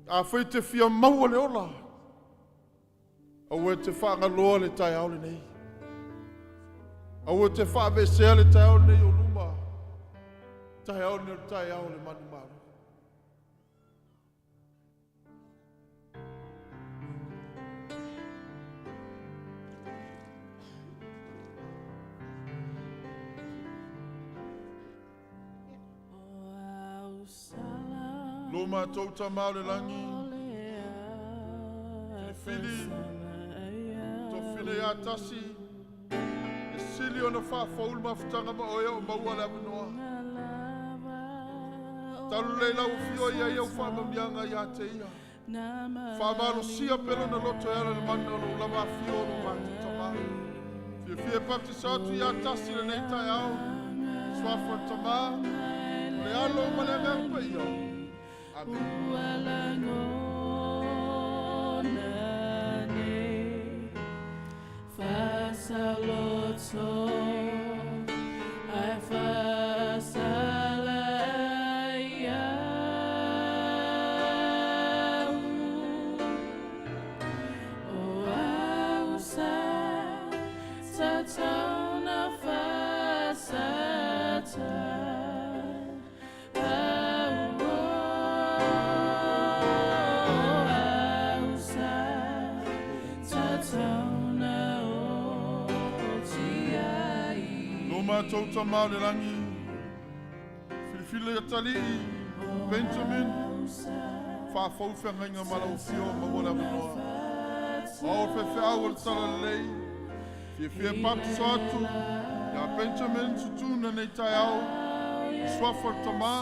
A fai te fia maua le ola. Aua e te faagaloa le taeao lenei. Aua e te faavesea le taeao lenei o luma. Taeao lenei o le taeao o le manumalo. Lo matou Tama o le lagi, filifili tofine ia tasi, e sili ona faafoulu mafutaga ma oe o maua le avanoa. Talu lei lau afio ia ia u faamanuiaga ia te ia. Faamalosia pea lona loto e ala i le mana o lou lava afio o lo matou Tama. Fiafia e baptisa atu ia tasi lenei taeao, suafa o le Tama, o le Alo ma le Agaga Paia. Amene. Lo matou Tama o le lagi, filifili atalii, Benjamin, faafou feagaiga ma lau afio maua le avanoa. Ao le faifeau o le talalelei, fiafia e baptiso atu, ia Benjamin Sutuna nei taeao, i suafa o le Tama,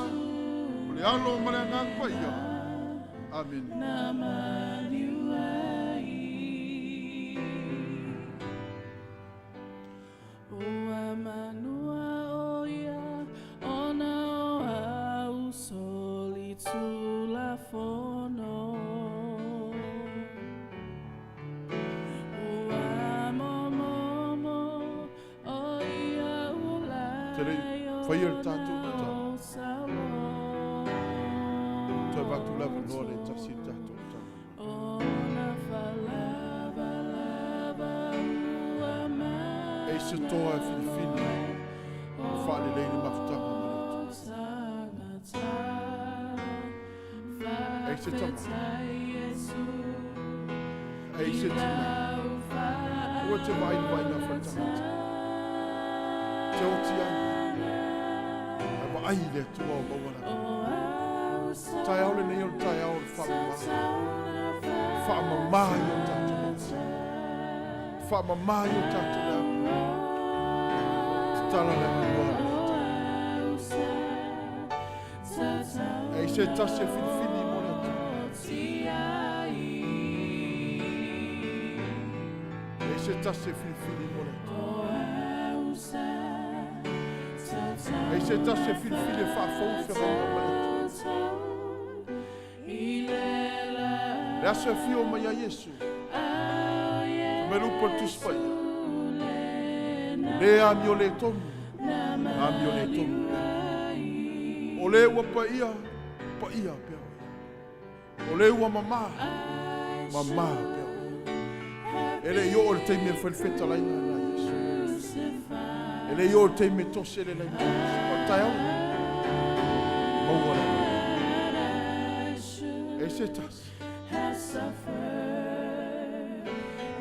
o le Alo ma le Agaga Paia. Amene. Ua manua o ia ona o au soli tulafono. Ua momomo o ia Te rei, whaia le tātou tatalo. Toe vatu le avanoa le tasi i tātou tatalo. E se toa e filifili, whaalelei le mafutaga ma le Atua. E se tama, e se tina, ua te vai le vai ngā whaitangata. Te oti ai, ai wa ai le Atua o maua la. Taeao lenei o le taeao o le whaamama. Whaamama i o tātou loto. Whaamama i o tātou lea. Te tala le avanoa lenei taeao. E se tasi e filifili mo le Atua. E se tasi e filifili mo le Atua. E se tasi e filifili e faafou feagaiga ma le Atua. Le aso e fio mai a Iesu. Me lupo le Tusi Paia. Le amio le tonu. Amio le tonu pea. O le ua paia, paia pea oe. O le ua mamā, mamā pea oe. E le i oo le taimi e fai le fetalaiga na Iesu. E le i oo le taimi e tose le laina Iesu. O le taeao, maua le E se tasi.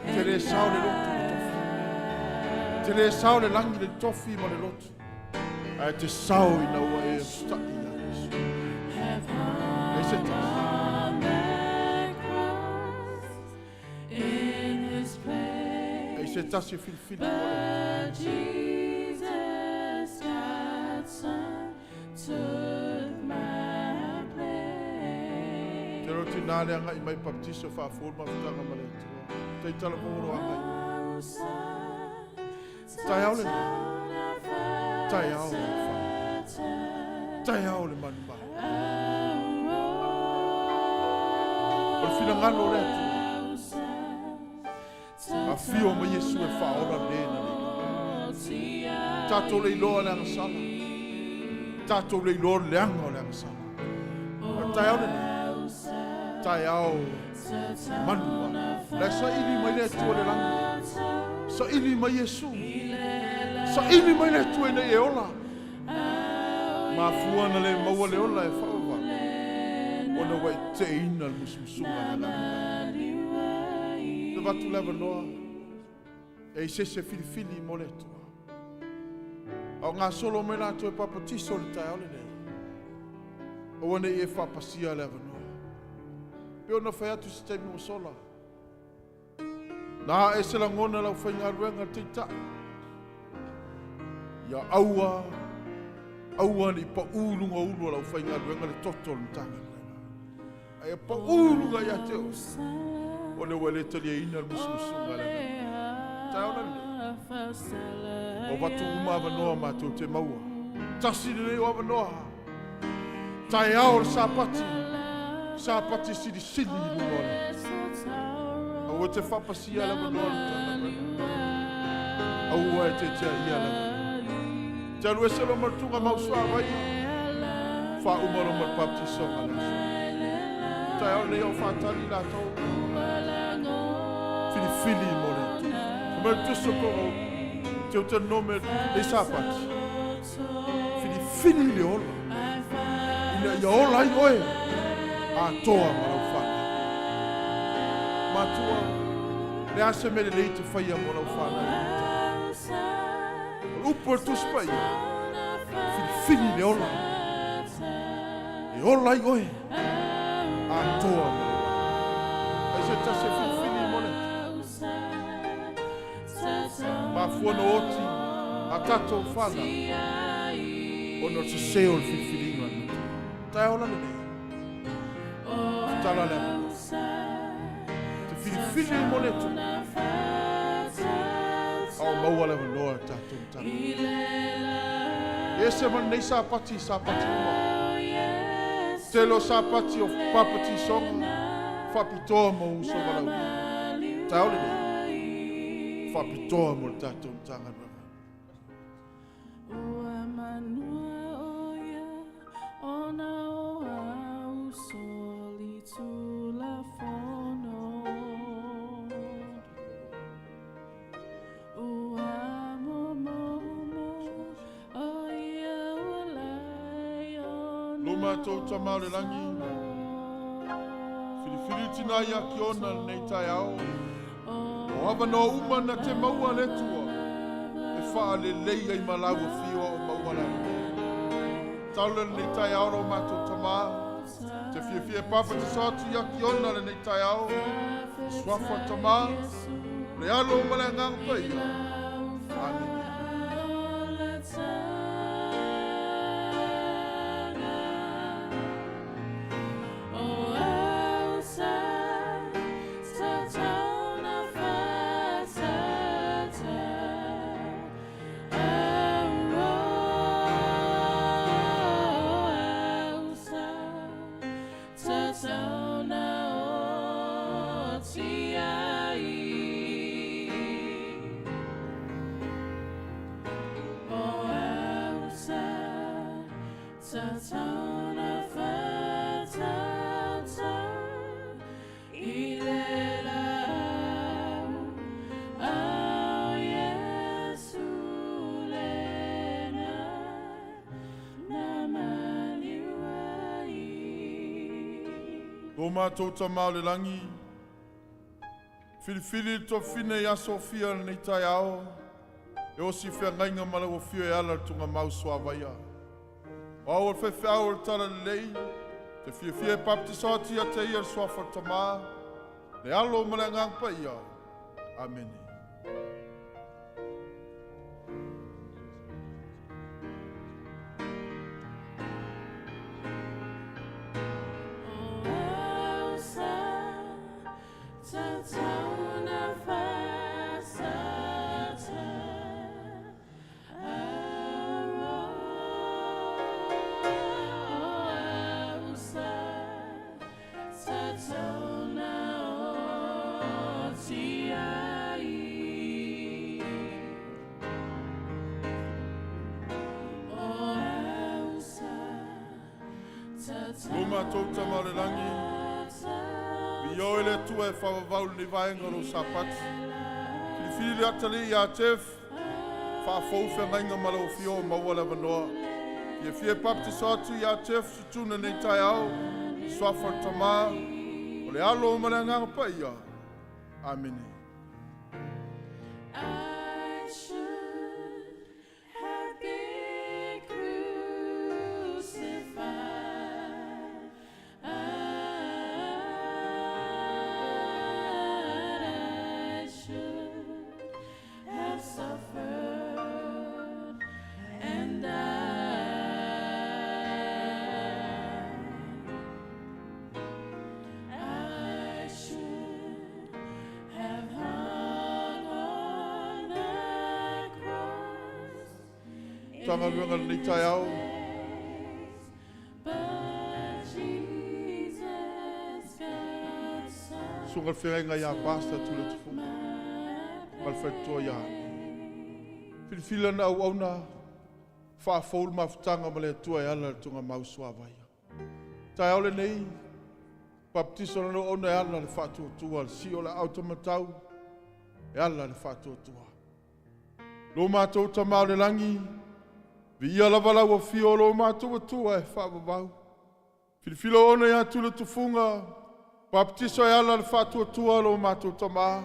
Te le sao le lotu le tofi. Te le sao le langi le tofi ma le lotu. Ae te sao ina ua e osita'i ia Iesu. E se tasi. E se tasi e filifili mo le Atua. Te reo tina le anga i mai baptiso faafou le mafutaga ma le Atua. Te tala mōro anga i mai. Taeao le nei. Taeao le wha. Taeao le manu maha. O le finagalo o le Atua. Afio mai Iesu e whaora le na le iloa. Tātou le iloa le agasala. Tātou le iloa le anga o le agasala. O taeao le nei. Taeao manu maha. Le saili mai le Atua le langi. Saili mai Iesu. Saili mai le Atua ina e ola. Mafua na le maua le ola e whaawawala. Ona wa i te ina le musumusuga le agaga. Te vatu le avanoa. E i sese filifili mo le Atua. Ao ngā solo mai lātou e papatiso le taeao lenei. Aua ne i e faapasia le avanoa. Pei ona fai atu i se taimi ua sola, na ae se lagona i le aufaigaluega a le Taitai, ia aua, aua ne i pau i luga o ulu o le aufaigaluega le toto o le Matagaluega, a ia pau i luga ia te oe, ona ua le taliaina le musumusuga a le Agaga. Taeao lenei, ua avatu uma avanoa matou te maua. Tasi lenei o avanoa. Taeao o le Sapati, Sapati silisili i luga o le. Aua e te faapasia le avanoa o le Matagaluega. Aua e te tiaia le avanoa. Te alu ese loa ma le tuugamau suavai, faauma loa ma le baptisoga le aso. Taeao lenei o faatali latou. Filifili mo le Atua. Fai mai le tusi o Kono, Teutanome le Sapati. Filifili le ola, ina ia ola ai oe atoa ma lau fanau. Matua, le a se mea lelei te faia mo lau fanau i lenei taimi? O le upu a le Tusi Paia, filifili le ola, e ola ai oe atoa ma lau aiga. Ai se tasi e filifili mo le Atua. Mafua na oti a tatou fanau ona o le sese o le filifiliga a le Matua. Taeao la lenei, tatala le avanoa. Te filifili mo le Atua, a o maua le avanoa e tatou Matagaluega. E ese ma lenei Sapati i Sapati uma. Tele o Sapati o papatisoga faapitoa mo uso valaaulia. Taeao lenei, faapitoa mo le tatou Matagaluega. Lo matou Tama o le Lagi, filifili le tina ia Kiona lenei taeao, o avanoa uma na te maua le Atua e faalelei ai ma lau afio a o maua le avanoa. Talo lenei taeao lo matou Tama, te fiafia e papatiso atu ia Kiona lenei taeao, suafa Tama, le Alo ma le Agaga Paia. Amene. Lo matou Tama o le Lagi, filifili le tofine ia Sofia lenei taeao, e osi feagaiga ma lau afio e ala i le tuugamau suavaia. O au o le faifeau o le Talalelei, te fiafia e baptiso atu ia te ia le suafa o le Tama, le Alo ma le Agaga Paia. Amene. Lo matou Tama o le Lagi, viio e le Atua e faavavau lenei vaega o lou Sapati. Filifili le atalii ia Jeff, faafou feagaiga ma lau afio o maua le avanoa. Fiafia e baptiso atu ia Jeff Sutuna nei taeao, suafa o le Tama, o le Alo ma le Agaga Paia. Amene. I should have been crucified. Matagaluega i lenei taeao. Susuga i le Feagaiga ia Pastor Tuiletufuga ma le faletua ia Ale. Filifili lana auauna, faafou le mafutaga ma le Atua e ala i le tuugamau suavaia. Taeao lenei, baptiso lana auauna e ala i le faatuatua, le sio o le aao taumatau e ala i le faatuatua. Lo matou Tama o le lagi, viia lava lau afio o lo matou Atua e faavavau. Filifili auauna ia Tuiletufuga, baptiso e ala i le faatuatua lo matou Tama.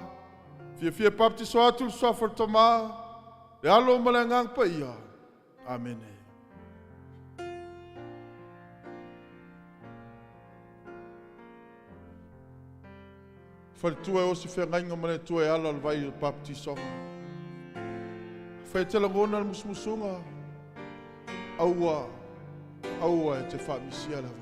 Fiafia e baptiso atu i le suafa o le Tama, le Alo ma le Agaga Paia. Amene. Faletua e osi feagaiga ma le Atua e ala i le vai o le baptisoga. Afai e te lagona le musumusuga, aua, aua e te faamisia le avanoa.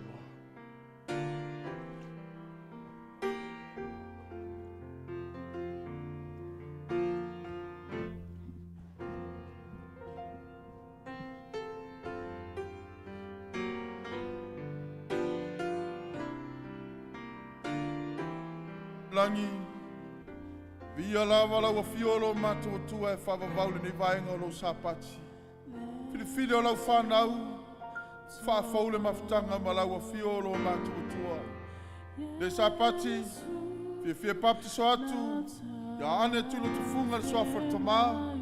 Lagi, viia lava lau afio o lo matou Atua e faavavau lenei vaega o lou Sapati. Filifili o lau whanau, faafou le mafutaga ma lau afio o lo matou Atua. Le Sapati, fiafia baptiso atu, ia ane Tuiletufuga le suafa o le Tama,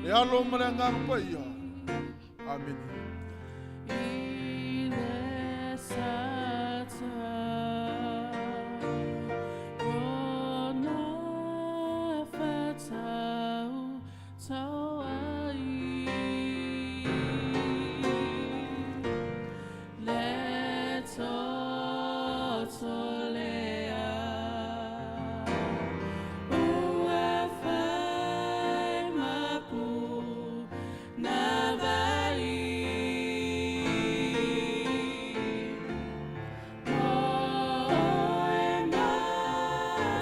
le Alo ma le Agaga Paia. Amene.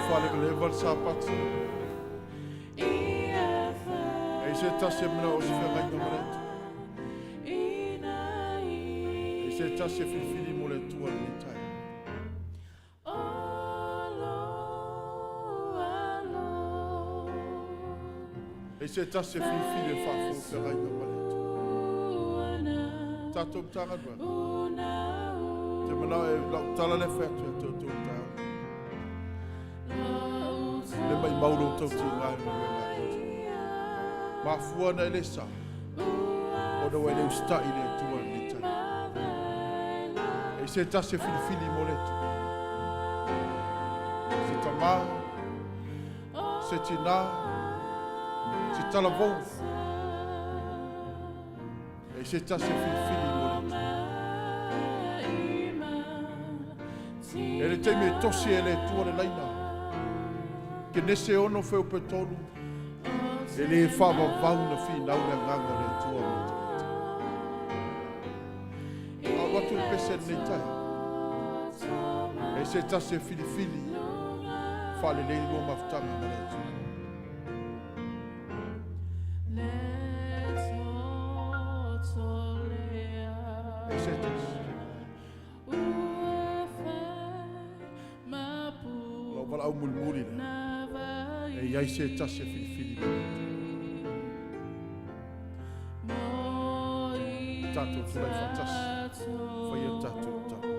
Faalevaleva le Sapati. E se tasi e mana o se feagaiga ma le Atua. E se tasi e filifili mo le Atua lenei taeao. E se tasi e filifili e faafou feagaiga ma le Atua. Tatou Matagaluega. Te manao e lau tala le fai atu e tau taeao. Le mai mau lou tau tiga i le galuega a le Atua. Mafua na e le sa, ona ua e le usitai i le Atua lenei taeao. E se tasi e filifili mo le Atua. Se tamā, se tinā, se talavou. E se tasi e filifili mo le Atua. E le taimi e tosi e le Atua le laina. Kenese 6 fuaiupu 3. E le faavavau na finau le agaga o le Atua mo tagata. A o atu le pese lenei taeao. E se tasi e filifili faalelei le lua mafutaga ma le Atua. E se tasi. Lau valaau mulimuli lea. E i ai se tasi e filifili mo le Atua. Tatou tulai faatasi. Faia tatou tatalo.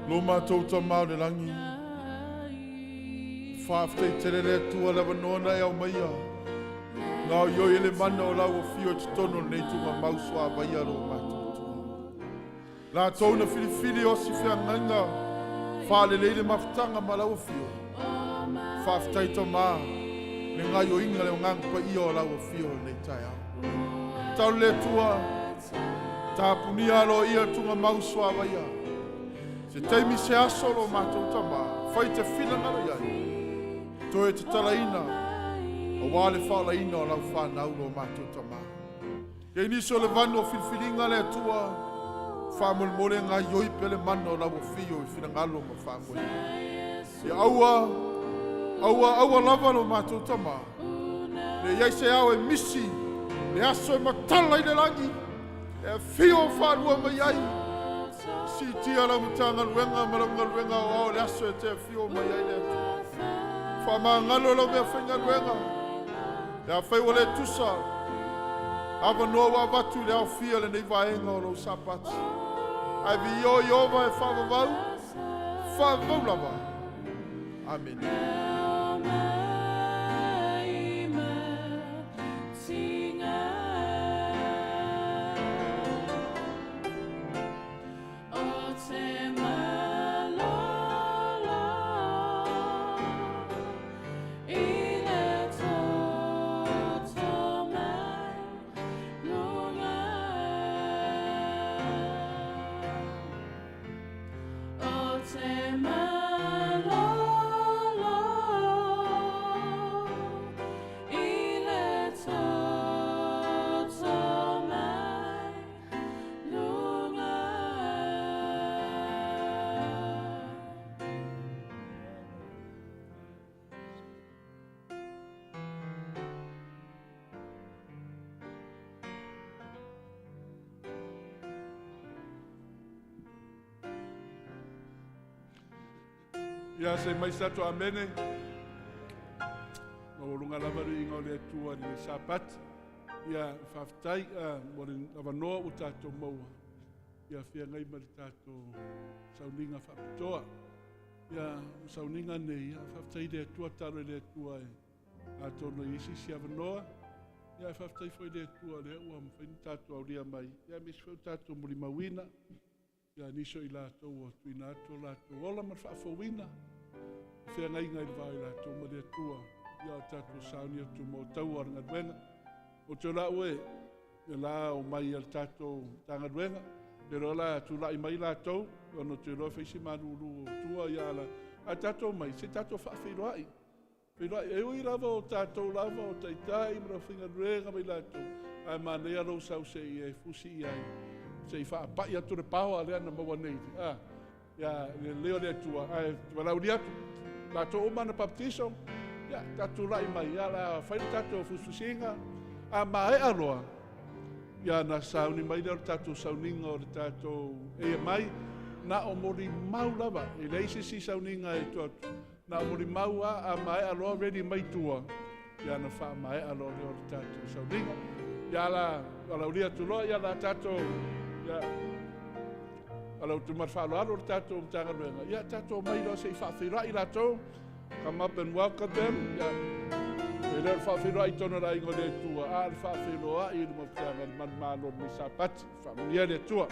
Lo matou Tama o le lagi, faafetai tele le Atua le avanoa na e aumaia. Gaoioi e le mana o lau afio i totonu o lenei tuugamau suavaia lo matou Atua. Latou na filifili o si feagaiga, faalelei le mafutaga ma lau afio. Faafetai Tama, le gaoioiga le agaga paia o lau afio i lenei taeao. Tau le Atua, tapunia aloaia le tuugamau suavaia. Se taimi se aso lo matou Tama, fai te finagalo i ai. Toe tatalaina, auā le faolaina o lau whanau lo matou Tama. Ia nisi o le vanu o filifiliga le Atua, faamolemole gaoioi pea le mana o lau afio i finagalo ma faamoemoe. Ia aua, aua, aua lava lo matou Tama. Le iai se ao e misi, le aso e matala i le lagi, e afio faalua mai ai. Siitia lau Matagaluega ma lau galuega aoao i le aso e te afio mai ai le Atua. Faamagalo lau meafaigaluega, pe afai ua le tusa avanoa ua avatu i le aofia lenei vaega o lou Sapati. Ae viia o Ieova e faavavau, faavavau lava. Amene. Ia se mai se tatou amene. Maualuga lava le iga o le Atua i le Sapati. Ia faafetai mo le avanoa ua tatou maua. Ia feagai ma le tatou sauniga faapitoa. Ia o sauniga nei, ia faafetai i le Atua, tatalo i le Atua e atonu e i ai se isi avanoa. Ia faafetai foi i le Atua lea ua mafai ona tatou aulia mai. Ia aemaise foi o tatou molimauina. Ia nisi o i latou ua tuuina atu o latou ola ma le faafouina o feagaiga i le va o i latou ma le Atua. Ia o tatou sauni atu mo taua o le galuega. O te lau e, e la o mai a le tatou Matagaluega, te loa la tulai mai latou, ona te loa faisi malulu o tua ia ala, a tatou mai, se tatou faafeiloai. Feiloai, e ui lava o tatou lava o taitai ma le aufaigaluega ma i latou, ae manaia lou sau se i e fusi i ai, se i faapai atu le paoa lea na maua nei, a, ia, le lelei o le Atua, ae valaaulia atu, latou uma na baptiso, ia, tatou tulai mai, ia, la fai le tatou fusifusiga, a maea loa, ia, na sauni mai lea o le tatou sauniga o le tatou AMI, na o molimau lava, e leai se isi sauniga e tua atu, Na o molimau a, a maea loa ready mai tua, ia na faamaea loa lea o le tatou sauniga. Ia la, valaaulia atu loa, ia la tatou, ia, valaau ma le faaaloalo le tatou Matagaluega, ia tatou omai loa se i faafeiloai latou, come up and welcome them, ia, e le o le faafeiloai i totonu o le aiga o le Atua, a o le faafeiloai i le mafutaga i le manumalo o lenei Sapati. Faamanuia le Atua.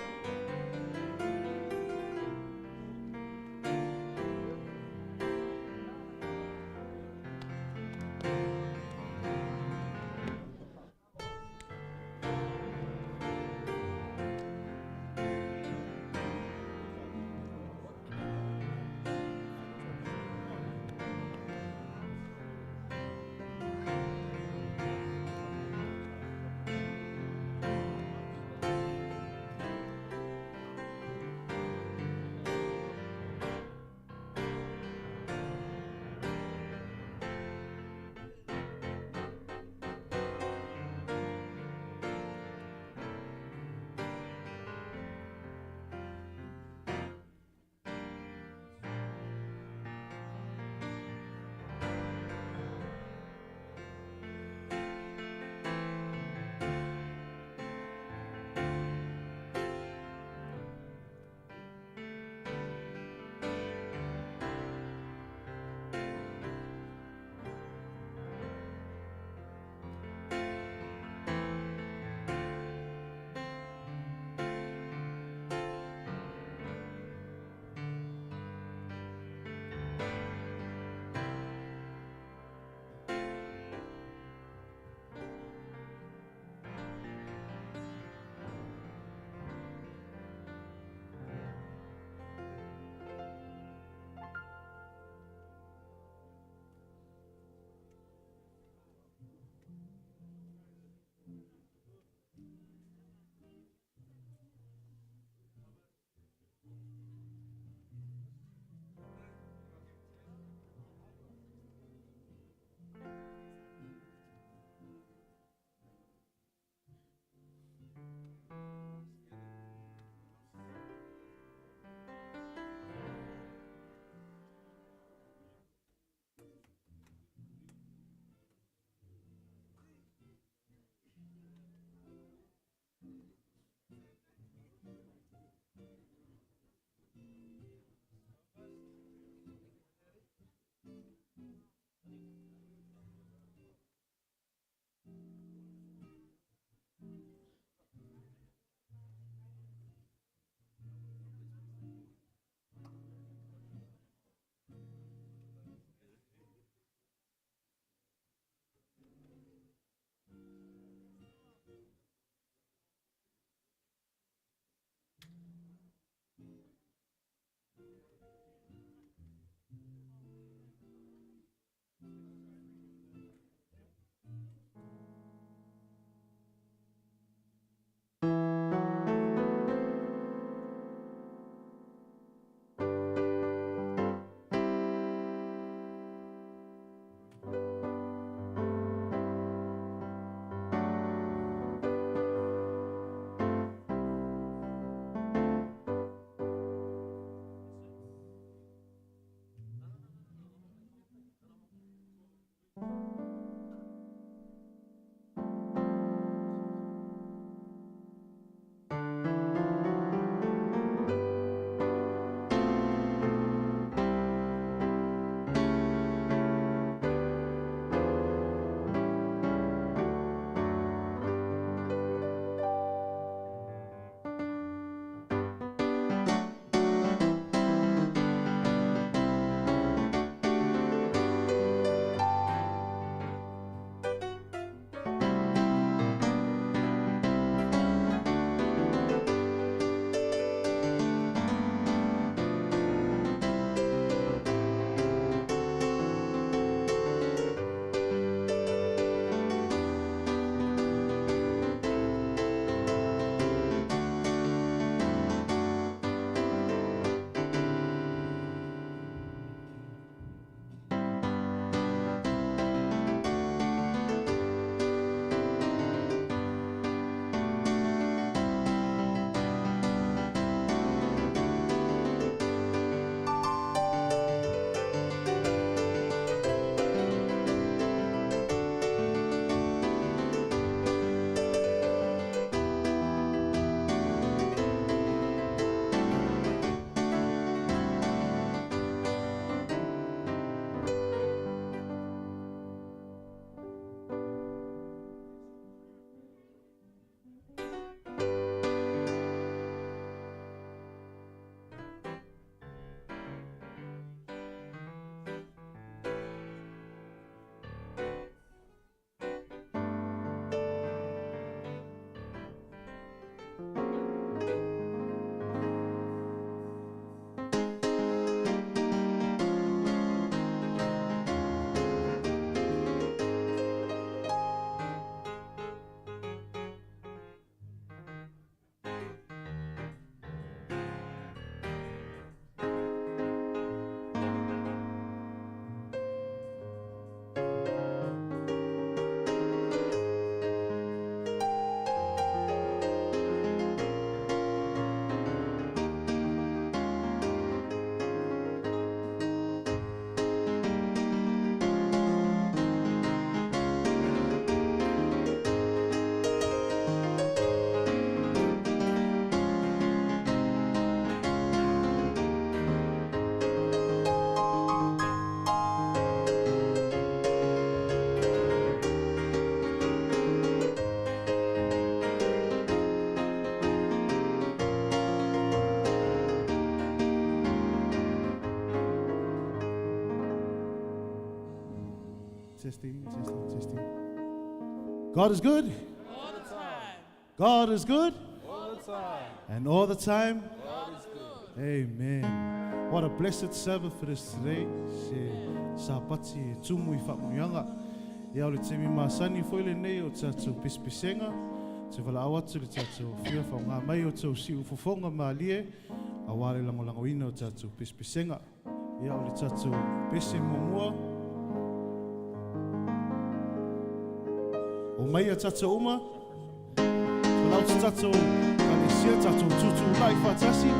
Testing, testing, testing. God is good. All the time. God is good. All the time. And all the time. God is good. Amen. What a blessed Sabbath it is today. Se sapati e tumu i whaamuianga. Ia o le taimi masani foi lenei o tatou pesepesenga. Te valaau atu le tatou fia whaonga mai o tau siu fofonga malie. Aua le lagolagoina o tatou pesepesega. Ia o le tatou pese muamua. O mai a tatou uma. Valaau te tatou kalesia, tatou tūtū lai whaatasi.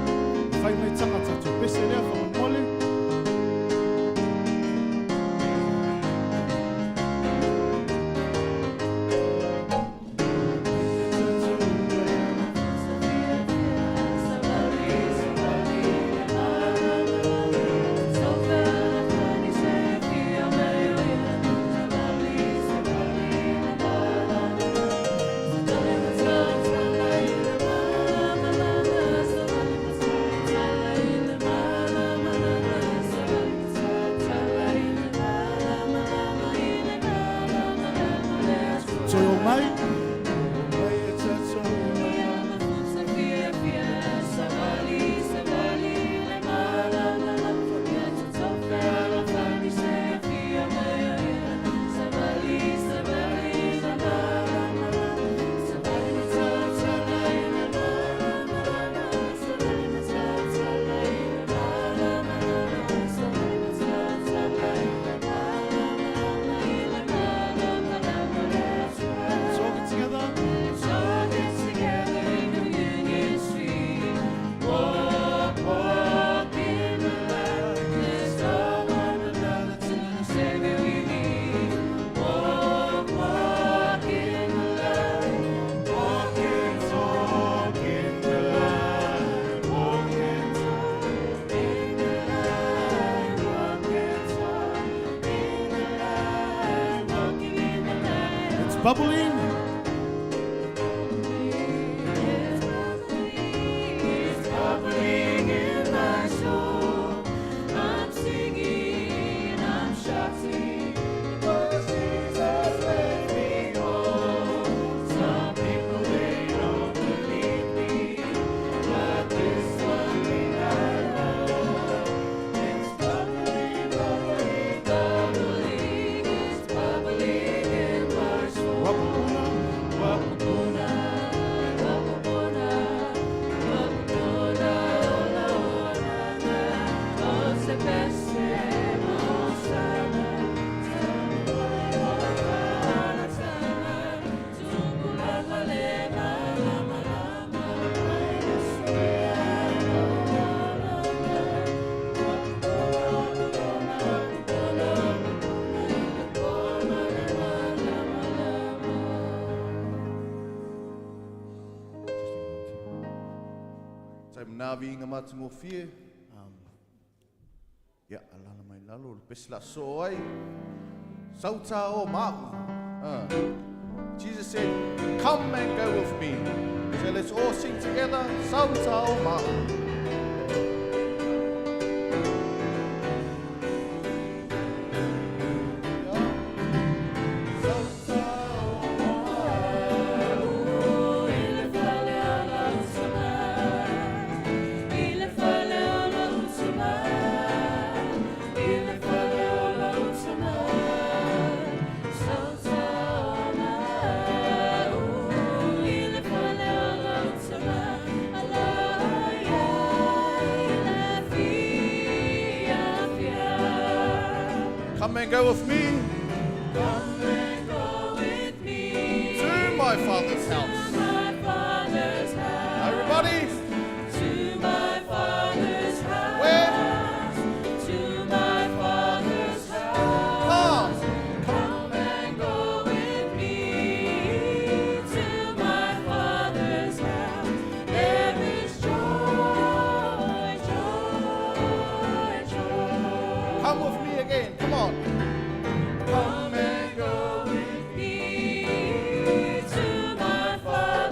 Whai mai tanga tatou pese lea whangamole. Toe o mai. O mai e tatou mai. Let's all get together. It's bubbling. It's bubbling in my soul. I'm singing, I'm shouting, because Jesus made me whole. Some people they don't believe me, but this one thing I know. It's bubbling, bubbling, bubbling, it's bubbling in my soul. Wapupuna. Wapupuna, wapupuna, wapupuna, ola orana, o se pese mosana, orana sana, tukulala le lama lama, Tai manavi inga matungofie. Ia, alala mai lalo, le pesi la so ai. Sauta o ma'u. Jesus said, come and go with me. So let's all sing together, Sauta o ma'u. Come and go with me Come and go with me to my Father's house. to my Father's house. Everybody, To my Father's house. Where? To my Father's house. come. Come and go with me to my Father's house. There is joy, joy, joy. Come with me again. Come on. Come and go with me to my Father's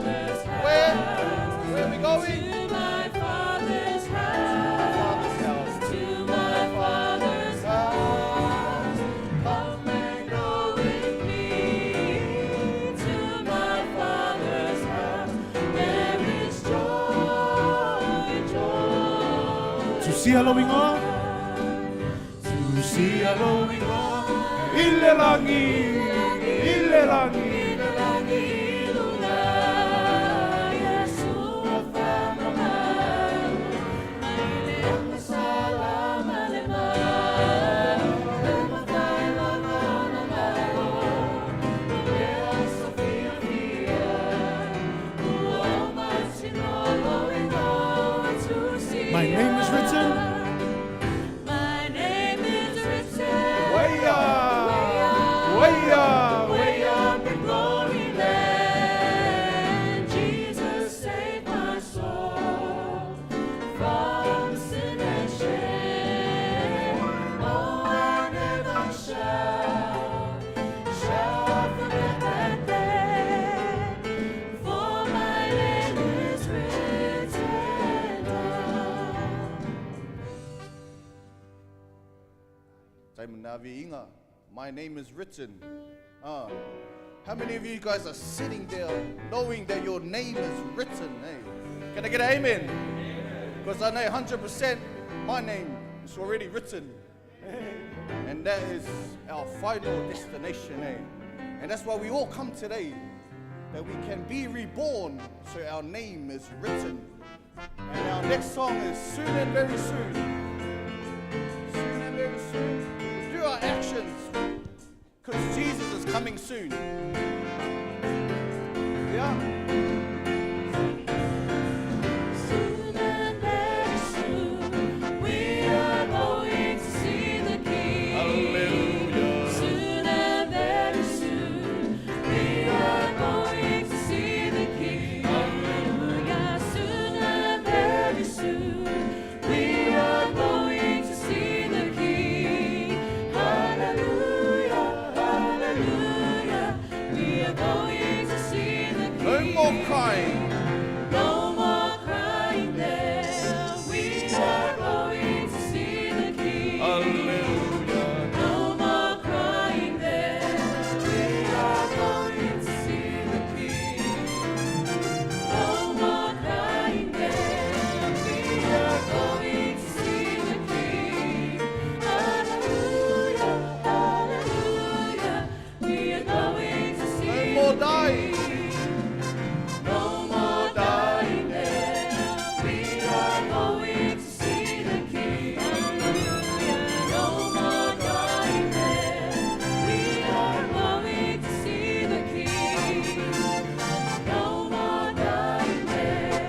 Tusia lou igoa. Tusia lou igoa. I le lagi, i le lagi. I le lagi i luga, Iesua faamamalu, mai le agasala ma le malu, e mafai lava ona galo, o le aso fiafia, ua masino lou igoa tusia. My name is written. My name is written. Way up, way up, way up in glory land. Jesus saved my soul from sin and shame. Oh, I never shall forget that day. For my name is written down. Simon Naviinga, my name is written. How many of you guys are sitting there knowing that your name is written? Hey? Can I get an amen? Because I know 100% my name is already written. And that is our final destination. Eh? And that's why we all come today, that we can be reborn so our name is written. And our next song is Soon and Very Soon. Soon and very soon. Through our actions, because Jesus is coming soon. Yeah? Soon and very soon, we are going to see the King. Hallelujah. Soon and very soon, we are going to see the King. Hallelujah. Soon and very soon, we are going to see the King. Hallelujah, hallelujah. We are going to see the No King. more crying. No more crying there. We are going to see the King. Hallelujah. No more crying there. We are going to see the King. No more crying there. We are going to see the King. Hallelujah, hallelujah. We are going to see No more the dying. King. No more dying there. We are going to see the King. Hallelujah. No more dying there. We are going to see the King. No more dying there.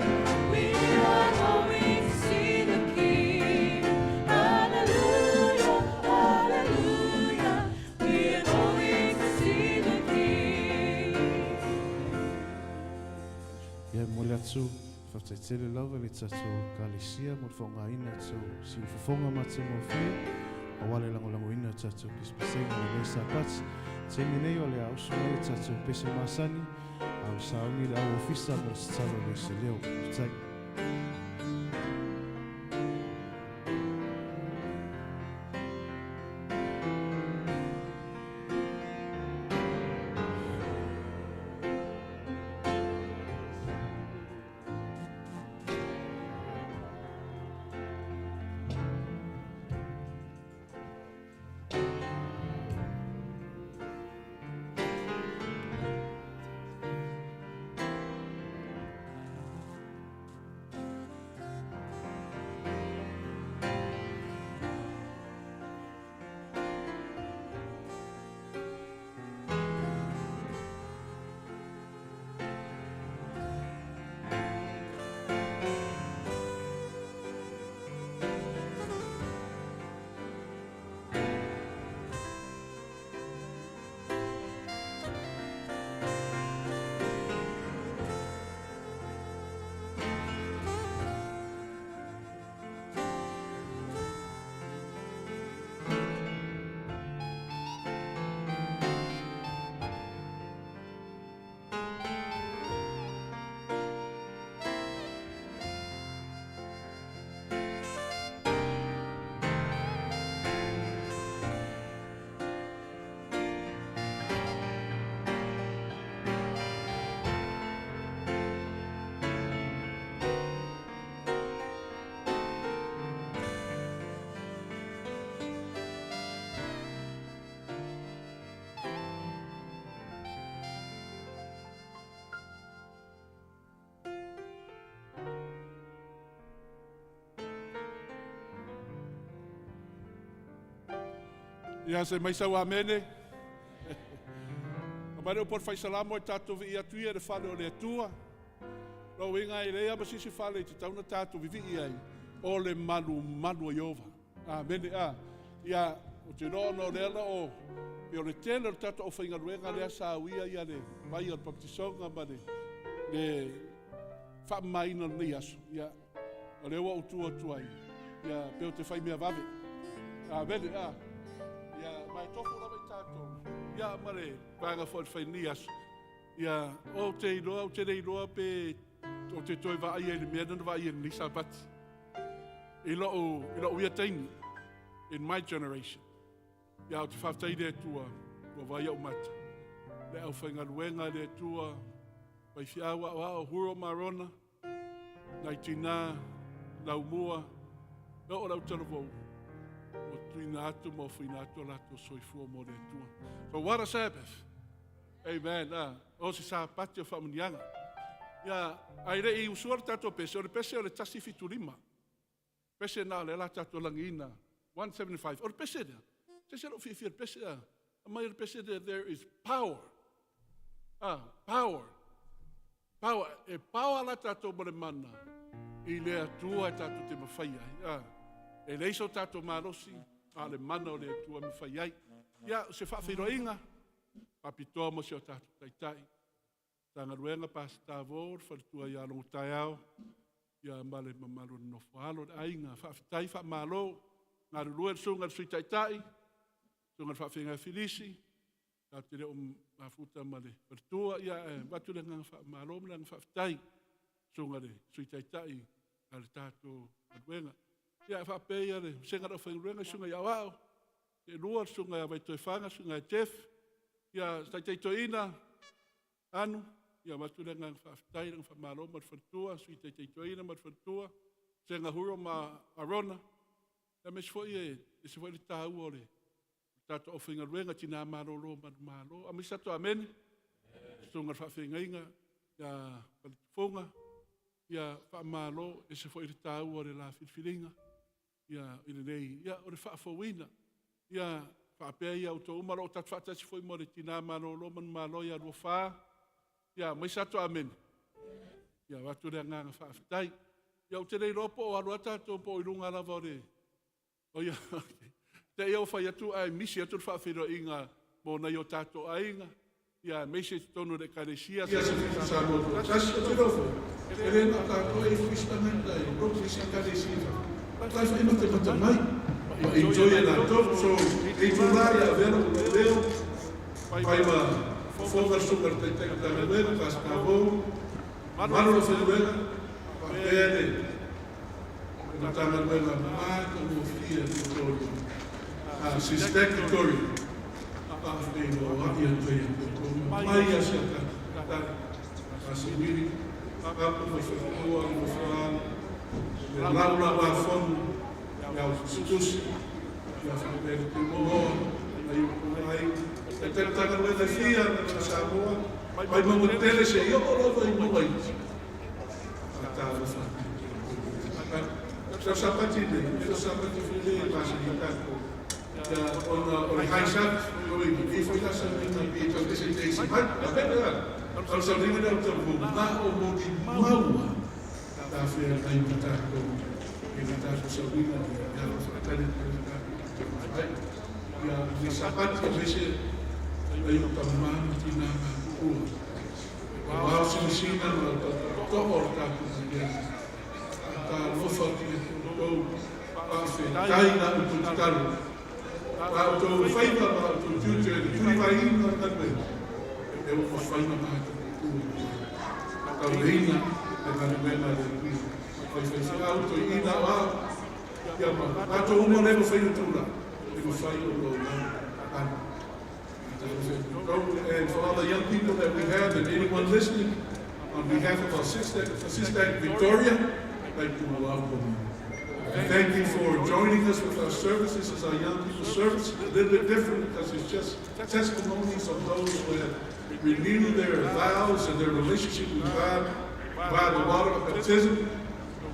We are going to see the King. Hallelujah, hallelujah. We are going to see the King. Ia momoli atu faafetai lava le tatou ekalesia mo le faaaogaina tou siufofoga matagofie aua le lagolagoina tatou pesepesega lenei Sapati. Taimi nei o le a usu mai le tatou pese masani a o sauni le au ofisa mo le tatalo le se leo. Faafetai. Ia se mai sau amene. A mai le upu o le faisalamo e tatou vii atu ia i le fale o le Atua. Lona uiga e leai lava ma se isi fale e tatau ona tatou vivii ai, o le malumalu o Ieova. Amene. A, ia, ou te iloa ona o lea la o, pei o le tele o le tatou aufaigaluega lea sa uia ia le vai o le papatisoga ma le, le faamamaina o lenei aso. Ia, o lea ua ou tu atu ai, ia, pe ou te fai mea vave. Amene. A, ia, ma e tofu lava i tatou, ia, ma le vaega foi o le fai lenei aso. Ia, ou te iloa, ou te le iloa pe ou te toe vaaia i le mea lea na vaaia i lenei Sapati. I lou, i lou ia taimi, in my generation. Ia, ou te faafetai i le Atua, ua vaai ou mata. Le aufaigaluega a le Atua, faifeau aoao, Huro ma Arona, nai tinā, laumua, e oo lau talavou, ua tuuina atu ma ofoina atu o latou soifua mo le Atua. So what a Sabbath! Amen. Ah, o se Sapati o faamuniaga. Ia, ae le i usua le tatou pese, o le pese o le 175. Pese na o lea la tatou lagiina, 175. O le pese lea, se se lou fiafia i le pese, ah. Aumai o le pese lea, there is power. Ah, power. Power. E power la tatou ma le mana i le Atua e tatou te mafai ai. Ah, e leai so tatou malosi, a o le mana o le Atua e mafai ai. Ia, o se faafeiloaiga, faapitoa mo si o tatou Taitai, Matagaluega, Pastor Vo, le faletua ia Logotaeao, ia ma le mamalu o le nofo alo, le aiga. Faafetai, faamalo, galulue le susuga i le Sui Taitai, susuga i le Faafeagaiga Filisi, tatou te le o mafuta ma le faletua, ia e avatu le agaga faamalo ma le agaga faafetai, susuga i le Sui Taitai a le tatou galuega. Ia faapea ia le vasega o le aufaigaluega, susuga i Aoao, Elua, le susuga ia Vaitoefaga, susuga ia Jeff, ia Taitai Toeaina, Anu, ia avatu le agaga faafetai, le agaga faamalo ma le faletua, Sui Taitai Toeaina ma le faletua, Susuga Huro ma Arona, aemaise foi e ese foi le taua o le tatou aufaigaluega, tina malolo manumalo. Aemaise tatou amene, susuga i le faafeagaiga ia Faletofoga, ia faamalo, ese foi le taua o le la filifiliga, ia i lenei, ia o le faafouina, ia faapea ia outou uma, o lo o tatou faatasi foi mo le tina malolo manumalo ia Luafa, ia aemaise tatou amene. Ia avatu le agaga faafetai. Ia ou te le iloa po o alu atu tatou po o i luga lava o le o ia te ia o fai atu ae misi atu le faafeiloaiga mo nai o tatou aiga, ia aemaise i totonu o le Ekalesia. Ia Samoa toatasi o te nofo, e le na o tatou e ifo isi tagata e nofo isi Ekalesia i fafo, tai fai matamata mai ma enjoy e latou. So, e itula ia avea lou leo, fai ma fofoga le susuga i le Taitai Matagaluega, Pastor Vou, malu lau faigaluega, faapea le Matagaluega matagofie a Victoria, Sister Victoria, faafeiloai atu ai ia te outou mai a si a tatou Taitai, Pasimiri, Apo mai Faifetua, Nofoaalo, le Laulauafono, le Au Tusitusi, ia faapea le Tumoa, nai outou aiga, Taitai Matagaluega e fia ma Samoa, mai mauga tele seia oo lava i mauga iti. Faatalofa atu i outou. Sau Sapati nei, e le o Sapati foi lea e masani tatou. Ia, ona o le high Sabbath, oi, e foi la sauniga pe tau ese te isi mai. A pea lea, o le sauniga lea o le talavou, na o moni maua ta feagai ma tatou i le tatou sauniga lea, ia o whakatali atu i le tatou ai. Ia, le Sapati, aemaise ai o tama ma tina matutua. Ua ao silasila ma le tootoo o le tatou galuega. Faatalofa atu ia te outou, faafetai la outou tatalo, la outou faiva ma la outou tiute i le tulivaeina o le galuega e ua mafai ona matou tutu atu ai. Tauleina le galuega a le Atua, faifaifeau, toeaiina, aoao, ia ma matou uma lea e mafai ona tulai, e mafai ona ou tatalo. And for all the young people that we have and anyone listening, on behalf of our sister, sister Victoria, I'd like to welcome you. Thank you for joining us with our service. This is our young people service. A little bit different because it's just testimonies of those who have renewed their vows and their relationship with God by the water of baptism.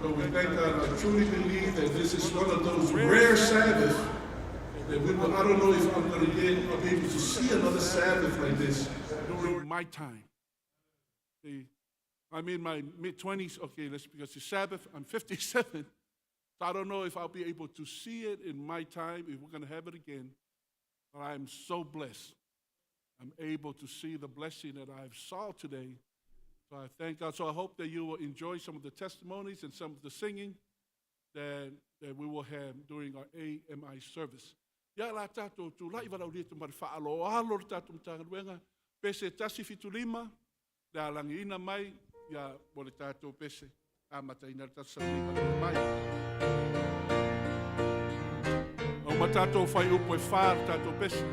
But we thank God. I truly believe that this is one of those rare Sabbaths That we will, I don't know if I'm going to get, I'll be able to see another Sabbath like this during my time. See, I'm in my mid 20s. Okay, let's because it's Sabbath, I'm 57. So I don't know if I'll be able to see it in my time, if we're going to have it again. But I am so blessed. I'm able to see the blessing that I've saw today. So I thank God. So I hope that you will enjoy some of the testimonies and some of the singing that, that we will have during our AMI service. Ia la tātou tūlai wala uli tu mari whaalo alo le tātou mtāngaluenga. Pese tasi fitu lima, le alangi ina mai, ia mo le tātou pese. A mata ina le tātou sauni mai. O ma tātou whai upo e whā le tātou pese.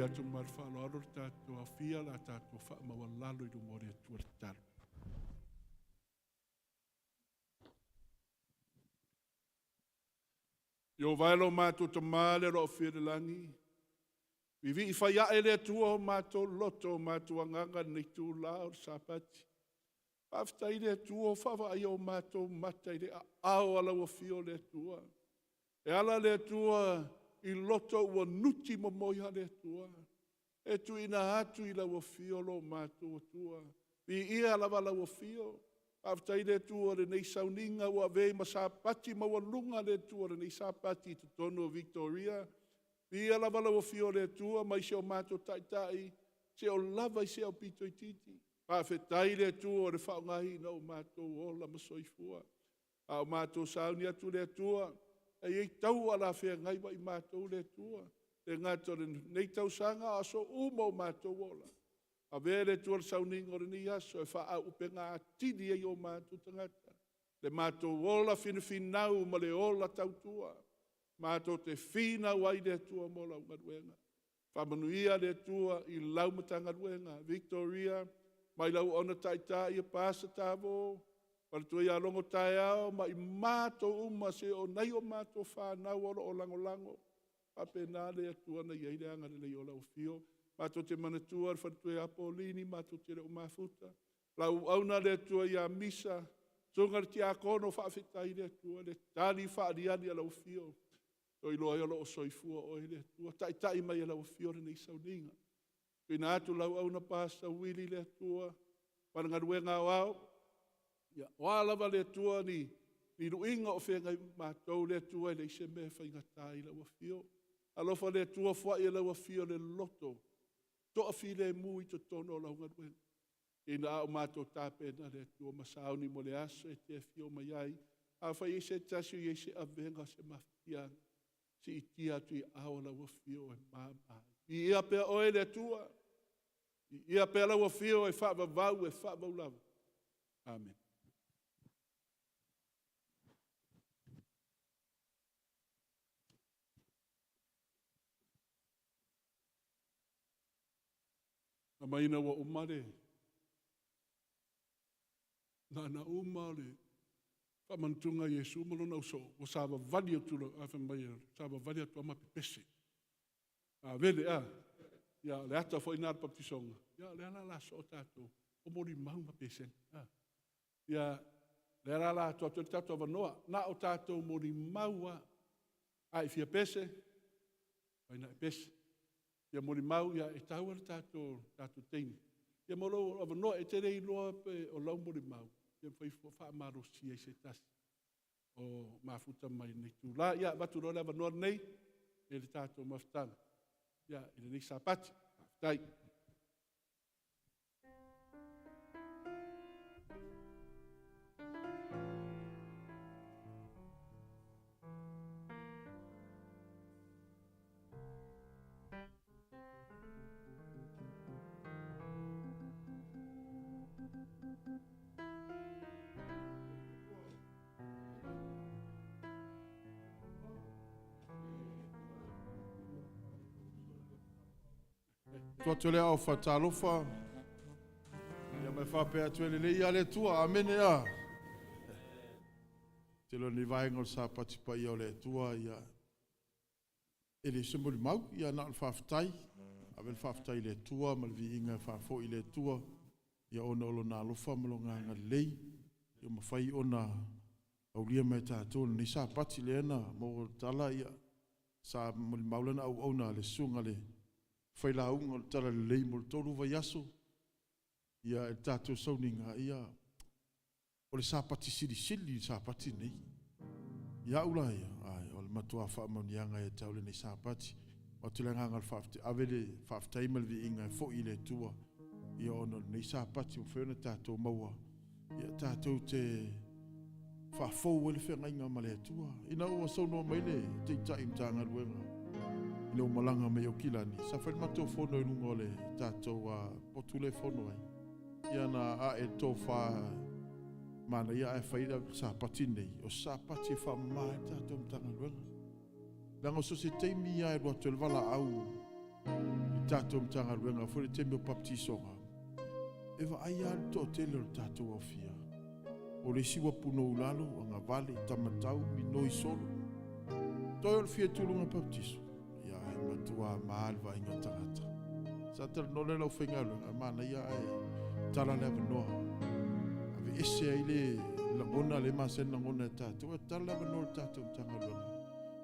Atu ma le faaaloalo le tatou afia la tatou faamaualalo i luma o le Atua le tatalo. Ieova e lo matou Tamā le aloa fia i le lagi, viivii fai ae le Atua o matou loto o matou agaga i lenei itulā o le Sapati. Faafetai i le Atua o faavaaia o matou mata i le aao a lau afio le Atua. E ala le Atua i loto ua nuti momoia le Atua. E tuuina atu i lau afio lo matou Atua. Viia lava lau afio. Faafetai le Atua lenei sauniga ua avea ma Sapati maualuga le Atua lenei Sapati i totonu o Victoria. Viia lava lau afio le Atua mai si o matou taitai, se o lava i se au pito itiiti. Faafetai le Atua o le faaaogaina o matou ola ma soifua. A o matou sauni atu le Atua, e iai tau o la feagai ma i matou le Atua. Le gata o lenei tausaga a aso uma o matou ola. Avea le Atua le sauniga o lenei aso e faaauupega atili ai o matou tagata. Le matou ola finafinau ma le ola tautua. Matou te finau ai le Atua mo lau galuega. Faamanuia le Atua i lau Matagaluega, Victoria, mai lau ona taitai e Pasa Tavo, Faletua ia Logo taeao ma i matou uma seia oo nai o matou fanau o lo o lagolago. Faapena le Atua na i ai le agalelei o lau afio. Matou te manatua le faletua ia Pauline, matou te le o mafuta. Lau auauna le Atua ia Misa, susuga i le tiakono, faafetai i le Atua le tali faaaliali a lau afio. Ua iloa ai o lo o soifua oe le Atua. Taitai mai e lau afio lenei sauniga. Tuuina atu lau auauna Pastor Willie i le Atua ma le galuega aoao. Ia, o a lava le Atua ni luiga o feagai ma matou, le Atua e leai se mea e faigata i lau afio. Alofa le Atua foai e lau afio le loto toafilemu i totonu o lau galuega, ina a matou tapena le Atua ma sauni mo le aso e te afio mai ai. Afai e i ai se tasi o i ai se avega o se mafatiaga, siitia atu i aao o lau Afio e mama ai. Viia pea oe le Atua, viia pea lau Afio e faavavau e faavavau lava. Amene. Aumai ina ua uma le na uma o le faamanatuga a Iesu ma lona ausoo, ua savavali atu loa, a fai mai e savavali atu lava ma pepese. A vele, a? Ia, o le ata foi lena o le papatisoga, ia o lea la o le a soo tatou, o molimau ma pesega. A? Ia, lea la o le a tuu atu ai le tatou avanoa, na o tatou molimau lava. A e fia pese, mafai ona e pese. Fia molimau, ia e taua le tatou taimi. Ia mo lou avanoa, e te le iloa pe o lau molimau e mafai ona faamalosia e se tasi o mafuta mai lenei itula. Ia, avatu loa le avanoa lenei i le tatou mafutaga i lenei Sapati. Faafetai. Atu atu le ao faatalofa. Ia mai faapea atu e lelei ia le Atua. Amene a. Te lo ni vaega o le Sapati paia o le Atua ia e le se molimau, ia na o le faafetai. Ave le faafetai i le Atua ma le viiga e faafoi i le Atua, ia ona o lona alofa ma lona agalelei, ia mafai ona aulia mai e tatou lenei Sapati lea na maua le tala, ia sa molimau lana auauna le susuga le failauga o le Talalelei mo le 3 vaiaso, ia e le tatou sauniga, ia o le Sapati silisili le Sapati lenei. Ia au la ia, ai, o le matua faamauniaga e tau lenei Sapati. O atu le agaga o le faafetai, ave le faafetai ma le viiga e foi i le Atua, ia ona o lenei Sapati ua mafai ona tatou maua, ia tatou te faafou ai le feagaiga ma le Atua. Ina ua saunoa mai le Taitai o Matagaluega, ina ua malaga mai Aukilani, sa fai le matou fono i luga o le tatou potu lea e fono ai. Ia na ae le tofa manaia ae fai le Sapati nei, o se Sapati e faamama ai le tatou Matagaluega. Leaga o so o se taimi lava e alu atu ai le valaau i tatou Matagaluega foi le taimi o baptisoga, e vaai lava le toatele o le tatou aofia. O le isi ua punou i lalo, agavale, tamatau, minoi solo. Toe o le fia tuluga baptiso, ia e matua ma le vaaiga tagata. Sa talanoa le aufaigaluega, manaia ae tala le avanoa. Ave ese ai le lagona le masani lagona e tatou, e tala le avanoa le tatou Matagaluega.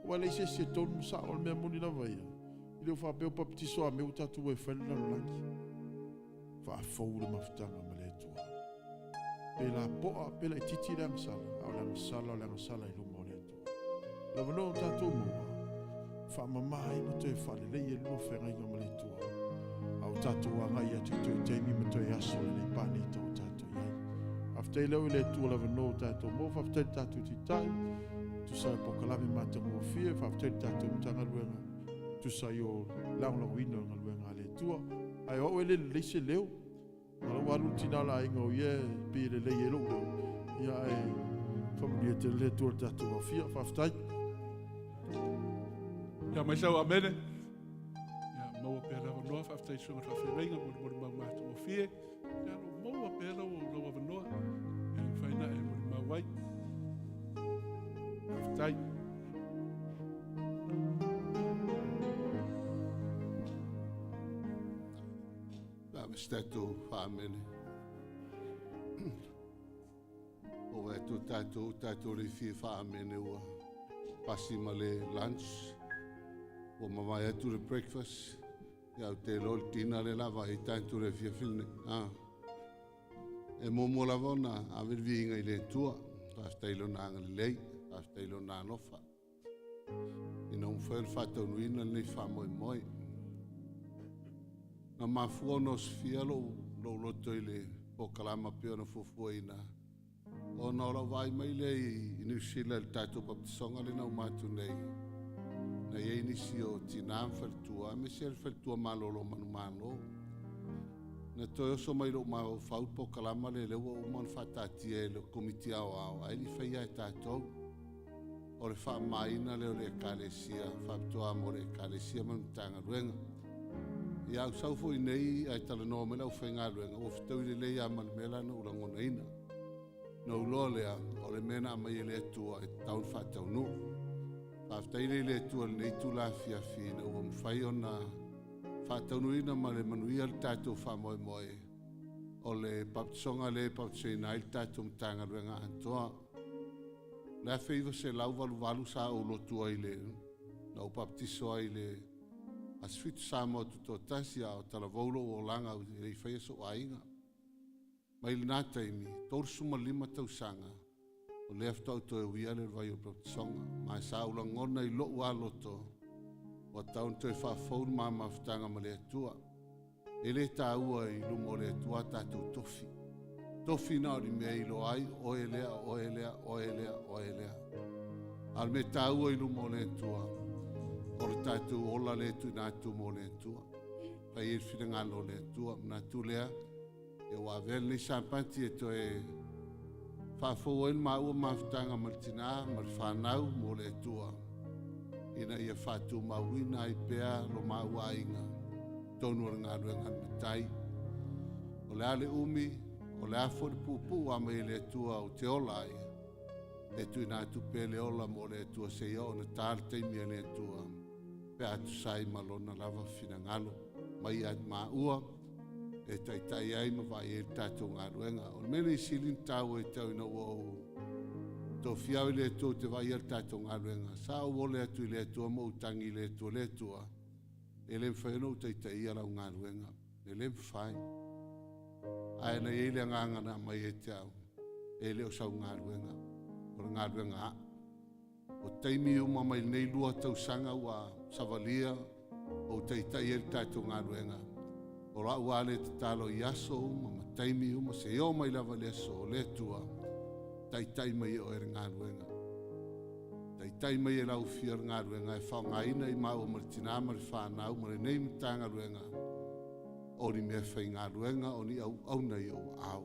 Ua leai se isi e tonu ma sao, o le mea moni lava ia. I le faapea o baptiso a mea ua tatou e fai le lalolagi. Faafou le mafutaga ma le Atua. Pe la poa, pe la itiiti le agasala, a o le agasala o le agasala i luma o le Atua. Le avanoa o tatou maua, faamama ai ma toe faalelei ai lua feagaiga ma le Atua. A o tatou agai atu i toe taimi ma toe aso o lenei paneta o tatou i ai. Faafetai leo i le Atua le avanoa o tatou maua, faafetai le tatou taitai, tusa ai polokalame matagofie, faafetai le tatou Matagaluega, tusa ai o lagolagoina o le galuega a le Atua. Ae o au e le lelei se leo. A ua alu le tina o le aiga o ia e pei e lelei ai lou leo, ia ae faamanuia tele le Atua i le tatou aofia. Faafetai. Ia mai sau amene. Ia maua pea le avanoa, faafetai i susuga i le faafeagaiga mo le molimau matagofie. Ia lo maua pea lau avanoa. E mafai ona e atu ai. Faafetai. Ave se tatou faamene. O vai atu tatou, tatou le fia faamene ua pasi ma le lunch. Ua mavae atu le breakfast. Ia au te lo le tina le lava i tatou le fia filne. Ah. E muamua lava ona ave le viiga i le Atua. Faafetai i lona agalelei, faafetai i lona alofa. Ina ua mafai ona faataunuuina lenei faamoemoe. Na mafua ona osofia lou, lou loto i le polokalama pei ona fuafuaina, ona o lau vaai mai lea i Niu Sila i le tatou baptisoga lea na uma atu nei, na i ai nisi o tinā ma faletua, aemaise le faletua malolo manumalo. Na toe oso mai lou mafaufau le polokalama lea, lea ua uma ona faataatia e le Komiti Aoao, ae le i faia e tatou. O le faamamaina lea o le Ekalesia, faapitoa mo le Ekalesia ma le Matagaluega. Ia au sau foi nei ae talanoa mai le aufaigaluega, ua fetaui lelei lava ma le mea la na ou lagonaina. Na ou iloa lea, o le mea na aumai e le Atua e tatau ona faataunuu. Faafetai lea i le Atua i lenei itula afiafi ina ua mafai ona faataunuuina ma le manuia le tatou faamoemoe o le baptisoga lea e baptisoina ai le tatou Matagaluega atoa. O le 1988 sa ou lotu ai le, na ou baptiso ai le Aso Fitu Samoa Tutoatasi a o talavou lou olaga e le i faia sou aiga. Mai lena taimi, 35 tausaga, o lea faatoa ou toe uia lea i le vai o le baptisoga. Ma sa ou lagona i lou aloto, ua tatau ona toe faafou le ma mafutaga ma le Atua. E le taua i luma o le Atua a tatou tofi. Tofi na o le mea e iloa ai, oe lea, oe lea, oe lea, oe lea. A o le mea taua i luma o le Atua, o le tatou ola lea e tuuina atu mo le Atua. Fai ai le finagalo o le Atua. Manatu lea, ia ua avea lenei Sapati e toe faafou ai le maua mafutaga ma le tinā ma le fanau mo le Atua, ina ia faatumauina ai pea lo maua aiga tonu o le galuega a le Matai. O le a le umi, o le a foi le puupuu a mai e le Atua ou te ola ai, e tuuina atu pea le ola mo le Atua seia oo ina ta le taimi a le Atua pe a tusa ai ma lona lava finagalo mai ia maua e taitai ai ma vaai ai le tatou galuega. O le mea lenei sili ona taua i te au ina ua ou tofia au i le Atua ou te vaaia le tatou galuega, sa ou ole atu i le Atua ma ou tagi i le Atua, Le Atua, e le mafai ona ou taitaia lau galuega, e le mafai. Ae na i ai le agaga na aumai ia te au, e le o sau galuega, o le galuega a'u. O taimi uma mai lenei lua tausaga ua savalia ou taitai ai le tatou galuega, o la'u lava le tatalo i aso uma ma taimi uma seia oo mai lava i le aso o le Atua, taitai mai e oe le galuega. Taitai mai e lau Afio le galuega e faaaogaina i maua ma le tinā ma le fanau ma lenei Matagaluega o ni meafaigaluega o ni auauna i ou aao.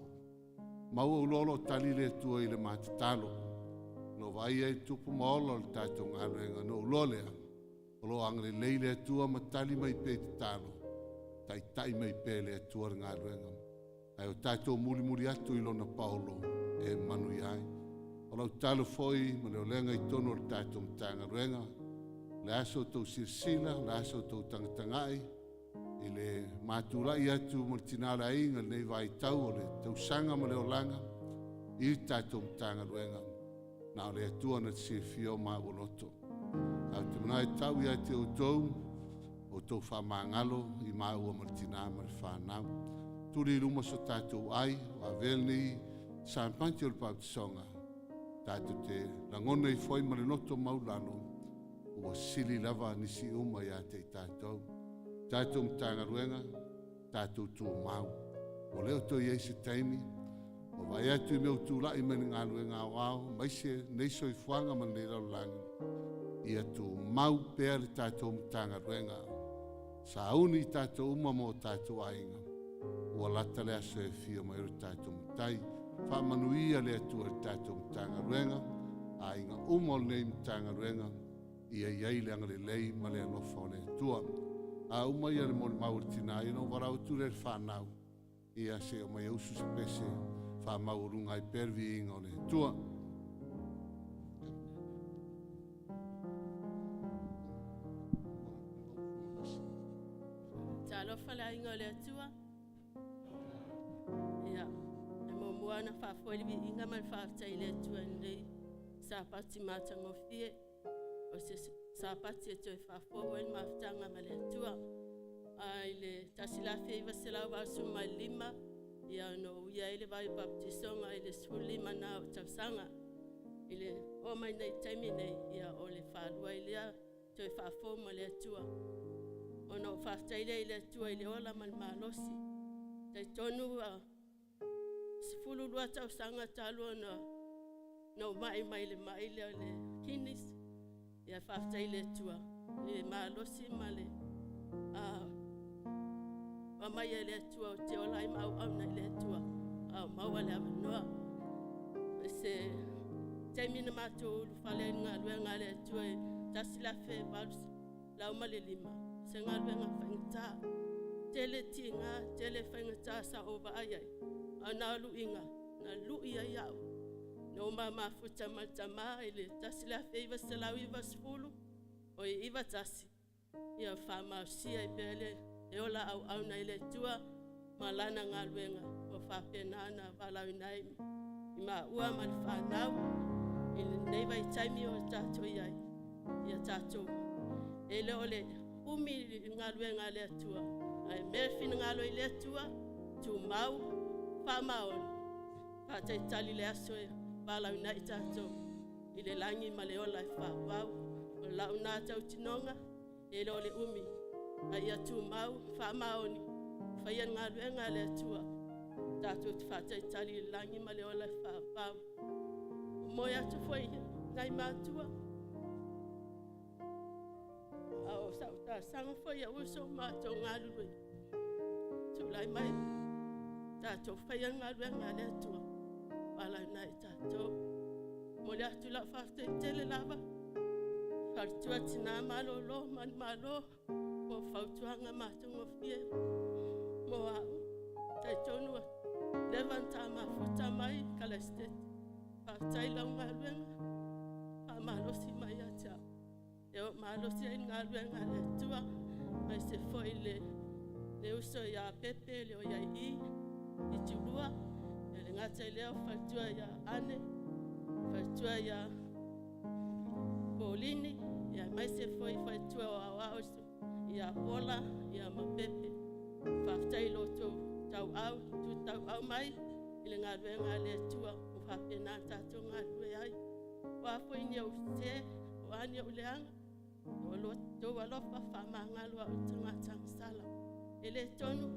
Maua ou loa o lo o tali le Atua i le ma tatalo. Na ou vaai ai i le tupu ma ola o le tatou galuega, na ou iloa lea, o lo o agalelei le Atua ma tali mai pea i tatalo, taitai mai pea e le Atua le galuega. Ae o tatou mulimuli atu i Lona paolo e manuia ai. O lau tatalo foi ma le olega i totonu o le tatou Matagaluega, o le a sa outou silasila, o le a sa outou tagatagai i le matulai atu ma le tinā o le aiga i lenei vaitau o le tausaga ma le olaga i le tatou Matagaluega, na o le Atua na te silafia o maua loto. Ae ou te manatu e tau ia te outou, outou faamagalo i maua ma le tinā ma le fanau. Tuli i luma so tatou ai, o avea lenei Sapati o le Pautisoga, tatou te lagona ifo ai ma le loto maulalo, ua sili lava nisi uma ia te i tatou. Tatou Matagaluega, tatou tumau. Ua le o toe i ai se taimi, ua vaai atu i mea ua tulai mai le galuega aoao, aemaise lenei soifuaga ma lenei lalolagi, ia tumau pea le tatou Matagaluega. Sauni i tatou uma ma o tatou aiga, ua lata le aso e afio mai ai lo tatou Matai. Faamanuia le Atua i le tatou Matagaluega, aiga uma o lenei Matagaluega, ia i ai le agalelei ma le alofa o le Atua. A uma ia le molimau a le tina, ia ona ou valaau atu lea i le fanau, ia se i omai e usu se pese, faamaualuga ai pea le viiga o le Atua. Talofa le aiga o le Atua. Ia, e muamua ona faafoi le viiga ma le faafetai i le Atua i lenei Sapati matagofie. O se Sapati e toe faafou ai le mafutaga ma le Atua. A i le 1985, ia na ou uia ai le vai o baptisoga i le 15 na o tausaga. I le oo mai nei taimi nei, ia o le faalua ai lea toe faafou ma le Atua. Ona ou faafetai lea i le Atua i le ola ma le malosi. Talitonu 12 tausaga talu ona na ou mai mai le mai lea o le kidneys. Ia faafetai i le Atua le malosi ma le aumai e le Atua ou te ola ai ma auauna i le Atua a o maua le avanoa. I se taimi na matou ulufale ai i le galuega a le Atua i 1885, se galuega faigata. Tele tiga, tele faigata sa ou vaai ai, a o na o luiga na lui ai au. Na ou mamafuta ma le tama i le 1990, o i 91, ia faamalosia ai pea le e ola auauna i le Atua ma lana galuega ua faapena ona valaauina ai i maua ma le fanau i lenei vaitaimi o tatou i ai. Ia tatou e le o le umi i le galuega a le Atua, ae mea finagalo i le Atua, tumau, faamaoni, faatalitali le aso e valaauina ai tatou i le lagi ma le ola e faavavau. O lau na tautinoga, e le o le umi, a ia tumau, faamaoni, faia le galuega a le Atua, tatou te faatalitali i le lagi ma le ola e faavavau. O moe atu foi nai matua, a o sau talosaga foi ia uso matou galulue, tulai mai tatou faia le galuega a le Atua, valaauina ai tatou. Momoli atu lau faafetai tele lava, faletua tina malolo manumalo mo fautuaga matagofie mo au. Talitonu ua leva ona ta mafuta mai Kalasetete. Faafetai lau galuega, faamalosi mai ia te au. E oo malosi ai le galuega a le Atua, aemaise foi le uso ia Pepe le OII i Tulua, e le gata i lea o faletua ia Ane, faletua ia Polini, ia aemaise foi faletua o Aoao ia Pola ia ma Pepe. Faafetai i lo outou tauau, tutauau mai i le galuega a le Atua ua faapena ona tatou galulue ai. O a foi ni ou sese, o a ni ou leaga, o lo outou alofa faamagalo au i tagata agasala. E le tonu,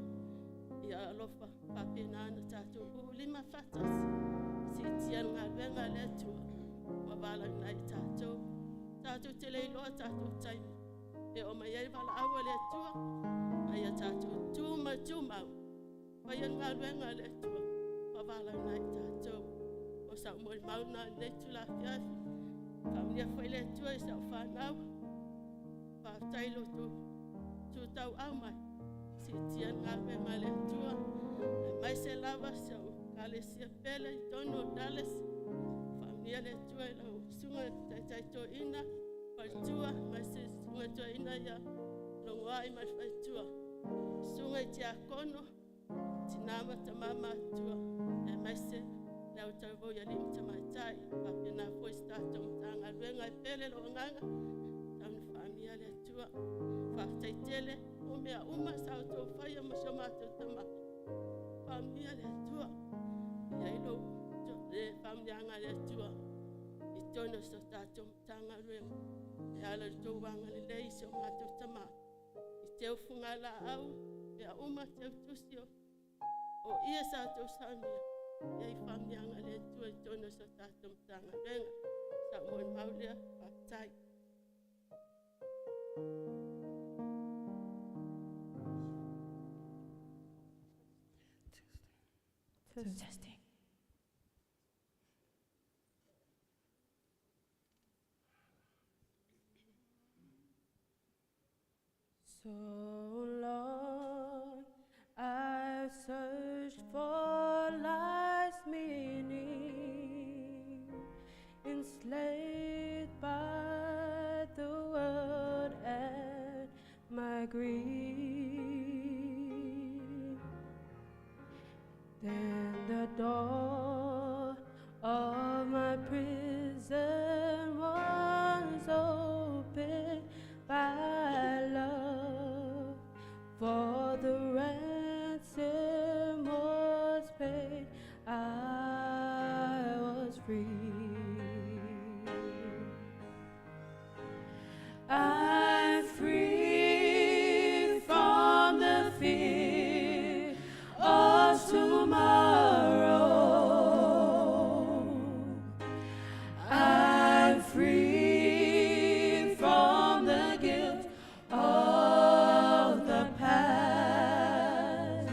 ia alofa faapena ona tatou uulima faatasi, siitia le galuega a le Atua ua valaauina ai tatou. Tatou te le iloa tatou taimi e oo mai ai le valaau a le Atua, a ia tatou tu ma tumau, faia le galuega a le Atua ua valaauina ai tatou. O sau molimau na i lenei itula afiafi, faamanuia foi le Atua i sau fanau, faafetai i lo outou tutauau mai, siitia le galuega a le Atua, aemaise lava si au ekalesia pele i totonu o Dallas, faamanuia le Atua i lau susuga i le taitai toeaina, faletua, aemaise susuga toeaina ia Logoai ma le faletua, susuga i tiakono, tina ma tama matutua, aemaise le au talavou i alii ma tamaitai, faapena foi se tatou Matagaluega e pele lou agaga, tau ina faamanuia le Atua. Faafetai tele o mea uma sa outou faia ma si o matou tama. Faamanuia le Atua. I ai lou le faamanuiaga a le Atua i totonu o so tatou Matagaluega. E ala i le tou agalelei i si o matou tama. I teu fugalaau, mea uma teu tusi o ia sa outou saunia. I ai faamanuiaga a le Atua i totonu o so tatou Matagaluega. Sa ou molimau lea, faafetai. Testing. So long I've searched for life's meaning, enslaved by the world and my greed. door of my prison was opened by love, for the ransom was paid, I was free. I'm free from the fear of tomorrow. I'm free from the guilt of the past.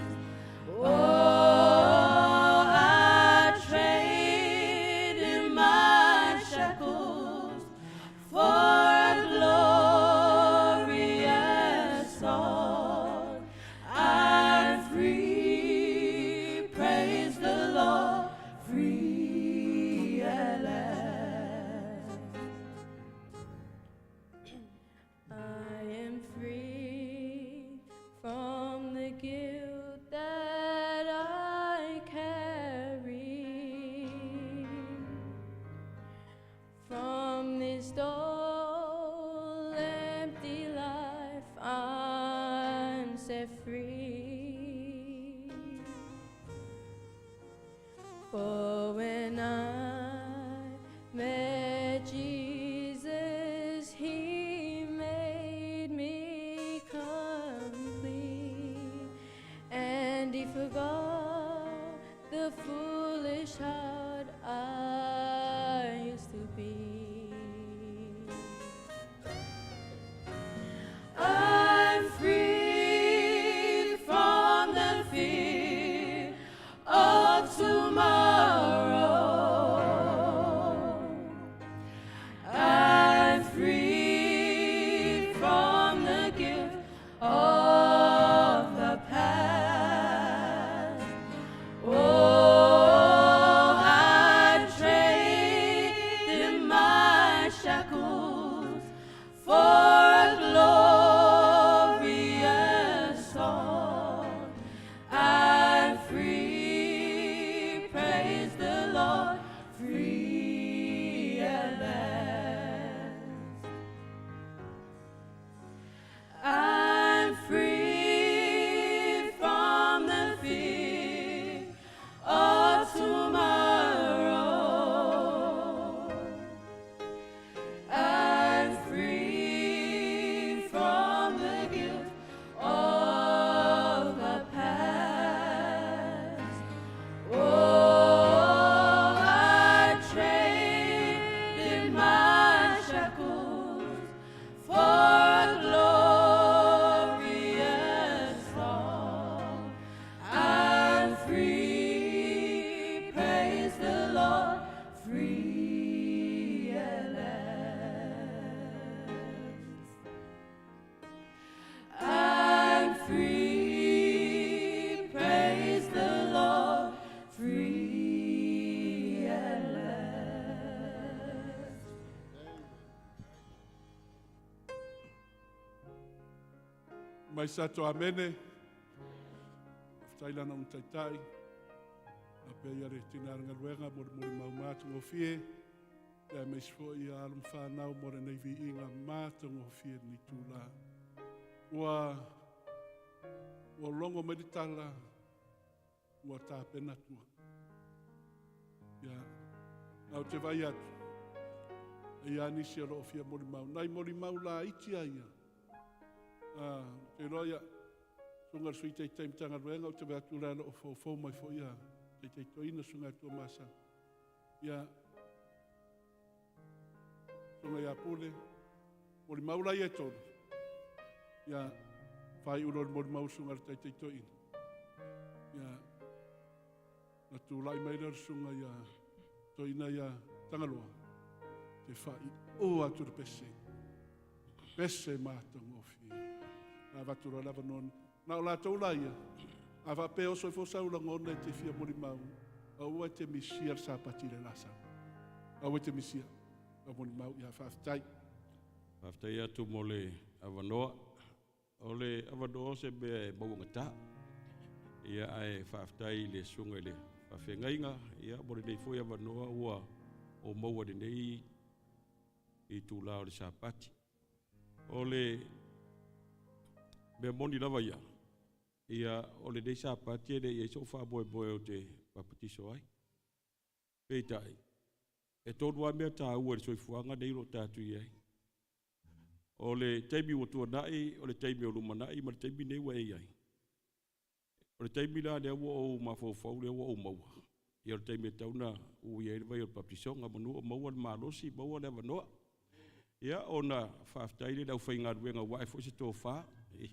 Oh, I trade in my shackles for a glorious song. I'm free, praise the Lord, free at last. I am free from the guilt that I carry, from this dull, empty life I'm set free. For when I met Jesus, he made me complete, and he forgot the foolish heart I used to be. I'm free from the fear of tomorrow. I'm free from the guilt of the past. Oh, I traded my shackles for a glorious song. I'm free, praise the Lord, free at last. I'm free from the fear of tomorrow. I'm free from the guilt of the past. Oh, I traded my shackles for a glorious song. I'm free, praise the Lord, free at last. I'm free, praise the Lord, free at last. Mai sa to amene. Faafetai lana ona taitai. Faapea ia le tina galuega mo le molimau matagofie. Ia aemaise foi ia alo ma fanau mo lenei viiga matagofie i lenei itulā. Ua ua logo mai le tala ua tapena atua. Ia ae ou te vaai atu, e i ai nisi o lo o fia molimau. Nai molimau laiti lava ia. Ou te iloa ia, susuga i le Sui Taitai Matagaluega, ou te vaai atu la o lo o foufou mai foi ia Taitai Toeaina, Susuga ia Tuamasa. Ia, Susuga ia Pule, molimau la ia e tolu. Ia, faaiu loa i le molimau a le Susuga i le Taitai Toeaina. Ia, ona tulai mai lea o le Susuga ia Toeaina ia Tagaloa, te faaiu atu le pese. Pese matagofie. Na avatu loa le avanoa. Na o latou la ia, a faapea e oso ai foi sau lagona e te fia molimau, aua e te misia le Sapati i le la sau. Aua e te misia lau molimau. Ia, faafetai. Faafetai atu mo le avanoa. O le avanoa o se mea e mauagata. Ia ae faafetai i le susuga i le Faafeagaiga, ia, mo lenei foi avanoa ua ou maua i lenei itula o le Sapati. O le mea moni lava ia, ia o lenei Sapati e le i ai so'u faamoemoe ou te papatiso ai. Peitai, e tolu lava mea taua i le soifuaga lenei o lo o tatou i ai. O le taimi ua tuanai, o le taimi o lumanai ma le taimi lenei ua e i ai. O le taimi la lea ua ou mafaufau lea ua ou maua, ia o le taimi e tatau ona uia ai le vai o le papatisoga, manu o maua le malosi, maua le avanoa. Ia ona faafetai lea i le aufaigaluega ua ae foi se tofa, e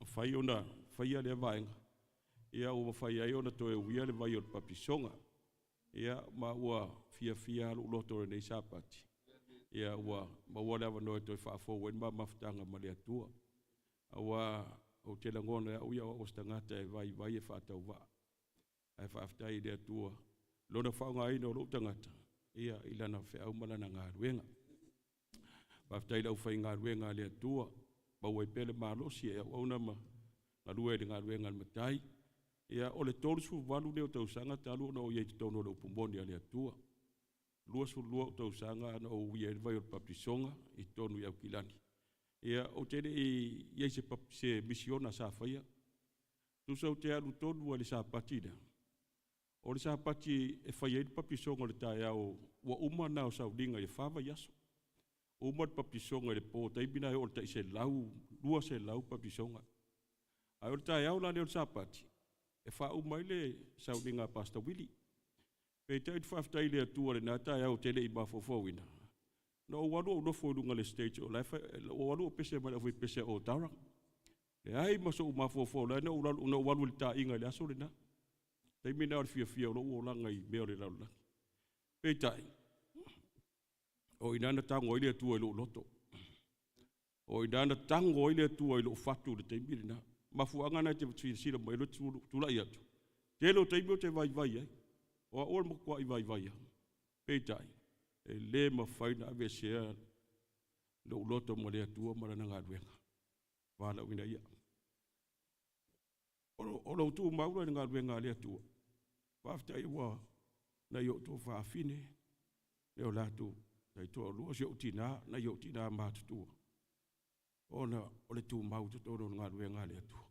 mafai ona faia lea vaega, ia ua mafai ai ona toe uia le vai o le papatisoga. Ia ma ua fiafia lava lou loto i lenei Sapati, ia ua maua le avanoa e toe faafou ai le ma mafutaga ma le Atua. Aua ou te lagona e au ia o au o se tagata e vaivai e faatauvaa, ae faafetai i le Atua Lona faaaogaina o lou tagata ia i Lana feau ma Lana galuega. Faafetai i le aufaigaluega a le Atua, maua ai pea le malosi e auauna ma galue ai i le galuega a le Matai. Ia, o le 38 lenei o tausaga talu ona ou i ai i totonu o le upu moni a le Atua. 22 ou tausaga na ou uia ai le vai o le papatisoga i totonu i Aukilani. Ia, ou te le i i ai i se misiona sa faia. Tusa ou te alu tonu lava i le Sapati lea. O le Sapati e fai ai le papatisoga o le taeao ua uma na o sauniga i le fa vaiaso. Uma le papatisoga i le po, taimi lena e oo i le tai 100, 200 papatisoga. Ae o le taeao la lea o le Sapati, e faauma ai le sauniga a Pastor Willie. Peitai ou te faafetai i le Atua i lena taeao ou te le i mafaufauina, na ou alu ou nofo i luga o le stage o la e fai, ou alu ou pese ma le aufaipese a Otara. Leai ma sou mafaufau la na ou alu i le taaiga i le aso lena. Taimi lena o le fiafia o lou olaga i mea o le lalolagi. Peitai, o i ina na tago ai le Atua i lou loto. O i ina na tago ai le Atua i lou fatu i le taimi lena. Mafuaaga na e te silasila mai ai lou tulai atu. Tele o taimi ou te vaivai ai. O au o le matuai vaivai lava. Peitai, e le mafai ona aveesea lou loto ma le Atua ma Lana galuega. Valaauina ia. O lou tumau la i le galuega a le Atua, faafetai ua nai ou tuafafine, le o latou taitoalua, si ou tina, nai ou tina matutua, ona o le tumau i totonu o le galuega a le Atua.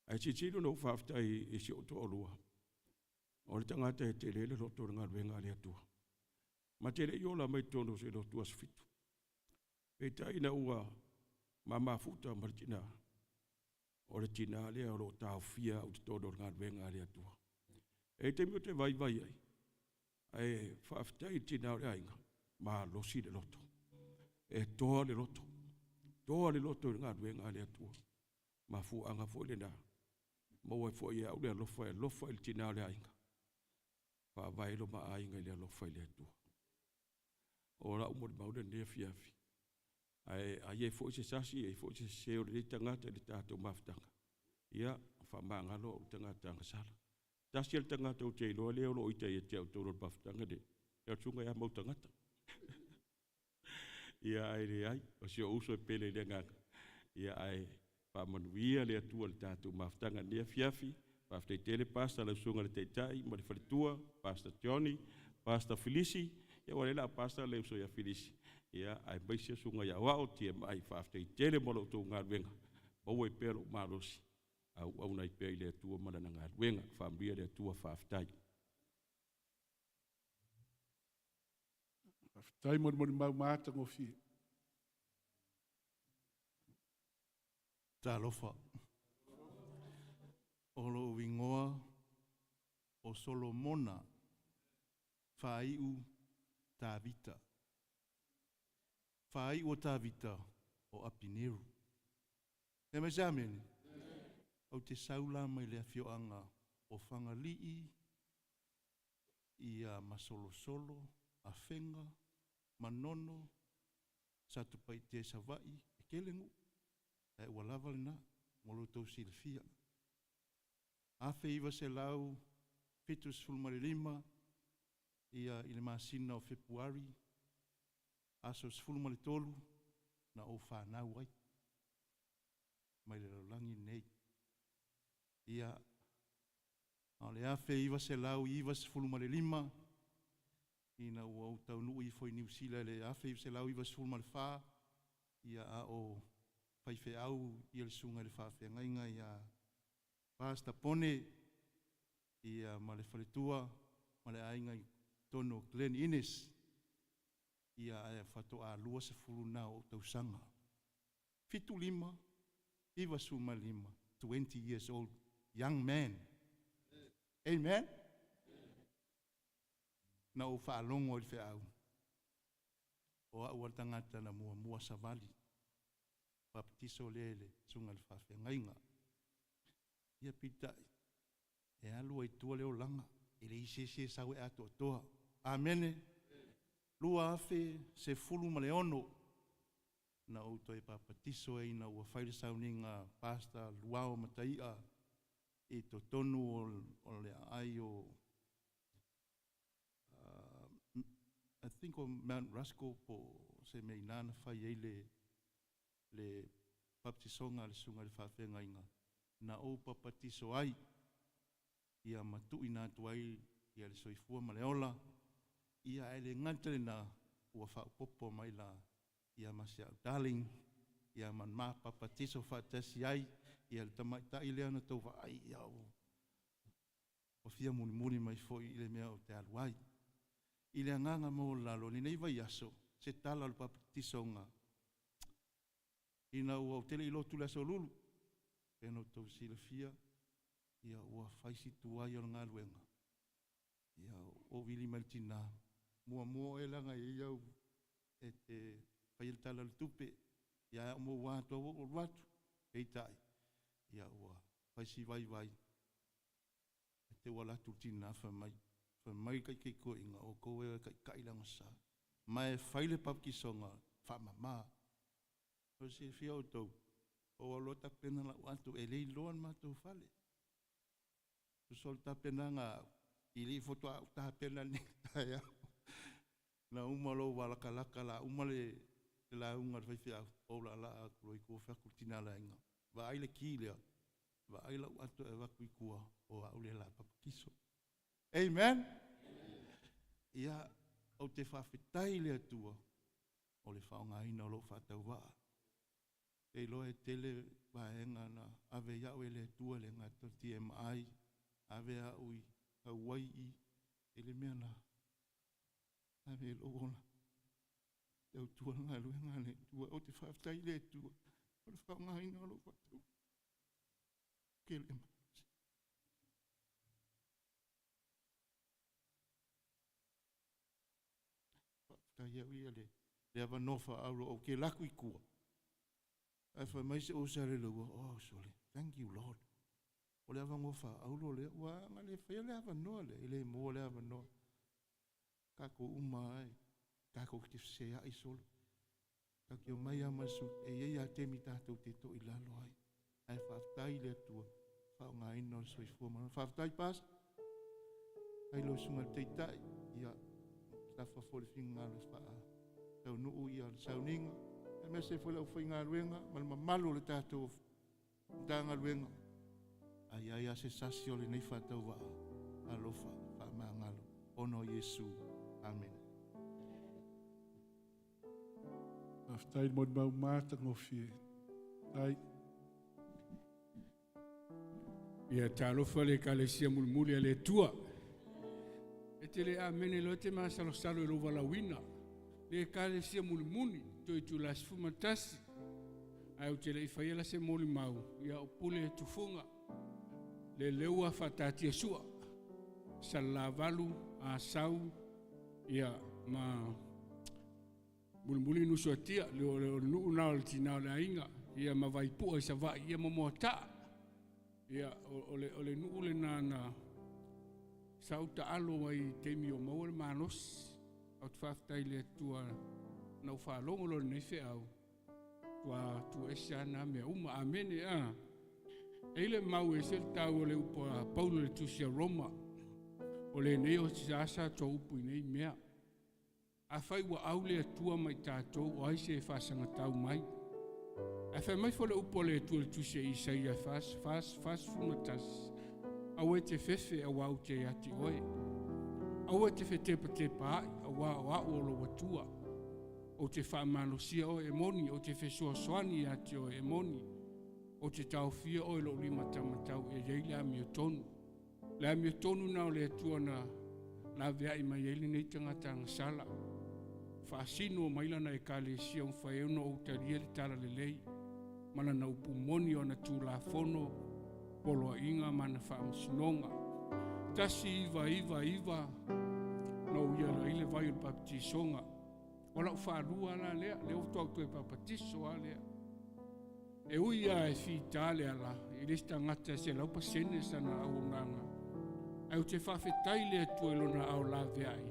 Ae silisili ona ou faafetai i si ou toalua, o le tagata e tele le loto i le galuega a le Atua. Ma te le i ola mai totonu o se lotu aso fitu. Peitai ina ua mamafuta ma le tina, o le tina lea o lo o taofia au i totonu o le galuega a le Atua. E i ai taimi ou te vaivai ai, ae faafetai i le tina o le aiga, malosi le loto. E toa le loto, toa le loto i le galuega a le Atua. Mafuaaga foi lena, maua ai foi e au le alofa e alofa i le tina o le aiga, faavae lo ma aiga i le alofa i le Atua. O lau molimau lenei afiafi, ae a i ai foi se sasi, i ai foi se sese o lenei tagata i le tatou mafutaga, ia, faamagalo au tagata agasala. Tasi le tagata ou te iloa lea o lo o ita ia te au i totonu o le mafutaga lenei, o le susuga ia Mautagata. Ia ae leai, o si ou uso e pele i le agaga. Ia ae faamanuia le Atua i le tatou mafutaga i lenei afiafi. Faafetai tele Pastor, lau susuga i le Taitai ma le faletua, Pastor Johnny, Pastor Filisi, ia ua le la Pastor le uso ia Filisi. Ia aemaise susuga ia Aoao TMI, faafetai tele mo la outou galuega. Maua ai pea lou malosi, auauna ai pea i le Atua ma Lana galuega. Faamanuia le Atua, faafetai. Faafetai mo le molimau matagofie. Talofa. O lou igoa o Solomona Faaiu Tavita. Faaiu o Tavita o Apineru. E mai se amene? Ou te sau la mai le afioaga o Fagalii, ia Masolosolo, Afega, Manono, Satupaitea i Savaii, e tele nuu, ae ua lava lena mo lo outou silafia. 1975 ia i le masina o Fepuari, aso 13 na ou fanau ai mai le lalolagi lenei. Ia, Ma o le 1995, ina ua ou taunuu ifo i Niu Sila i le 1994, ia a o faifeau ia le susuga i le faafeagaiga ia Pastor Pone ia ma le faletua ma le aiga i totonu o Glen Innes, ia ae faatoa 20 na o ou tausaga. 75, 95, 20 years old, young man. Amen. Na ou faalogo i le feau, o au a le tagata na muamua savali, baptiso lea i le susuga i le faafeagaiga. Ia peitai, e alu ai i tua le olaga, e leai se isi e sau e atoatoa. Amene. 2016 na ou toe papatiso ai ina ua fai le sauniga a Pastor Luao Mataia i totonu o le aai o I think o Mount Ruskell po o se mea i ina na fai ai le le baptisoga a le susuga i le faafeagaiga na ou papatiso ai ia ma tuuina atu ai ia le soifua ma le ola ia ae le gata i lena ua faaopoopo mai la ia ma si au darling ia ma ma papatiso faatasi ai ia le tamaitai lea na tou vaai ia ua fia mulimuli mai foi i le mea ou te alu ai. I le agaga maualalo i lenei vaiaso, se tala o le papatisoga ina ua ou tele i lotu i le Aso Lulu, pei ona outou silafia, ia ua fai si tuai o le galuega, ia ou vili mai le tina, muamua oe leaga e i ai au e te faia le tala o le tupe, ia ae ou maua atu ua ou alu atu, peitai, ia ua fai si vaivai, e te ua alu atu le tina fai mai, fai mai le taitaitoeaina, o outou e o e taitai le agasā, ma e fai le papakisoga faamama. Mo le silafia e outou, ou alu loa tapena lau ato, e le iloa le matou fale. Tusa o le tapenaga a au, e le i faatoa ou tapena nei i le taeao. Na uma loa ua latalata o le a uma le lauga a le faifeau, ou laalaa atu loa i tua fai atu i le tina o le aiga, vaai le ki lea, vaai lau ato e avatu i tua, o au lea o le a papatiso. Amen? Ia, ou te faafetai i le Atua o le faaaogaina o lou faatauvaa. Te iloa e tele vaega na ave i au e le Atua e le gata o le TMI, ave au i Hawai'i, e le mea na ave i lou ola. Tautua le galuega a le Atua. Ou te faafetai i le Atua o le faaaogaina o lou faatauvaa. Tele malosi. Faafetai au ia le, le avanoa faaauro ou te laku i tua. Ae fai mai si ou uso ia Leilua, oh sole, thank you Lord. O le avanoa faaauro lea, ua ana le faia le avanoa lea, e le maua le avanoa. Tatou uma lava e, tatou te feseai solo. Tatou te omai lava ma le sui, e i ai lava taimi tatou te toilalo ai. Ae faafetai i le Atua, faaaogaina o le soifua ma Faafetai Pastor. Ai lau susuga i le Taitai, ia tafa foi le finagalo e faataunuu ia le sauniga. Aemaise foi le aufaigaluega ma le mamalu o le tatou Matagaluega. A i ai lava se sasi o lenei faatauvaa, alofa faamagalo ona o Iesu. Amene. Faafetai le molimau matagofie. Faafetai. Ia talofa le Ekalesia mulimuli a le Atua. E te le amene loa e te masalosalo i lou valaauina. Le Ekalesia mulimuli, toe itula 11. Ae ou te le i faia la se molimau, ia o pule tufuga. Le leua faataatia sua. Salelavalu, Asau, ia ma mulimuli Nuusuatia, le o le nuu na o le tina o le aiga, ia ma Vaipua i Savaii, ia ma Moataa. Ia, o, o, le, o le nuu lena na sa ou taalo ai i taimi o maua le malosi. Ou te faafetai i le Atua na ou faalogo loa i lenei feau, tua tuu ese lava na mea uma. Amene. A. E i le mau e ese le taua o le upu a Paulo i le tusi a Roma. O lenei o se asa atoa upu i nei mea. Afai ua au le Atua ma i tatou, o ai se e faasagatau mai? Ae fai mai foi le upu a le Atua i le tusi a Isaia 41, Aua e te fefe auā ou te ia te oe. Aua e te fetepatepaai auā o a'u o lou Atua. Ou te faamalosia oe e moni, ou te fesoasoani ia te oe e moni. Ou te taofia oe i lou lima tamatau e iai le amiotonu. Le amiotonu na o le Atua na laveai mai ai lenei tagata agasala. Faasino mai lana Ekalesia ua mafai ai ona ou talia le talalelei ma lana upu moni o ana Tulafono, poloaiga ma ana faamasinoga. 1999 na ou iala ai le vai o le baptisoga. O lau faalua la lea, lea ua faatoa ou toe papatiso lava lea. E ui lava e fita le ala i le isi tagata e 100% sana auaunaga, ae ou te faafetai i le Atua i Lona aao laveai,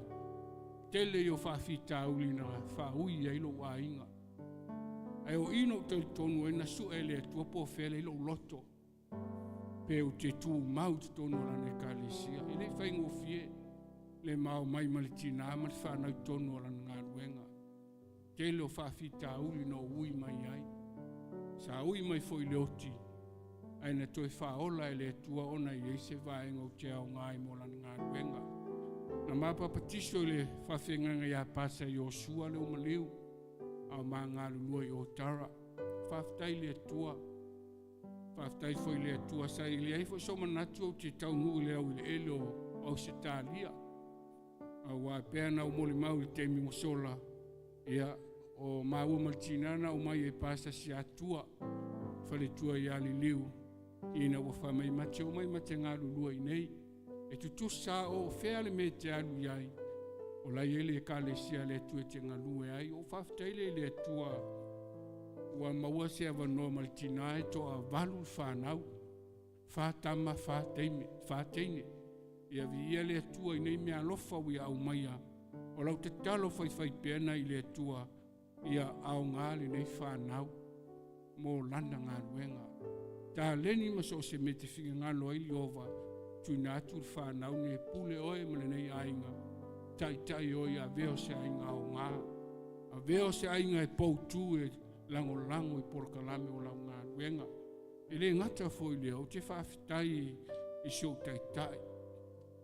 tele i o faafitauli na faaui ai lou aiga. Ae o i na ou talitonu ai na sue e le Atua po o fea lea i lou loto, pe ou te tumau i totonu o Lana Ekalesia. E le i faigofie le mao mai ma le tinā ma le fanau i totonu o Lana galuega. Tele o faafitauli na ou ui mai ai. Sa ui mai foi i le oti, ae na toe faaola e le Atua ona e i ai se vaega ou te aoga ai mo Lana galuega. Na ma papatiso i le faafeagaiga ia Pasa Iosua Leomaliu, a o ma galulue i Otara. Faafetai i le Atua. Faafetai foi i le Atua sa i leai foi so manatu ou te taunuu i le aueleele o Ausetalia. Aua e pei ona ou molimau i le taimi ua sola, ia, o māua ma le tinā na aumai e Pasa Siatua, faletua ia Liliu, ina ua fai mai ma te omai ma te galulue i inei. E tutusa o fea le mea e te alu i ai, o la e i ai le Ekalesia a le Atua e te galue ai. Ou faafetai lea i le Atua ua maua se avanoa ma le tinā e toavalu le fanau, fa tama, fa teine, fa teine. Ia viia le Atua i nei mea alofa ua ia aumaia. O lau tatalo faifaipea na i le Atua, ia aoga lenei fanau mo lana galuega. Taleni ma so o se mea e te finagalo ai Ieova, tuuina atu le fanau nei e pule oe ma lenei aiga. Taitai oe ia avea o se aiga aoga, avea o se aiga e poutu e lagolago i polokalame o lau galuega. E le gata foi i lea, ou te faafetai i si ou taitai,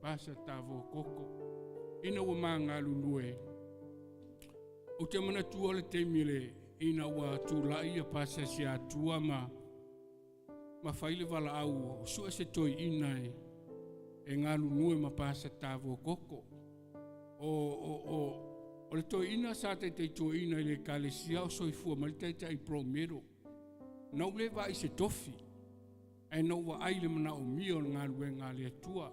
Pasa Tavokoko, ina ua ma galulue. Ou te manatua le taimi le ina ua tulai ia Pasa Siatua ma ma fai le valaau o sue se toeaina e e galulue ma Pasa Tavokoko. O, o, o, o le toeaina sa taitaitoeina i le ekalesia o soifua mai le taitai Bromero. Na ou le vaai i se tofi, ae na ou vaai i le manaomia o le galuega a le Atua.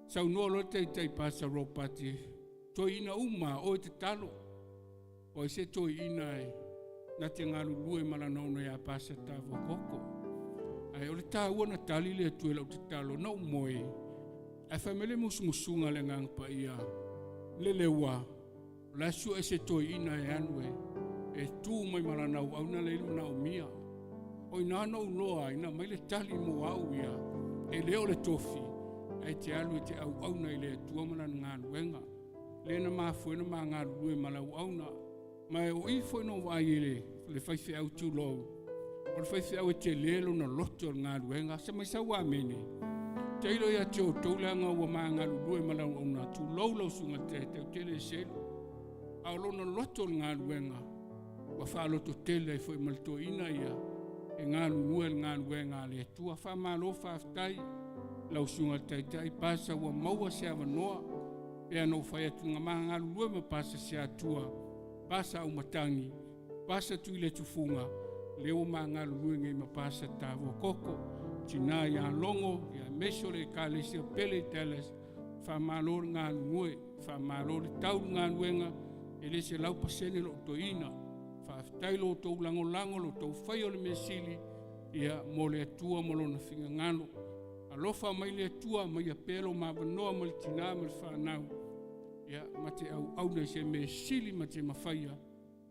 Saunoa loa le taitai Pasa Ropati, Toeaina uma oe tatalo. O ai se toeaina e na te galulue ma lana ona iā Pasa Tavokoko. Ae o le taua na tali le Atua i lau tatalo, na ou moe, ae fai mai le musumusuga a le Agaga Paia, Leleua, O le a sue se toeaina e alu e e tu mai ma lana auauna lea i le manaomia. O i ina na ou loa ai na aumai le tali mo au ia, e le o le tofi, ae te alu e te auauna i le Atua ma lana galuega. Lea na mafua ai ona ma galulue ma le auauna. Ma o i foi na ou vaai ai i le faifeau tulou, o le faifeau e tele lona loto o le galuega. Se mai sau amene. Tailo ia te outou leaga ua ma galulue ma le auauna, tulou lau susuga i le taitai, ou te le selu. A o lona loto o le galuega, ua faalototele ai foi ma le toeaina ia e galulue i le galuega a le Atua. Faamalo faafetai lau susuga i le taitai, Pasa ua maua se avanoa pei ona ou fai atu na ma galulue ma Pasa Siatua, Pasa Aumatagi, Pasa Tuiletufuga, lea ua ma galulue nei ma Pasa Tavokoko, tina ia Logo, ia aemaise o le Ekalesia pele i Dallas. Faamalo le galulue, faamalo le tau i le galuega, e le 100% lou toeaina. Faafetai lo outou lagolago, lo outou faia o le mea sili, ia mo le Atua ma lona finagalo. Alofa mai le Atua, aumaia pea lo ma avanoa ma le tina ma le fanau, ia ma te auauna i se mea sili ma te mafaia,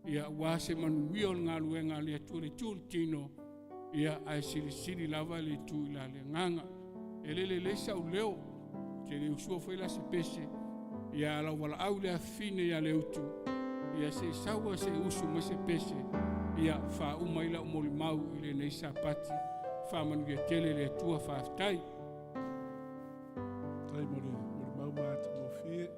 ia aua se manuia o le galuega a le Atua i le itu o le tino, ia ae silisili lava le itu i la le agaga. E le lelei sau leo, te le usua foi la se pese, ia lau valaau i le afafine ia Leutu, ia se i sau a se i usu mai se pese, ia faauma ai lau molimau i lenei Sapati. Faamanuia tele le Atua, faafetai. Faafetai mo le molimau ma atagofie.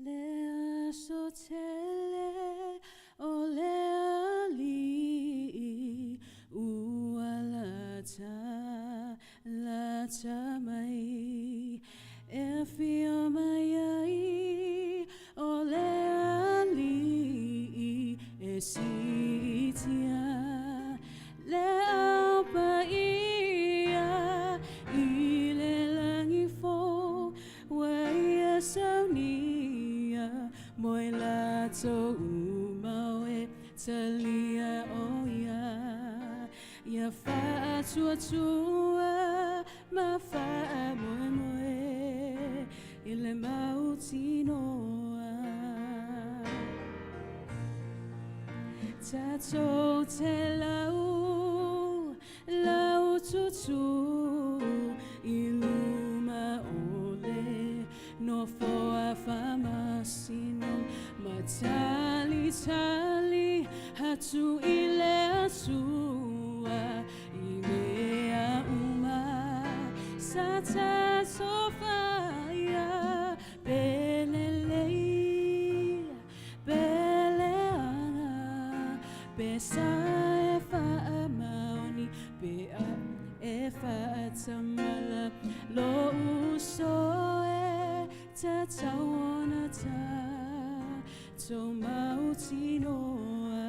Le aso tele o le ali'i ua lata, lata mai. E afio mai ai o le ali'i e siitia le au paia i le lagi fou ua ia saunia mo i latou uma o e talia o ia. Ia faatuatua ma faamoemoe i le mautinoa. Tatou te lau, lau tutu i luma o le nofoa faamasino ma talitali atu i le Atua i mea uma sa tatou faia pe lelei pe leaga pe sa e faamaoni pe a e faatamala lou uso e tatau ona tatou mautinoa.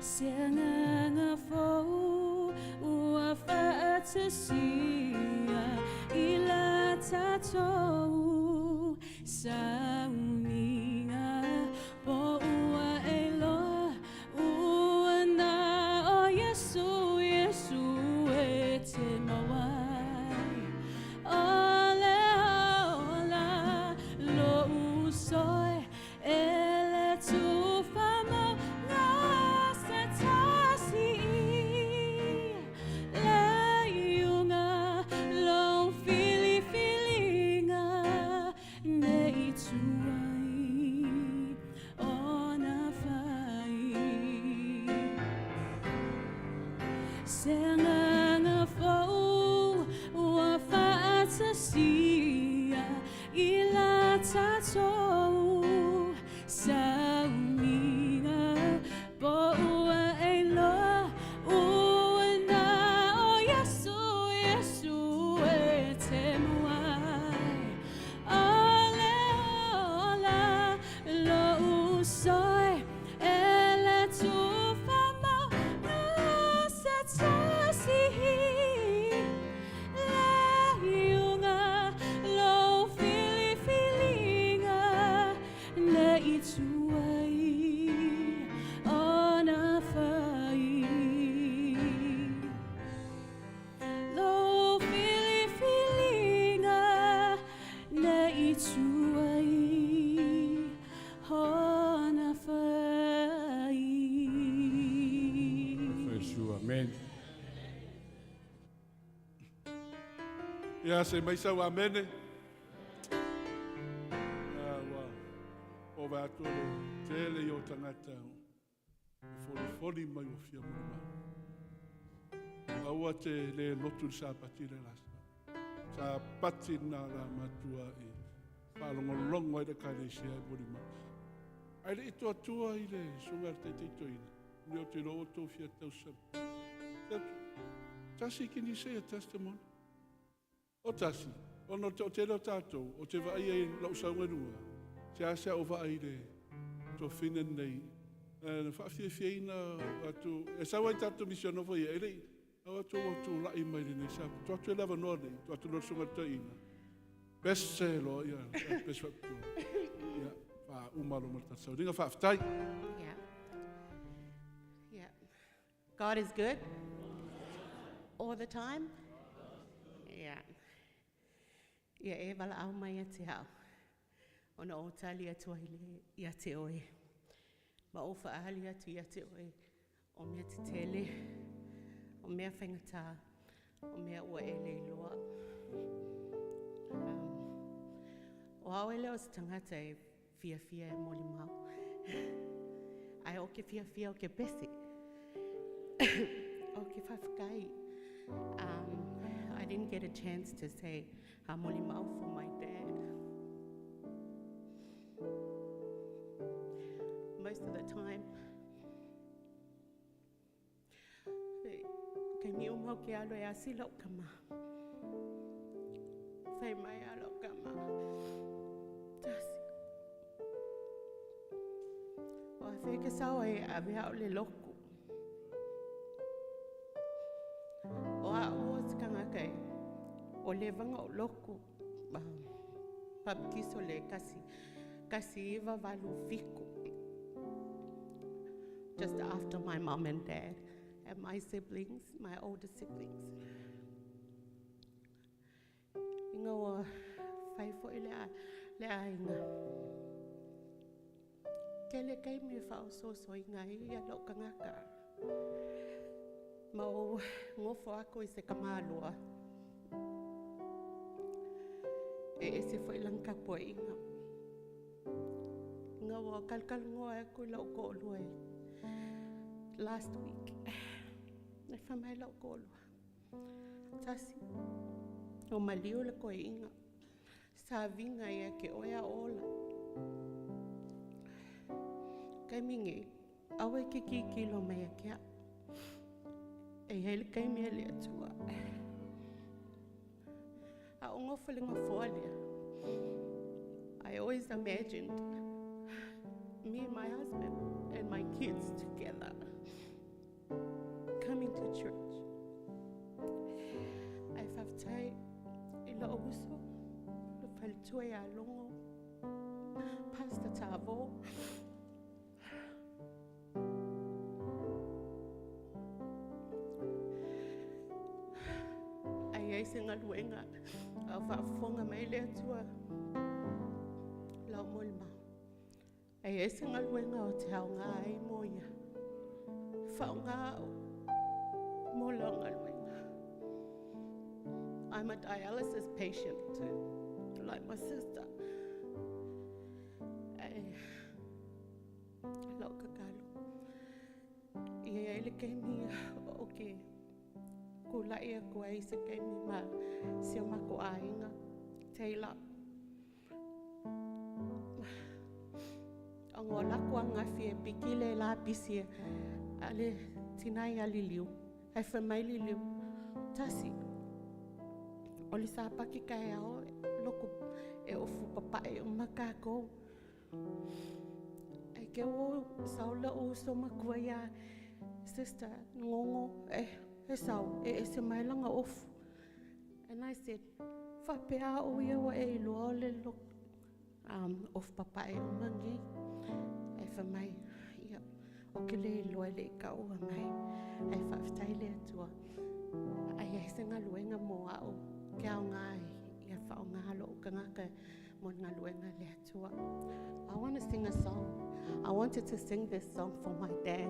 Se agaga fou ua faatasia i la tatou sauniga po ua e iloa ua na o Iesu, Iesu e te mau ai o le ola lou uso e e le tufamauga se tasi le iuga lou filifiliga nei tuai ona fai. Se agaga fou ua faatasia i la tatou sauniga po ua e iloa ua na o Iesu, Iesu e te mau ai o le ola lou uso e e le tufamauga se tasi le iuga lou filifiliga nei tuai ona fai. Lou filifiliga nei tuai ona fai. Iesu, amen. Ia se mai sau amene. Ia ua o va atu le tele i o tagata e folifoli mai ua fia molimau. Aua te le lotu le Sapati le la Sapati na la matua i whaalongolongo ai le ekalesia e molimau. Ai le i tua i le sunga le taitaitoina. Ni o te lo o tō fia tausama. Tasi, can you say a testimony? O tasi, ona o te o tele o tātou, o te vaai ai lau saunga lua, se asa o vaai le tofina nei, na whaafiafiaina atu, e sau ai tātou misiono foi, e lei, au atu o tu lai mai le nei, sa, tu atu e lava noa nei, tu atu loa sunga te ina. Pese loa, ia, pese whapito. Ia, wha umalo ma le tātou. Ringa whaaftai. Yeah. Yeah. God is good. All the time. Yeah. Ia e walaau mai ia te au. Ona o tali atu ai le ia te oe. Ma o whaahali atu ia te oe. O mea te tele. O mea whaingatā. O mea ua e le iloa. Um, o au e le o se tagata e fiafia e molimau. Ae o ke fiafia o ke pese. o ke faafetai. Um, I didn't get a chance to say ha molimau for my dad. Most of the time, Kei mi uma o ke alo e asi lau kama. Fai mai a lau kama. Tasi. O a whai ke sao e ave au le loku. O a o te kangaka e. O le vanga o loku. Papikiso le kasi. Kasi iwa valu fiku. Just after my mom and dad and my siblings, my older siblings. Inga ua fai foi le, a, le aiga. Kele kaimi e whaososo inga i ia lau kangaka. Ma o ngofo ako i se kamalua. E ese foi lang kapua inga. Inga ua kalkal ngoa aku i lau ko'olua e last week. E fai mai lau ko'olua. Tasi, o maliu le koe'iga. Saviga ia ke oe a ola. Kaimi nei, aua e ke kikilo mai ia te a'u. E iai le kaimi a le Atua. A o gofo le gafoa lea. I always imagined me and my husband and my kids together coming to church. Ae faafetai i lou uso, le faletua ia Logo, Pastor Tavo. Ae i ai se galuega a o faafofoga mai le Atua lau molimau. Ae i ai se galuega o te aoga ai mo ia. Faaaoga au mo lau galuega. I'm a dialysis patient too, like my sister. Ae lau tatalo, ia i ai le taimi o ke kula'i aku ai i se taimi ma si o makou aiga, Taylor. Ona o lako angafi e piki le lapisi a le tina ia Liliu. Ae fai mai Liliu, Tasi, o le sapaki taeao loku e ofu papaʻe uma kākou. Ae ke ua sau la'u uso matua iā sister Ngogo e sau e ese mai lana ofu. And I said, Faapea au ia ua e iloa o le um, ofu papaʻe uma nei. Ae fai mai, ia, o ke le iloa e le i kaua mai. Ae faafetai le Atua. A i ai se galuega mo a'u ke aoga ai, ia faaaoga lo'u tagata mo le galuega a le Atua. I want to sing a song. I wanted to sing this song for my dad.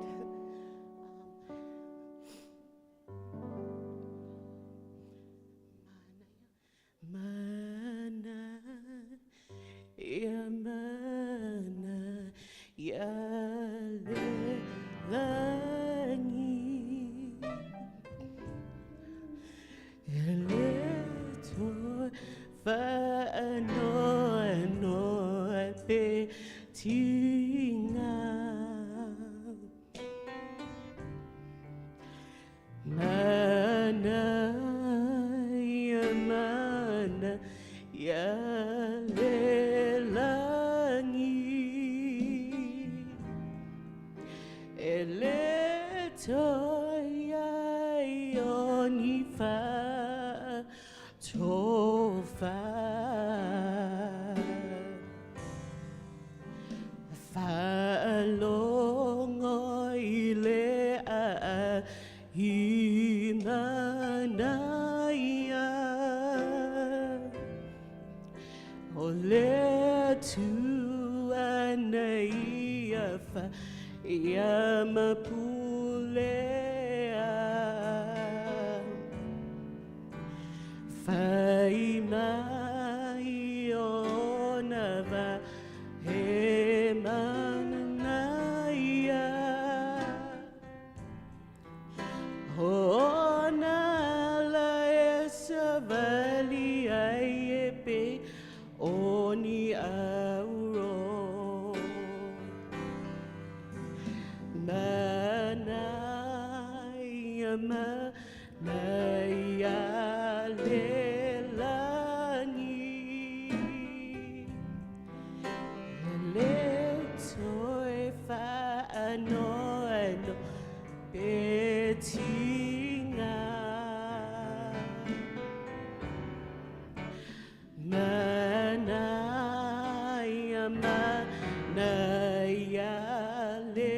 Mana ia mana ia le lagi E le toe faanoanoa pe tiga Mana ia mana ia le lagi E le toe i ai o ni fa'atofa. Faalogo i le aai manaia O le Atua na ia faia ma pulea. Manaia le lagi. E le toe faanoano pe tiga. Manaia, manaia le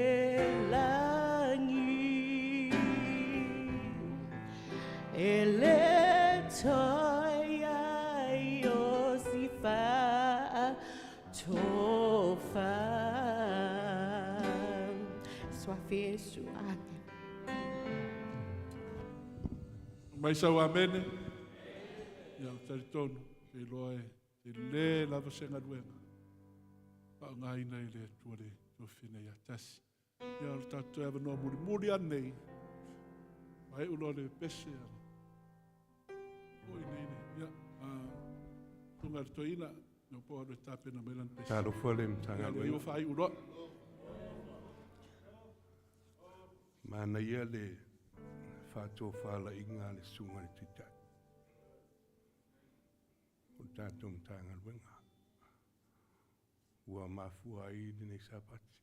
lagi. E le toe ai o si faatofa. Suafa Iesu. Amen. Mai sau amene. Ia, o talitonu, te iloa e te lē lava se galuega. Faaaogaina i le Atua le tofi nei atasi. Ia, o le tatou toe avanoa mulimuli anei. Faaiu loa le pese a le foi nei le, ia, a tunga le toeaina, no po alu e tapena mai lana pese. Talofa le Ia, Matagaluega. lea ua faaiu loa. Manaia le faatofalaiga a le susuga i le Taitai o le tatou Matagaluega ua mafua ai lenei Sapati.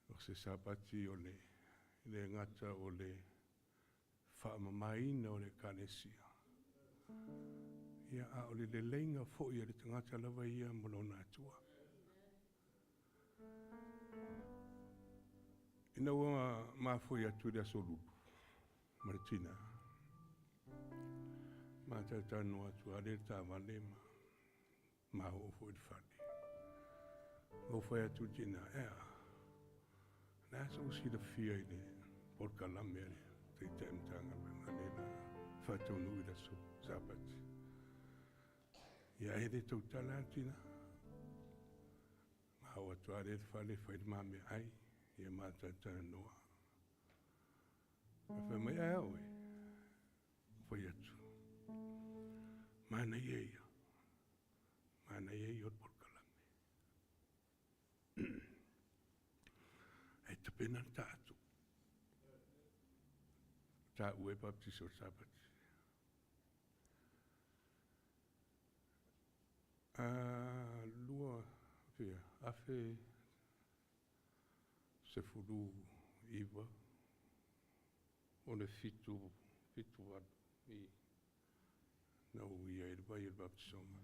O se Sapati o le le gata o le faamamaina o le Ekalesia. Ia, a o le leleiga foi a le tagata lava ia ma lona Atua. Ina ua mafua atu i le aso Lulu ma le tina, ma talatalanoa atu lava le taavale ma ma oo foi i le fale. Ou fai atu i le tina, ea, le a sou silafia i le polokalame a le Taitai Matagaluega lea na faataunuu i le aso Sapati. Ia e le tautala le tina. Ma oo atu lava lea i le fale fai le ma meaai, ia ma talatalanoa. Ma fai mai, ae a oe? Fai atu. Manaia ia. Manaia ia o le polokalame. E tapena le taatu. Tāua e baptiso o le Sapati. A lua, fia, 2019, o le 7, 7 8 i na uia i le vai o le baptisoga.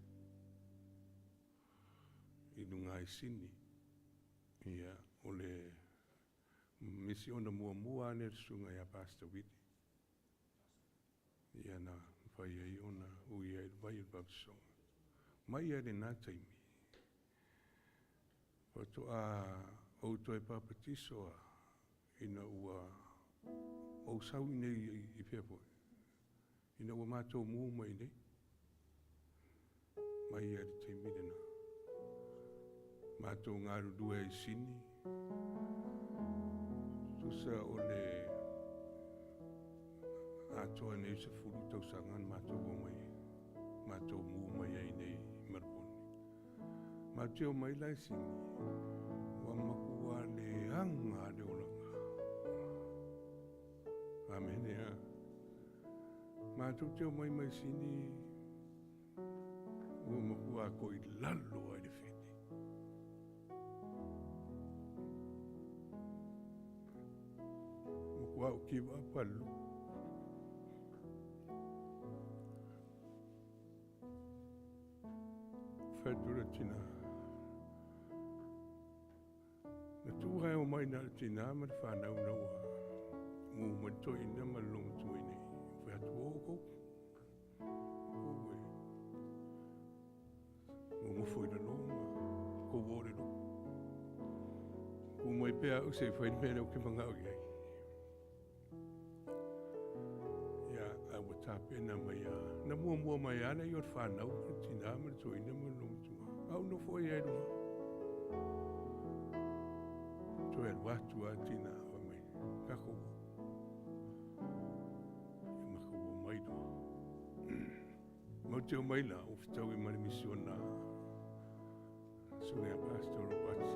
I luga i Sini. Ia, o le misi ona muamua ane le susuga ia Pastor Willie. Ia na fai ai ona uia i le vai o le baptisoga. Mai ia lena taimi. Faatoa ou toe papatiso a ina ua ou sau i nei i fea foi. Ina ua matou mu mai nei. Mai ia le taimi lena. Matou galulue ai Sini. Tusa o le atoa nei 10 tausaga na matou o mai, matou mu mai ai nei i Melbourne. Matou o mai la i Sini, ua makua le anga le olaga. Amene a. Matou te o mai mai Sini, ua makua ko i lalo ai le fili. Makua o kiwa palu. Whaitu le tina. Na tūhai o mai nā le tina ma le whanau na ua. Mū mai toi ina ma le longa tui nei. Whai atu o kou. Kou e. Ngō ngofo i la loma. Kou o le lo. Kou mai pea au se whai mea leo ke manga au iai. Ia, a ua tāpena mai a. Na mua mua mai ana i o le whanau, ma le tina ma le toina ma le longa tua. Au no foi ai lunga. Toe alu atu a tina wa mai. Kako o. Ia maka o mai loa. Mau te o mai la, o whitau i mani misiona. Sunga Pastor Robert.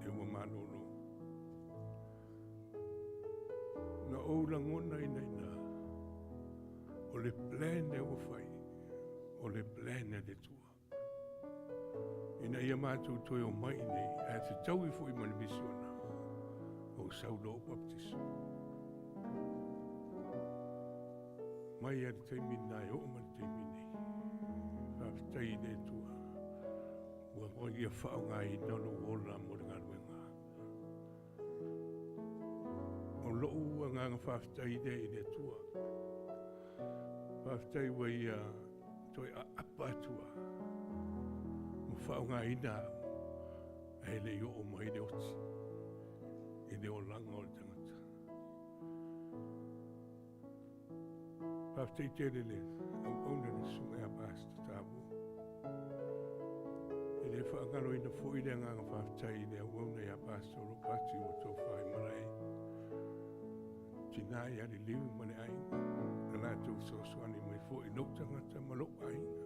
E ua malolo. ou lagonaina i ina, o le plan lea ua fai, o le plan a le Atua. Ina ia matou toe omai i inei, ae fetaui foi ma le misiona, ou sau loa ou baptiso. Mai lava i le taimi lena e oo mai i le taimi nei, faafetai i le Atua ua Ia faaaogaina lou ola mo le galuega. O lou agaga faafetai lea i le Atua. Faafetai ua Ia toe aapa atu lava ma faaaogaina au ae le i oo mai le oti i le olaga o le tagata. Faafetai tele le auauna le susuga ia Pastor Tabo. E le faagaloina foi le agaga faafetai i le auauna ia Pastor Ropati ua tofa i malae. Tina ia Liliu ma le aiga, na latou fesoasoani mai foi i lou tagata ma lou aiga.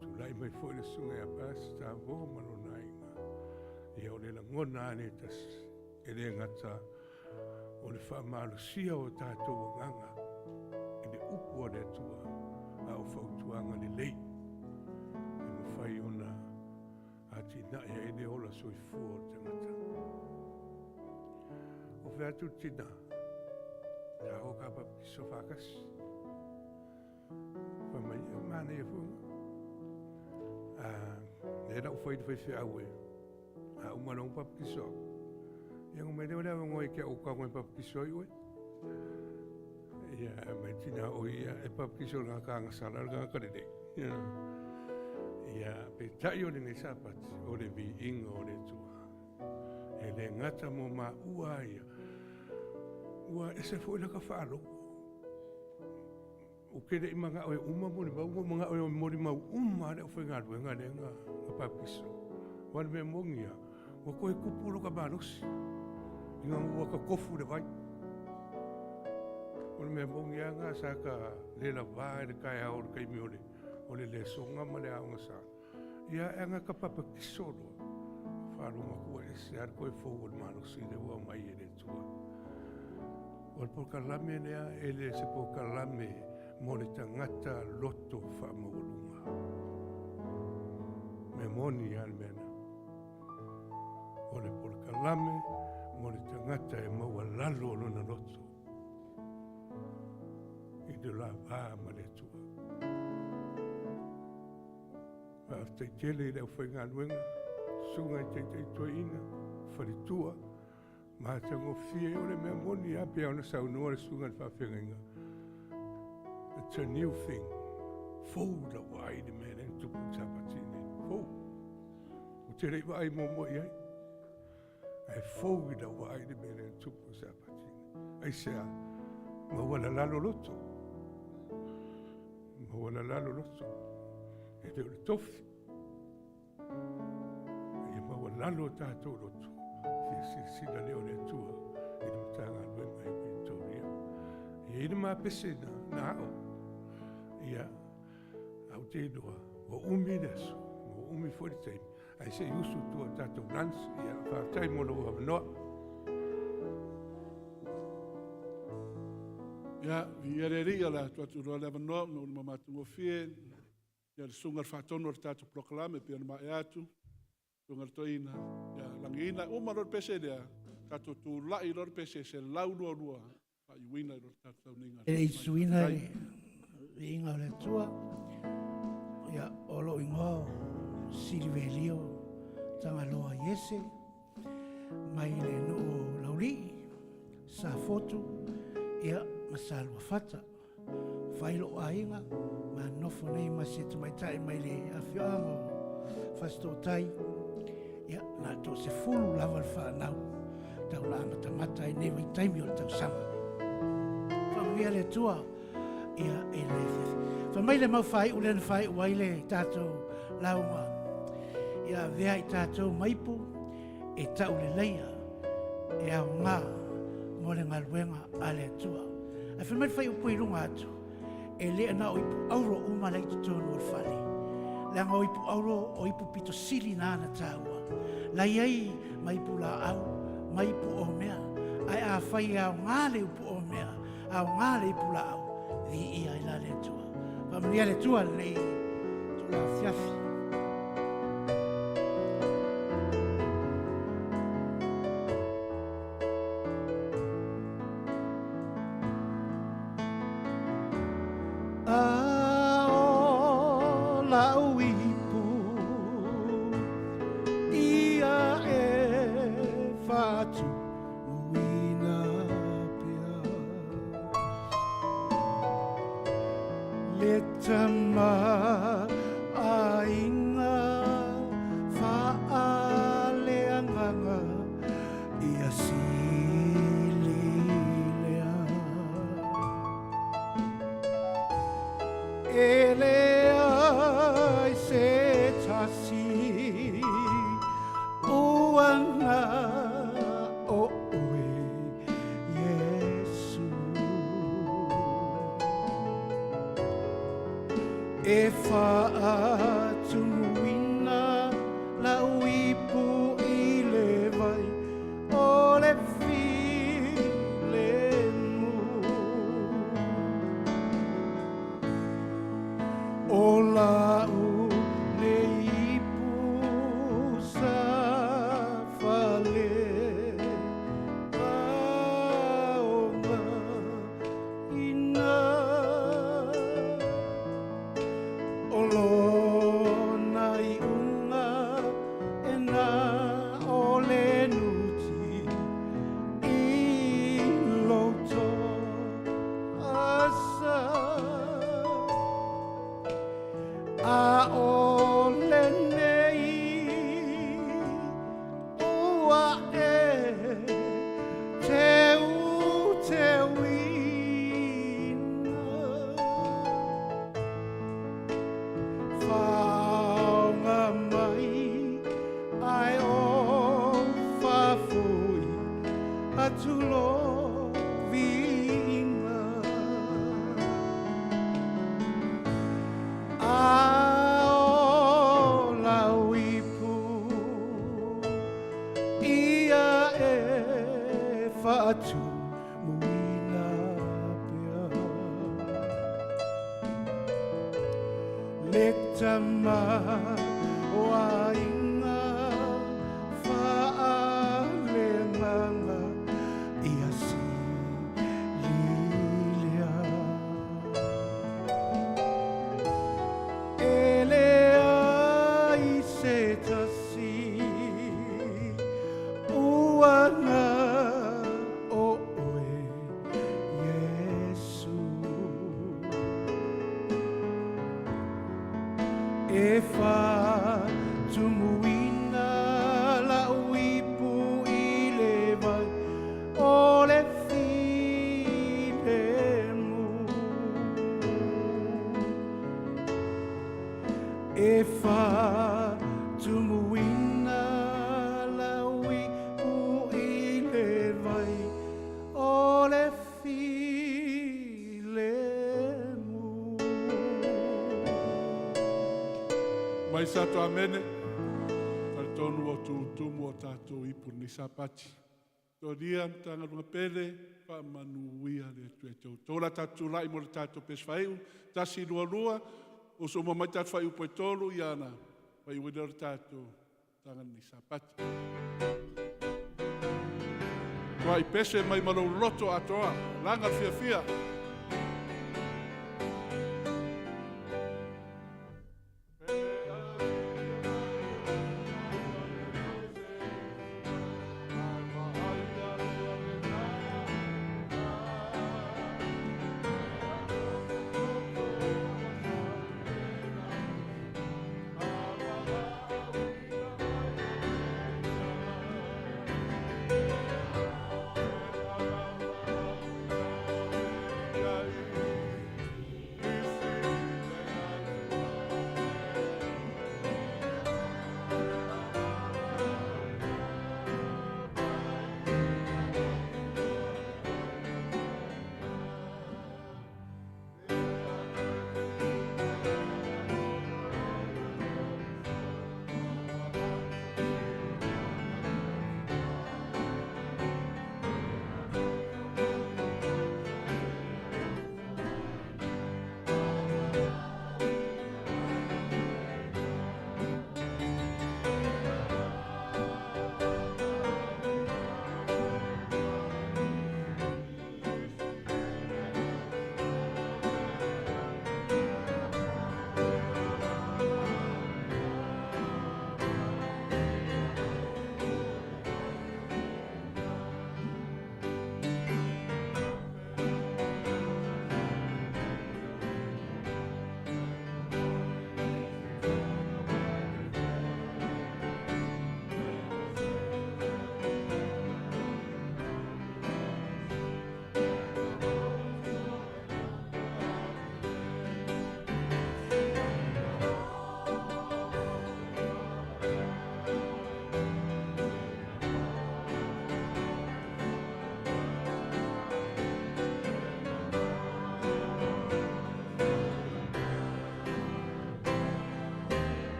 Tulai mai foi le susuga ia Pastor Tabo ma lona aiga. Ia o le lagona lava lea e tasi, e le gata o le faamalosia o tatou agaga i le upu a le Atua, a o fautuaga lelei e mafai ona atinae ai le ola soifua o le tagata. O fea atu le tina, ta o ka baptiso faatasi. Fai mai, e manaia foi. A, lea la ua fai le faifeau e, a uma loa ona baptiso au. Ia ona mai lea o le avanoa ia te au ou tago e baptiso ai oe. Ia, mai tina o ia e baptiso i le tagata agasala le tagata lelei. Ia, ia peitai o lenei Sapati, o le viiga o le Atua. E le gata mo maua ia, ua ese foi laka faalogo. Ou te le i manao e uma molimau, ua manao e molimau uma lava le aufaigaluega lea na baptiso. Aua o le mea moni lava, ua toe tupu lota malosi ina ua tatofu i le vai. O le mea moni lava lena sa ta le lava i le taeao i le taimi o le lesoga ma le aoga sa. Ia, e aga ta papatiso loa, faalogo atu ua ese lava le toe fou o le malosi lea ua aumai e le Atua. O le polokalame lea e le o se polokalame mo le tagata loto faamaualuga. Mea moni lava le mea lena. O le polokalame mo le tagata e maualalo lona loto i le lava ma le Atua. Faafetai tele i le aufaigaluega, susuga i taitai toeaina, faletua, matagofie. O le mea moni lava pei ona saunoa le susuga i le faafeagaiga, it's a new thing. Fou lau vaai i le mea lea na tupu i le Sapati nei. Fou. Ou te le i vaai muamua i ai. Ae fou i lau vaai le mea lea na tupu i le Sapati nei. Aisea? Maualalalo loto. Maualalalo loto. E le o le tofi. Ia maualalo o tatou loto. Fia silasila lea o le Atua i le Matagaluega i Victoria. E i ai le mapese na, na ao. Ia, au te iloa, ua umi le aso, ua umi foi le taimi, ae se i usu tua tatou lunch, ia, faafetai mo lou avanoa. Ia, viia le Alii, o le a tuu atu loa le avanoa ona o le matagofie, ia le susuga i le faatonu o le tatou polokalame pei ona maea atu, susuga i le toeaina, ia lagiina uma loa le pese lea, tatou tulai loa le pese 122, faaiuina i lo le tatou sauniga. E le i suina le viiga o le Atua, ia, o lou igoa o Silivelio Tagaloa Iese, mai le nuu o Laulii, Safotu, ia, ma Saluafata. Fai lou aiga, ma nofo nei ma se tamaitai mai le afioaga o Fasitootai, ia, na o le toasefulu lava le fanau tau na amatamata ai nei vaitaimi o le tausaga. Faamanuia le Atua, ia, i le afiafi. Fai mai le mau faaiu lea na faaiu ai le tatou lauga, ia avea i tatou ma ipu e tauleleia e aoga mo le galuega a le Atua. Ae fai mai le faaiupu i luga atu, e le na o ipu auro uma la i totonu o le fale. Leaga o ipu auro o ipu pito sili na na taua. La i ai ma ipu laau, ma ipu omea. Ae a Afai e aoga le upu omea, aoga le ipulaau, viia ai la le Atua. Faamanuia le Atua i lenei itula afiafi. E leai se tasi ua na o oe, Iesu. E faatumuina lau ipu i le vai o le filemu. O lau nei ipu sa fale aoga ina o lona iuga e na o le nuti i loto asa a o lenei ua e teu teuina faoga mai ai o faafoi atu lo viiga. A o lau ipu ia e faatumuina pea. Le tama o aiga faaleagaga ia sililea. E leai se tasi ua na o oe, Iesu. E faatumuina lau ipu i le vai o le filemu. E faatumuina lau ipu i le vai o le filemu. Mai sa to amene. Talitonu o tutumu o tātou ipu ni sapati. Tolia mtanga pele, faamanuia le Atua i tou. La tatou tulai mo le tatou pese faaiu, 1, 2, 2, uso uma mai tatou faaiu po e 3, ia na faaiu ai lea o le tatou tanga ni sapati. Tuai pese mai ma lou loto atoa, laga le fiafia.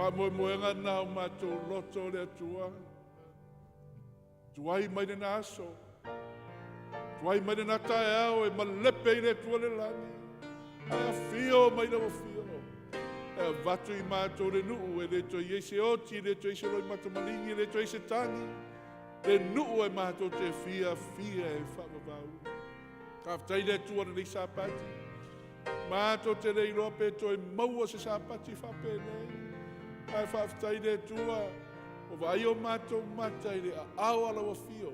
Faamoemoega na o matou loto le Atua. Tuai mai lena aso. Tuai mai lena taeao e malepe i le Atua le lagi. Ae afio mai lau afio. E avatu i matou le nuu e le toe i ai se oti, e le toe i ai se loimata maligi, e le toe i ai se tagi. Le nuu e matou te fiafia e faavavau. Faafetai le Atua lenei Sapati. Matou te le iloa pe toe maua se Sapati faapenei. Ae faafetai le Atua, ua vaai o matou mata i le aao a lau afio.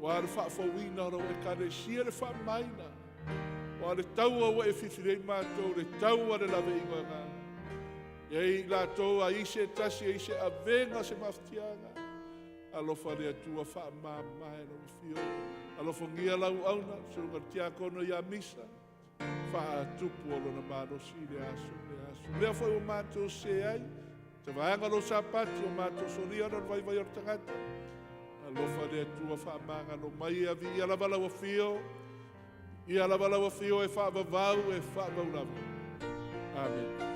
Ua le faafouina o lau ekalesia le faamamaina. Ua le taua ua e filifili ai matou, le taua le laveaiga o agaga. E ai i latou a i se tasi, e i se avega se mafatiaga. Alofa le Atua faamama e lau afio. Alofagia lau auauna, susuga i le tiakono ia Misa, faatupu o lona malosi i le aso le aso. Lea foi ua matou se ai, te vaega lou sapati o matou solia ona o le vaivai o le tagata. Alofa le Atua faamagalo mai e avi ia lava lau afio, ia lava lau afio e faavavau e faavau lava. Amen.